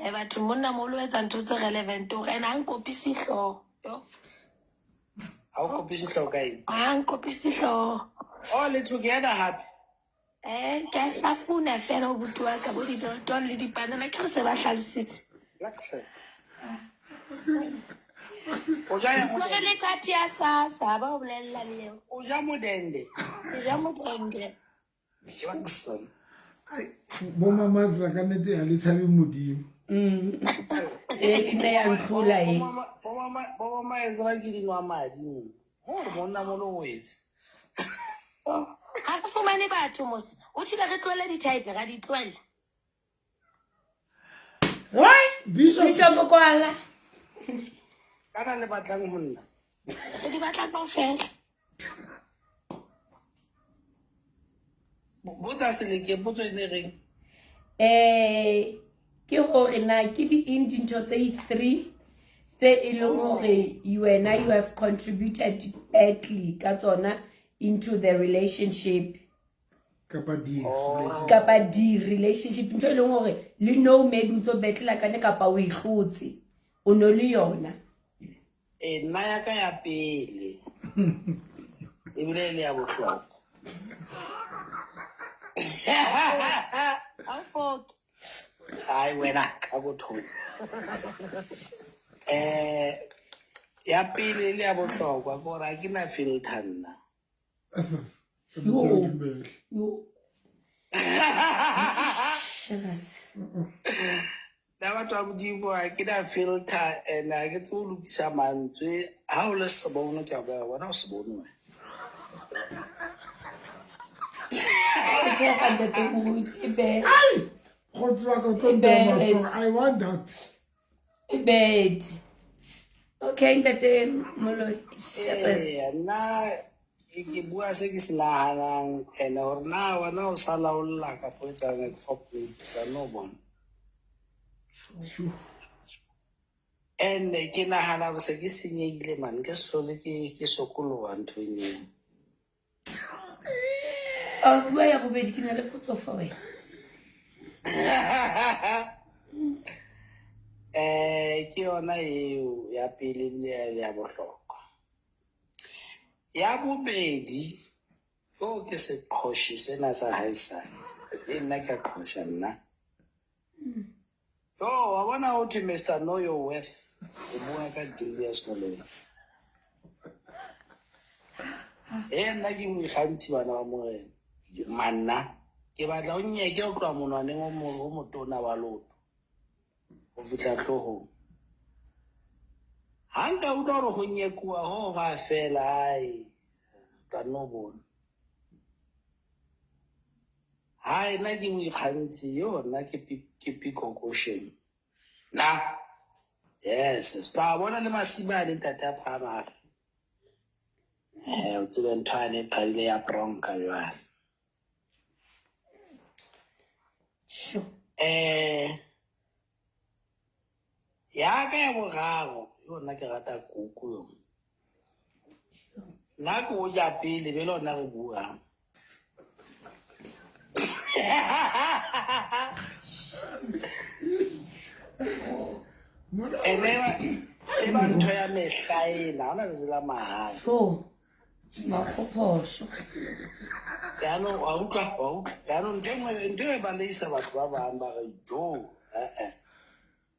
Batho monna mo lo etsa ntho tse relevant hore ena ha nkopise hlooho. Yo. Ha o kopise hlooho ka eng? Ha nkopise hlooho. Oh, le together happy. Ke a hlafuna fela ho buti wa ka bo di-biltong le dipanana ke re se ba hlalositse. O ja ya Re le party ya SASSA, ba o bolella le eo. O ja modende. Ke ja modende. Jackson. Ai, bo Mama Ezra ka nnete ha le tshabe Modimo. E nne ya ntlhola e. Bo Mama Ezra ke dinwa madi. Hore monna mo lo wetse. Ga re fumane batho mos. O thile re tlohele di-type ra di tlohela. Hai, Bishop. Bishop kwala. Kana le batlang ho nna. Re di batla kaofela. Botsa seleke potso e ne reng? Ke hore na ke di eng dintho tse 3 tse e leng hore wena you have contributed badly ka tsona into the relationship. Kapa di kapa di relationship ntho e leng hore le no maybe o ntso betlela ka ne kapa o e hlotse o no le yona. Nna ya ka ya pele ebile le ya bohlokwa. Ha o foke. Ai wena ka bothong. Ya pele le ya bohlokwa ke hore ha ke na filter nna. Yo. Jesus. Nna batho ba Modimo ha ke na filter and ha ke tsebe ho lokisa mantswe. Ha o le sebono ke a bolela wena o sebono wena. I want that. Bed. Okay, ntate Moloi. Nna ke bua se ke se nahanang and hore na wena o sa laolla kapa o etsang ke fuck me, tla no bona. And ke nahana hore se ke senyehile man, ke se hlole ke sokoloha nthong eo. Oh, bua ya bobedi ke na le potso for wena. Ke yona eo ya pele le ya bohlokwa. Ya bobedi o ke seqhoshi sena sa haesale. E nna ke a qhosha nna. Yo, wa bona ho thwe Mr. Know Your Worth, o bua ka Julius Moloi. Nna ke moikgantshi bana ba morena. Manna, ke batla o nyeke ho tloha monwaneng o motona wa loto ho fihla hloohong. Ha nka utlwa hore ho nyekuwa ho hwa fela, ai, tla no bona. Hai, nna ke moikgantshi, yo nna ke pikoko shame. Nna, yes, tla bona le masimane ntate a phahamare. O tsebe ntho yane e qadile ya bronka jwale. Sure. Ya ka ya boraro, yona ke rata kuku yona. Nna ke o ja pele be lona re buang. Ene e ba ntho ya mehla ena, ha hona letsatsi la mahala. Sure. Makgophoso. Jaanong wa utlwa, wa utlwa. Jaanong ntho e nngwe, ntho e baleisa batho ba bang ba re jo,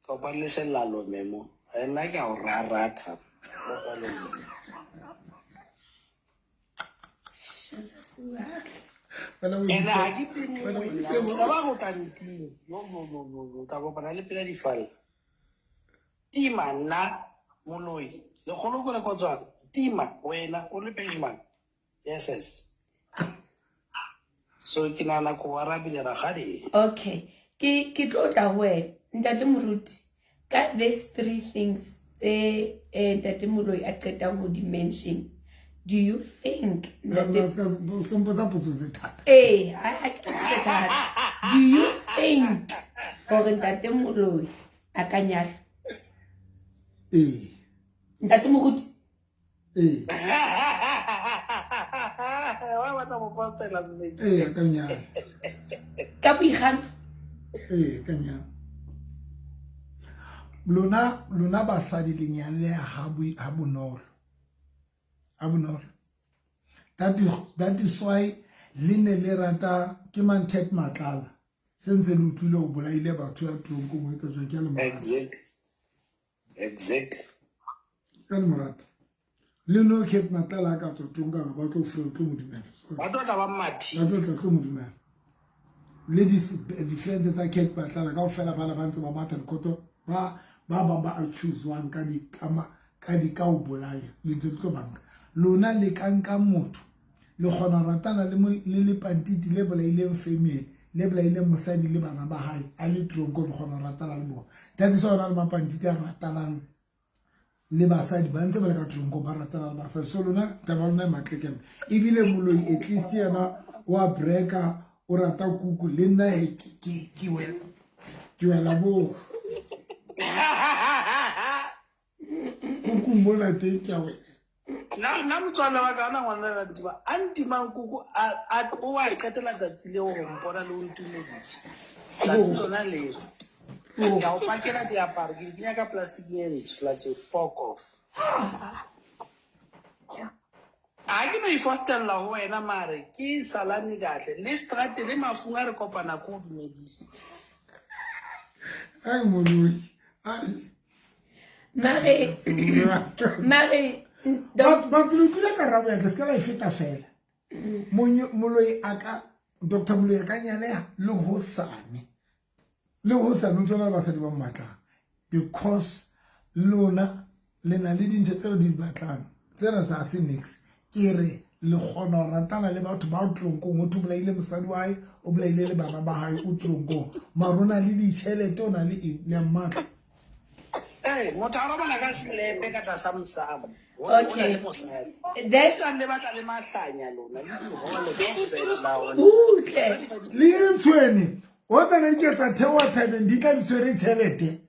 Kopane le selalo memo. Nna ke a o raratha. Ene ha ke teng wena. Ba go tla nting. Yo yo yo yo yo tla kopana le pela difalla. Tima nna Moloi. Lekgolo ko le kotswana. Tima wena o le pejman. Yes yes. So ke nahana ko arabile rakgadi. Okay. Ke tlo tla ho wena ntate Moruti ka these three things tse ntate Moloi a qetang ho di mention. Do you think that do you think hore ntate Moloi a ka nyala? Ntate Moruti? Wa batla mo postela tsebe. Ka nyala. Ka boikgantsho? Ka nyala. Lona basadi le nyale ha bonolo. Abonolo. That is why le ne le rata ke man Cat Matlala. Se ntse le utlwile o bolaile batho ya tronko mo etsa jwang ke le morata. Exactly. Ka le morata. Le no Cat Matlala ka tswa tronko ba tlo free tlo modumela. Ba tlo tla ba mathi. Ba tlo tla modumela. Le di friends tsa Cat Matlala kaofela bana ba ntse ba matha dikoto ba ba ba accuse-wang ka di kama ka di ka o bolaya le ntse le tlo banka. Lona le ka nka motho Le kgona ho ratana le le lepantiti le bolaileng family, le bolaileng mosadi le bana ba hae a le tronkong, le kgona ho ratana le bona. That is why hona le mapantiti a ratanang le basadi ba ntse ba le ka tronkong, ba ratana le basadi. So lona taba ya lona e matlekeme. Ebile moloi at least yena wa breaker, o rata kuku le nna he ke wela ke wela bo kuku mona teng ke a wela. Nna motswalle wa ka ona ngwana la ntima a ntimang kuku a o a qetela tsatsi leo go mpona le o ntumedisa tsatsi lona leo ka o pakela diaparo ke di kenya ka plastic e ntsho la tse fuck off. Ha ke no ifostella ho wena mare ke salane kahle le strate le mafung a re kopana ko o dumedise. Ai moloi. Ai. Mare mare Batho le utlwile karabo ya ka se ka la e feta fela. Moloi a ka Dr. Moloi a ka nyaleha le hosane. Le hosane o ntse o na le basadi ba mmatlang because lona le na le dintho tseo di batlang tsena tsa se nix. Ke re le kgona ho ratana le batho ba tronkong, o bolaile mosadi wa hae, o bolaile le bana ba hae, o tronkong, mara o na le ditjhelete, o na le eng, le a mmatla. Ee, motho a robala ka selepe ka tlasa mosamo. O na le mosadi. Then le batla le mahlanya lona le dihole kaofela la ona. Butle. Le ditshwene, o tsena di ketsa theoha thabeng di tla di tshwere tjhelete.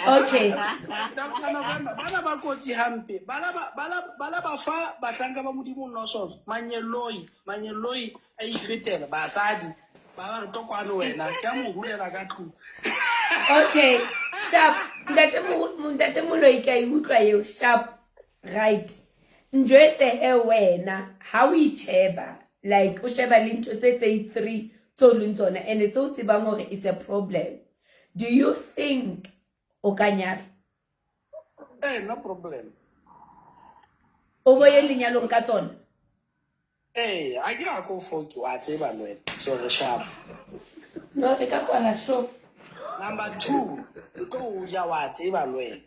Okay. Dr. November, bana ba kotsi hampe. Bana ba fa bahlanka ba Modimo nosof, manyeloi, manyeloi a ifetela basadi. Ba ba re tlo kwano wena, ke a mo hulela ka tlung. Okay, sharp. Ntate Moloi ke a e utlwa eo, sharp. Right. Njwetse he wena, ha o itjheba, like o sheba le ntho tse tse 3 tse o leng tsona and tse o tsebang hore it's a problem. Do you think o ka nyala? Eh, no problem. O bo ye lenyalong ka tsona? Eh, a ke ga ko foki wa tseba le wena. So re sharp. No, re ka kwala show. Number 2, ke tlo o ja wa tseba le wena.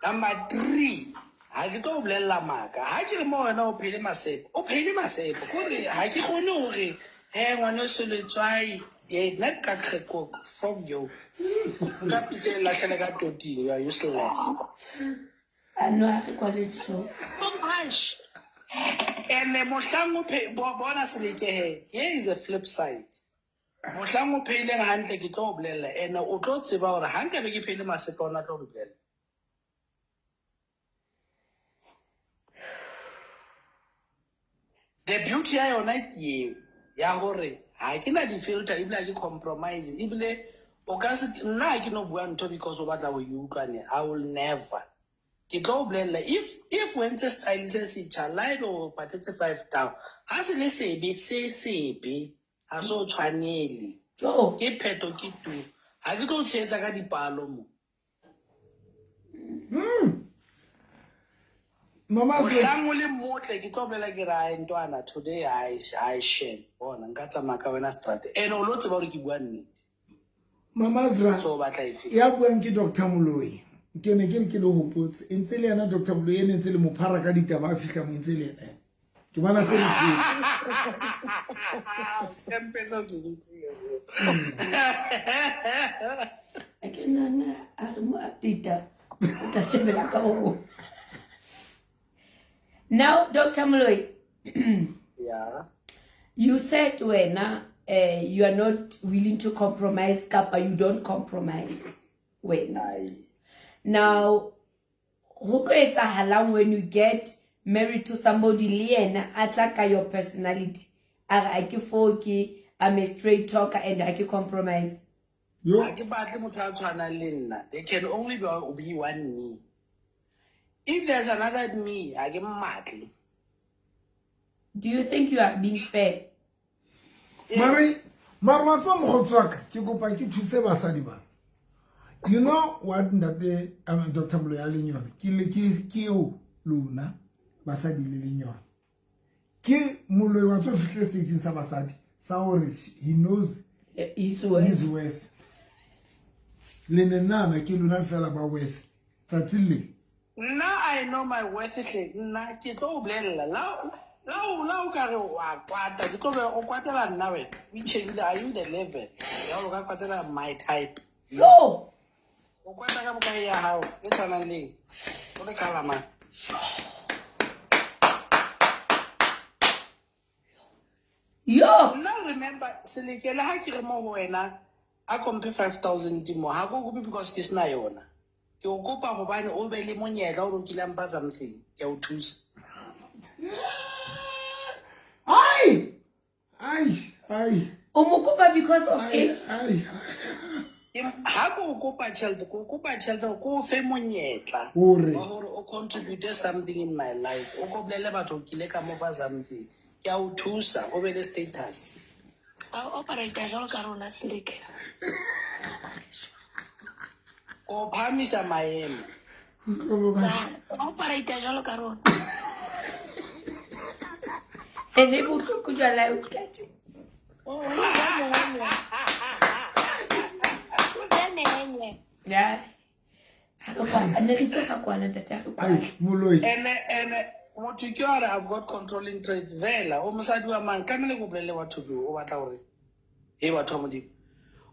Number 3, ha ke tlo o bolella maka. Ha ke re mo wena o phele masepo, o phele masepo. Kore ha ke kgone hore he ngwaneso letswai, eh nna ke ka kgekok, fuck you. Nka pitse e lahlele ka toting, you are useless. A no a re kwale show. Ene mohlang o phe bona seleke he, here is the flip side. Mohlang o pheileng hantle ke tlo o bolella, ene o tlo tseba hore ha nkabe ke pheile masepa ona tlo mpolella. The beauty ya yona ke eo ya hore ha ke na di-filter ebile ha ke compromise ebile o ka se nna ha ke no bua ntho because o batla ho e utlwa ne, I will never. Ke tlo o bolella if o entse style se setjha la ebe o patetse 5 down, ha se le sebe se sebe ha se o tshwanele. Ke pheto ke tu. Ha ke tlo o tshehetsa ka dipalo mo. Mama Mohlang o le motle ke tlo bolela ke re ai ntwana today I shame. Bona nka tsamaya ka wena strate. Ene o lo tseba hore ke bua nnete. Mama Zra So o batla efe? ya buang ke Dr. Moloi. Ke ne ke re ke le hopotse. E ntse le yena Dr. Moloi e ne ntse le mo phara ka ditaba a fihla mo e ntse le yena. Ke bona se le Sempe seo ke se utlwile seo. A ke nana a re mo update o tla shebela ka ho. Now Dr. Moloi. Yeah. You said wena you are not willing to compromise kapa you don't compromise wena. Now ho tlo etsahalang when you get married to somebody le yena a tla ka your personality a re a ke foke, I'm a straight talker and a ke compromise. Ha ke batle motho a tshwanang le nna. There can only be one me. If there's another me, ha ke mmatle. Do you think you are being fair? Mare mare wa tswa mokgotsi wa ka, ke kopa ke thuse basadi ba. You know what ntate Dr. Moloi a leng yona? Ke le ke eo lona basadi le leng yona. Ke Moloi wa tswa fihle stageng sa basadi sa hore he knows His worth. His worth. Le ne nana ke lona fela ba worth. Tsatsi le. Nna I know my worth hle. Nna ke tlo o bolella. La la o la o ka re wa kwata, ke tlo be o kwatela nna wena. O itjhebile, are you the level? Ya o ka kwatela my type. Yo. O kwata ka bokae ya hao e tshwanang le eng? O le colour mang? Yo. Nna remember seleke le ha ke re mo ho wena a komphe 5000 mo ha ko kope because ke sena yona. Ke o kopa hobane o be le monyetla hore o kile a mpha something. Ke a o thusa. Ai! Ai, ai. O mo kopa because of Ai, eng? ai. Ha ke o kopa tjhelete, ke o kopa tjhelete hore ke o fe monyetla Hore. wa hore o contribute something in my life. O ko bolelle batho o kile ka mo fa something. Ke a o thusa, o be le status. A o operate jwalo ka rona Seleke. Ko phahamisa maemo. O operate jwalo ka rona. Ene bohloko jwale ha e utlwa tje. Oh, wena o zenenye. Ya. Ha re kwa, ne re itse ga kwana ntate ha re kwana. Ai, moloi. Ene ene motho ke hore I've got controlling traits vela o mosadi wa mang tlamehile ke o bolelle what to do o batla hore he batho ba modimo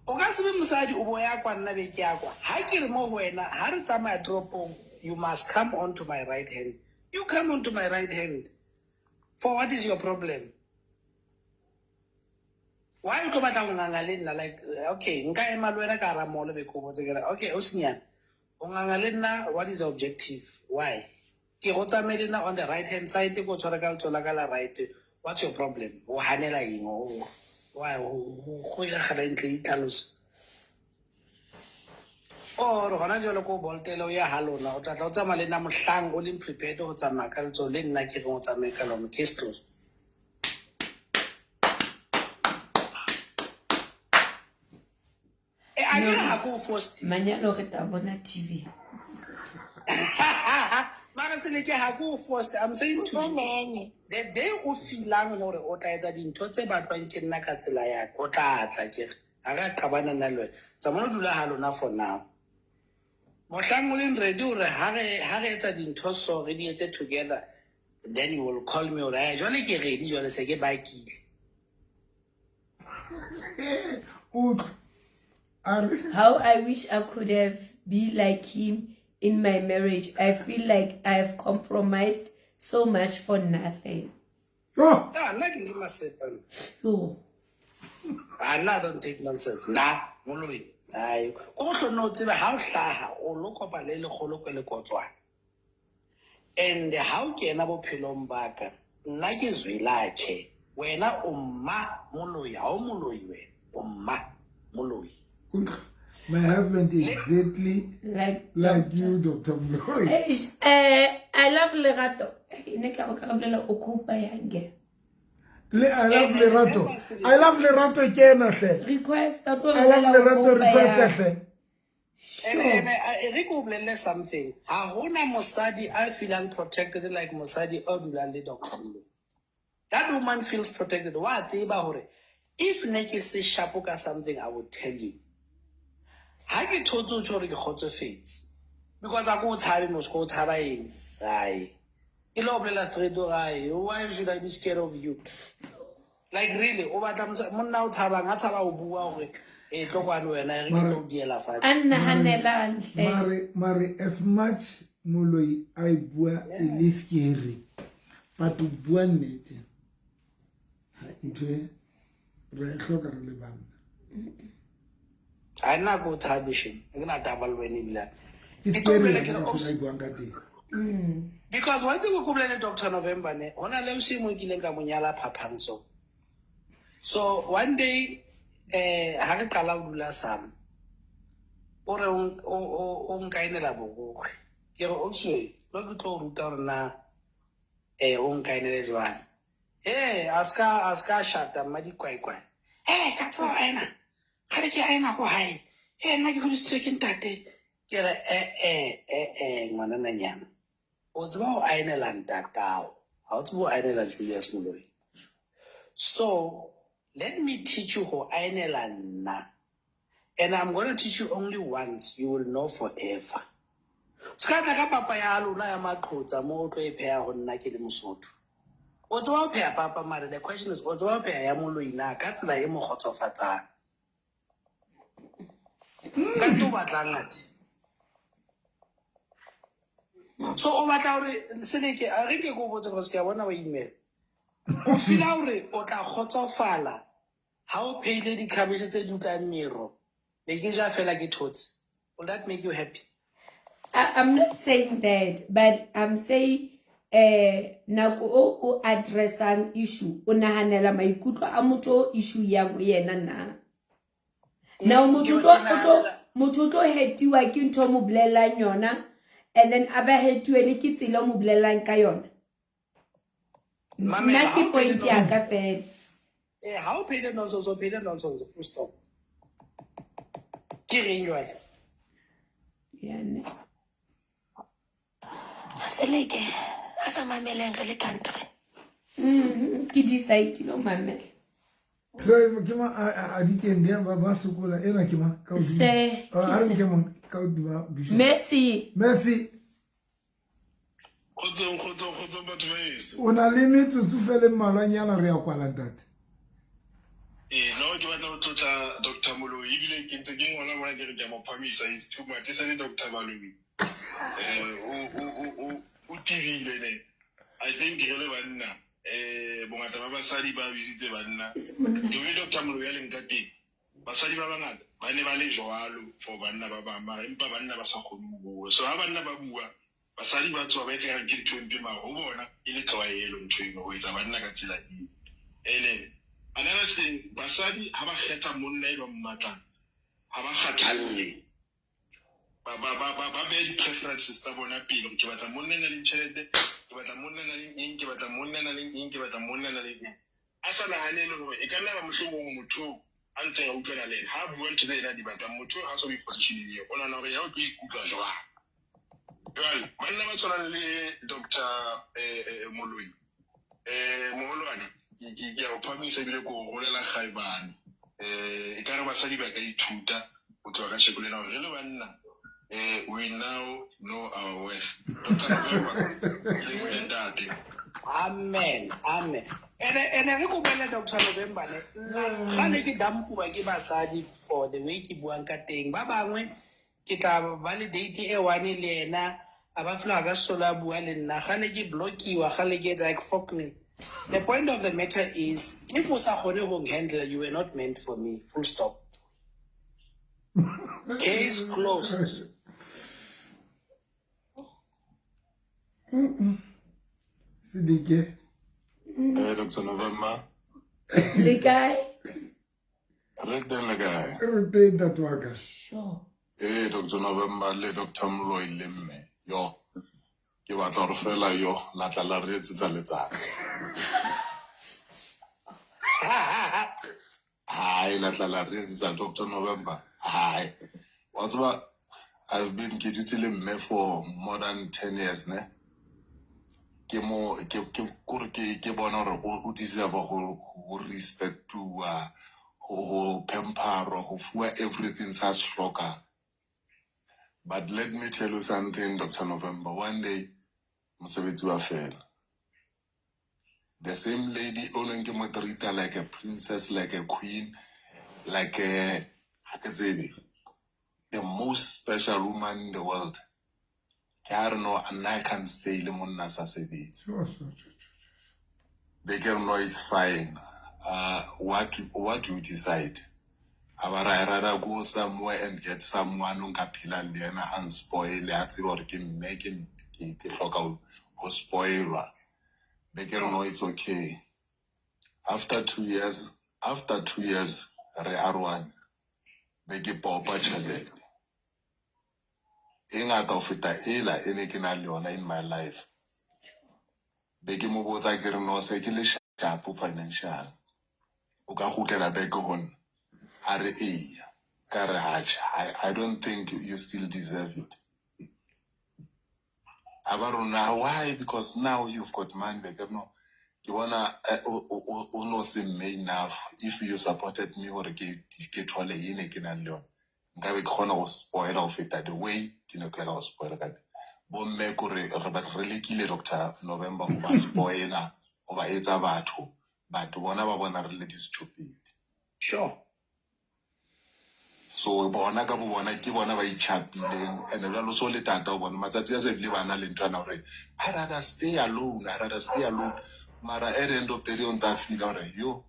o ka se be mosadi o bo ya kwa nna be ke ya kwa ha ke re mo ho wena ha re tsamaya toropong you must come onto my right hand you come onto my right hand for what is your problem why o tlo batla go nganga le nna like okay nka ema le wena ka hara mall be ke o botse ke re okay o senyane o nganga le nna what is the objective why ke go tsamaye le nna on the right hand side ko tshware ka letsoho la ka la right what's your problem o hanela eng o why go iragala eng tle itlhalose or gona jwale ko boltele o ya ha lona o tla tla o tsamaya le nna mohlang o leng prepared go tsamaya ka letsoho le nna ke reng o tsamaye ka lona case closed. E, a ke re ha ko o forced. Manyalo re tla bona TV. Mara Seleke ha ko o forced. I'm saying to you, the day o feelang hore o tla etsa dintho tse batlwang ke nna ka tsela ya ka, o tla tla ke re. Ha re a qabana nna le wena. Tsamaya o dula ha lona for now. Mohlang o leng ready hore ha re etsa dintho so re di etse together, then you will call me hore, "Ai, jwale ke ready, jwale se ke bakile." Utlwa. How I wish I could have be like him in my marriage. I feel like I have compromised so much for nothing. Oh. Ah, nna ke le masepa. Yo. Ah, nna I don't take nonsense. Nna, moloi. Ai, ko go hlonne o tsebe ha o hlaha o lo kopa le lekgolo ko le kotswana. And ha o kena bophelong ba ka, nna ke zwelakhe. Wena o mma moloi, ha o moloi wena. O mma moloi. My husband is exactly like you, Dr. Moloi. I love Lerato. Ne ka ba ka bolela o kopa yang ke. Le I love Lerato. I love Lerato ke ena hle. Request a tlo I love Lerato request hle. And re ko bolelle something. Ha hona mosadi a feelang protected like mosadi o dulang le Dr. Moloi. That woman feels protected. Wa tseba hore if ne ke se sharp ka something I would tell you. Ha ke thotse o tjho hore ke kgotsofetse. Because a ko o tshabe mos ko o tshaba eng? Ai. Ke lo bolela straight hore ai, why should I be scared of you? Like really, o batla monna o tshabang, a tshaba ho bua hore e tlo kwane wena re ke tlo o diela fatshe. A nnahanelang hle. Mare as much Moloi a bua e le scary, but o bua nnete. Ha ntho e re e hloka re le banna. Ha nna ko tshabe shame. Ke na taba le wena ebile. Ke Ke tlo scary bolela ke ha re, motho oh, a buang ka teng. Because wa itse ko bolele Dr. November ne, hona le ausi e mong kileng ka mo nyala phaphang so. So one day ha re qala ho dula sam, o re o nkainela borokgwe. Ke re ausi, tlo ke tlo o ruta hore na o nkainele jwang. A ska shata mma dikwaikwai. Ka tseba wena. Kgale ke aena ko hae. Nna ke hodisitswe ke ntate. Ke re, ngwanananyana. O tseba ho aenela ntatao. Ha o tsebe ho aenela Julius Moloi. So, let me teach you ho aenela nna. And I'm going to teach you only once. You will know forever. Se ka tla ka papa ya lona ya maqhotsa mo o tlo e pheha ho nna ke le Mosotho. O tseba ho pheha papa mare the question is o tseba ho pheha ya moloi na ka tsela e mo kgotsofatsang. Ka nto o batlang athe. So o batla hore Seleke a re nke ke o botse because ke a bona wa imela. O feel-a hore o tla kgotsofala ha o phehile dikhabeshe tse dutlang mero be ke ja fela ke thotse. Will that make you happy? I'm not saying that, but I'm saying nako o o addressang issue o nahanela maikutlo a motho o issue yang ho yena na. Now motho tlo motho tlo hetiwa ke ntho o mo bolellang yona and then a ba hetiwe le ke tsela o mo bolellang ka yona. Nna ke point ya ka fela. Eh, ha o phehile nonsense, o phehile nonsense, full stop. Ke reng jwale? Yeah, ne. Seleke, a re mameleng re le country. Ke decide no mamela. Try ke ma a di keng dia ba ba sokola ena ke ma ka hodimo. Se, A ke re se. nke mong ka hodima Bishop. Merci. Merci. Kgotsong, kgotsong, kgotsong batho ba heso. O na le metsotso fela e mmalwanyana re ya kwala ntate. Ee, no ke batla ho tlotla Dr. Moloi ebile ke ntse ke ngola mona ke re ke a mo phamisa is too much. E sa le Dr. Baloyi. Eh, o tibile ne. I think re le banna bongata ba basadi ba abusitse banna. The way Dr. Moloi a leng ka teng, basadi ba bangata ba ne ba le jwalo for banna ba bang mara empa banna ba sa kgone ho bua. So ha banna ba bua, basadi ba tswa ba etsa ekare ke ntho e mpe mara ho bona e le tlwaelo ntho eno ho etsa banna ka tsela eo. Ene another thing, basadi ha ba kgetha monna e ba mmatlang, ha ba kgathalle. Ba beha di-preferences tsa bona pele hore ke batla monna a nang le tjhelete, ke batla monna a nang le eng, ke batla monna a nang le eng, ke batla monna a nang le eng. A sa nahanele hore e ka nna ba mohlomong motho a ntseng a utlwana le ena, ha a bua ntho tse ena a di batlang, motho ha so be positioneng eo, o nahana hore yena o tlo ikutlwa jwang. Jwale banna ba tshwanang le Dr. Moloi, moholwane, ke a o phamisa ebile ke o rolela kgaebane. Ekare basadi ba ka ithuta ho tloha ka tjheko lena hore re le banna, we now know our worth. Dr. November, ke lebohe ntate. Amen, amen. Ene re kopele Dr. November ne. Nna ga ne ke dampuwa ke basadi for the way ke buang ka teng. Ba bangwe ke tla ba le date e one le ena a ba fela ka solo a bua le nna. Ga ne ke blockiwa, ga ne ke etsa like fuck me. The point of the matter is, if o sa kgone ho handle, you were not meant for me. Full stop. Case closed. Sedike. Dr. November. Le kae? Re teng le kae? Re teng ntate wa ka. Sure. Dr. November le Dr. Moloi le mme. Yo. Ke batla hore fela yo la tla la re etsetsa letsatsi. Hai, la tla la re etsetsa Dr. November. Hai. Wa tseba, I've been ke dutse le mme for more than 10 years ne. Ke mo ke ke kore ke bona hore o deserve ho respectuwa, ho pamperwa, ho fuwa everything sa se hlokang. But let me tell you something, Dr. November. One day, mosebetsi wa fela. The same lady o neng ke mo treat-a like a princess, like a queen, like a, ha ke tsebe, the most special woman in the world. Ke ha re no, nna I can't stay le monna sa sebetse. Be ke re no, it's fine. What do you decide? A ba ra, I rather go somewhere and get someone o nka phelang le yena a nspoil, a tsebe hore ke mme, ke hloka ho spoilwa. Be ke re no, it's okay. After 2 years, after 2 years, re arohane. Be ke popa tjhelete. E ngata ho feta ela e ne ke nang le yona in my life. Be ke mo botsa ke re no, se ke le sharp financial. O ka kgutlela back ho nna. A re eya. Ka re atjhe, I don't think you still deserve it. A ba re na, why? Because now you've got money. Be ke re no, ke bona, o no se mme enough. If you supported me hore ke thole e ne ke nang le yona, nka be ke kgona ho spoil ho feta the way ke ne ke leka ho spoil ka teng. Bomme kore re ba re lekile Dr. November ho ba spoiler, ho ba etsa batho, but bona ba bona re le di-stupid. Sure. So bona ka bo bona ke bona ba itjhapileng and jwale o so le tata o bona matsatsi a se bile ba na le nthwana hore I rather stay alone, I rather stay alone. Mara at the end of the day o ntsa feel hore yo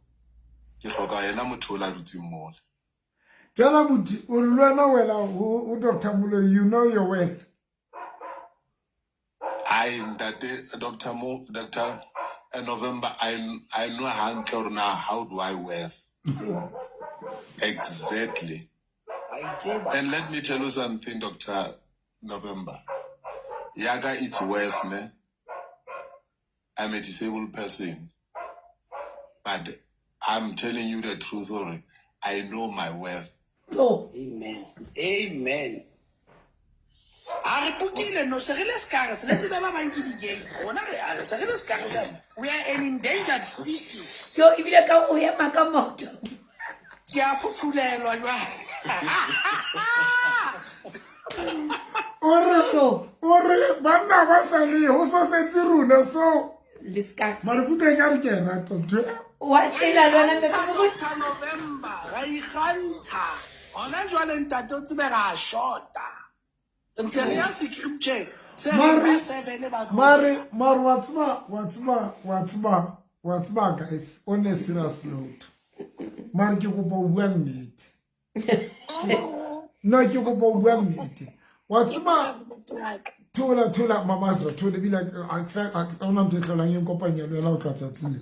ke hloka yena motho o la dutseng mola. Jala buti o re le wena wela ho Dr. Moloi, you know your worth. Ai ntate Dr. Mo Dr. November I know hantle hore na how do I worth. Exactly. And let me tell you something, Dr. November. Yaga, it's worse, ne? I'm a disabled person. But I'm telling you the truth, or I know my worth. Oh. Amen. Amen. A re pokile no se re le sekare se le tsebe ba bang ke di-gay rona re a re se re le sekare sa we are an endangered species. Yo ebile ka o ema ka maoto. Ke a fufulelwa jwale. O re banna ba sa le ho so setse rona so le sekare. Mara kutlwa ekare ke e rata ntho e. Wa tsela le wena ntate Moruti. Ra ikgantsha November, ra ikgantsha. Hona jwale ntate o tsebe ra shota. Ntse re ya scripture. Se re Mare ba seven ba tlo. mare mare wa tseba wa tseba wa tseba wa tseba guys on a serious note. Mare ke kopa ho bua nnete. No ke kopa ho bua nnete. Wa tseba thola thola mama Zra thola ebile a hona ntho e hlolang e nkopanya le wena ho tloha tsatsi le.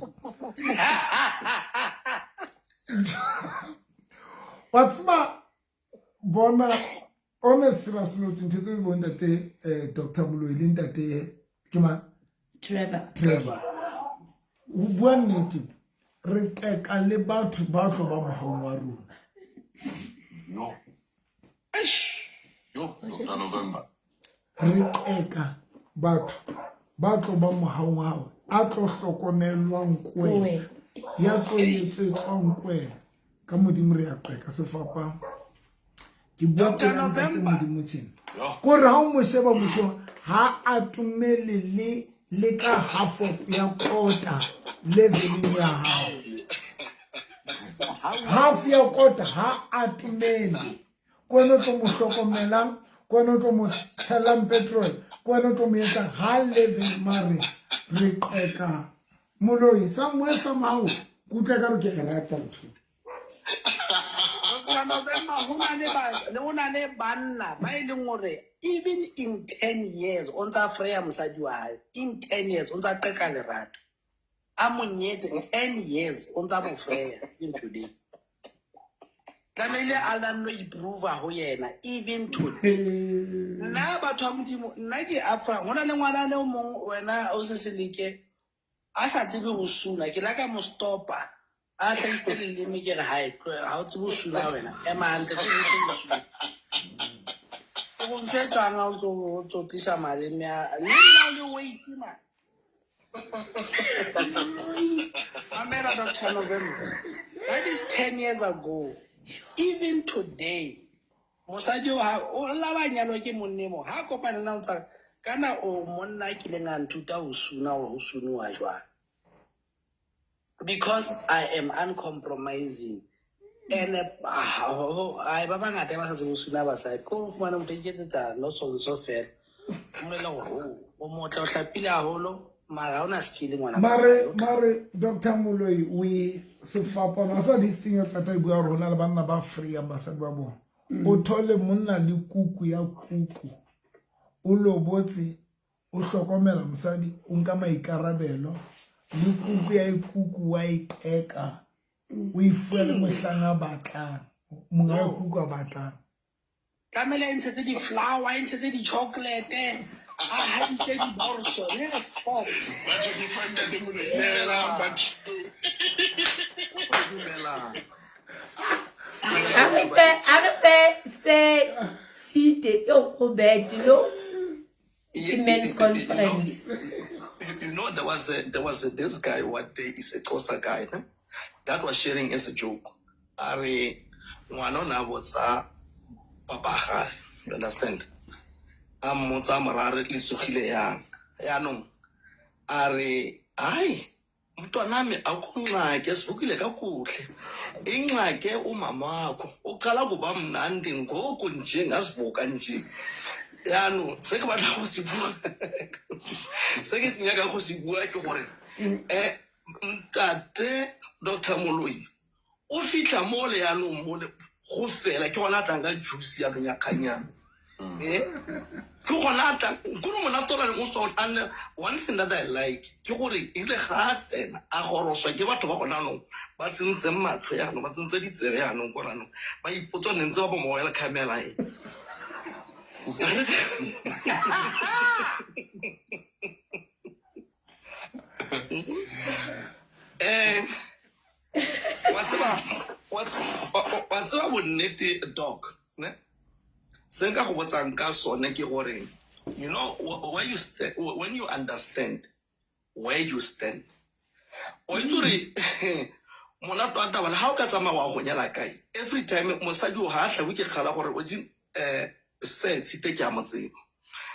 Wa tseba bona on a serious note ntho tse bo ntate Dr. Moloi le ntate ke ma Trevor. Trevor. Ho bua nnete re qeka le batho ba tlo ba mohaung wa rona. Yo. Yo, Dr. November. Re qeka batho ba tlo ba mohaung wa hao a tlo hlokomelwang kwena ya tlo etsetswang kwena ka modimo re a qeka sefapano. Ke bua Dr. pela ntate November. Modimo tjena. Kore ha o mo sheba motho ha a tumele le ka half of ya kota leveling ya hao. Half ya kota ha a tumele. Ke wena o tlo mo hlokomelang, ke wena o tlo mo tshelang petrol, ke wena o tlo mo etsang ha level mare re qeka. Moloi somewhere somehow ke utlwa ekare ke e rata ntho. Dr. November, ho na le banna ba e leng hore even in 10 years o ntsa freya mosadi wa hae, in 10 years o ntsa qeka lerato. A mo nyetse 10 years o ntsa mo freya even today. Tlamehile a la nno improve ho yena even today. Nna batho ba Modimo, nna ke afra, ho na le ngwana le o mong wena o se seleke a sa tsebe ho suna, ke la ka mo stopa. A hlahisitse leleme ke re hae, ha o tsebe ho suna wena, ema hantle, ke rute ho suna. O go ntho e tswang ha o ntso tlisa maleme a, le nna o le weight man. Mamela Dr. November. That is 10 years ago. Even today, mosadi o ha o la ba nyalwa ke monna e mong, ha kopane le nna o tsa kana o monna a kileng a nthuta ho suna hore ho sunuwa jwang. Because I am uncompromising. And ai ba bangata ba sa tsebe ho suna basadi. Ke o fumana motho a iketsetsa no sonso fela. O mmolelle hore o motle, o hlapile haholo, mara ha ona skill ngwana. Mare Dr. Moloi we sefapano. Wa tseba this thing ya qeta e bua hore hona le banna ba free basadi ba bona. O thole monna le kuku ya kuku. O lobotse, o hlokomela mosadi, o nka maikarabelo. Le kuku ya ikuku wa e qeka. O e fuwe le mohlang a batlang. Monga wa kuku a batlang. Tlamehile e ntshetse di-flower, e ntshetse di-chocolate, a hadike diborso, le re fuck. Batho ke fa ntate Moloi, dumelang batho. Dumelang. A re fe se tshite e go bete no. Ke men's conference. You know, there was this guy one day, is a Xhosa guy, ne? That was sharing as a joke. Are ngwana o na botsa papa gae, you understand? A mmotsa morare le tsogile yang. Yaanong a re ai mntwanami akho ngxaki sivukile kakuhle. Ingxaki umama wakho uqala kuba mnandi ngoku nje ngasivuka nje. Yaanong se ke batla go se bua se ke nyaka go se bua ke gore ntate Dr. Moloi o fitlha mo le yaanong mo le go fela ke gona a tlang ka juice yaanong ya kganyang ke gona a tlang kore monate o na leng o tswa and one thing that I like ke gore erile ga a tsena a goroswa ke batho ba gona anong ba tsentseng matlho yaanong ba tsentse ditsebe yaanong ko ranong ba ipotsa ne ntse ba bo mo welcomela e wa tseba bonnete doc ne se nka go botsang ka sone ke gore you know where you stand when you understand where you stand o itse gore monate wa taba le ga o ka tsamaya wa go nyala kae every time mosadi o ga a tlhabe ke kgala gore o itse se tshipe ke a mo tseba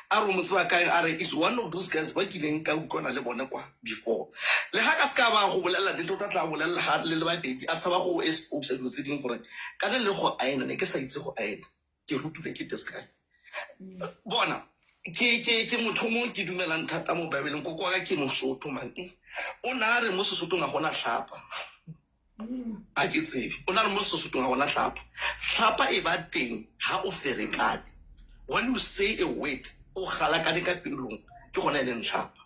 a re o mo tseba kae a re is one of those guys ba kileng ka utlwana le bone kwa before le ga ka se ka ba go bolelela nnete o tla tla bolelela ga le le babedi a tshaba go expose dilo tse dingwe gore ka le le go aena ne ke sa itse go aena ke rutilwe ke this guy bona ke motho mo ke dumelang thata mo Bibeleng koko wa ka ke mosotho man o na a re mo Sesothong ga gona tlhapa a ke tsebe o na re mo Sesothong ga gona tlhapa tlhapa e ba teng ha o ferekane when you say a word o galakane ka pelong ke gona e leng tlhapa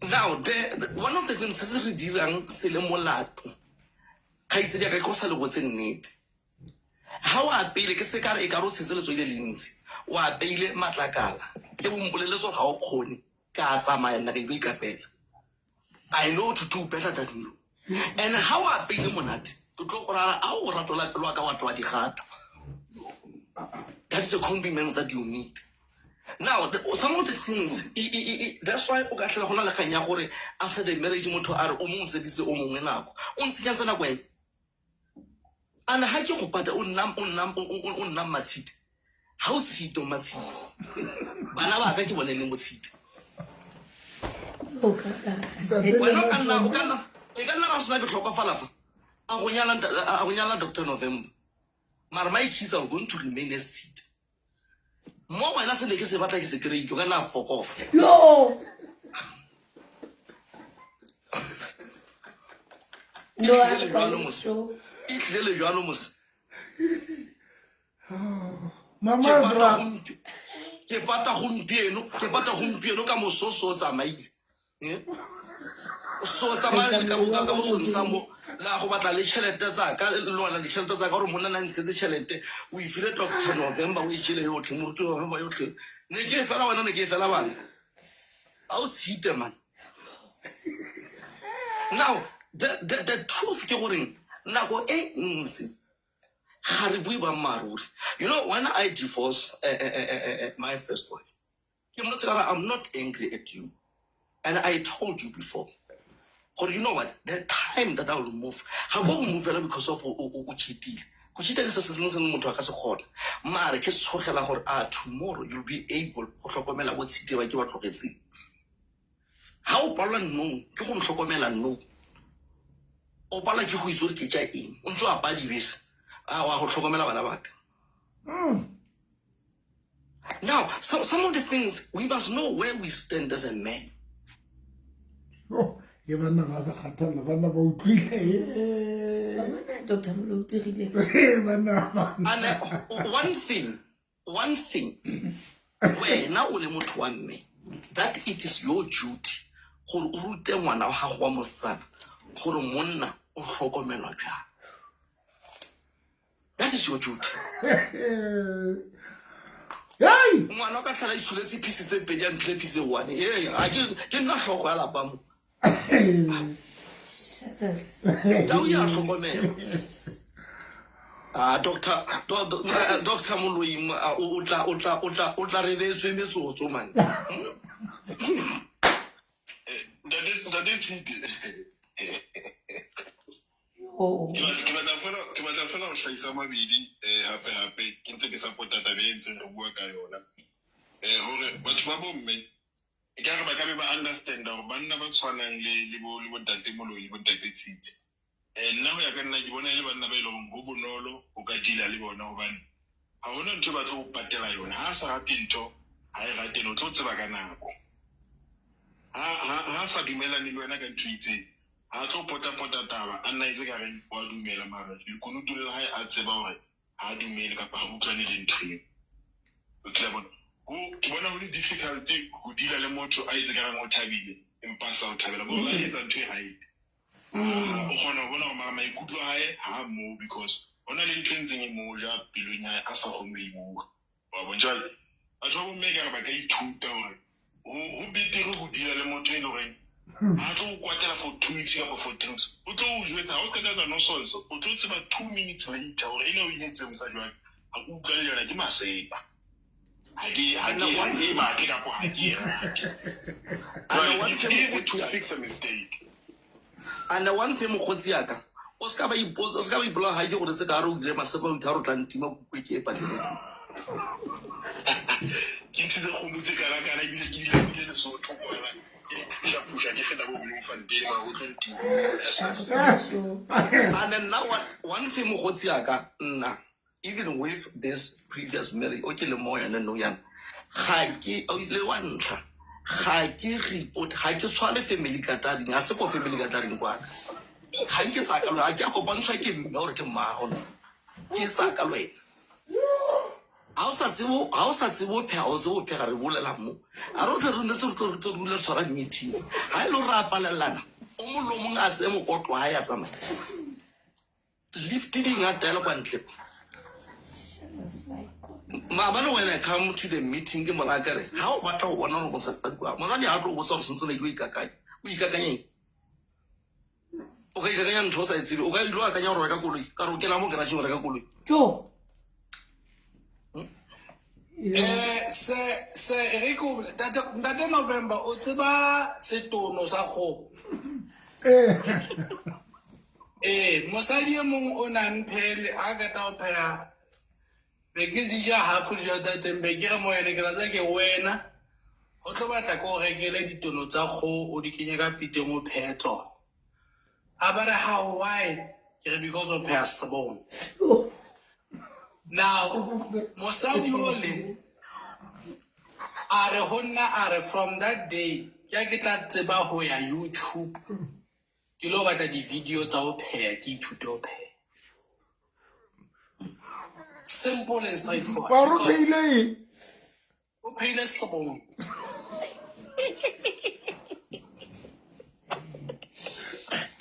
now the one of the things se se re dirang se le molato kgaitsedi ya ka ke go sa le botse nnete ha o apeile ke se ka re e ka re o tshetse letswai le le ntsi o apeile matlakala e bo mpoleletse gore ga o kgone ka tsamaya nna ka ilo ikapela I know to do better than you and ha o apeile monate ke tlo go rara a o ratola pelo wa ka wa tloa digata that's the compliments that you need now some of the things that's why o ka tlhela go na le kgang ya gore after the marriage motho a re o mongwe sebitse o mongwe nako o ntshenyantse nako ene and ha ke go pata o nna matshite ha o tshite o matshite bana ba ka ke bone leng botshite wena o ka nna o ka nna e ka nna ga sena ke tlhokofala fa a go nyala Dr. November mara my kids are going to remain as tshite mo wena se ne ke se batla ke se kry-ile o ka nna fokofa no e tlile le jalo mose ke pata gompieno ka mososo o tsamaile so tsamaya ka ka bosonsa mo la go batla le tšhelete tsaka lwana ditšhelete tsaka gore monna na ntshetse tšhelete o e file Dr. November o e tšele yotlhe moruti November yotlhe ne ke e fela wena ne ke e fela bana a o tshite man now the truth ke goreng nako e ntsi ga re bue boammaaruri you know when I divorce my first wife ke mmotse ka re I'm not angry at you and I told you before gore you know what the time that I will move ga ko go movela because of o cheatile go cheata ke se se sengwe se motho a ka se kgona mare ke tshogela gore a tomorrow you'll be able go tlhokomela bo tshite ba ke ba tlogetseng ha o palelwa no ke go ntlhokomela no o palelwa ke go itse gore ke ja eng o ntse o apaya dibese a wa go tlhokomela bana ba ka Now, so, some of the things we must know where we stand as a man. Oh, ye banna ba sa kgathalela banna ba utlwile Dr. Molo o dirile banna And one thing wena o le motho wa mme that it is your duty gore o rute ngwana wa gago wa mosetsana gore monna o tlhokomelwa jang. That is your duty. Hey! Ngwana o ka tlhala itsholetse piece tse pedi a mphile piece one. Ee, a ke nna tlhogo ya lapa mo. Jesus. Tau ya tlhokomela. Ah, Dr. Dr. Moloi o tla rebetswe metsotso man. Ntate Tshite. Ke batla fela ho hlahisa mabedi hape hape ke ntse ke support-a taba e ntseng re bua ka yona. Hore batho ba bomme ekare ba ka be ba understand-a hore banna ba tshwanang le bo le bo ntate Moloi le bo ntate Tshitse. Nna ho ya ka nna ke bona e le banna ba e leng hore ho bonolo ho ka deal-a le bona hobane ha hona ntho e ba tlo o patela yona. Ha a sa rate ntho, ha e rate ene o tlo tseba ka nako. Ha a sa dumellane le wena ka ntho e itseng, ha tlo pota-pota taba a nna etse ka reng wa dumela mara lekunutung la hae a tseba hore ha a dumele kapa ha utlwane le ntho eo. O kile bona ho ke bona ho le difficult ho deal-a le motho a etse ka reng o thabile empa a sa o thabela. Bo ba etsa ntho e right. O kgona ho bona hore mara maikutlo a hae ha a moo because ho na le ntho e ntseng e mo ja pelong ya hae a sa kgone ho e bua. Wa bona? Jwale batho ba bomme ekare ba ka ithuta hore ho betere ho deal-a le motho e leng horeng ha tlo o kwatela for 2 weeks kapa for 3 weeks. O tlo o jwetsa ha o qeta etsa nonsense o tlo tseba 2 minutes later hore ena o e entseng mosadi wa ka ha ke utlwane le yona ke masepa. Ha ke e batle kapa ha ke e rate. Jwale it's easy to fix a mistake. And one thing mokgotsi ya ka o ska ba ipotsa o ska ba ipolaya ha ke gore tse ka re o dire masepa o itharo tla ntima kukwe ke e pateletse. Ke ntshitse kgomo tse kana kana ebile ke ile ke Lesotho kwana ke di phusha ke feta bo Bloemfontein mara o tlo ntima. And then now one thing mokgotsi ya ka nna even with this previous marriage o ke le mo yone no yana ga ke le wa ntlha ga ke report ga ke tshwale family gathering ga se ko family gathering kwa ka ga nke tsaya ka lwena ga ke a kopantshwa ke mme gore ke mmago nna ke tsaya ka lwena ha o sa tsebe ha o sa tsebe ho pheha o tsebe ho pheha re bolela mo a re tle re ne se re tlo re tlo dula re tshwara meeting ha e le gore re a palellana o mong le o mong a tseye mokotlo ha ya tsamaya lift di ngata ya le kwa ntle maabane when I come to the meeting ke mora ka re ha o batla ho bona hore mosadi wa mosadi ha tlo botsa hore sentse ne ke o ikakanya o ikakanyeng o ka ikakanya ntho o sa e tsebe o ka ilo akanya gore o reka koloi ka re o kena mo garageng o reka koloi jo Se re ko ntate November o tseba setono sa kgomo. Mosadi e mong o na mphele a qeta ho pheha be ke di ja half dijo tsa teng be ke re mo yene ke rata ke wena o tlo batla ke o rekele ditono tsa kgoho o di kenye ka pitseng o phehe tsona. A ba re how why ke re because o pheha sebong. Now mosadi ole a re ho nna a re from that day ke a ke tla tseba ho ya YouTube ke lo batla di-video tsa ho pheha ke ithute ho pheha. Simple and straightforward. Ba re o phehile eng? O phehile sebong.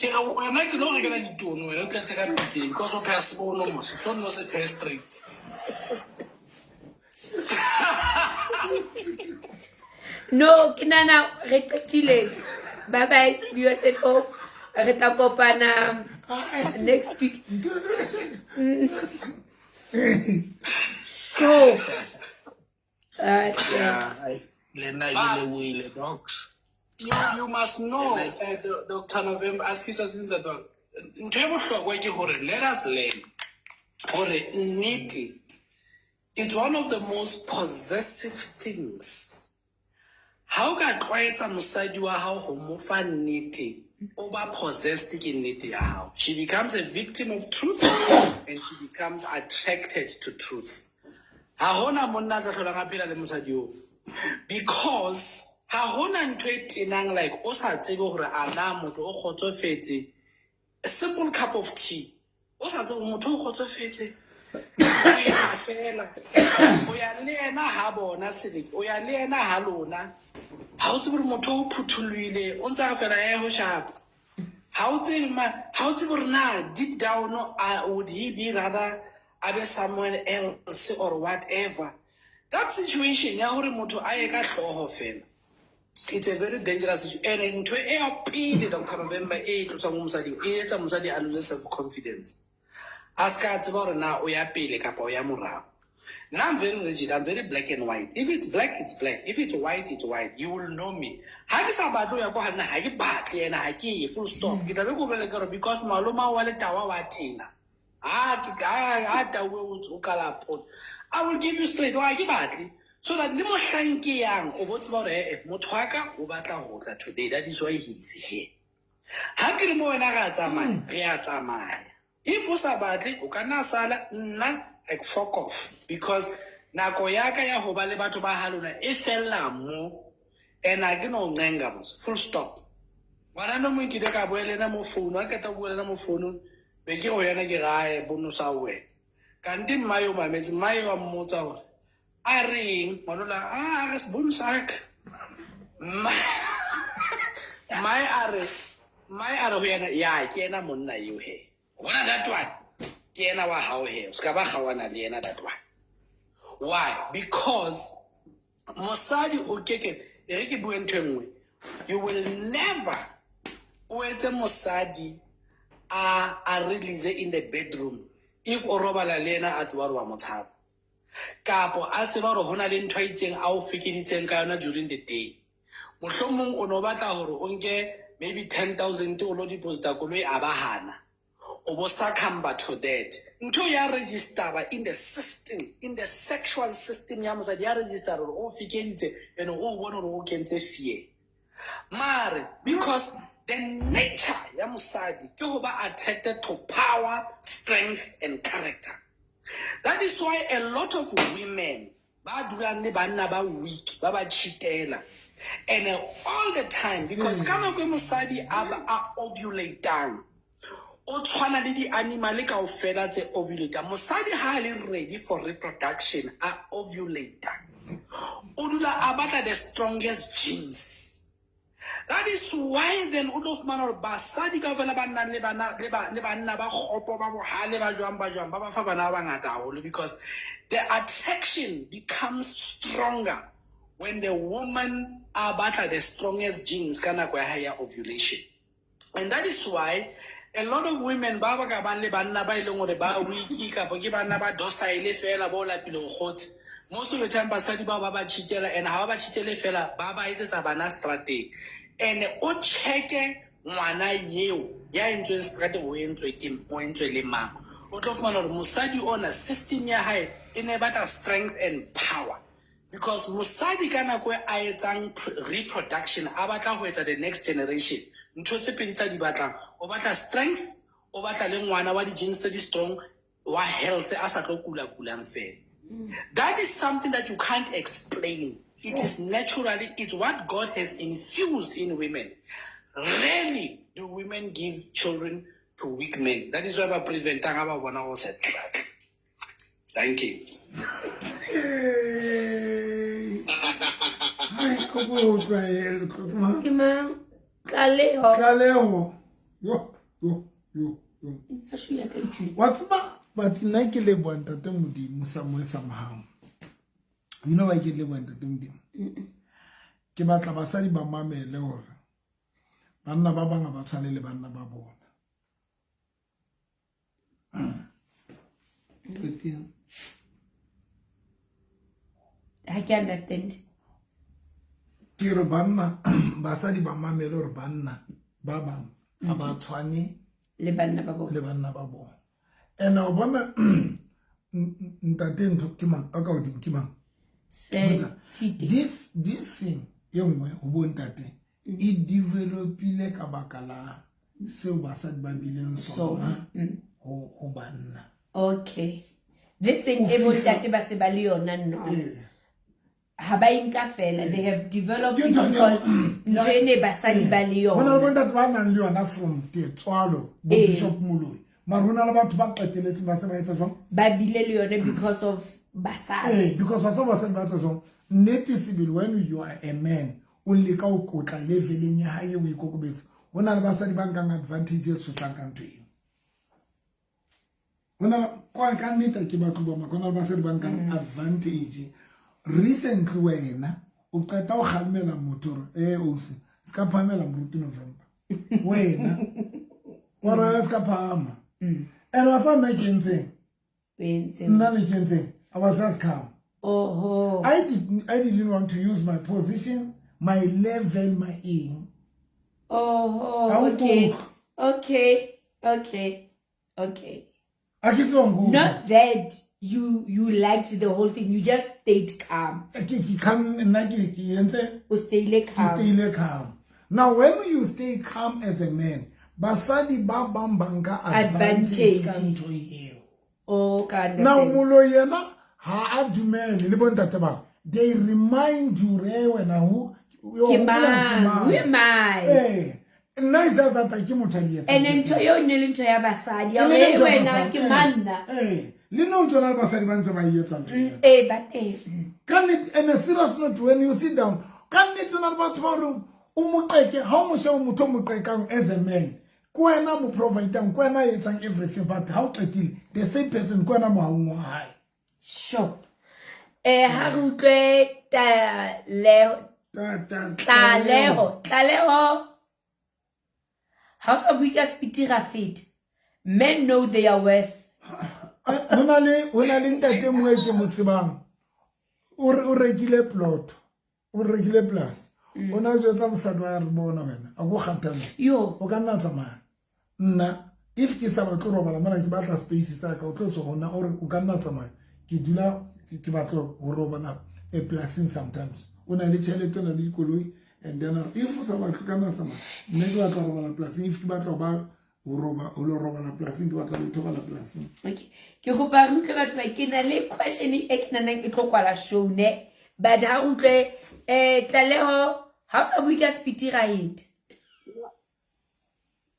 Ke re wena ke lo rekela ditono wena o tlatse ka pitseng because o pheha sebono mos tlo nno se phehe straight. No, ke nana re qetile. Bye bye, viewers at home. Re tla kopana next week. So, Le nna ke lebohile docs. You must know, Dr. November, ask us since that one. Ntho e bohlokwa ke hore let us learn hore nnete it's one of the most possessive things. Ha o ka tlwaetsa mosadi wa hao ho mo fa nnete, o ba possessed ke nnete ya hao. She becomes a victim of truth and she becomes attracted to truth. Ha hona monna a tla hlolang a phela le mosadi oo because ha hona ntho e tenang like o sa tsebe hore a na motho o kgotsofetse. A simple cup of tea o sa tsebe motho o kgotsofetse o ya fela o ya le yena ha bona seleke o ya le yena ha lona ha o tsebe hore motho o phuthulohile o ntse a fela e ho sharp ha o tsebe ma ha o tsebe hore na deep down would he be rather a be somewhere else or whatever. That situation ya hore motho a ye ka hlooho fela it's a very dangerous situation. And ntho e ya pele Dr. November e tlosang mo mosading e etsa mosadi a lose self confidence a se ka tseba hore na o ya pele kapa o ya morao. Nna I'm very rigid, I'm very black and white. If it's black, it's black. If it's white, it's white. You will know me. Ha ke sa batle ho ya ko ha nna ha ke batle yena ha ke ye full stop. Ke tla be ko bolele ka hore because maloma wa letawa wa tena. Ha ke ha tauwe o kala pot. I will give you straight wa ke batle. So that le mohlang ke yang o bo tseba hore eh motho wa ka o batla ho tla today. That is why he is here. Ha ke re mo wena re a tsamaya, re a tsamaya. If o sa batle, o ka nna sala, nna I fuck off because nako ya ka ya ho ba le batho ba ha lona e fella mo and ha ke no ncenga mos, full stop. Ngwana no mong ke ile ka bua le ena mo phone, ha qeta ho bua le ena mo phone be ke ho yena ke re ae bonosa wena. Kante mma yo mametse, mma eo a mmotsa hore a reng, ngwana o la a re sebonosa ka. Mma mmae a re mmae a re ho yena ya ke yena monna eo he. Bona that one ke yena wa hao he, o ska ba kgaohana le yena that one. Why? Because mosadi o keke, e re ke bue ntho e nngwe, you will never o etse mosadi a release in the bedroom if o robala le yena a tseba hore wa mo tshaba. Kapo a tseba hore hona le ntho e itseng a o fekeditseng ka yona during the day. Mohlomong o no batla hore o nke maybe 10,000 o lo deposita koloi a ba hana. O bo succumb to that. Ntho ya registera in the system, in the sexual system ya mosadi ya register hore o fekeditse and o bone hore o kentse fear. Mare because the nature ya mosadi ke ho ba attracted to power, strength and character. That is why a lot of women ba dulang le banna ba weak, ba ba cheatela. And all the time because ka nako e mosadi a ovulatang, o tshwana le di-animal kaofela tse ovulatang. Mosadi ha a le ready for reproduction, a ovulata. O dula a batla the strongest genes. That is why then o tlo fumana hore basadi kaofela ba nang le bana le ba le banna ba kgopo ba bohale ba jwang ba jwang ba ba fa bana ba bangata haholo because the attraction becomes stronger when the woman a batla the strongest genes ka nako ya hae ya ovulation. And that is why a lot of women ba ba ka bang le banna ba e leng hore ba weak kapa ke banna ba docile fela bo lapile ho kgotse. Most of the time basadi bao ba ba cheatela and ha ba ba cheatele fela ba ba etsetsa bana strateng. And o check-e ngwana eo ya entsweng strateng o entswe ke o entswe le mang. O tlo fumana hore mosadi ona system ya hae e ne batla strength and power. Because mosadi ka nako e a etsang reproduction a batla ho etsa the next generation, ntho tse pedi tsa di batlang, o batla strength, o batla le ngwana wa di-genes tse di strong wa health a sa tlo kula kulang fela. That is something that you can't explain. It is naturally, it's what God has infused in women. Rarely do women give children to weak men. That is why ba preventang ha ba bona go se tlatle. Thank you. Ai, ko bo utlwa Ke mang? Tlaleho. Tlaleho. Yo, yo, yo, yo. Nna shoe ya ka e tswile. Wa tseba, but nna ke leboha ntate Modimo somewhere somehow. You know why ke leboha ntate Modimo? Ke batla basadi ba mamele hore banna ba bang ha ba tshwane le banna ba bona. Qeteng. Ha ke understand. Ke re banna basadi ba mamele hore banna ba bang ha ba tshwane le banna ba bona. Le banna ba bona. And o bona ntate ntho ke mang? A ka hodimo ke mang? Se tshite. This thing e nngwe ho bo ntate e developile ka baka la seo basadi ba bileng sona ho banna. Okay. This thing e bo ntate ba se ba le yona no. Ha ba inka fela, they have developed it because ntho e ne basadi ba le yona. Hona le bo ntate ba nang le yona from tswalo, bo Bishop Moloi. Mara hona le batho ba qeteletseng ba se ba etsa jwang? Ba bile le yona because of basadi. Because batho ba basadi ba etsa jwang? Nnete sebele when you are a man, o leka ho kotla leveleng ya hae o ikokobetsa. Hona le basadi ba nkang advantage e tshosang ka ntho eo. Hona kwa ka nnete ke batho ba maka, hona le basadi ba nkang advantage. Recently wena o qeta ho kgalemela motho hore ausi se ka phahamela moruti November. Wena wa re se ka phahama. And wa fa nna ke entseng? Nna ne ke entseng? I was just calm. Oho. I didn't want to use my position, my level, my aim. Oho, okay. Okay. Okay. Okay. A ke tswa nkutlwa. Not that you liked the whole thing, you just stayed calm. Ke calm nna ke entse. O stayile calm. Ke stayile calm. Now when you stay calm as a man, basadi ba bang ba nka advantage ka ntho eo. Oh, ka understand. Now moloi yena ha a dumele le bontate ba. They remind you re wena who Ke mang? Who am I? Eh. Nna e just that ke motho a di etsang. And ntho eo ne le ntho ya basadi. Ya E ne le hore ntho ya wena basadi, ke eh. mang nna? Eh. Le no tsona le basadi ba ntse ba e etsa ntho eo. Eh, ba teng. Ka nnete, and a serious note, when you sit down, ka nnete o na le batho ba horeng o mo qeke, ha o mo sheba motho o mo qekang as a man, ke wena mo providang, ke wena a etsang everything, but ha o qetile, the same person ke wena mohaung wa hae. Sure. Eh, ha re utlwe tlaleho. Tlaleho. Tlaleho. Ha o sa bue ka speed ra feta. Men know their worth. Ho na le ntate mongwe ke mo tsebang. O rekile plot. O rekile plus. O na jwetsa mosadi wa re bona wena. A go kgathalle. Yo. O ka nna tsamaya. Nna if ke sa batle robala mona ke batla space sa ka o tlo tswa hona o re o ka nna tsamaya. Ke dula ke batla ho robala e plasing sometimes. O na le tjhelete, o na le dikoloi. And then if o sa batle ka nna tsamaya. Nna ke batla ho robala plasing, if ke batla ho ba ho roba o lo robala plasing, ke batla ho ithoba plasing. Okay. Ke kopa re utlwe batho ba ke na le question e ke nanang e tlo kwala show ne. But ha re utlwe tlaleho ha o sa bue ka speed ra heta.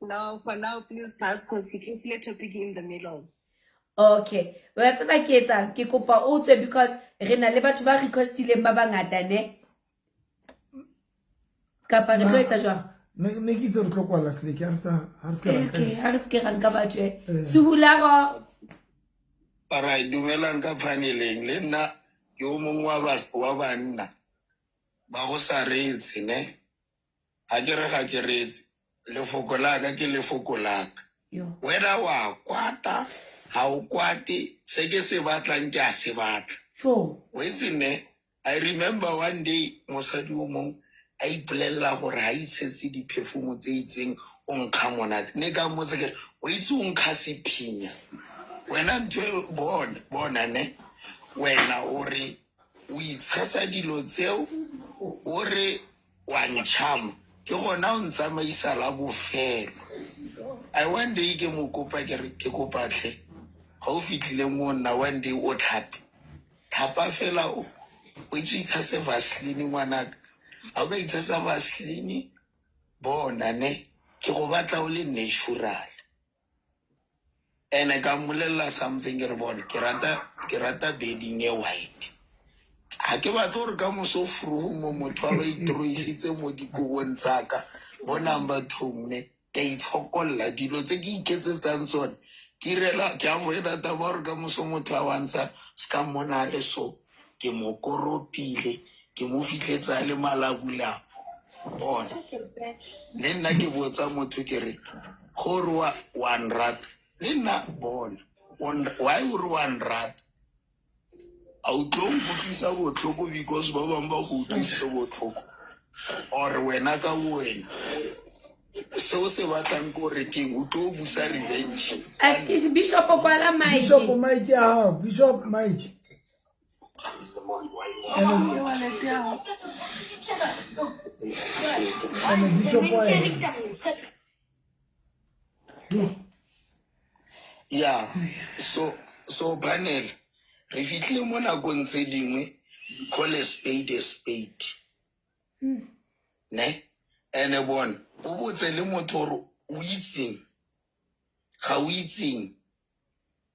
No, for now please pass because ke kgethile topic in the middle. Okay. Wa tseba ke etsang ke kopa o tswe because re na le batho ba requestileng ba bangata ne. Kapa re tlo etsa jwang? Ne ke itse re tlo kwala seleke, ha re se ke ra nka. Okay, ha re se ke ra nka batho eh. Sehularo. Alright, dumelang ka paneleng. Le nna ke o mongwe wa banna ba go sa reetse ne. Ha ke re ga ke reetse, lefoko la ka ke lefoko la ka. Wena wa kwata, ha o kwate, se ke se batlang ke a se batla. Sure. O itse ne, I remember one day mosadi o mong a ipolella gore ha itshetse di-perfume tse itseng o nkga monate. Ne ka mmotsa ke re, o itse o nkga sephinya. Wena ntho e bona ne, wena o re o itshasa dilo tseo, o re wa ntšhama. Ke gona o ntsamaisa la bofelo. I one day ke mo kopa ke re ke kopa tlhe. Ga o fitlhile mo nna one day o tlhape. Tlhapa fela o itse itshase Vaseline ngwanaka. Ha o ka itshasa Vaseline bona ne ke go batla o le natural. Ene ka mmolella something ke re bona ke rata bedding e white. Ha ke batle hore ka moso o furuhu mo motho a ba itroisitse mo dikobong tsa ka bo number 2 ne ke itshokolla dilo tse ke iketsetsang tsone. Ke irela ke avoida taba hore ka moso motho a wantsha ska mmona le so ke mo koropile ke mo fitlhetsa le malabulabu. Bona le nna ke botsa motho ke re gore wa nrata le nna bona why o re wa nrata a o tlo nkutlwisa botlhoko because ba bangwe ba go utlwisitse botlhoko or wena ka wena seo se batlang ko re keng o tlo busa revenge. Excuse Bishop kwala Mike. Bishop Mike ya hao, Bishop Mike. Ene Bishop wa ena. Yeah, so panel re fitlhile mo nakong tse dingwe call a spade a spade. Ne? Ene bona o botse le motho gore o itseng ga o itseng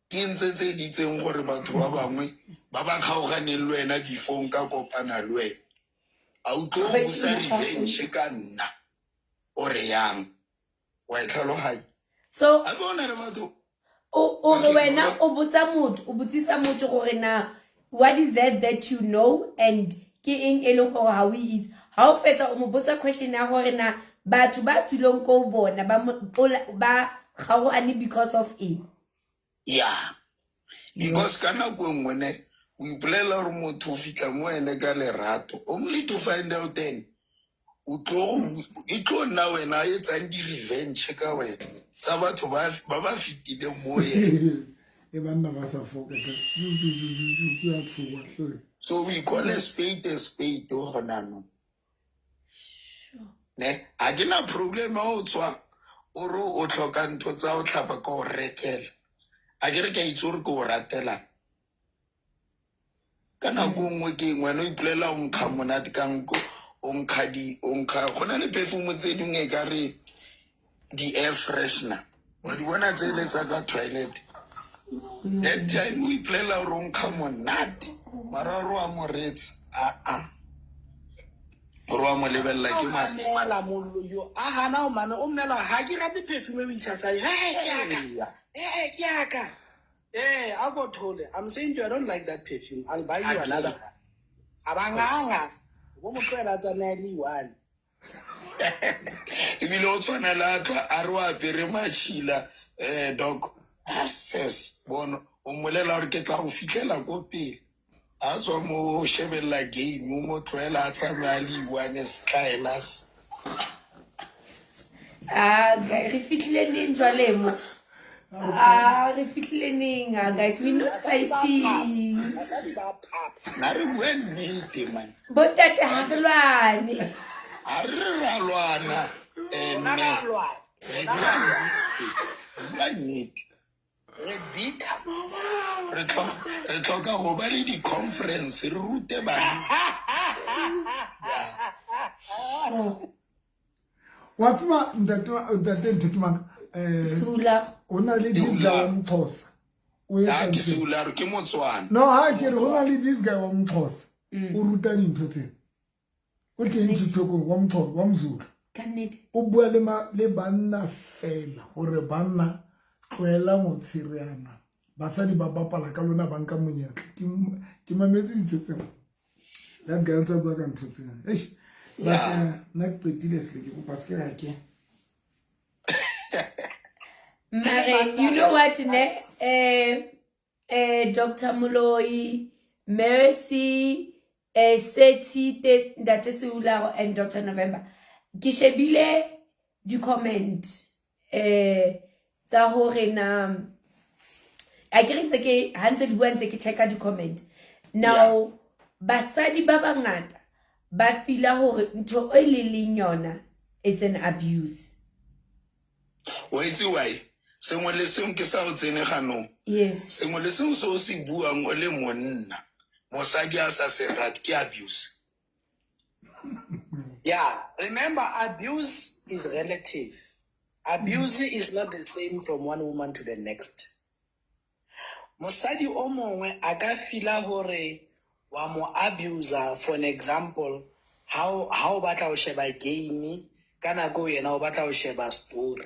ke ntse tse di itseng gore batho ba bangwe ba ba kgaoganeng le wena before nka kopana le wena a o tlo busa revenge ka nna o re yang wa e tlhaloganya. So a bona re batho o re wena o botsa motho o botsisa motho gore na what is that you know and ke eng e leng gore ha o itse. Ha o fetsa o mo botsa question ya gore na batho ba tswileng ko bona ba kgaohane because of eng. Yeah, because ka nako nngwe ne O ipolelela gore motho o fitlha mo ene ka lerato, only to find out then o tlo go e tlo nna wena a etsang di-revenge ka wena tsa batho ba ba ba fetileng mo yena. E banna ba sa foka ka ke a tshoga hle. So we call a spade a spade gona no. Ne, ha ke na problem ha o tswa o re o tlhoka ntho tsa go tlhapa ka o rekela. A ke re ke a itse gore ke o ratelang. Ka nako nngwe ke eng wena o ipolela o nkga monate ka nko, o nkga di o nkga go na le perfume tse dingwe e ka re di-air freshener. Wa di bona tse le tsa ka toilet. That time o ipolela gore o nkga monate mara o re wa mo retsa aa gore wa mo lebelela ke mane. Ngwala mollo yo a gana o mane o mnela ga ke rate perfume o itshasa he ke aka he ke aka eh a go thole. I'm saying to you, I don't like that perfume, I'll buy you another one. A ba nganga bo mo tlohela tsamaya le one. Ebile o tshwanela a tla a re o apere matšhila doc access bono o mmolela gore ke tla go fitlhela ko pele a tswa mo shebelela game o mo tlohela a tsamaya le one stylus. Ah, re fihlile neng jwale mo? Ah, re fihlile neng? Ah, guys, we not fighting. Basadi ba phapha. Na re bue nnete man. Bontate ha re lwane. Ha re ra lwana Rona mme ra lwana. re bua nnete, re bua nnete. Re bitha. Re tlhoka go ba le di-conference re rute bana. Wa tseba ntate ntho ke mang? Sula. O na le this guy wa Moxhosa. O etsa Ha ke ntho. Sula, ke Motswana. No, ha ke re ho na le this guy wa Moxhosa. O ruta dintho tsena. O teng TikTokong wa Moxhosa, wa Mzulu. Ka nnete. O bua le le banna fela hore banna tlohelang ho tshireana. Basadi ba bapala ka lona ba nka monyetla. Ke mametse dintho tsena. That guy o ntse a bua ka ntho tsena. Eish. But, nna ke qetile se ke kopa se ke ra ke. Mare, you know what, ne? Dr. Moloi, Mercy, Seti, Ntate Seularo, and Dr. November. Ke shebile di-comment tsa hore na a ke re ntse ke ha ntse di bua ntse ke checka di-comment. Now, basadi ba bangata ba feel-a hore ntho e le leng yona it's an abuse. Wa itse why? Sengwe le sengwe ke sa o tsene ganong. Yes. Sengwe le sengwe se o se buang o le monna, mosadi a sa se rate ke abuse. Yeah, remember abuse is relative. Abuse is not the same from one woman to the next. Mosadi o mongwe a ka feel-a hore wa mo abuser, for an example, how o batla ho sheba game ka nako yena o batla ho sheba story.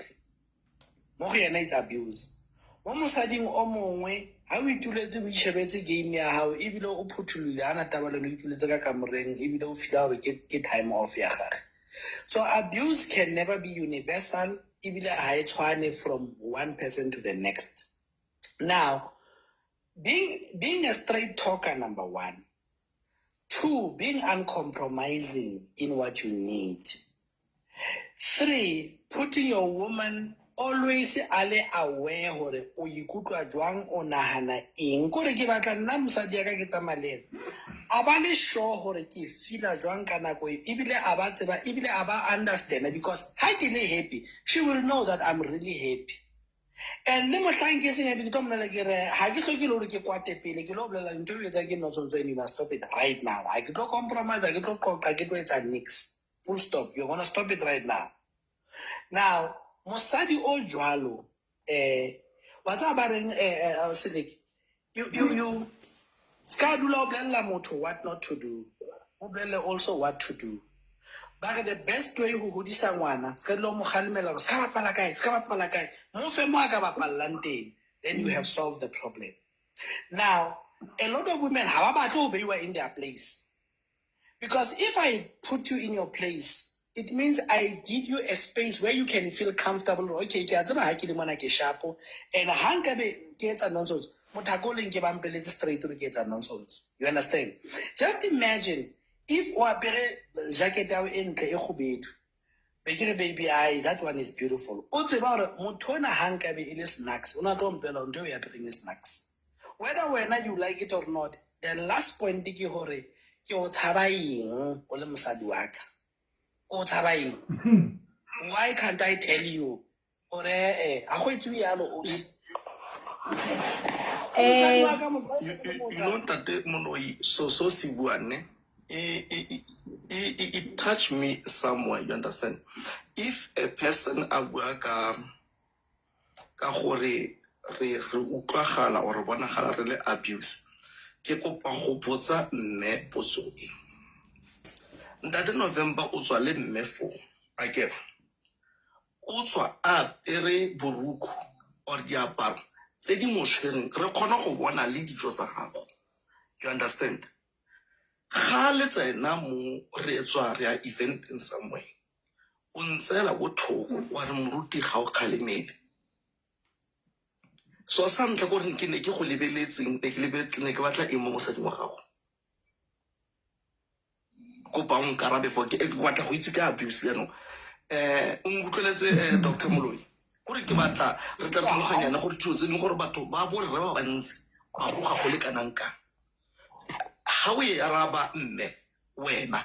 Mo go yena it's abuse. Mo mosading o mongwe ha o ituletse o itshebetse game ya hao ebile o phuthulohile ha na taba le wena, o ituletse ka kamoreng ebile o feel-a hore ke time off ya gagwe. So abuse can never be universal ebile ha e tshwane from one person to the next. Now, being a straight talker, number one. 2, being uncompromising in what you need. 3, putting your woman always ale aware hore o ikutlwa jwang, o nahana eng. Kore ke batla nna mosadi ya ka ke tsamaya le ena. A ba le sure hore ke feel-a jwang ka nako e, ebile a ba tseba, ebile a ba understand, because ha ke le happy, she will know that I'm really happy. And le mohlang ke seng happy, ke tlo mmolela ke re, ha ke hloke le hore ke kwate pele, ke lo bolela ntho e etsang ke nna tshwanetse and you must stop it right now. Ha ke tlo compromise, ha ke tlo qoqa, ke tlo etsa nix. Full stop. You're going to stop it right now. Now, mosadi o jwalo, wa tseba ba reng, Seleke, you ska dula o bolella motho what not to do. O bolelle also what to do. Ba re the best way ho hodisa ngwana, ska dula o mo kgalemela hore ska bapala kae, ska bapala kae. Mo fe mo a ka bapallang teng, then you have solved the problem. Now, a lot of women ha ba batle ho beiwa in their place. Because if I put you in your place, it means I give you a space where you can feel comfortable. Okay, ke a tseba ha ke le mona ke sharp, and ha nka be ke etsa nonsense, Motho a ko leng ke ba mpeletse straight gore ke etsa nonsense. You understand? Just imagine if o apere jacket ya e ntle e kgubedu. Be ke re baby ai that one is beautiful. O tseba gore motho ona ha nkabe e le snacks, o na tlo mpela ntho e o e apereng e snacks. Whether wena you like it or not, the last point ke hore ke o tshaba eng o le mosadi wa ka. O tshaba eng? Why can't I tell you gore eh ha go etsuwe yalo ausi. Mosadi wa ka motho You know Ntate Moloi, so se buang ne it touched me somewhere, you understand? If a person a bua ka gore re re utlwagala or bonagala re le abuse, ke kopa go botsa mme potso e. Ntate November o tswa le mme foo, akere? O tswa a apere borukhu or diaparo tse di mo tshwereng, re kgona go bona le dijo tsa gago. You understand? Ga le tsena mo re tswa re ya eventeng somewhere, o ntseela ko thoko wa re moruti ga o kgalemele. So sa ntlha ko reng ke ne ke go lebeletseng, ne ke lebeletse, ne ke batla eng mo mosading wa gago? Kopa o nkarabe for ke batla go itse ka abuse jaanong. O nkutlweletse Dr. Moloi, kore ke batla re tla tlhaloganyana gore dilo tse dingwe gore batho ba borre ba bantsi ba boga go le kanang kang. Ga o e araba mme wena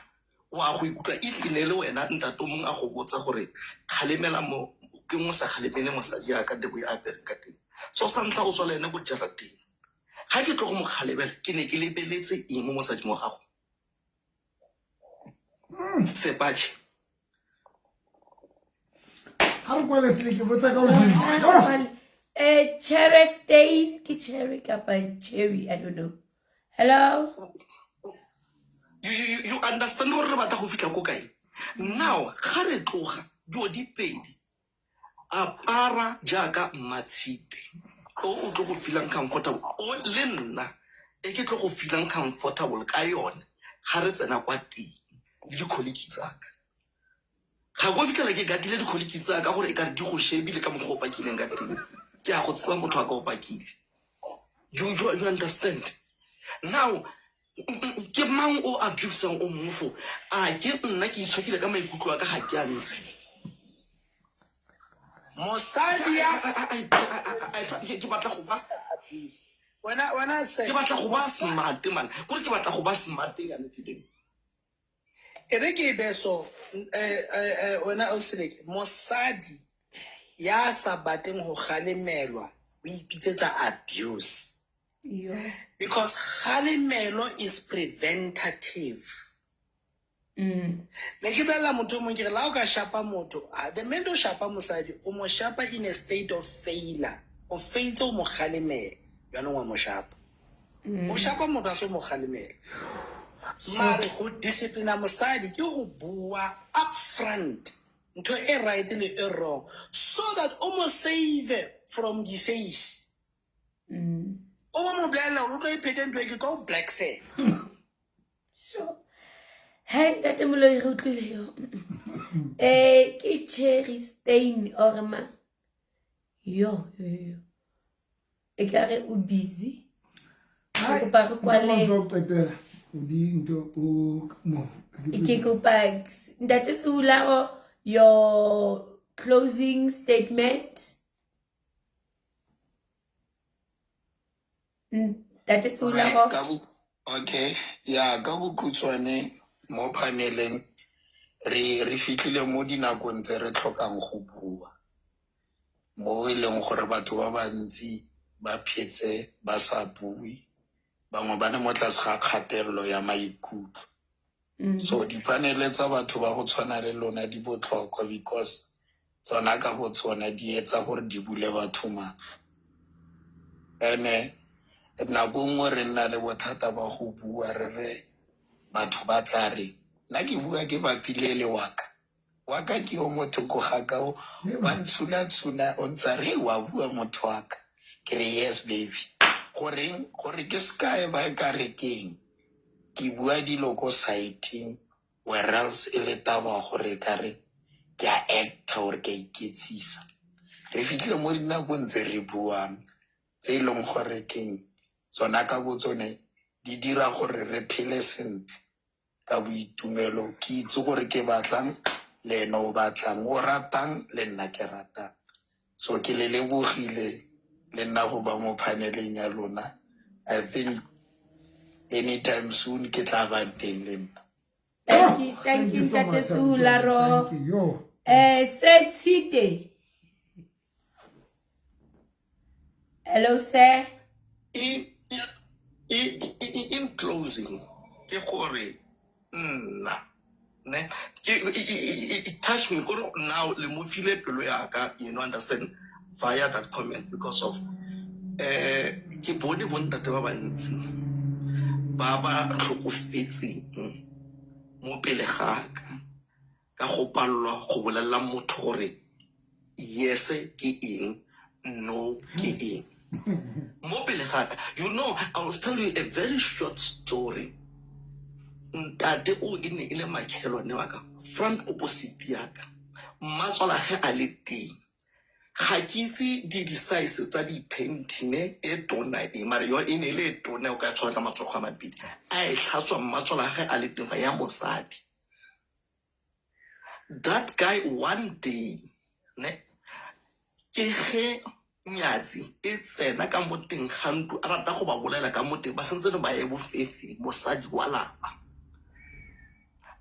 wa go ikutlwa if e ne le wena ntate o mongwe a go botsa gore kgalemela mo ke mo sa kgalemele mosadi ya ka the way a apereng ka teng. So sa ntlha o tswa le ene ko jarateng, ga ke tlo go mo kgalemela ke ne ke lebeletse eng mo mosading wa gago? Sepatšhe. Ha re kwale fele ke botsa ka godimo. Cherry Stain ke cherry kapa cherry, I don't know. Hello. You understand gore re batla go fitlha ko kae? Now ga re tloga dilo di pedi, apara jaaka Mmatshite o tlo go feelang comfortable, o le nna e ke tlo go feelang comfortable ka yone ga re tsena kwa teng le dikholiki tsaka. Ga ko fitlhela ke gatile dikholiki tsaka gore e kare di go shebile ka mokgwa o pakileng ka teng. Ke a go tseba motho wa ka o pakile. You understand? Now ke mang o abusang o mongwe fo? A ke nna ke itshokile ka maikutlo a ka ga ke a ntshe. Mosadi ya ke batla go ba wena se ke batla go ba smart man. Kore ke batla go ba smart nyane today. E re ke be so wena o seleke mosadi ya sa batleng go galemelwa o ipitsetsa abuse. Because kgalemelo is preventative. Ne ke bolella motho o mong ke re la o ka shapa motho, the minute o shapa mosadi o mo shapa in a state of failure. O faitse o mo kgalemela, jwanong wa mo shapa. O shapa motho a se o mo kgalemela. Mare go disciplina mosadi ke go bua up front ntho e right le e wrong so that o mo save from the face. O mo bolella hore o tlo iphete ntho e ke tlo black se. Sure. Hey, Ntate Moloi re utlwile yo. Ke Cherry Stain or ma. Yo yo yo. E ka re o busy. Ke kopa re kwale. O di ntho o mo. Ke kopa Ntate Seularo your closing statement. Ntate Seularo. Okay, ya ka bokhutshwane mo paneleng re fitlhile mo dinakong tse re tlhokang go bua, mo e leng gore batho ba bantsi ba phetse ba sa bue, bangwe ba ne mo tlase ga kgatelelo ya maikutlo. So dipanele tsa batho ba go tshwana le lona di botlhokwa because tsona ka bo tsona di etsa gore di bule batho matlho. Ene nako nngwe re nna le bothata ba go bua re re batho ba tla re nna ke bua ke bapile le waka. Waka ke yo motho ko ga ka o wa ntshuna-tshuna o ntsa re wa bua motho wa ka. Ke re yes baby. Goreng gore ke sekae ba ka re keng ke bua dilo ko site-ing whereas e le taba gore ka re ke a actor gore ke a iketsisa. Re fitlhile mo dinakong tse re buang. tse e leng gore keng tsona ka bo tsone di dira gore re phele sentle ka boitumelo. Ke itse gore ke batlang le ene o batlang, o ratang le nna ke ratang. So ke le lebogile le nna go ba mo paneleng ya lona. I think anytime soon ke tla ba teng le nna. Thank you, thank you, Ntate Seularo. Setshite. Hello, sir. In closing, ke gore nna ne ke it touched me gore now le mo file pelo ya ka, you know, understand, via that comment, because of ke bone bontate ba bantsi ba ba tlhokofetseng mo pele ga ka ka go palelwa go bolelela motho gore yes ke eng, no ke eng mo pele ga ka. You know, I was telling you a very short story. Ntate o e ne e le makhelwane wa ka, front opposite ya ka, mmatswala ge a le teng. Ga ke itse di-size tsa di-panty ne e tona e, mare yo e ne e le e tona o ka tshwara ka matsogo a mabedi, a e tlhatswa mmatswala ge a le teng ya mosadi. That guy one day ne ke ge nyatsi e tsena ka mo teng ga ntlo, a rata go ba bolela ka mo teng, ba santse ba ye bofefe mosadi wa lapa.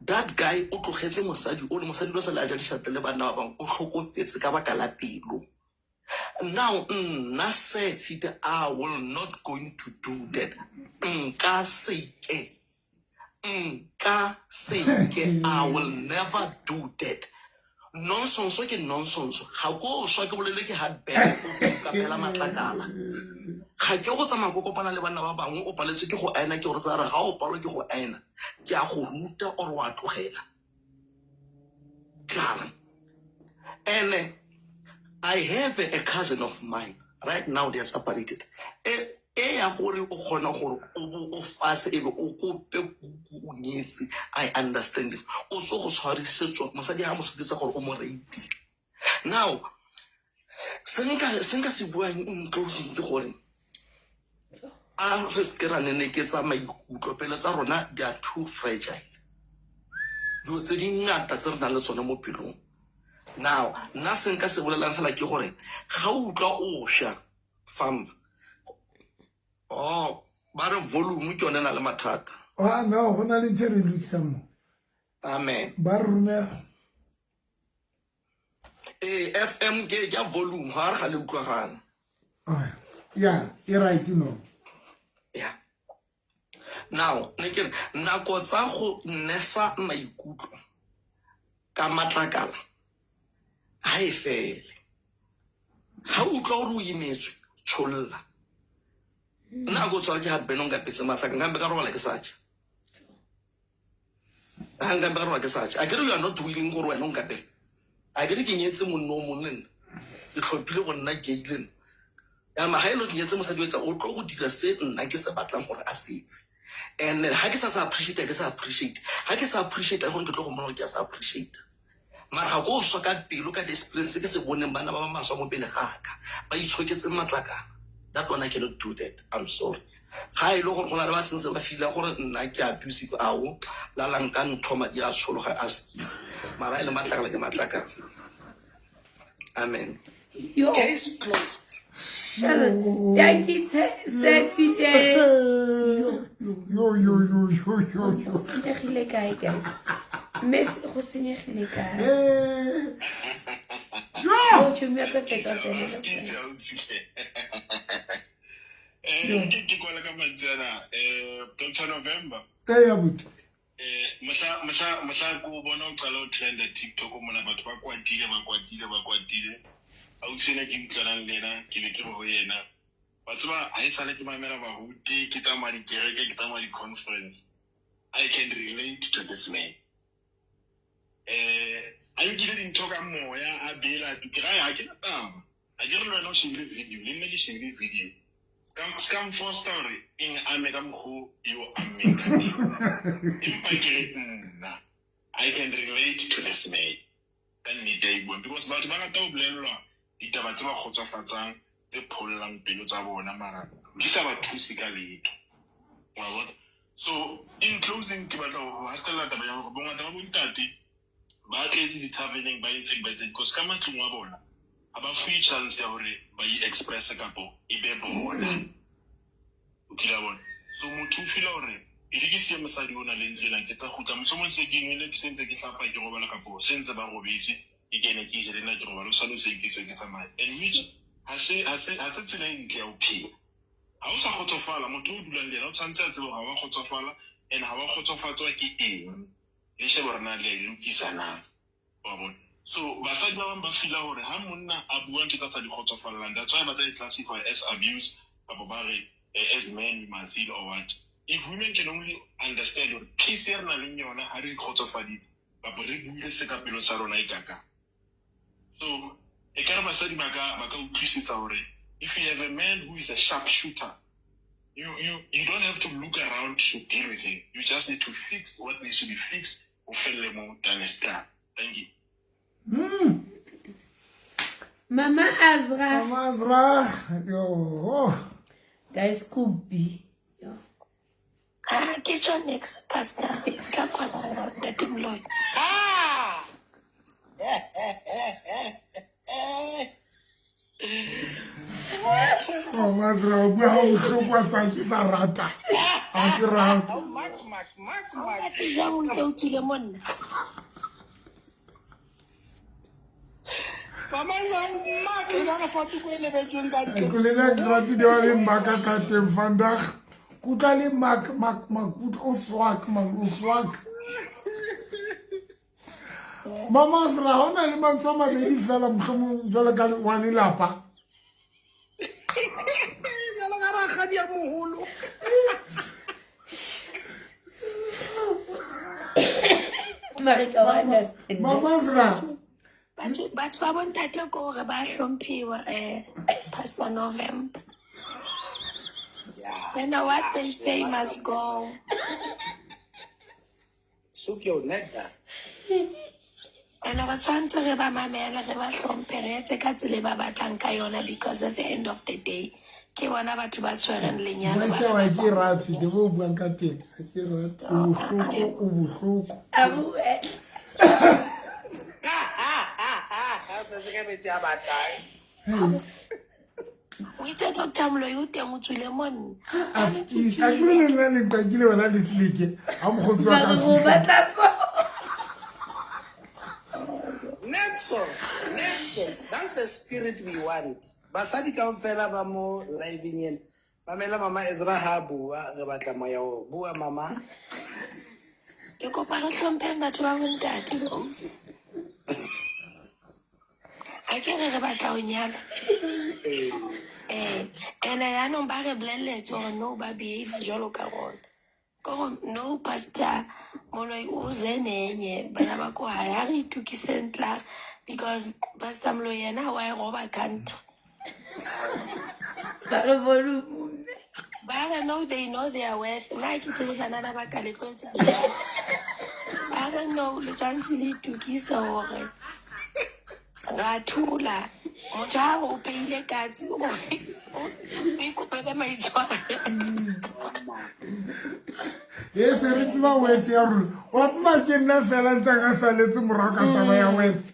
That guy o tlogetse mosadi o le mosadi lo sa le a ja dišate le banna ba bangwe, o tlhokofetse ka baka la pelo. Now nna Setshite, I will not going to do that. Nka seke, nka seke, I will never do that. Nonsense ke nonsense. Ga ko swa ke bolele ke heartburn, o ka phela matlakala. Ga ke go tsamaya ko kopana le banna ba bangwe, o paletswe ke go aena, ke gore tsa re ga o palwe ke go aena, ke a go ruta or wa tlogela. Klaar. And I have a cousin of mine right now, they are separated. E ya gore o kgona gore o bo o fase e be o kope kuku o nyetse, I understand it. O tso go tshwarisetswa mosadi ha mo tshwarisa gore o mo rapeile. Now se nka se buang in closing ke gore a re se ke ra neneketsa maikutlo, pele tsa rona they are too fragile. Dilo tse dingata tse re nang le tsone mo pelong. Now nna se nka se bolelang fela ke gore ga o utlwa o sha famba, oh ba re volume ke yone e na le mathata. Ah no, go na le ntho e re lokisang mo. Amen. Ba re romela. FM ke ya volume ga re ga le utlwagala. Yeah, e right no. Yeah. Now ne ke re nako tsa go nesa maikutlo ka matlakala ha e fele. Ha o utlwa gore o imetswe, tsholla. Nna go tswa ke heartburn o nkapetse matlaka, nkampe ka robala ke sa ja. Ha nkampe ka robala ke sa ja. Akere you are not willing gore wena o nkapele. Akere ke nyetse monna o mongwe le nna. Ke tlhophile go nna gay le nna. Jaanong ga e le ke nyetse mosadi o etsa, o tlo go dira se nna ke se batlang gore a se etse. And ha ke sa se appreciate, ke sa appreciate. Ha ke sa appreciate, gore ke tlo go mmona gore ke a sa appreciate. Mara ga ko swa ka pelo ka discipline se ke se boneng bana ba ba maswa mo pele ga ka ba itshoketse matlakala. That one I cannot do that. I'm sorry. Ga e le gore go na le ba sentse ba feela gore nna ke abusive, ao lalang ka ntho madi a tshologa a skise. Mara e le matlakala ke matlakala. Amen. Yo. Case closed. Thank you, Setshite. Yo yo yo yo yo yo. Go senyegile kae, guys? Mme go senyegile kae? Yo. Tšhomi ya ka fetsa fela. Ke kwala ka mantsana, Dr. November. Ee, abuti. Mohla ko bona o qala o trenda TikTok mona, batho ba kwatile, ba kwatile, ba kwatile. Ausi ena ke utlwanang le yena, ke be ke re ho yena, wa tseba ha e sale ke mamela baruti, ke tsamaya dikereke, ke tsamaya di-conference, I can relate to this man. A nkile dintho ka moya, a bela, ke ra ha ke na taba. Ha ke re le wena o shebile video, le nna ke shebile video. Ska mfosta hore eng ame ka mokgo e o ammeng ka teng. Empa ke re nna, I can relate to this man. Ka nnete a e buang. Because batho ba rata ho bolellwa ditaba tse ba kgotsofatsang. tse phollang pelo tsa bona mara di sa ba thuse ka letho. Wa bona? So in closing ke batla ho hatella taba ya hore bongata ba bontate ba tletse di-taveneng ba entseng ba etseng because ka matlong a bona ha ba fuwe chance ya hore ba i-expresse kapo e be bona. O kile wa bona? So motho o feela hore e re ke siye mosadi ona le ntlo ena ke tsa kgutla mohlomong se ke nwele ke sentse ke hlapa ke robala kapo se ntse ba robetse ke kene ke je le nna ke robala o sale o se ke tswe ke tsamaye and which ha se ha se ha se tsela e ntle ya ho phela. Ha o sa kgotsofala motho o dulang le yena o tshwanetse a tsebe hore ha wa kgotsofala and ha wa kgotsofatswa ke eng le shebe hore na le a e lokisa na. Wa bona? So basadi ba bang ba feela hore ha monna a bua ntho tsa sa di kgotsofallang that's why ba tla e classify as abuse kapa ba re as men we must heal or what. If women can only understand hore peace e re nang le yona ha re ikgotsofaditse kapa re buile se ka pelo sa rona e kakang. So ekare basadi ba ka ba ka utlwisisa hore if you have a man who is a sharp shooter you don't have to look around to deal with him. You just need to fix what needs to be fixed. O felle mo done star. Thank you. Mama Azra. Mama Azra. Yo. Guys, could be. Yo. Ah, ke tsho next pastor. Ka kwana Ntate Moloi. Ah! Mama Azra o bua ha bohloko wa tswa ke sa rata. Ha ke rate. Mark, Mark, Mark, Ha o Mark. rate jwang o ntse o tswile mo nna? Mama Azra, Mark, e ka re fa tuko e lebetsweng ka ntle. Ke le nna ke ratile wa le mmaka ka teng vandag. Ke utlwa le mak, mak, mak, o swak, man, o swak. Mama Azra, ha o na le mantswe a mabedi fela mohlomong jwalo ka wa lelapa. Jwalo ka rakgadi ya moholo. Mare ka wa understand. Mama Azra. Batho ba bontate ke hore ba hlomphiwa Pastor November. Yeah. You know what they say must go. Soak your neck down. And re tshwanetse re ba mamele, re ba hlomphe, re etse ka tsela e ba batlang ka yona because at the end of the day ke bona batho ba tshwereng lenyalo ba Voice ya wa ke rate, the way o buang ka teng, ha ke rate. O bohloko, o bohloko. A bue. Ha o tsatsi ka metsi a batang. O itse Doctor Moloi o teng o tswile mo nna. A ke le nna le nqakile wena le seleke, ha mokgotsi wa ka Ba re o fihla. batla so. Nelson, Nelson, that's the spirit we want. Basadi kaofela ba mo live-eng ena. Mamela Mama Ezra ha bua, re batla moya oo. Bua mama. Ke kopa re hlompheng batho ba bontate ausi. A ke re re batla ho nyalwa. Ene yaanong ba re bolelletse hore no ba behave jwalo ka rona. Kore no Pastor Moloi o zenenye bana ba ko hae ha re itokiseng tla because Pastor Moloi yena wa e roba country. Ba re bone mme. Ba re no they know their worth. Nna ha ke tsebe banana ba ka le tlo etsa jwang. Ba re no le tshwanetse le itokise hore ra thola. Motho ha re o peile katse o ikopele maitshwaro. E se re tseba worth ya rona. Wa tseba ke nna fela ntse a saletse morao ka taba ya worth.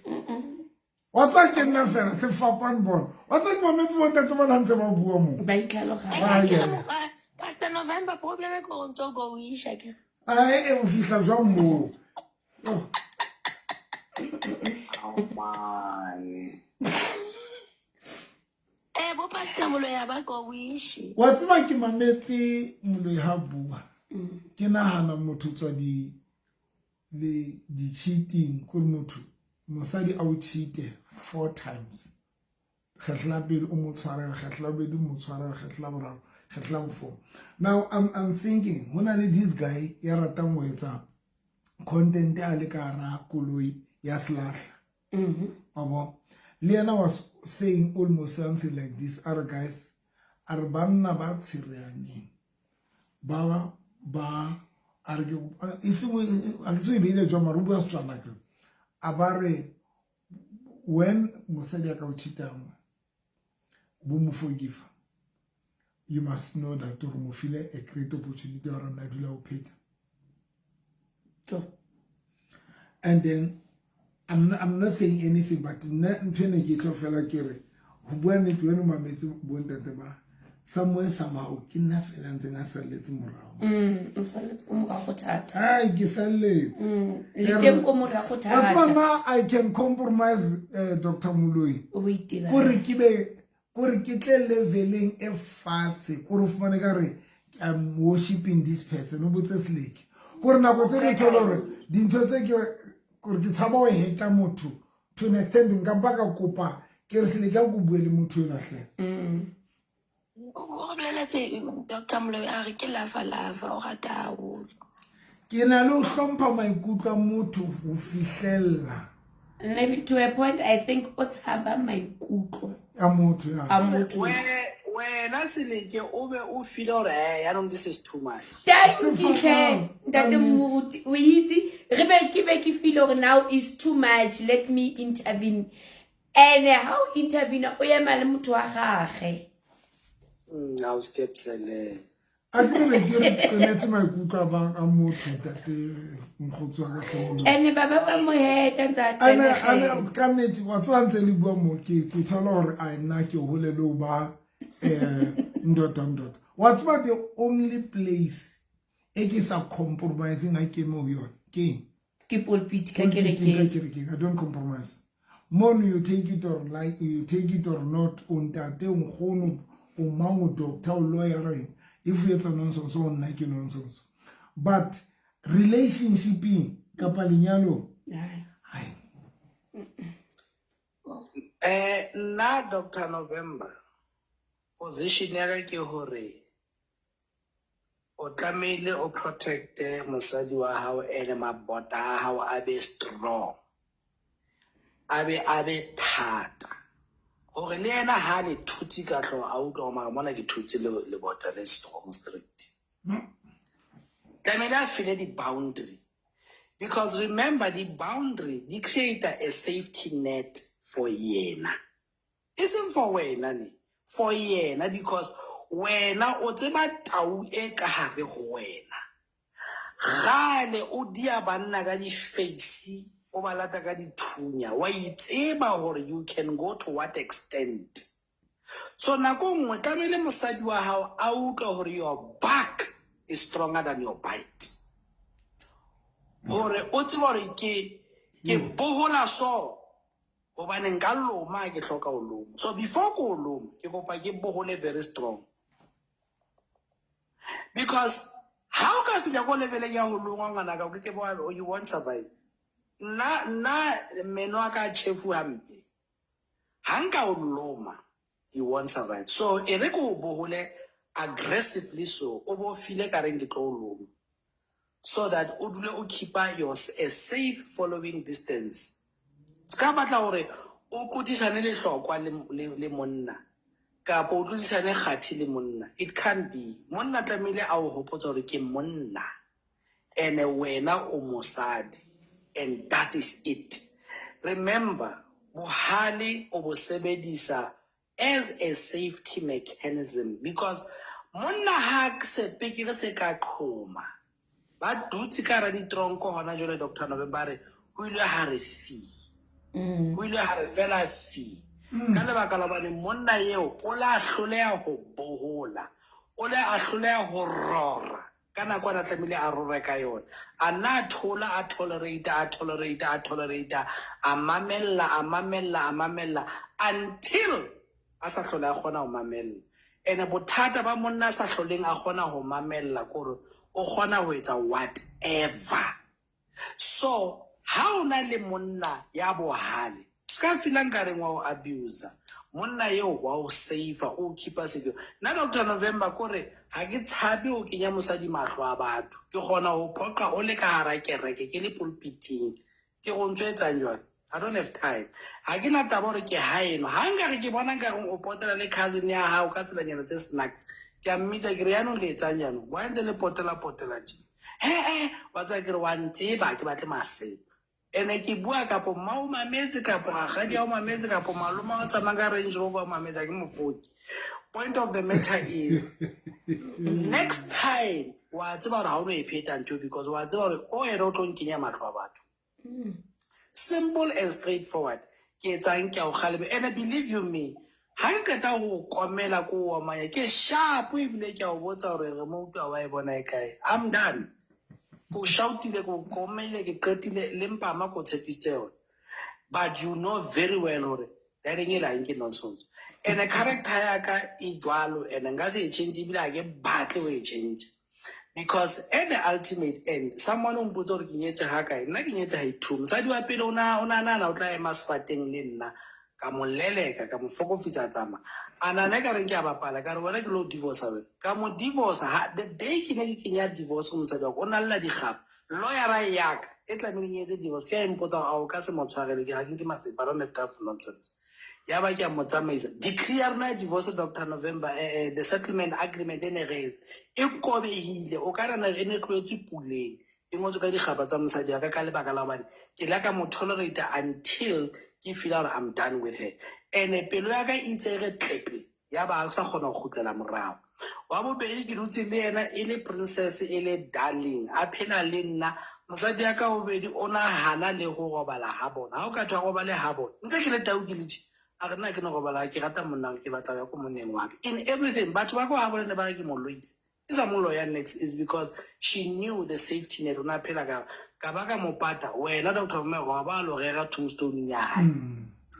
Wa tseba ke nna fela se fapane bona. Wa tseba ke mametse bontate ba ntse ba bua mo. Ba itlhaloganya. Ba ya. Pastor November problem ke gore ntse o go o isha ke. Ai e o fihla jwang moo? Oh. Oh man. Bo Pastor Moloi ha ba go wish. Wa tseba ke mametse Moloi ha bua. Ke nahana motho tswa di le di cheating kore motho mosadi a o cheat-e 4 times. Kgetlo la pele o mo tshwarela, kgetlo la bobedi o mo tshwarela, kgetlo la boraro, kgetlo la bofo. Now I'm thinking ho na le this guy ya ratang ho etsa content a le ka hara koloi ya selahla. Wa bona? Le yena was saying almost something like this. A re guys, a re banna ba tshireaneng ba ba a re ke e seng a ke tsebe ile jwang mara o bua Setswana ke. A ba re when mosadi a ka o cheat-ang Bo mo forgive. You must know that o mo file a great opportunity ya hore nna dula o pheta. And then I'm not saying anything, but nna ntho ena ke tlo fela ke re ho bua nnete, wena o mametse bontate ba somewhere somehow ke nna fela ntseng a salletse morao. O salletse ko morago thata. Ai, ke salletse. Le teng ko morago thata. Wa tseba, I can compromise, Dr. Moloi. O itebale. Kore ke be, kore ke tle leveleng e fatshe, kore o fumane ka re I'm worshiping this person, o botse Seleke. Kore nako tse re thole hore dintho tse ke kore ke tshaba ho heta motho to an extent nka mpa ka kopa ke re Seleke a ko bue le motho enwa hle. O boleletse Dr. Moloi a re ke lava lava o rata haholo. Ke na le ho hlompha maikutlo a motho ho fihlella. Maybe to a point I think o tshaba maikutlo a motho, ya. A motho. Wena Seleke o be o feel hore, hey, yaanong this is too much. Thank you, hle, Ntate Moruti. O itse re be ke be ke feel hore now is too much, let me intervene. And how intervene o ema le motho wa gagwe. Ha o skepsele. A ke re ke re qenetse maikutlo a ba a motho, ntate mokgotsi wa ka hle. Ene ba ba ba mo heta ntse a Ene, qenegela. ene, ka nnete, wa tseba ntse le bua mo, ke thola hore a nna ke hole le ho ba, ndoda, ndoda. Wa tseba the only place e ke sa compromising ha ke mo ho yona, ke eng? Ke pulpit ka Pulpit ka kerekeng. kerekeng. I don't compromise. Mono you take it or like, you take it or not, o ntate, o nkgono, o mang, o doctor, o lawyer, eng. If o etsa nonsense, o nna ke nonsense. But relationshipeng kapa lenyalong, Ai. Nna Dr. November, position ya ka ke hore o tlamehile o protecte mosadi wa hao ene mabota a hao a be strong, a be thata, hore le yena ha le thutse ka hlooho a utlwa hore mara mona ke thutse lebota le strong straight. Tlamehile a file di-boundary, because remember the boundary di create a safety net for yena, e seng for wena ne, for yena, because wena o tseba tau e ka hare ho wena. Kgale o dia banna ka di-face, o ba lata ka dithunya, wa itseba hore you can go to what extent. So nako nngwe tlamehile mosadi wa hao a utlwe hore your back is stronger than your bite, hore o tsebe hore ke bohola so hobane nka loma, ke hloka ho loma. So before ke o loma, ke kopa ke bohole very strong, because ha o ka fihla ko leveleng ya ho longwa ngwanaka, o ke ke ba, you won't survive. Nna meno a ka a tjhefu hampe, ha nka o loma, you won't survive. So e re ke o bohole aggressively, so o bo file ka reng ke tlo o loma, so that o dule o keepa your a safe following distance. Se ka batla hore o tlodisane lehlokwa le monna, kapa o tlodisane kgathi le monna. It can't be. Monna tlamehile a o hopotsa hore ke monna, ene wena o mosadi, and that is it. Remember, bohale o bo sebedisa as a safety mechanism, because monna ha sepekere se ka qhoma, ba dutse ka hara ditronko hona jwale, Doctor Nobe, ba re ho ile ha re fi. Ho ile ha re fela fi. Ka lebaka la hobane monna eo o la hloleha ho bohola, o le a hloleha ho rora ka nako ana tlamehile a rore ka yona. A nna a thola, a tolerate, a tolerate, a tolerate, a mamella, a mamella, a mamella, until a sa hlole a kgona ho mamella. Ene bothata ba monna a sa hloleng a kgona ho mamella ke hore o kgona ho etsa whatever. So ha o na le monna ya bohale, se ka feelang ka reng wa o abuser, monna eo wa o safer, o keepa secure. Nna Doctor November kore ha ke tshabe ho kenya mosadi mahlo a batho, ke kgona ho phoqa o le ka hara kereke, ke le pulpiting, ke go ntso etsang jwang? I don't have time. Ha ke na taba hore ke haeno. Ha nkare ke bona nkare o potela le cousin ya hao ka tselanyana tse snacks, ke a mmitsa ke re yaanong le etsang jaanong? Wa ntse le potela potela tje? He, he, wa tseba ke re wa ntseba, ha ke batle masepa. Ene ke bua kapo mma o mametse, kapo rakgadi o mametse, kapo malome o tsamaya ka Range Rover o mametse, ha ke mofoki. Point of the matter is, next time wa tseba gore ga o no e pheta ntho because wa tseba gore o ena o tlo nkenya matlho a batho. Simple and straightforward. Ke etsang ke a o kgaleme. And believe you me, ha ke qeta go komela ko omanya ke sharp ebile ke a o botsa gore remote wa e bona e kae. I'm done. Ko shoutile, ko komele, ke qetile le mpama ko tshepisitse yone. But you know very well gore that eng e la ke nonsense. And character ya ka e jwalo and nka se e change ebile ha ke batle ho e change. Because at the ultimate end, someone o mpotsa gore ke nyetse ha kae, nna ke nyetse ha i-two. Mosadi wa pele o na o na nahana o tla ema sefateng le nna, ka mo leleka, ka mo fokofitsa a tsamaya. A nahana e ka reng ke a bapala, ka re wena ke lo divorce wena. Ka mo divorce, ha the day ke ne ke kenya divorce go mosadi wa ka, o na lla dikgapa. Lawyer ya ka e tlamehileng e etse divorce, ke a e mpotsa gore a o ka se mo tshwarele, ke re ha ke nke matsepa, I don't have time for nonsense. Ya ba ke a mo tsamaisa. Decree ya rona ya divorce, Dr. November, the settlement agreement e ne re e kobehile, o ka re e ne tlohetswe puleng. E ngotswe ka dikgaba tsa mosadi wa ka ka lebaka la hobane ke la ka mo tolerate until ke feel hore I'm done with her. And pelo ya ka e itse e re tlepe, ya ba sa kgona ho kgutlela morao. Wa bobedi ke dutse le yena e le princess, e le darling, a phela le nna. Mosadi ya ka bobedi o nahana le ho robala ha bona. Ha o ka thwe a robale ha bona, ntse ke le tau ke le tje. A re nna ke no robala, ke rata monna, ke batla ho ya ko monneng wa ka. In everything, batho ba ko ha bona ne ba re ke mo loile. Ke sa mo loya next is because she knew the safety net. O na phela ka ba ka mo pata. Wena Dr. Mme wa ba lo rera tombstone ya hae.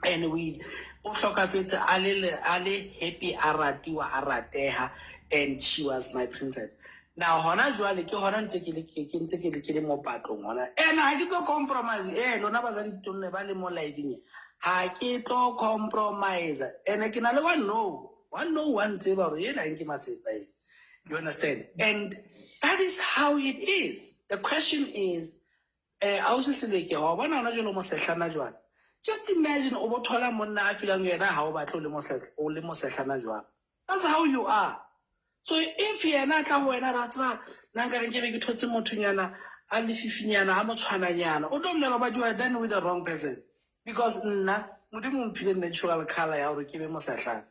And we o hlokafetse a le a le happy, a ratiwa, a rateha, and she was my princess. Now hona jwale ke hona ntse ke le ke ntse ke le ke le mo patlong hona. And ha ke tlo compromise. Lona basadi tonne ba le mo live-ing. Ha ke tlo compromise. And ke na le one no. One no one tseba hore ena nke matsepa e. You understand? And that is how it is. The question is, ausi Seleke, wa bona hona jwale o mosehlana jwang? Just imagine o bo thola monna a feelang yena ha o batle o le mosehlana jwang. That's how you are. So if yena a tla ho wena ra tseba nna nka re nke be ke thotse mothonyana a lefifinyana a motshwananyana, o tlo mmolela but you are then with the wrong person. Because nna Modimo o mphile natural color ya hore ke be mosehlana.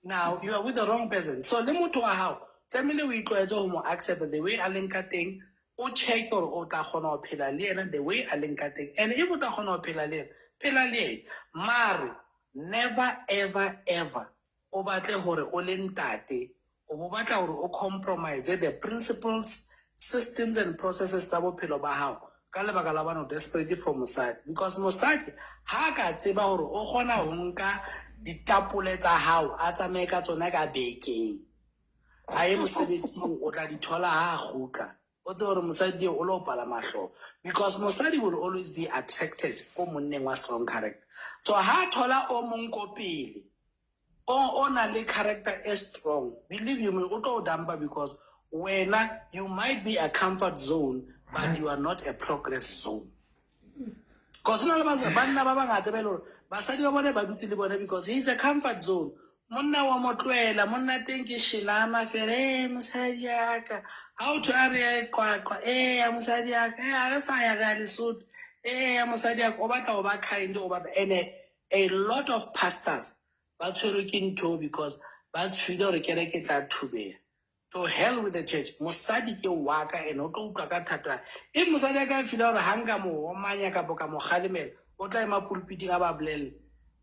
Now you are with the wrong person. So le motho wa hao tlamehile o itlwaetse ho mo accept the way a leng ka teng, o check hore o tla kgona ho phela le yena the way a leng ka teng. And if o tla kgona ho phela le yena, phela le yena. Mare never ever ever o batle hore o le ntate, o bo batla hore o compromise the principles, systems and processes tsa bophelo ba hao ka lebaka la hobane o desperate for mosadi. Because mosadi ha ka tseba hore o kgona ho nka ditapole tsa hao a tsamaye ka tsona ka bekeng, a ye mosebetsing, o tla di thola ha a kgutla. O tsebe hore mosadi eo o lo pala mahlo. Because mosadi will always be attracted ko monneng wa strong character. So ha thola o mong ko pele, o na le character e strong, believe you me, o tlo o dumpa because wena you might be a comfort zone, but you are not a progress zone. Because na le banna ba bangata ba e le hore basadi ba bone ba dutse le bone because he is a comfort zone. Monna wa mo tlohela, monna teng ke shelama fela, mosadi ya ka. Ha o thwe a re ya Qwaqwa, ya mosadi ya ka, ha re sa ya re ya Lesotho, ya mosadi ya ka, o batla ho ba kind, o batla. And a lot of pastors ba tshwerwe ke ntho because ba tshohile hore kereke e tla thubeha. To hell with the church. Mosadi ke wa ka and o tlo utlwa ka thato ya. If mosadi a ka feel hore ha nka mo omanya kapa ka mo kgalemela, o tla ema pulpiting a ba bolelle.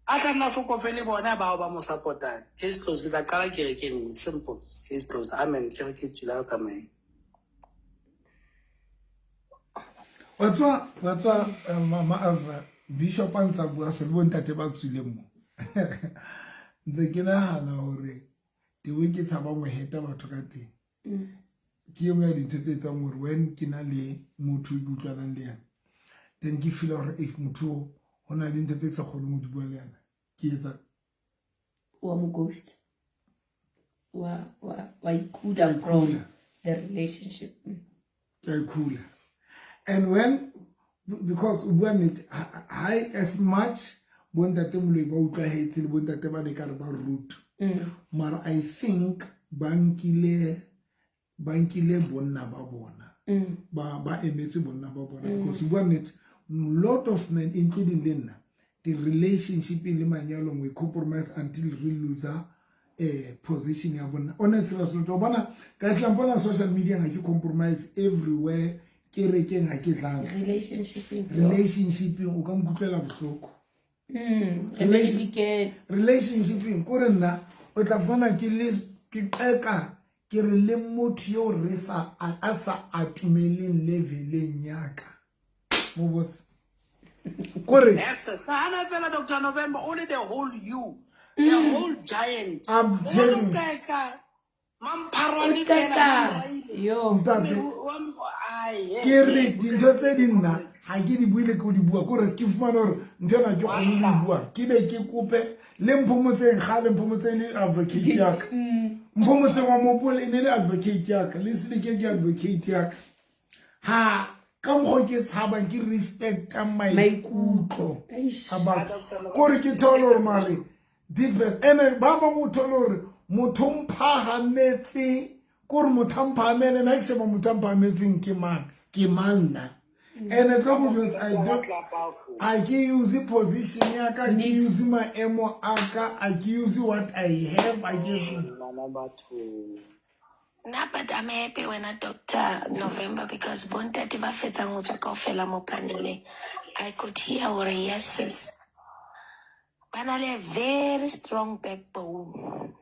A tla nna fokofe le bona bao ba mo support-ang. Case closed. Ke tla qala kereke e nngwe. Simple. Case closed. Amen. Kereke e tswile, ha re tsamayeng. Wa tswa, Mama Azra, Bishop a ntsa bua se le bontate ba tswileng mo. Ntse ke nahana hore the way ke tshabang ho heta batho ka teng. Ke e nngwe ya dintho tse etsang hore when ke na le motho e ke utlwanang le yena, then ke feel hore if motho ho na le ntho tse ke sa kgoneng ho di bua le yena, ke etsa wa mo ghost, wa ikula from the relationship. Ke a ikula. And when, because o bua nnete, ha as much bontate Moloi ba utlwahetse le bontate ba ne ka re ba rude. Mara I think ba nkile bonna ba bona. Ba emetse bonna ba bona. Because o bua nnete, lot of men, including le nna, the relationship in le manyalong, we compromise until we lose Position ya bona. Honestly, o bona ka tla mpona social media ga ke compromise everywhere, ke rekeng ga ke dlala. Relationshipeng o ka nkutlwela bohloko. Relationshipeng ko re nna o tla fumana ke le ke qeka ke re le motho yo re sa a sa atumeleng leveleng ya ka. Mo botse. Kore Yes, nahana fela Dr. November only the whole you. The whole giant. I'm telling you. Mampharwane fela Ntate. Ke re dintho tse di nna ga ke di buile ke o di bua kore ke fumane gore ntho ena ke kgone go bua ke be ke kope le Mphomotseng ga le Mphomotseng le advocate yaka Mphomotseng wa mopole e ne le advocate yaka le Seleke ke advocate yaka ha ka mokgwa ke tshabang ke respecta maikutlo a batho kore ke thole gore mare this best ene ba bangwe o thole gore motho mphahametse kore motho a mphahamele nna ke sheba motho a mphahametseng ke mang ke mang nna ene tlo go jwetsa I ke use position ya ka ke use maemo a ka I ke use what I have I ke Nna but I'm happy wena Dr. November because bontate ba fetsang ho tswa kaofela mo paneleng. I could hear hore yes sis. Ba na le a very strong backbone.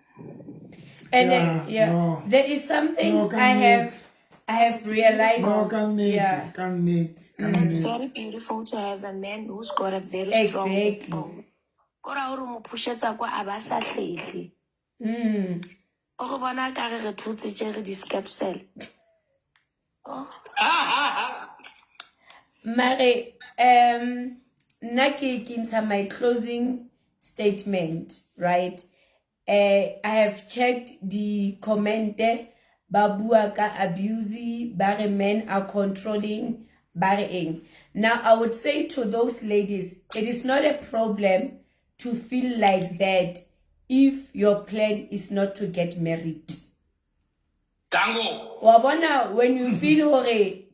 And then, yeah, no. There is something No, ka I nnete. have realized. No, ka nnete, Yeah. ka nnete, ka It's nnete. very beautiful to have a man who's got a very strong backbone. Kora hore o mo pushetsa kwa a ba sa hlehle. O go bona ka re re thotse tje re di-scapsel. Oh. Mare, nna ke ntsha my closing statement, right? I have checked the comment ba bua ka abuse, ba re men are controlling, ba re eng. Now, I would say to those ladies, it is not a problem to feel like that if your plan is not to get married. Dango. Wa bona, when you feel hore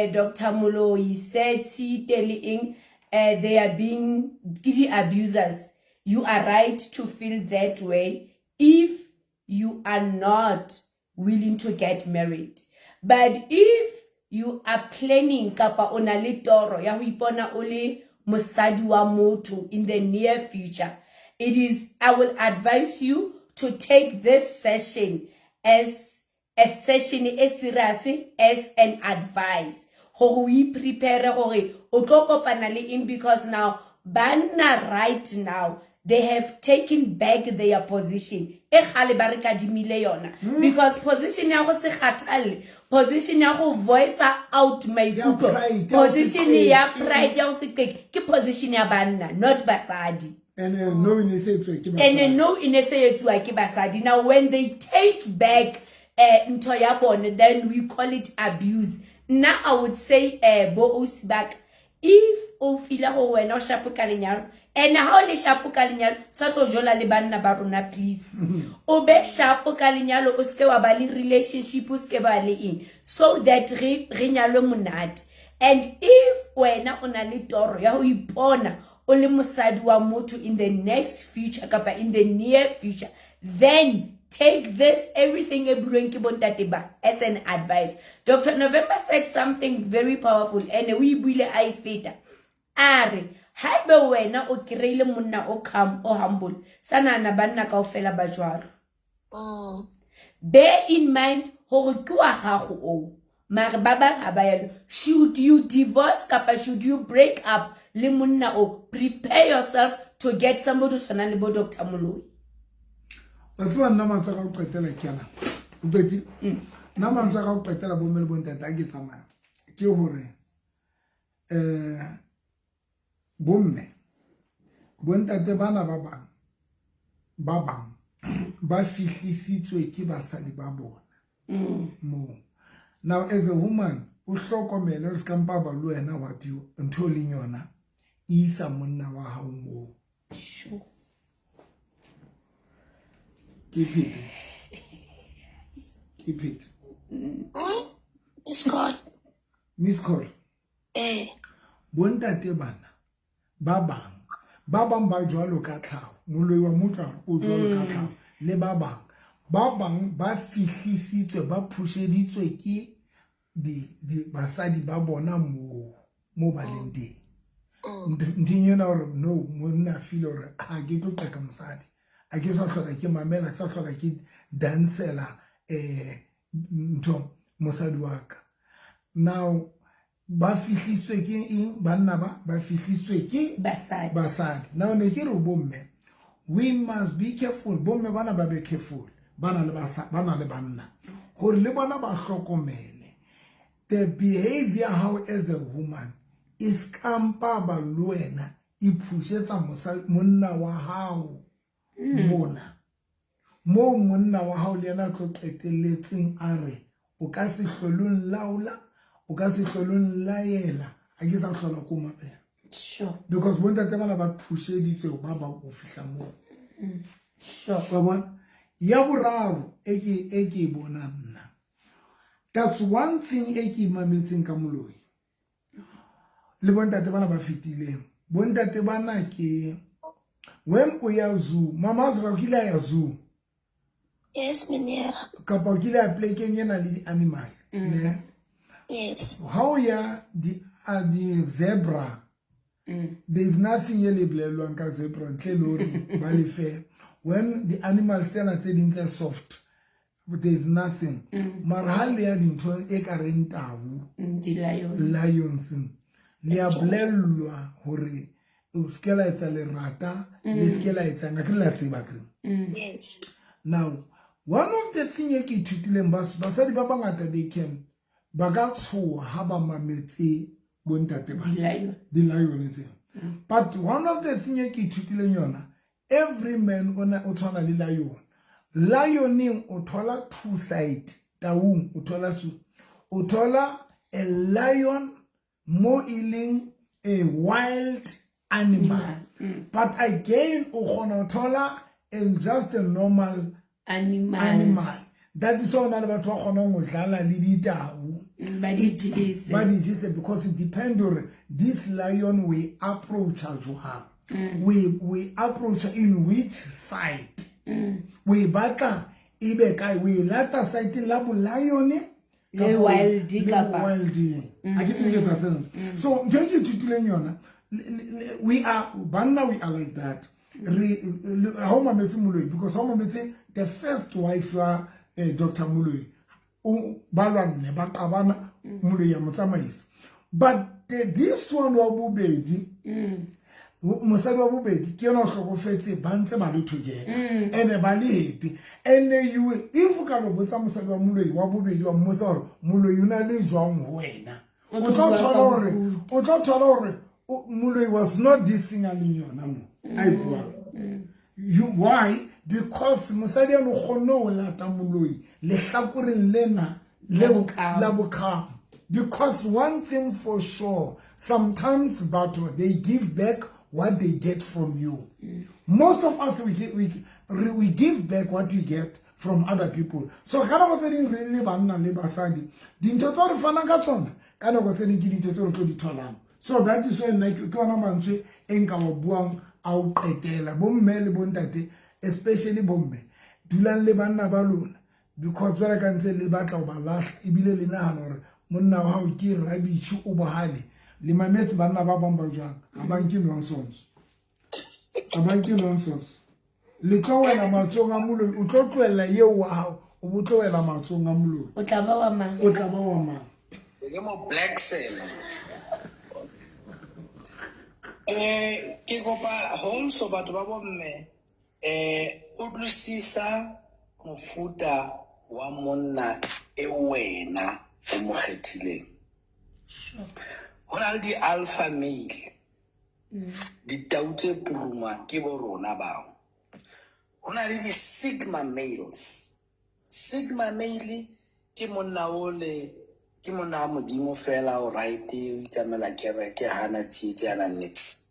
Dr. Moloi said, see, telling, they are being giddy abusers. You are right to feel that way if you are not willing to get married. But if you are planning kapa o na le toro ya ho ipona o le mosadi wa motho in the near future, I will advise you to take this session as a session e serious, as an advice. Hore o iprepare hore o tlo kopana le eng, because now banna right now they have taken back their position. E kgale ba re kadimile yona. Because position ya go se kgathalle, position ya go voice out maikutlo, Ya pride, ya go se position ya qeke. pride ya go se qeke, ke position ya banna, not basadi. And no e ne se etswa ke And basadi. no e ne se etsuwa ke basadi. Now when they take back ntho ya bone, then we call it abuse. Now I would say bo osibak, if o feel go wena o shapo ka lenyalo, and ha o le shapo ka lenyalo, sa tlo jola le banna ba rona, please. O be shapo ka lenyalo, o seke wa ba le relationship, o seke ba le eng, so that re nyalwe monate. And if wena o na le toro ya ho ipona o le mosadi wa motho in the next future kapa in the near future, then take this everything e builweng ke bontate ba as an advice. Dr. November said something very powerful, and o e buile a e feta. A re, haebe wena o kry-ile monna o calm, o humble, sa nahana banna kaofela ba jwalo. Bear in mind hore ke wa gago oo, mare ba bang ha ba yalo. Should you divorce kapa should you break up le monna o, prepare yourself to get somebody o tshwanang le bo Dr. Moloi. Wa tseba nna mantswe a ka ho qetela ke ana. O qetile? Nna mantswe a ka ho qetela bomme le bontate a ke tsamaya ke hore, bomme, bontate bana ba bang, ba bang ba fihlisitswe ke basadi ba bona. Moo. Now as a woman, o hlokomele o ska mpa ba le wena what you ntho e leng yona, e isa monna wa hao moo. Sure. Ke phete. Ke phete. Miss call. Miss call. Bontate bana ba bang, ba bang ba jwalo ka tlhaho. Moloi wa motho o jwalo ka tlhaho. le ba bang ba bang ba fihlisitswe ba phusheditswe ke di basadi ba bona mo ba leng teng. Ntheng ena gore no monna feel gore ha ke tlo qeka mosadi, a ke sa hlola ke mamela, ke sa hlola ke dansela ntho mosadi wa ka. Now ba fihliswe ke eng banna ba fihliswe ke basadi. Now ne ke re bomme, we must be careful. Bomme bana ba be careful, bana le bana le banna hore le bona ba hlokomele the behavior how as a woman is kampa ba le wena e phusetsa monna wa hao mona mo monna wa hao le yena tlo qetelletseng a re o ka se hlolong laola, o ka se hlolong laela, a ke sa hlola ko mamela. Sure. Because bontate bana ba phuseditswe ba ba go fihla moo. Sure. Wa bona? Ya boraro e ke bonang nna. That's one thing e ke mametseng ka moloi. Le bontate bana ba fetileng. Bontate bana ke when o ya zoo, mama o kile ya zoo. Yes, meneer. Kapa o kile ya plekeng ena le di-animal. Ne? Yes. How ya di zebra. There's nothing e le bolellwang ka zebra ntle le hore ba le fe. When the animals tsena tse ding tse soft, there's nothing. Mara ha le ya dintho e ka reng tau, lions, le a bolellwa hore o se la etsa lerata, le se la etsa nga ke la tseba kre. Yes. Now, one of the thing e ke ithutileng basadi ba bangata they can ba ka tshoha ha ba mametse bontate ba di-lion tse. But one of the thing e ke ithutileng yona, every man o tshwana le lion. Lioning o thola two side, taung o thola su. O thola a lion mo e leng a wild animal. But again o kgona ho thola in just a normal animal. That is why na batho ba kgonang ho dlala le ditau. Ba di jese. Because it depends on this lion we approach jwang. We approach in which side. We batla ebe kae, we lata side la bo lion le wild kapa wild. A ke tsebe ke sense. So ntho e ke ithutileng yona, we are banna, we are like that. Re ha o mametse Moloi, because ha o mametse the first wife wa Dr. Moloi, o ba lwanne ba qabana, Moloi ya motsamaisa. But this one wa bobedi, mosadi wa bobedi ke yena o hlokofetse, ba ntse ba le together and ba le happy. And you will, if o ka lo botsa mosadi wa Moloi wa bobedi wa mmotsa hore Moloi o na le jwang ho wena, o tlo thola hore Moloi was not this thing a leng yona mo a e buang. You why? Because mosadi o kgonne ho lata Moloi lehlakoreng lena la bokamo. Because one thing for sure, sometimes batho they give back what they get from you. Most of us we give back what we get from other people. So ka nako tse ding re le banna le basadi, dintho tse re fanang ka tsona ka nako tse ding ke dintho tse re tlo di tholang. So that is why nna ke ona mantswe e nka wa buang a o qetela. Bomme le bontate, especially bomme, dulang le banna ba lona, because jwale ka ntse le batla ho ba lahla ebile le nahana hore monna wa hao ke rubbish o bohale. Le mametse banna ba bang ba jwang, ha ba nke nonsense. Ha ba nke nonsense. Le tlo wela matsohong a moloi, o tlo tlohella eo wa hao, o bo tlo wela matsohong a moloi. O tla ba wa mang? O tla ba wa mang? Ke mo black cell. Ke kopa also batho ba bomme utlwisisa mofuta wa monna e wena o mo kgethileng. Ho na le di-alpha male, ditau tse puruma ke bo rona bao. Ho na le di-sigma males. Sigma male ke monna ole, ke monna wa Modimo fela, o right, o itsamaela kereke, hana tsietsi, hana niks.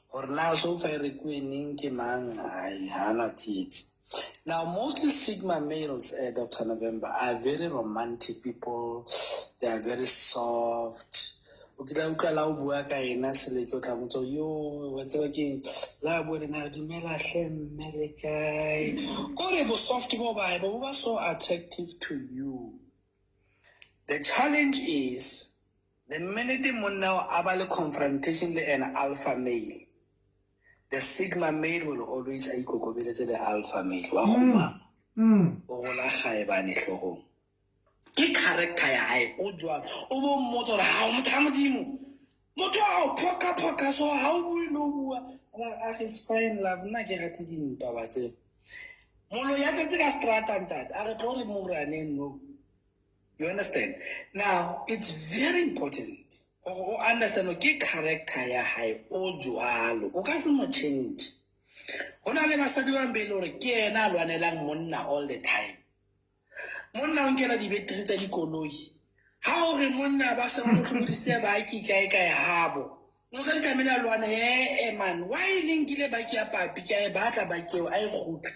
Hore na so fa e rekuwe neng ke mang, hai, hana tsietsi. Now, mostly Sigma males, Dr. November, are very romantic people. They are very soft. O kile a utlwa la o bua ka ena Seleke o tla botsa yo wa tseba keng la bua le nna re dumela hle mme le kae. Kore bo soft bo ba hae bo ba so attractive to you. The challenge is the minute monna o a ba le confrontation le an alpha male, the sigma male will always a ikokobeletse the alpha male wa kgumama. O rola kgaebane hloohong. Ke character ya hae o jwalo. O bo mmotsa hore ha o motho wa Modimo. Motho wa hao phoka phoka so ha o bue le ho bua. A re it's fine love nna ke rate dintwa wa tseba. Moloi a tletse ka strata ntate a re tlo re moraneng no. You understand? Now it's very important hore o understand hore ke character ya hae o jwalo. O ka se mo change. Ho na le basadi ba bang be e le hore ke yena a lwanelang monna all the time. Monna o nkela dibetiri tsa dikoloi. Ha o re monna ba se mo hlomodise baki kae kae habo. Mosadi tlamehile a lwane he man why le nkile baki ya papi ke a e batla baki eo a e kgutle.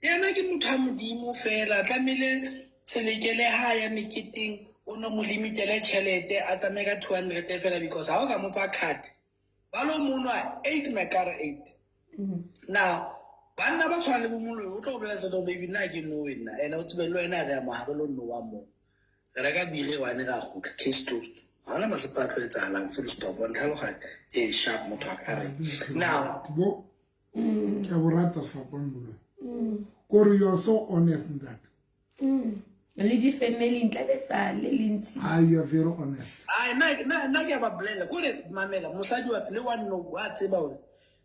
Yena ke motho wa Modimo fela tlamehile Seleke le ha ya meketeng o no mo limitele tjhelete a tsamaye ka 200 fela because ha o ka mo fa card ba lo monwa 8 mekara 8. Now banna ba tshwana le bo moloi o tlo bolela selo baby nna ke nowe nna ene o tsebe le wena re ya mo ha ba lo nowa mo re reka bire one ra kgutla case closed ha hona masepa a tlo etsahalang full stop wa ntlhaloganya ee sharp motho a ka re now bo ke a bo rata sefapano moloi kore you are so honest ntate Le di-family tla be sa le le ntsi. Ah, you are very honest. Ai, nna ke a ba bolela kore mamela mosadi wa le wa nno wa tseba hore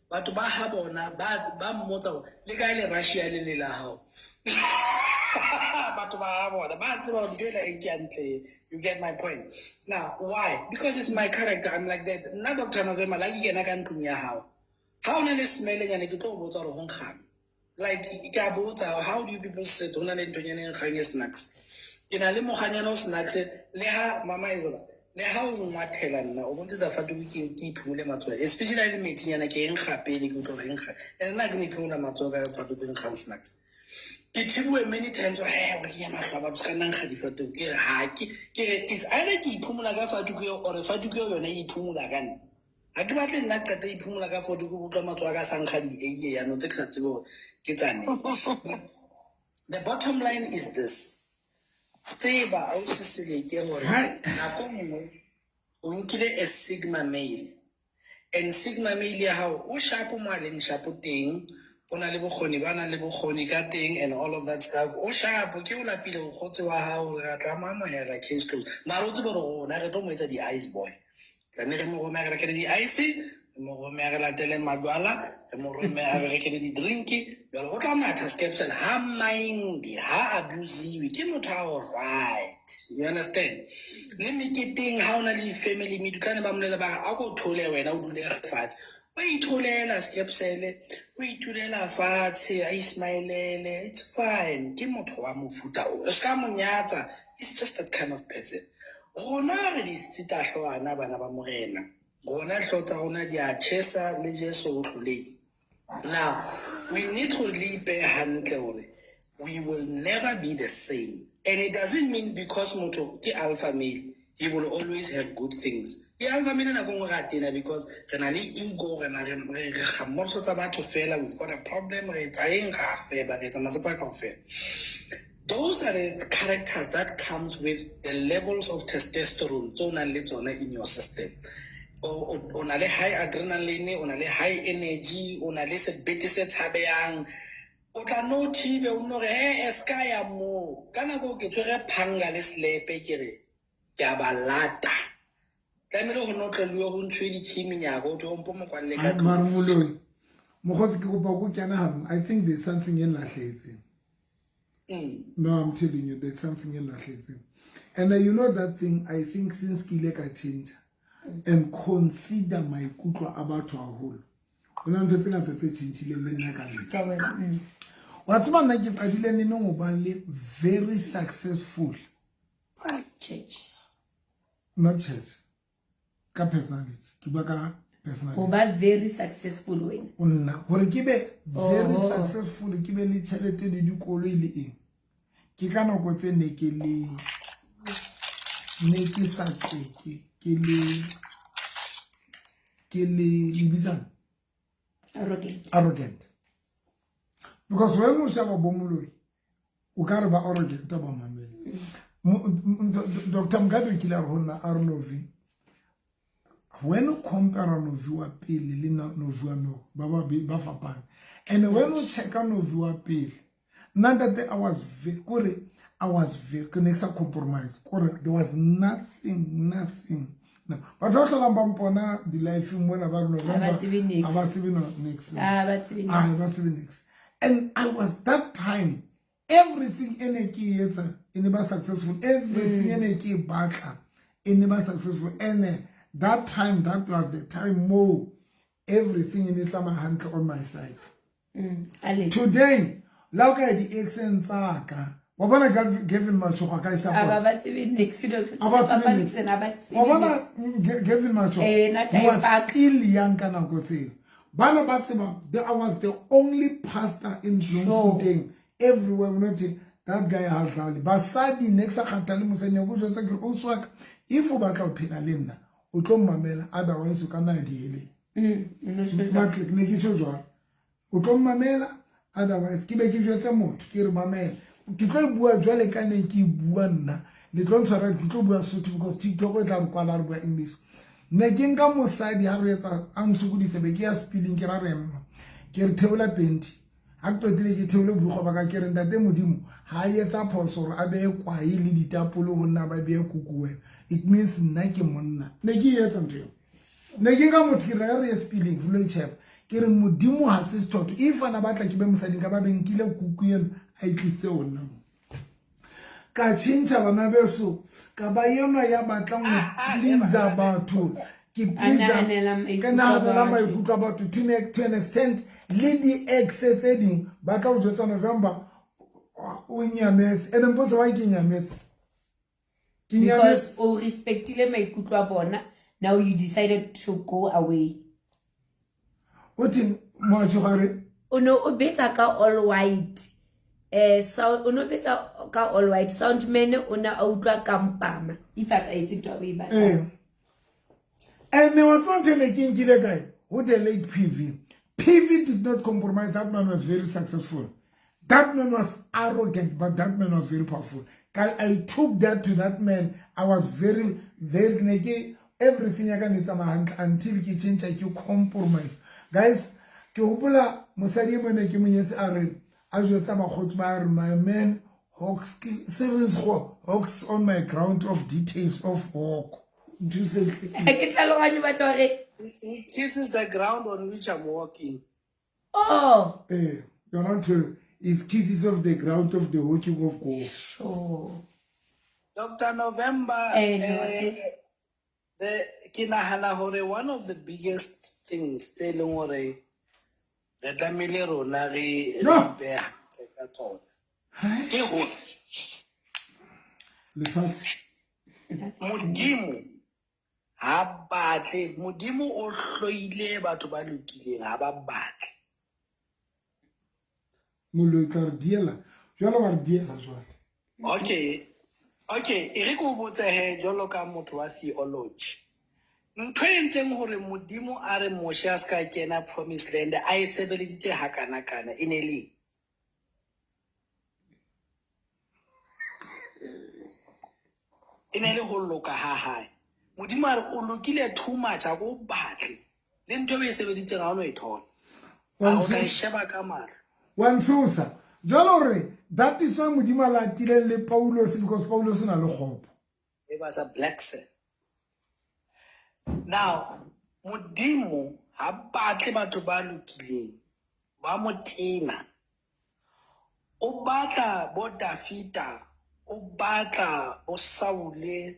batho ba ha bona ba mmotsa hore le kae le Russia le le la hao. Batho ba ha bona ba tseba hore ntho ela e ke hantle. You get my point. Now why? Because it's my character. I'm like that. Nna Dr. November la ke kena ka ntlong ya hao. Ha o na le smell-nyana ke tlo o botsa hore ho nkgang. Like ke a botsa how do you people sit ho na le nthonyana e nkgang e snacks. Ke na le mokganyana o snacks le ha mama Ezra le ha o ngwathela nna o bontshetsa fatuku ke ke iphumule matsoho especially ha e le metsinyana ke e nkga pele ke utlwa hore e nkga and nna ke no iphumula matsoho ka fatuku e nkgang snacks. Ke thibuwe many times hore he o kenya mahlo a batho se ka nna nkga difatuku ke re ha ke ke re it's either ke iphumula ka fatuku eo or fatuku eo yona e iphumula ka nna. Ha ke batle nna qeta iphumola ka foto ke utlwa matsoho a ka sa nkgang di-eiye yaanong tse ke sa tsebe hore ke tsa neng. The bottom line is this. Tseba ausi Seleke hore nako nngwe o nkile a sigma male and sigma male ya hao o sharp mo a leng sharp teng, o na le bokgoni ba nang le bokgoni ka teng and all of that stuff. O sharp ke o lapile mokgotsi wa hao re tla mo amohela case closed. Mara o tsebe hore rona re tlo mo etsa di-ice boy. Tlamehile re mo rome a re rekele di-ice, re mo rome a re latele majwala, re mo rome a re rekele di-drink. Jwale o tla matha Skepson ha mind, ha abusiwe ke motho a o right. You understand? Le meketeng ha o na le di-family meet, o tla ne ba mmolela ba re a ko thole wena o dule fatshe. O itholela Skepson, o itulela fatshe, a ismailele, it's fine. Ke motho wa mofuta o. O ska mo nyatsa, it's just that kind of person. Rona re di sitahloana bana ba Morena. Rona hlooho tsa rona di a tjhesa le Jesu o hlolehile. Now, we need hore le ipehe hantle hore we will never be the same. And it doesn't mean because motho ke alpha male, he will always have good things. Ke alpha male nako nngwe ra tena because re na le ego, re na re re tsa batho fela, we've got a problem, re etsa eng, ra feba, re etsa masepa kaofela. Those are the characters that comes with the levels of testosterone tse o nang le tsona in your system. O na le high adrenaline, o na le high energy, o na le sebete se tshabehang. O tla no thibe o nno re he e ska ya moo. Ka nako ke tshwere phanga le selepe ke re ke a ba lata. Tlamehile ho notlelwe ho ntshwe di-key menyako ho thwe o mpo mo kwalle ka tlung. Mara moloi, mokgotsi ke kopa ko kena hanong. I think there's something e lahlehetseng. No, I'm telling you, there's something e lahlehetseng. And you know that thing, I think since ke ile ka change and consider maikutlo a batho haholo. Ho na ntho tse ngata tse tjhentjhileng le nna ka nna. Wa tseba nna ke qadile neneng ho ba le very successful. Church. Not church. Ka personality. Ke bua ka personality. Ho ba very successful wena. Nna hore ke be very successful ke be le tjhelete le dikoloi le eng. Ke ka nako tse ne ke le ne ke sa tseke ke le ke le le bitsang Arrogant. Arrogant. Because when o sheba bo moloi o ka re ba arrogant ba mamele. Dr. Mugabe o kile a re ho nna a re Novi, when o compare Novi wa pele le Novi wa no ba ba ba fapane. And when o checka Novi wa pele, nna ntate I was very kore I was very ke ne ke sa compromise kore there was nothing nothing. No. Batho ba hlolang ba mpona di-life-eng mona ba re Ha ba November, tsebe niks. ha ba tsebe no niks. Ha ba tsebe Ha niks. ba tsebe niks. And I was that time everything e ne ke e etsa e ne ba successful, everything e ne ke e batla e ne ba successful. And that time, that was the time mo everything e ne tsamaya hantle on my side. Alex. Today la o ka ya di-accent tsa ka wa bona Gavin Matshogo a ka e Ha support. ba tsebe niks, doctor. Ha ba tsebe Papa niks. Nixon, ha ba tsebe Wa bona niks. Gavin Matshogo, Eh, nna he was tla e paka. still young ka nako tseo. Ba ne ba tseba, I was the only pastor in Bloemfontein. Everywhere, we not that guy ha dlale. Basadi ne ke sa kgathale mosadi, ne ke o jwetsa ke re, ausi wa ka, if o batla ho phela le nna, o tlo mmamela, otherwise o ka nna diheleng. No sure. Matle, ne ke tjho jwalo. O tlo mmamela, otherwise ke be ke jwetse motho, ke re mamela. Ke tlo e bua jwale ka ne ke bua nna. Le tlo ntshwara, ke tlo bua Sotho because TikTok e tla re kwala re bua English. Ne ke nka mosadi ha re etsa a nsokodise be ke ya speeding ke ra re ema. Ke re theola penti. Ha ke qetile ke theole borukgwe ba ka ke re ntate Modimo ha a etsa phoso hore a behe kwae le ditapole ho nna ba behe kuku wena. It means nna ke monna. Ne ke e etsa ntho eo. Ne ke nka motho ke re re ye speeding re lo e tjhepa. Ke re Modimo ha se sethotho. If ana batla ke be mosading ka ba be nkile kuku eno a e tlisitse ho nna mo. Ka tjhentjha bana beso, ka ba enwa ya batlang ho please batho. Ke A please nahanela maikutlo ke a nahanela batho. maikutlo a batho to an extent le di-ex tse ding ba tla o jwetsa November o nyametse. Ene mpotse why ke nyametse? Ke Because nyametse. o respectile maikutlo a bona, now you decided to go away. O theng motho gare? O no o betsa ka all white. Sound o no betsa ka all white. Soundman o na a utlwa ka mpama. If a sa etse ntho a o e batlang. And wa tseba ntho e ne ke nkile kae? Ho the late PV. PV did not compromise. That man was very successful. That man was arrogant, but that man was very powerful. I took that to that man. I was very, very ne ke everything ya ka ne tsamaya hantle until ke change ke compromise. Guys, ke hopola mosadi e mong ne ke mo nyetse a re a jwetsa bakgotsi ba re my man hawks ke serious go hawks on my ground of details of hawk. Ntho se Ke tlhaloganye batho hore He kisses the ground on which I'm walking. Oh. Yona ntho is kisses of the ground of the walking of God. Sure. Dr. November, No, the ke nahana hore one of the biggest things tse leng hore re tlamehile rona re No. ipehe hantle ka tsona ke hore Lefatshe. Modimo ha batle, Modimo o hloile batho ba lokileng, ha ba batle. Moloi tla re diela. Jwale wa re diela jwale. Okay. Okay, e re ke o botse he jwalo ka motho wa theology. Ntho e entseng hore Modimo a re Moshe a ska kena promised land a e sebeleditse hakana-kana e ne le eng? E ne le ho loka ha hae. Modimo a re o lokile too much, ha ko batle. Le ntho e o e sebeditseng ha o no e thola. A o tla e sheba ka mahlo. Wa ntshosa. Jwale hore that is why Modimo a latileng le Paulos, because Paulos o na le kgopo. It was a black sin. Now, Modimo ha batle batho ba lokileng, ba mo tena. O batla bo Dafita, o batla bo Saule,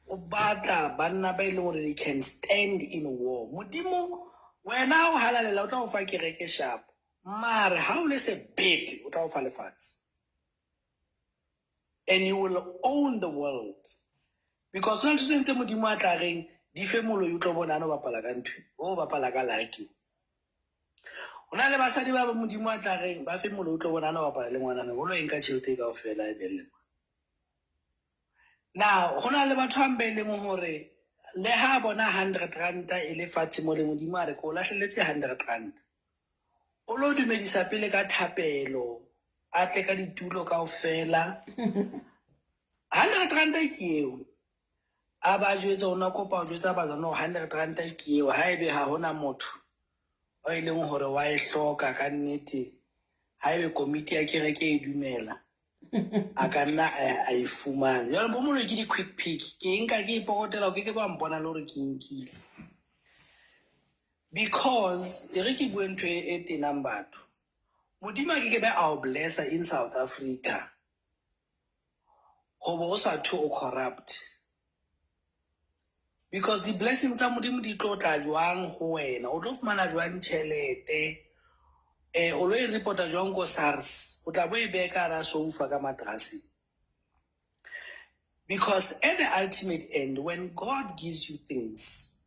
o batla banna ba e leng hore they can stand in war. Modimo, wena o halalela, o tla o fa kereke sharp. Mare ha o le sebete, o tla o fa lefatshe. And you will own the world. Because hona le ntho tse ding tse Modimo a tla reng, di fe moloi o tlo bona a no bapala ka ntho, o bapala ka lucky. Hona le basadi ba bang Modimo a tla reng, ba fe moloi o tlo bona a no bapala le ngwanana, o lo e nka tjhelete e kaofela e be le ngwana. Now, hona le batho ba bang be leng hore Le ha a bona 100 ranta e le fatshe mo le Modimo a re ke o lahleletse 100 ranta. O lo dumedisa pele ka thapelo, a tle ka ditulo kaofela. 100 ranta ke eo. A ba jwetsa o na kopa ho jwetsa bazalwane hore 100 ranta ke eo haebe ha hona motho o e leng hore wa e hloka ka nnete haebe komiti ya kereke e dumela a ka nna a e fumana. Jwale bo moloi ke di-quick pick, ke e nka ke e pokotela o ke ke ba mpona le hore ke e nkile. Because e re ke bue ntho e tenang batho. Modimo a ke ke be a o blessa in South Africa hoba o sa thwe o corrupt. Because di-blessing tsa Modimo di tlo tla jwang ho wena? O tlo fumana jwang tjhelete? O lo e reporta jwang ko SARS? O tla bo e beha ka hara sofa ka matraseng. Because at the ultimate end, when God gives you things,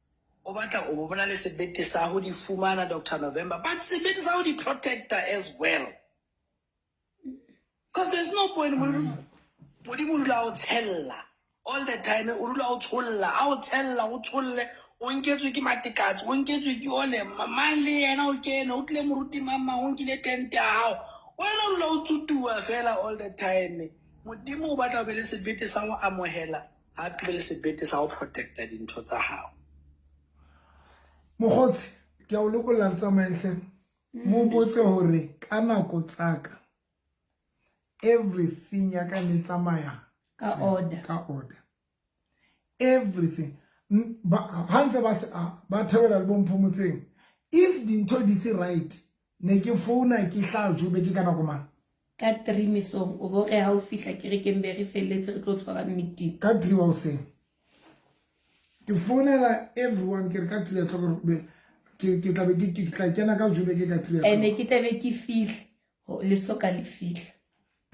o batla o bo bona le sebete sa ho di fumana Dr. November, but sebete sa ho di protecta as well. Because there's no point Modimo o dula o tshella all the time, o dula o tsholla, a o tshella, o tsholle, o nketswe ke matekatse, o nketswe ke ole, mang le yena o kene, o tlile moruti mang mang, o nkile tente ya hao. Wena o dula o tsutuwa fela all the time. Modimo o batla o be le sebete sa ho amohela, hape o be le sebete sa ho protecta dintho tsa hao. Mokgotsi, ke a o lokolla re tsamaye hle. Mo botse hore ka nako tsaka everything ya ka ne tsamaya ka order, ka order everything. Ha ntse ba thabela le bomphomotseng, if dintho di se right ne ke founa ke tla Joburg ka nako mang? Ka 3 mesong o bo re ha o fihla kerekeng be re felletse re tlo tshwara meeting. Ka 3 wa hoseng ke founela everyone ke re ka 3 o'clock ke tla be ke tla kena ka Joburg ka 3 o'clock. Ene ke tla be ke fihla le soka le fihla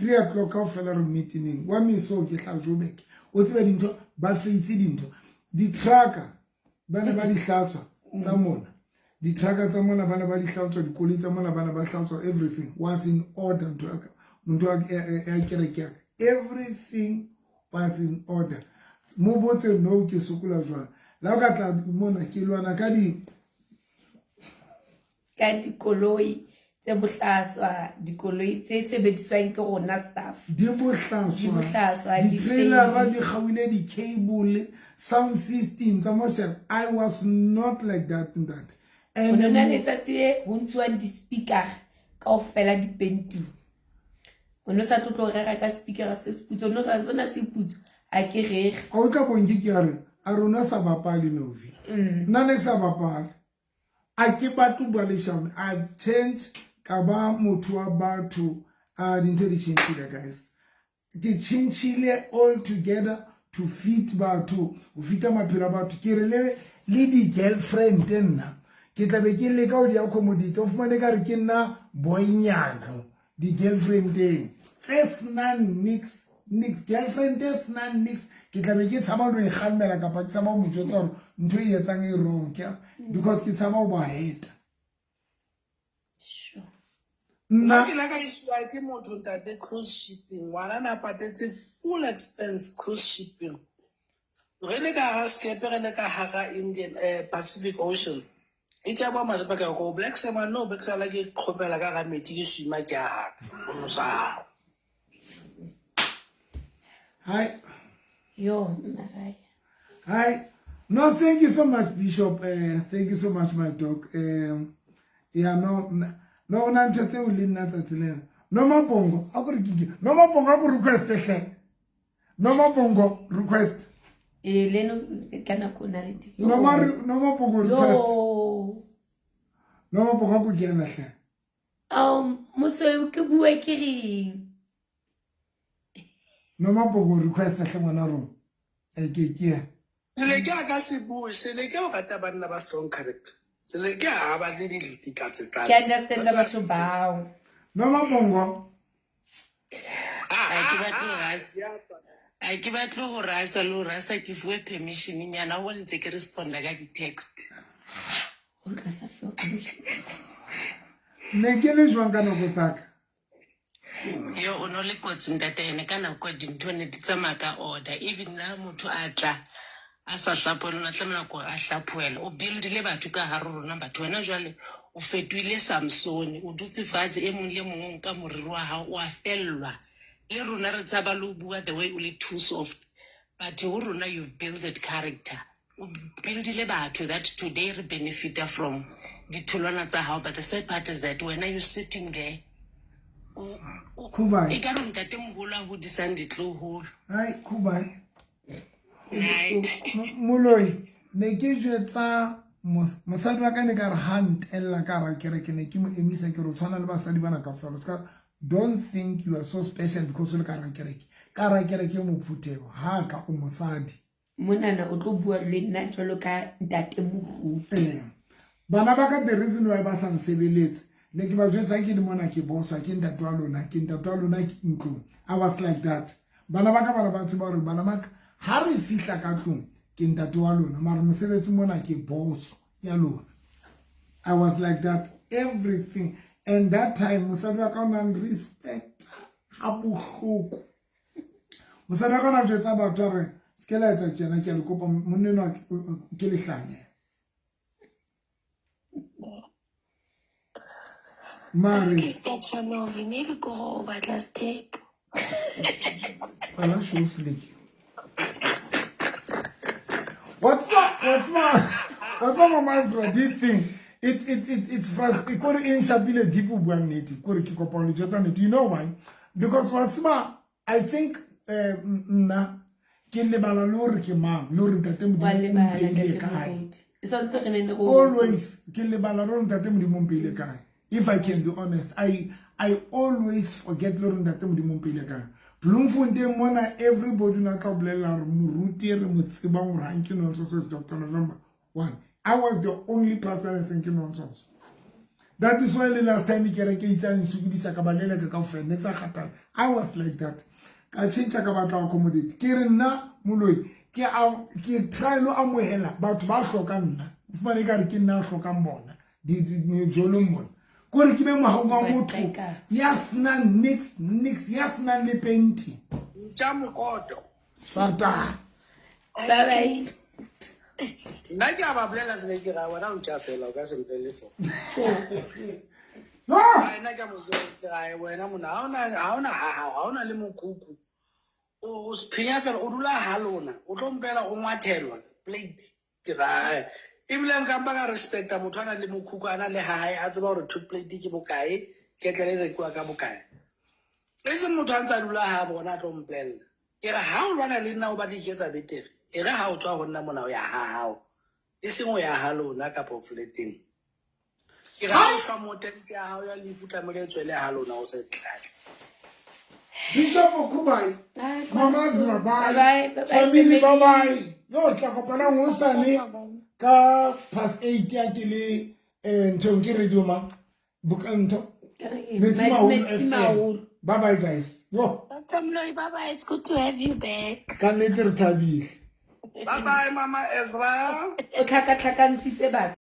3 o'clock kaofela re meeting wa meso ke tla Joburg. O tsebe dintho ba feitse dintho di-trucker ba ne ba di hlatswa tsa mona, di-trucker tsa mona ba ne ba di hlatswa, dikoloi tsa mona ba ne ba hlatswa, everything was in order. Ntho ya kereke ya ka, everything was in order. Mo botse no ke sokola jwang la o ka tla mona ke lwana ka di ka dikoloi tse bohlaswa, dikoloi tse sebediswang ke rona staff di bohlaswa, di-trailer di kgaoile, di-cable, sound system tsa moshela. I was not like that ntate. And ho na letsatsi le ho ntshuwang di-speaker kaofela dipentu. O no sa tlo rera ka speaker se seputso, no ra bona se putso a ke rere. A o tla bonke ke a re a rona sa bapale novi. Nna ne ke sa bapale. A ke batle bua leshano. I change ka ba motho wa batho. A dintho di tjhentjhile guys. Ke tjhentjhile all together to fit batho, ho fita maphelo a batho. Ke re le di-girlfriend nna ke tla be ke leka ho di accommodate. O fumane ka re ke nna boynyana di-girlfriendeng tse senang nix nix, girlfriend e senang nix ke tla be ke tshaba ho e kgalemela kapa ke tshaba ho mo jwetsa hore ntho e etsang e wrong, because ke tshaba ho ba heta. Sure. Nna ke la ka isiwa ke motho ntate cruise shipping, ngwana na patetse full expense cruise shipping. Re le ka hara sekepe, re le ka hara Indian Pacific Ocean. E tsa ba masepa ka go Black Sama no Black Sama ke khopela ka ga metsi ke swima ke a o no sa. Hi. Yo, Marai. Hi. No, thank you so much, Bishop. Thank you so much, my dog. Yeah, no, no, na ntho tseo le nna tsatsi lena. No mabongo, a go re ke no mabongo a go request hle. No mabongo request. E le no ka nako na le di. No ma no mabongo request. Yo. No mabongo go kena hle. Mosweu ke bue ke reng? No mabongo request hle ngwana rona. E ke ke. Seleke a ka se bue, Seleke o rata banna ba strong character. Seleke ha ba le ditlatse tlatse. Ke understand batho bao. No mabongo. A ke batle ho rasa le ho rasa ke fuwe permission nyana ho ntse ke responda ka di-text. O tla sa fuwe permission. Ne ke le jwang ka nako tsaka? Yo o no le kotsi ntate ene ka nako dintho ne di tsamaya ka order. Even na motho a tla A sa hlaphohelwa, o na tlameha ko a hlaphohelwa. O buildile batho ka hare ho rona batho. Wena jwale o fetohile Samsone, o dutse fatshe e mong le mong o nka moriri wa hao, o a fellwa. Le rona re tshaba le ho bua the way o le too soft. But ho rona you've builded character. O buildile batho that today re benefita from ditholwana tsa hao. But the sad part is that wena you sitting there Khubai. e ka re ntate moholo a hodisang ditloholo. Hai, Khubai. Night. Moloi, ne ke jwetsa mosadi wa ka ne ka re ha ntella ka ra kereke ne ke mo emisa ke re o tshwana le basadi bana ka fela. Ska don't think you are so special because o le ka ra kereke. Ka ra kereke mo phuthego, ha ka o mosadi. Monana o tlo bua le nna jwalo ka ntate moruti. Ee. Bana ba ka the reason why ba sa nsebeletse ne ke ba jwetsa ke le mona ke boswa ke ntate wa lona ke ntate wa lona ke ntlong. I was like that. Bana ba ka bana ba tseba hore bana ba ka ha re fihla ka tlong ke ntate wa lona mara mosebetsi mona ke boso ya lona. I was like that everything and that time mosadi wa ka o nang respect ha bohloko. Mosadi wa ka o na jwetsa batho a re se ke la etsa tjena ke a le kopa monna enwa ke lehlanya. Mare Dr. Novi, maybe ko gore o batla step. Bala show slick. What's my mama Ezra this thing? It's frust kore e nshapile deep o buang nnete kore ke kopa ho le jwetsa nnete. You know why? Because what's my I think nna ke lebala le hore ke mang le hore ntate Wa Modimo o lebala mpeile ntate kae. moruti. E santse re ne re o Always ke lebala le hore ntate Modimo o mpeile kae. If I can be honest, I always forget le hore ntate Modimo o mpeile kae. Bloemfontein mona everybody na tla bolella hore moruti re mo tsebang hore ha nke nonsense is Dr. November 1. I was the only person I think nonsense. That is why the last time kereke itse a nsokodisa ka ba leleka kaofela ne ke sa kgathale. I was like that. Ka tjhentjha ka batla ho accommodate. Ke re nna moloi ke a ke try lo amohela batho ba hlokang nna. O fumane ekare ke nna a hlokang bona. Mejolong mona. Kore ke be mohaung wa motho ya senang nix nix ya senang le penti. Ntja mokoto. Satan. Bye bye. Nna ke a ba bolela se ke ra wena o ntja fela o ka se mpelle fo. Ah! Nna ke a mo ke ra wena mona ha ona ha hao ha ona le mokhukhu. O sephenya fela o dula ha lona o tlo mpela o ngwathelwa plate ke ra ebile nka mpa ka respecta motho a nang le mokhukhu a nang le ha hae a tseba hore two plate ke bokae ketlele e rekiwa ka bokae. E seng motho a ntse a dula ha bona a tlo mpolella. Ke re ha o lwana le nna o batla iketsa betere e re ha o tswa ho nna mona o ya ha hao e seng o ya ha lona kapa fleteng. Ke re ha o shwa mo tente ya hao ya lefu tlamehile e tswele ha lona o se tlatla. Bishop Okubai, Mama Ezra, bye. Bye, bye, bye, Family, bye family. bye. Yo, tla kopanang hosane ka past 8 ya ke le nthong ke radio ma. Buka ntho. Metsi Maholo Metsi FM. Maholo. Bye bye guys. Yo, Dr. Moloi, bye bye. It's good to have you back. ka nnete re thabile. Bye bye Mama Ezra. O tlhakatlhakantshitse batho.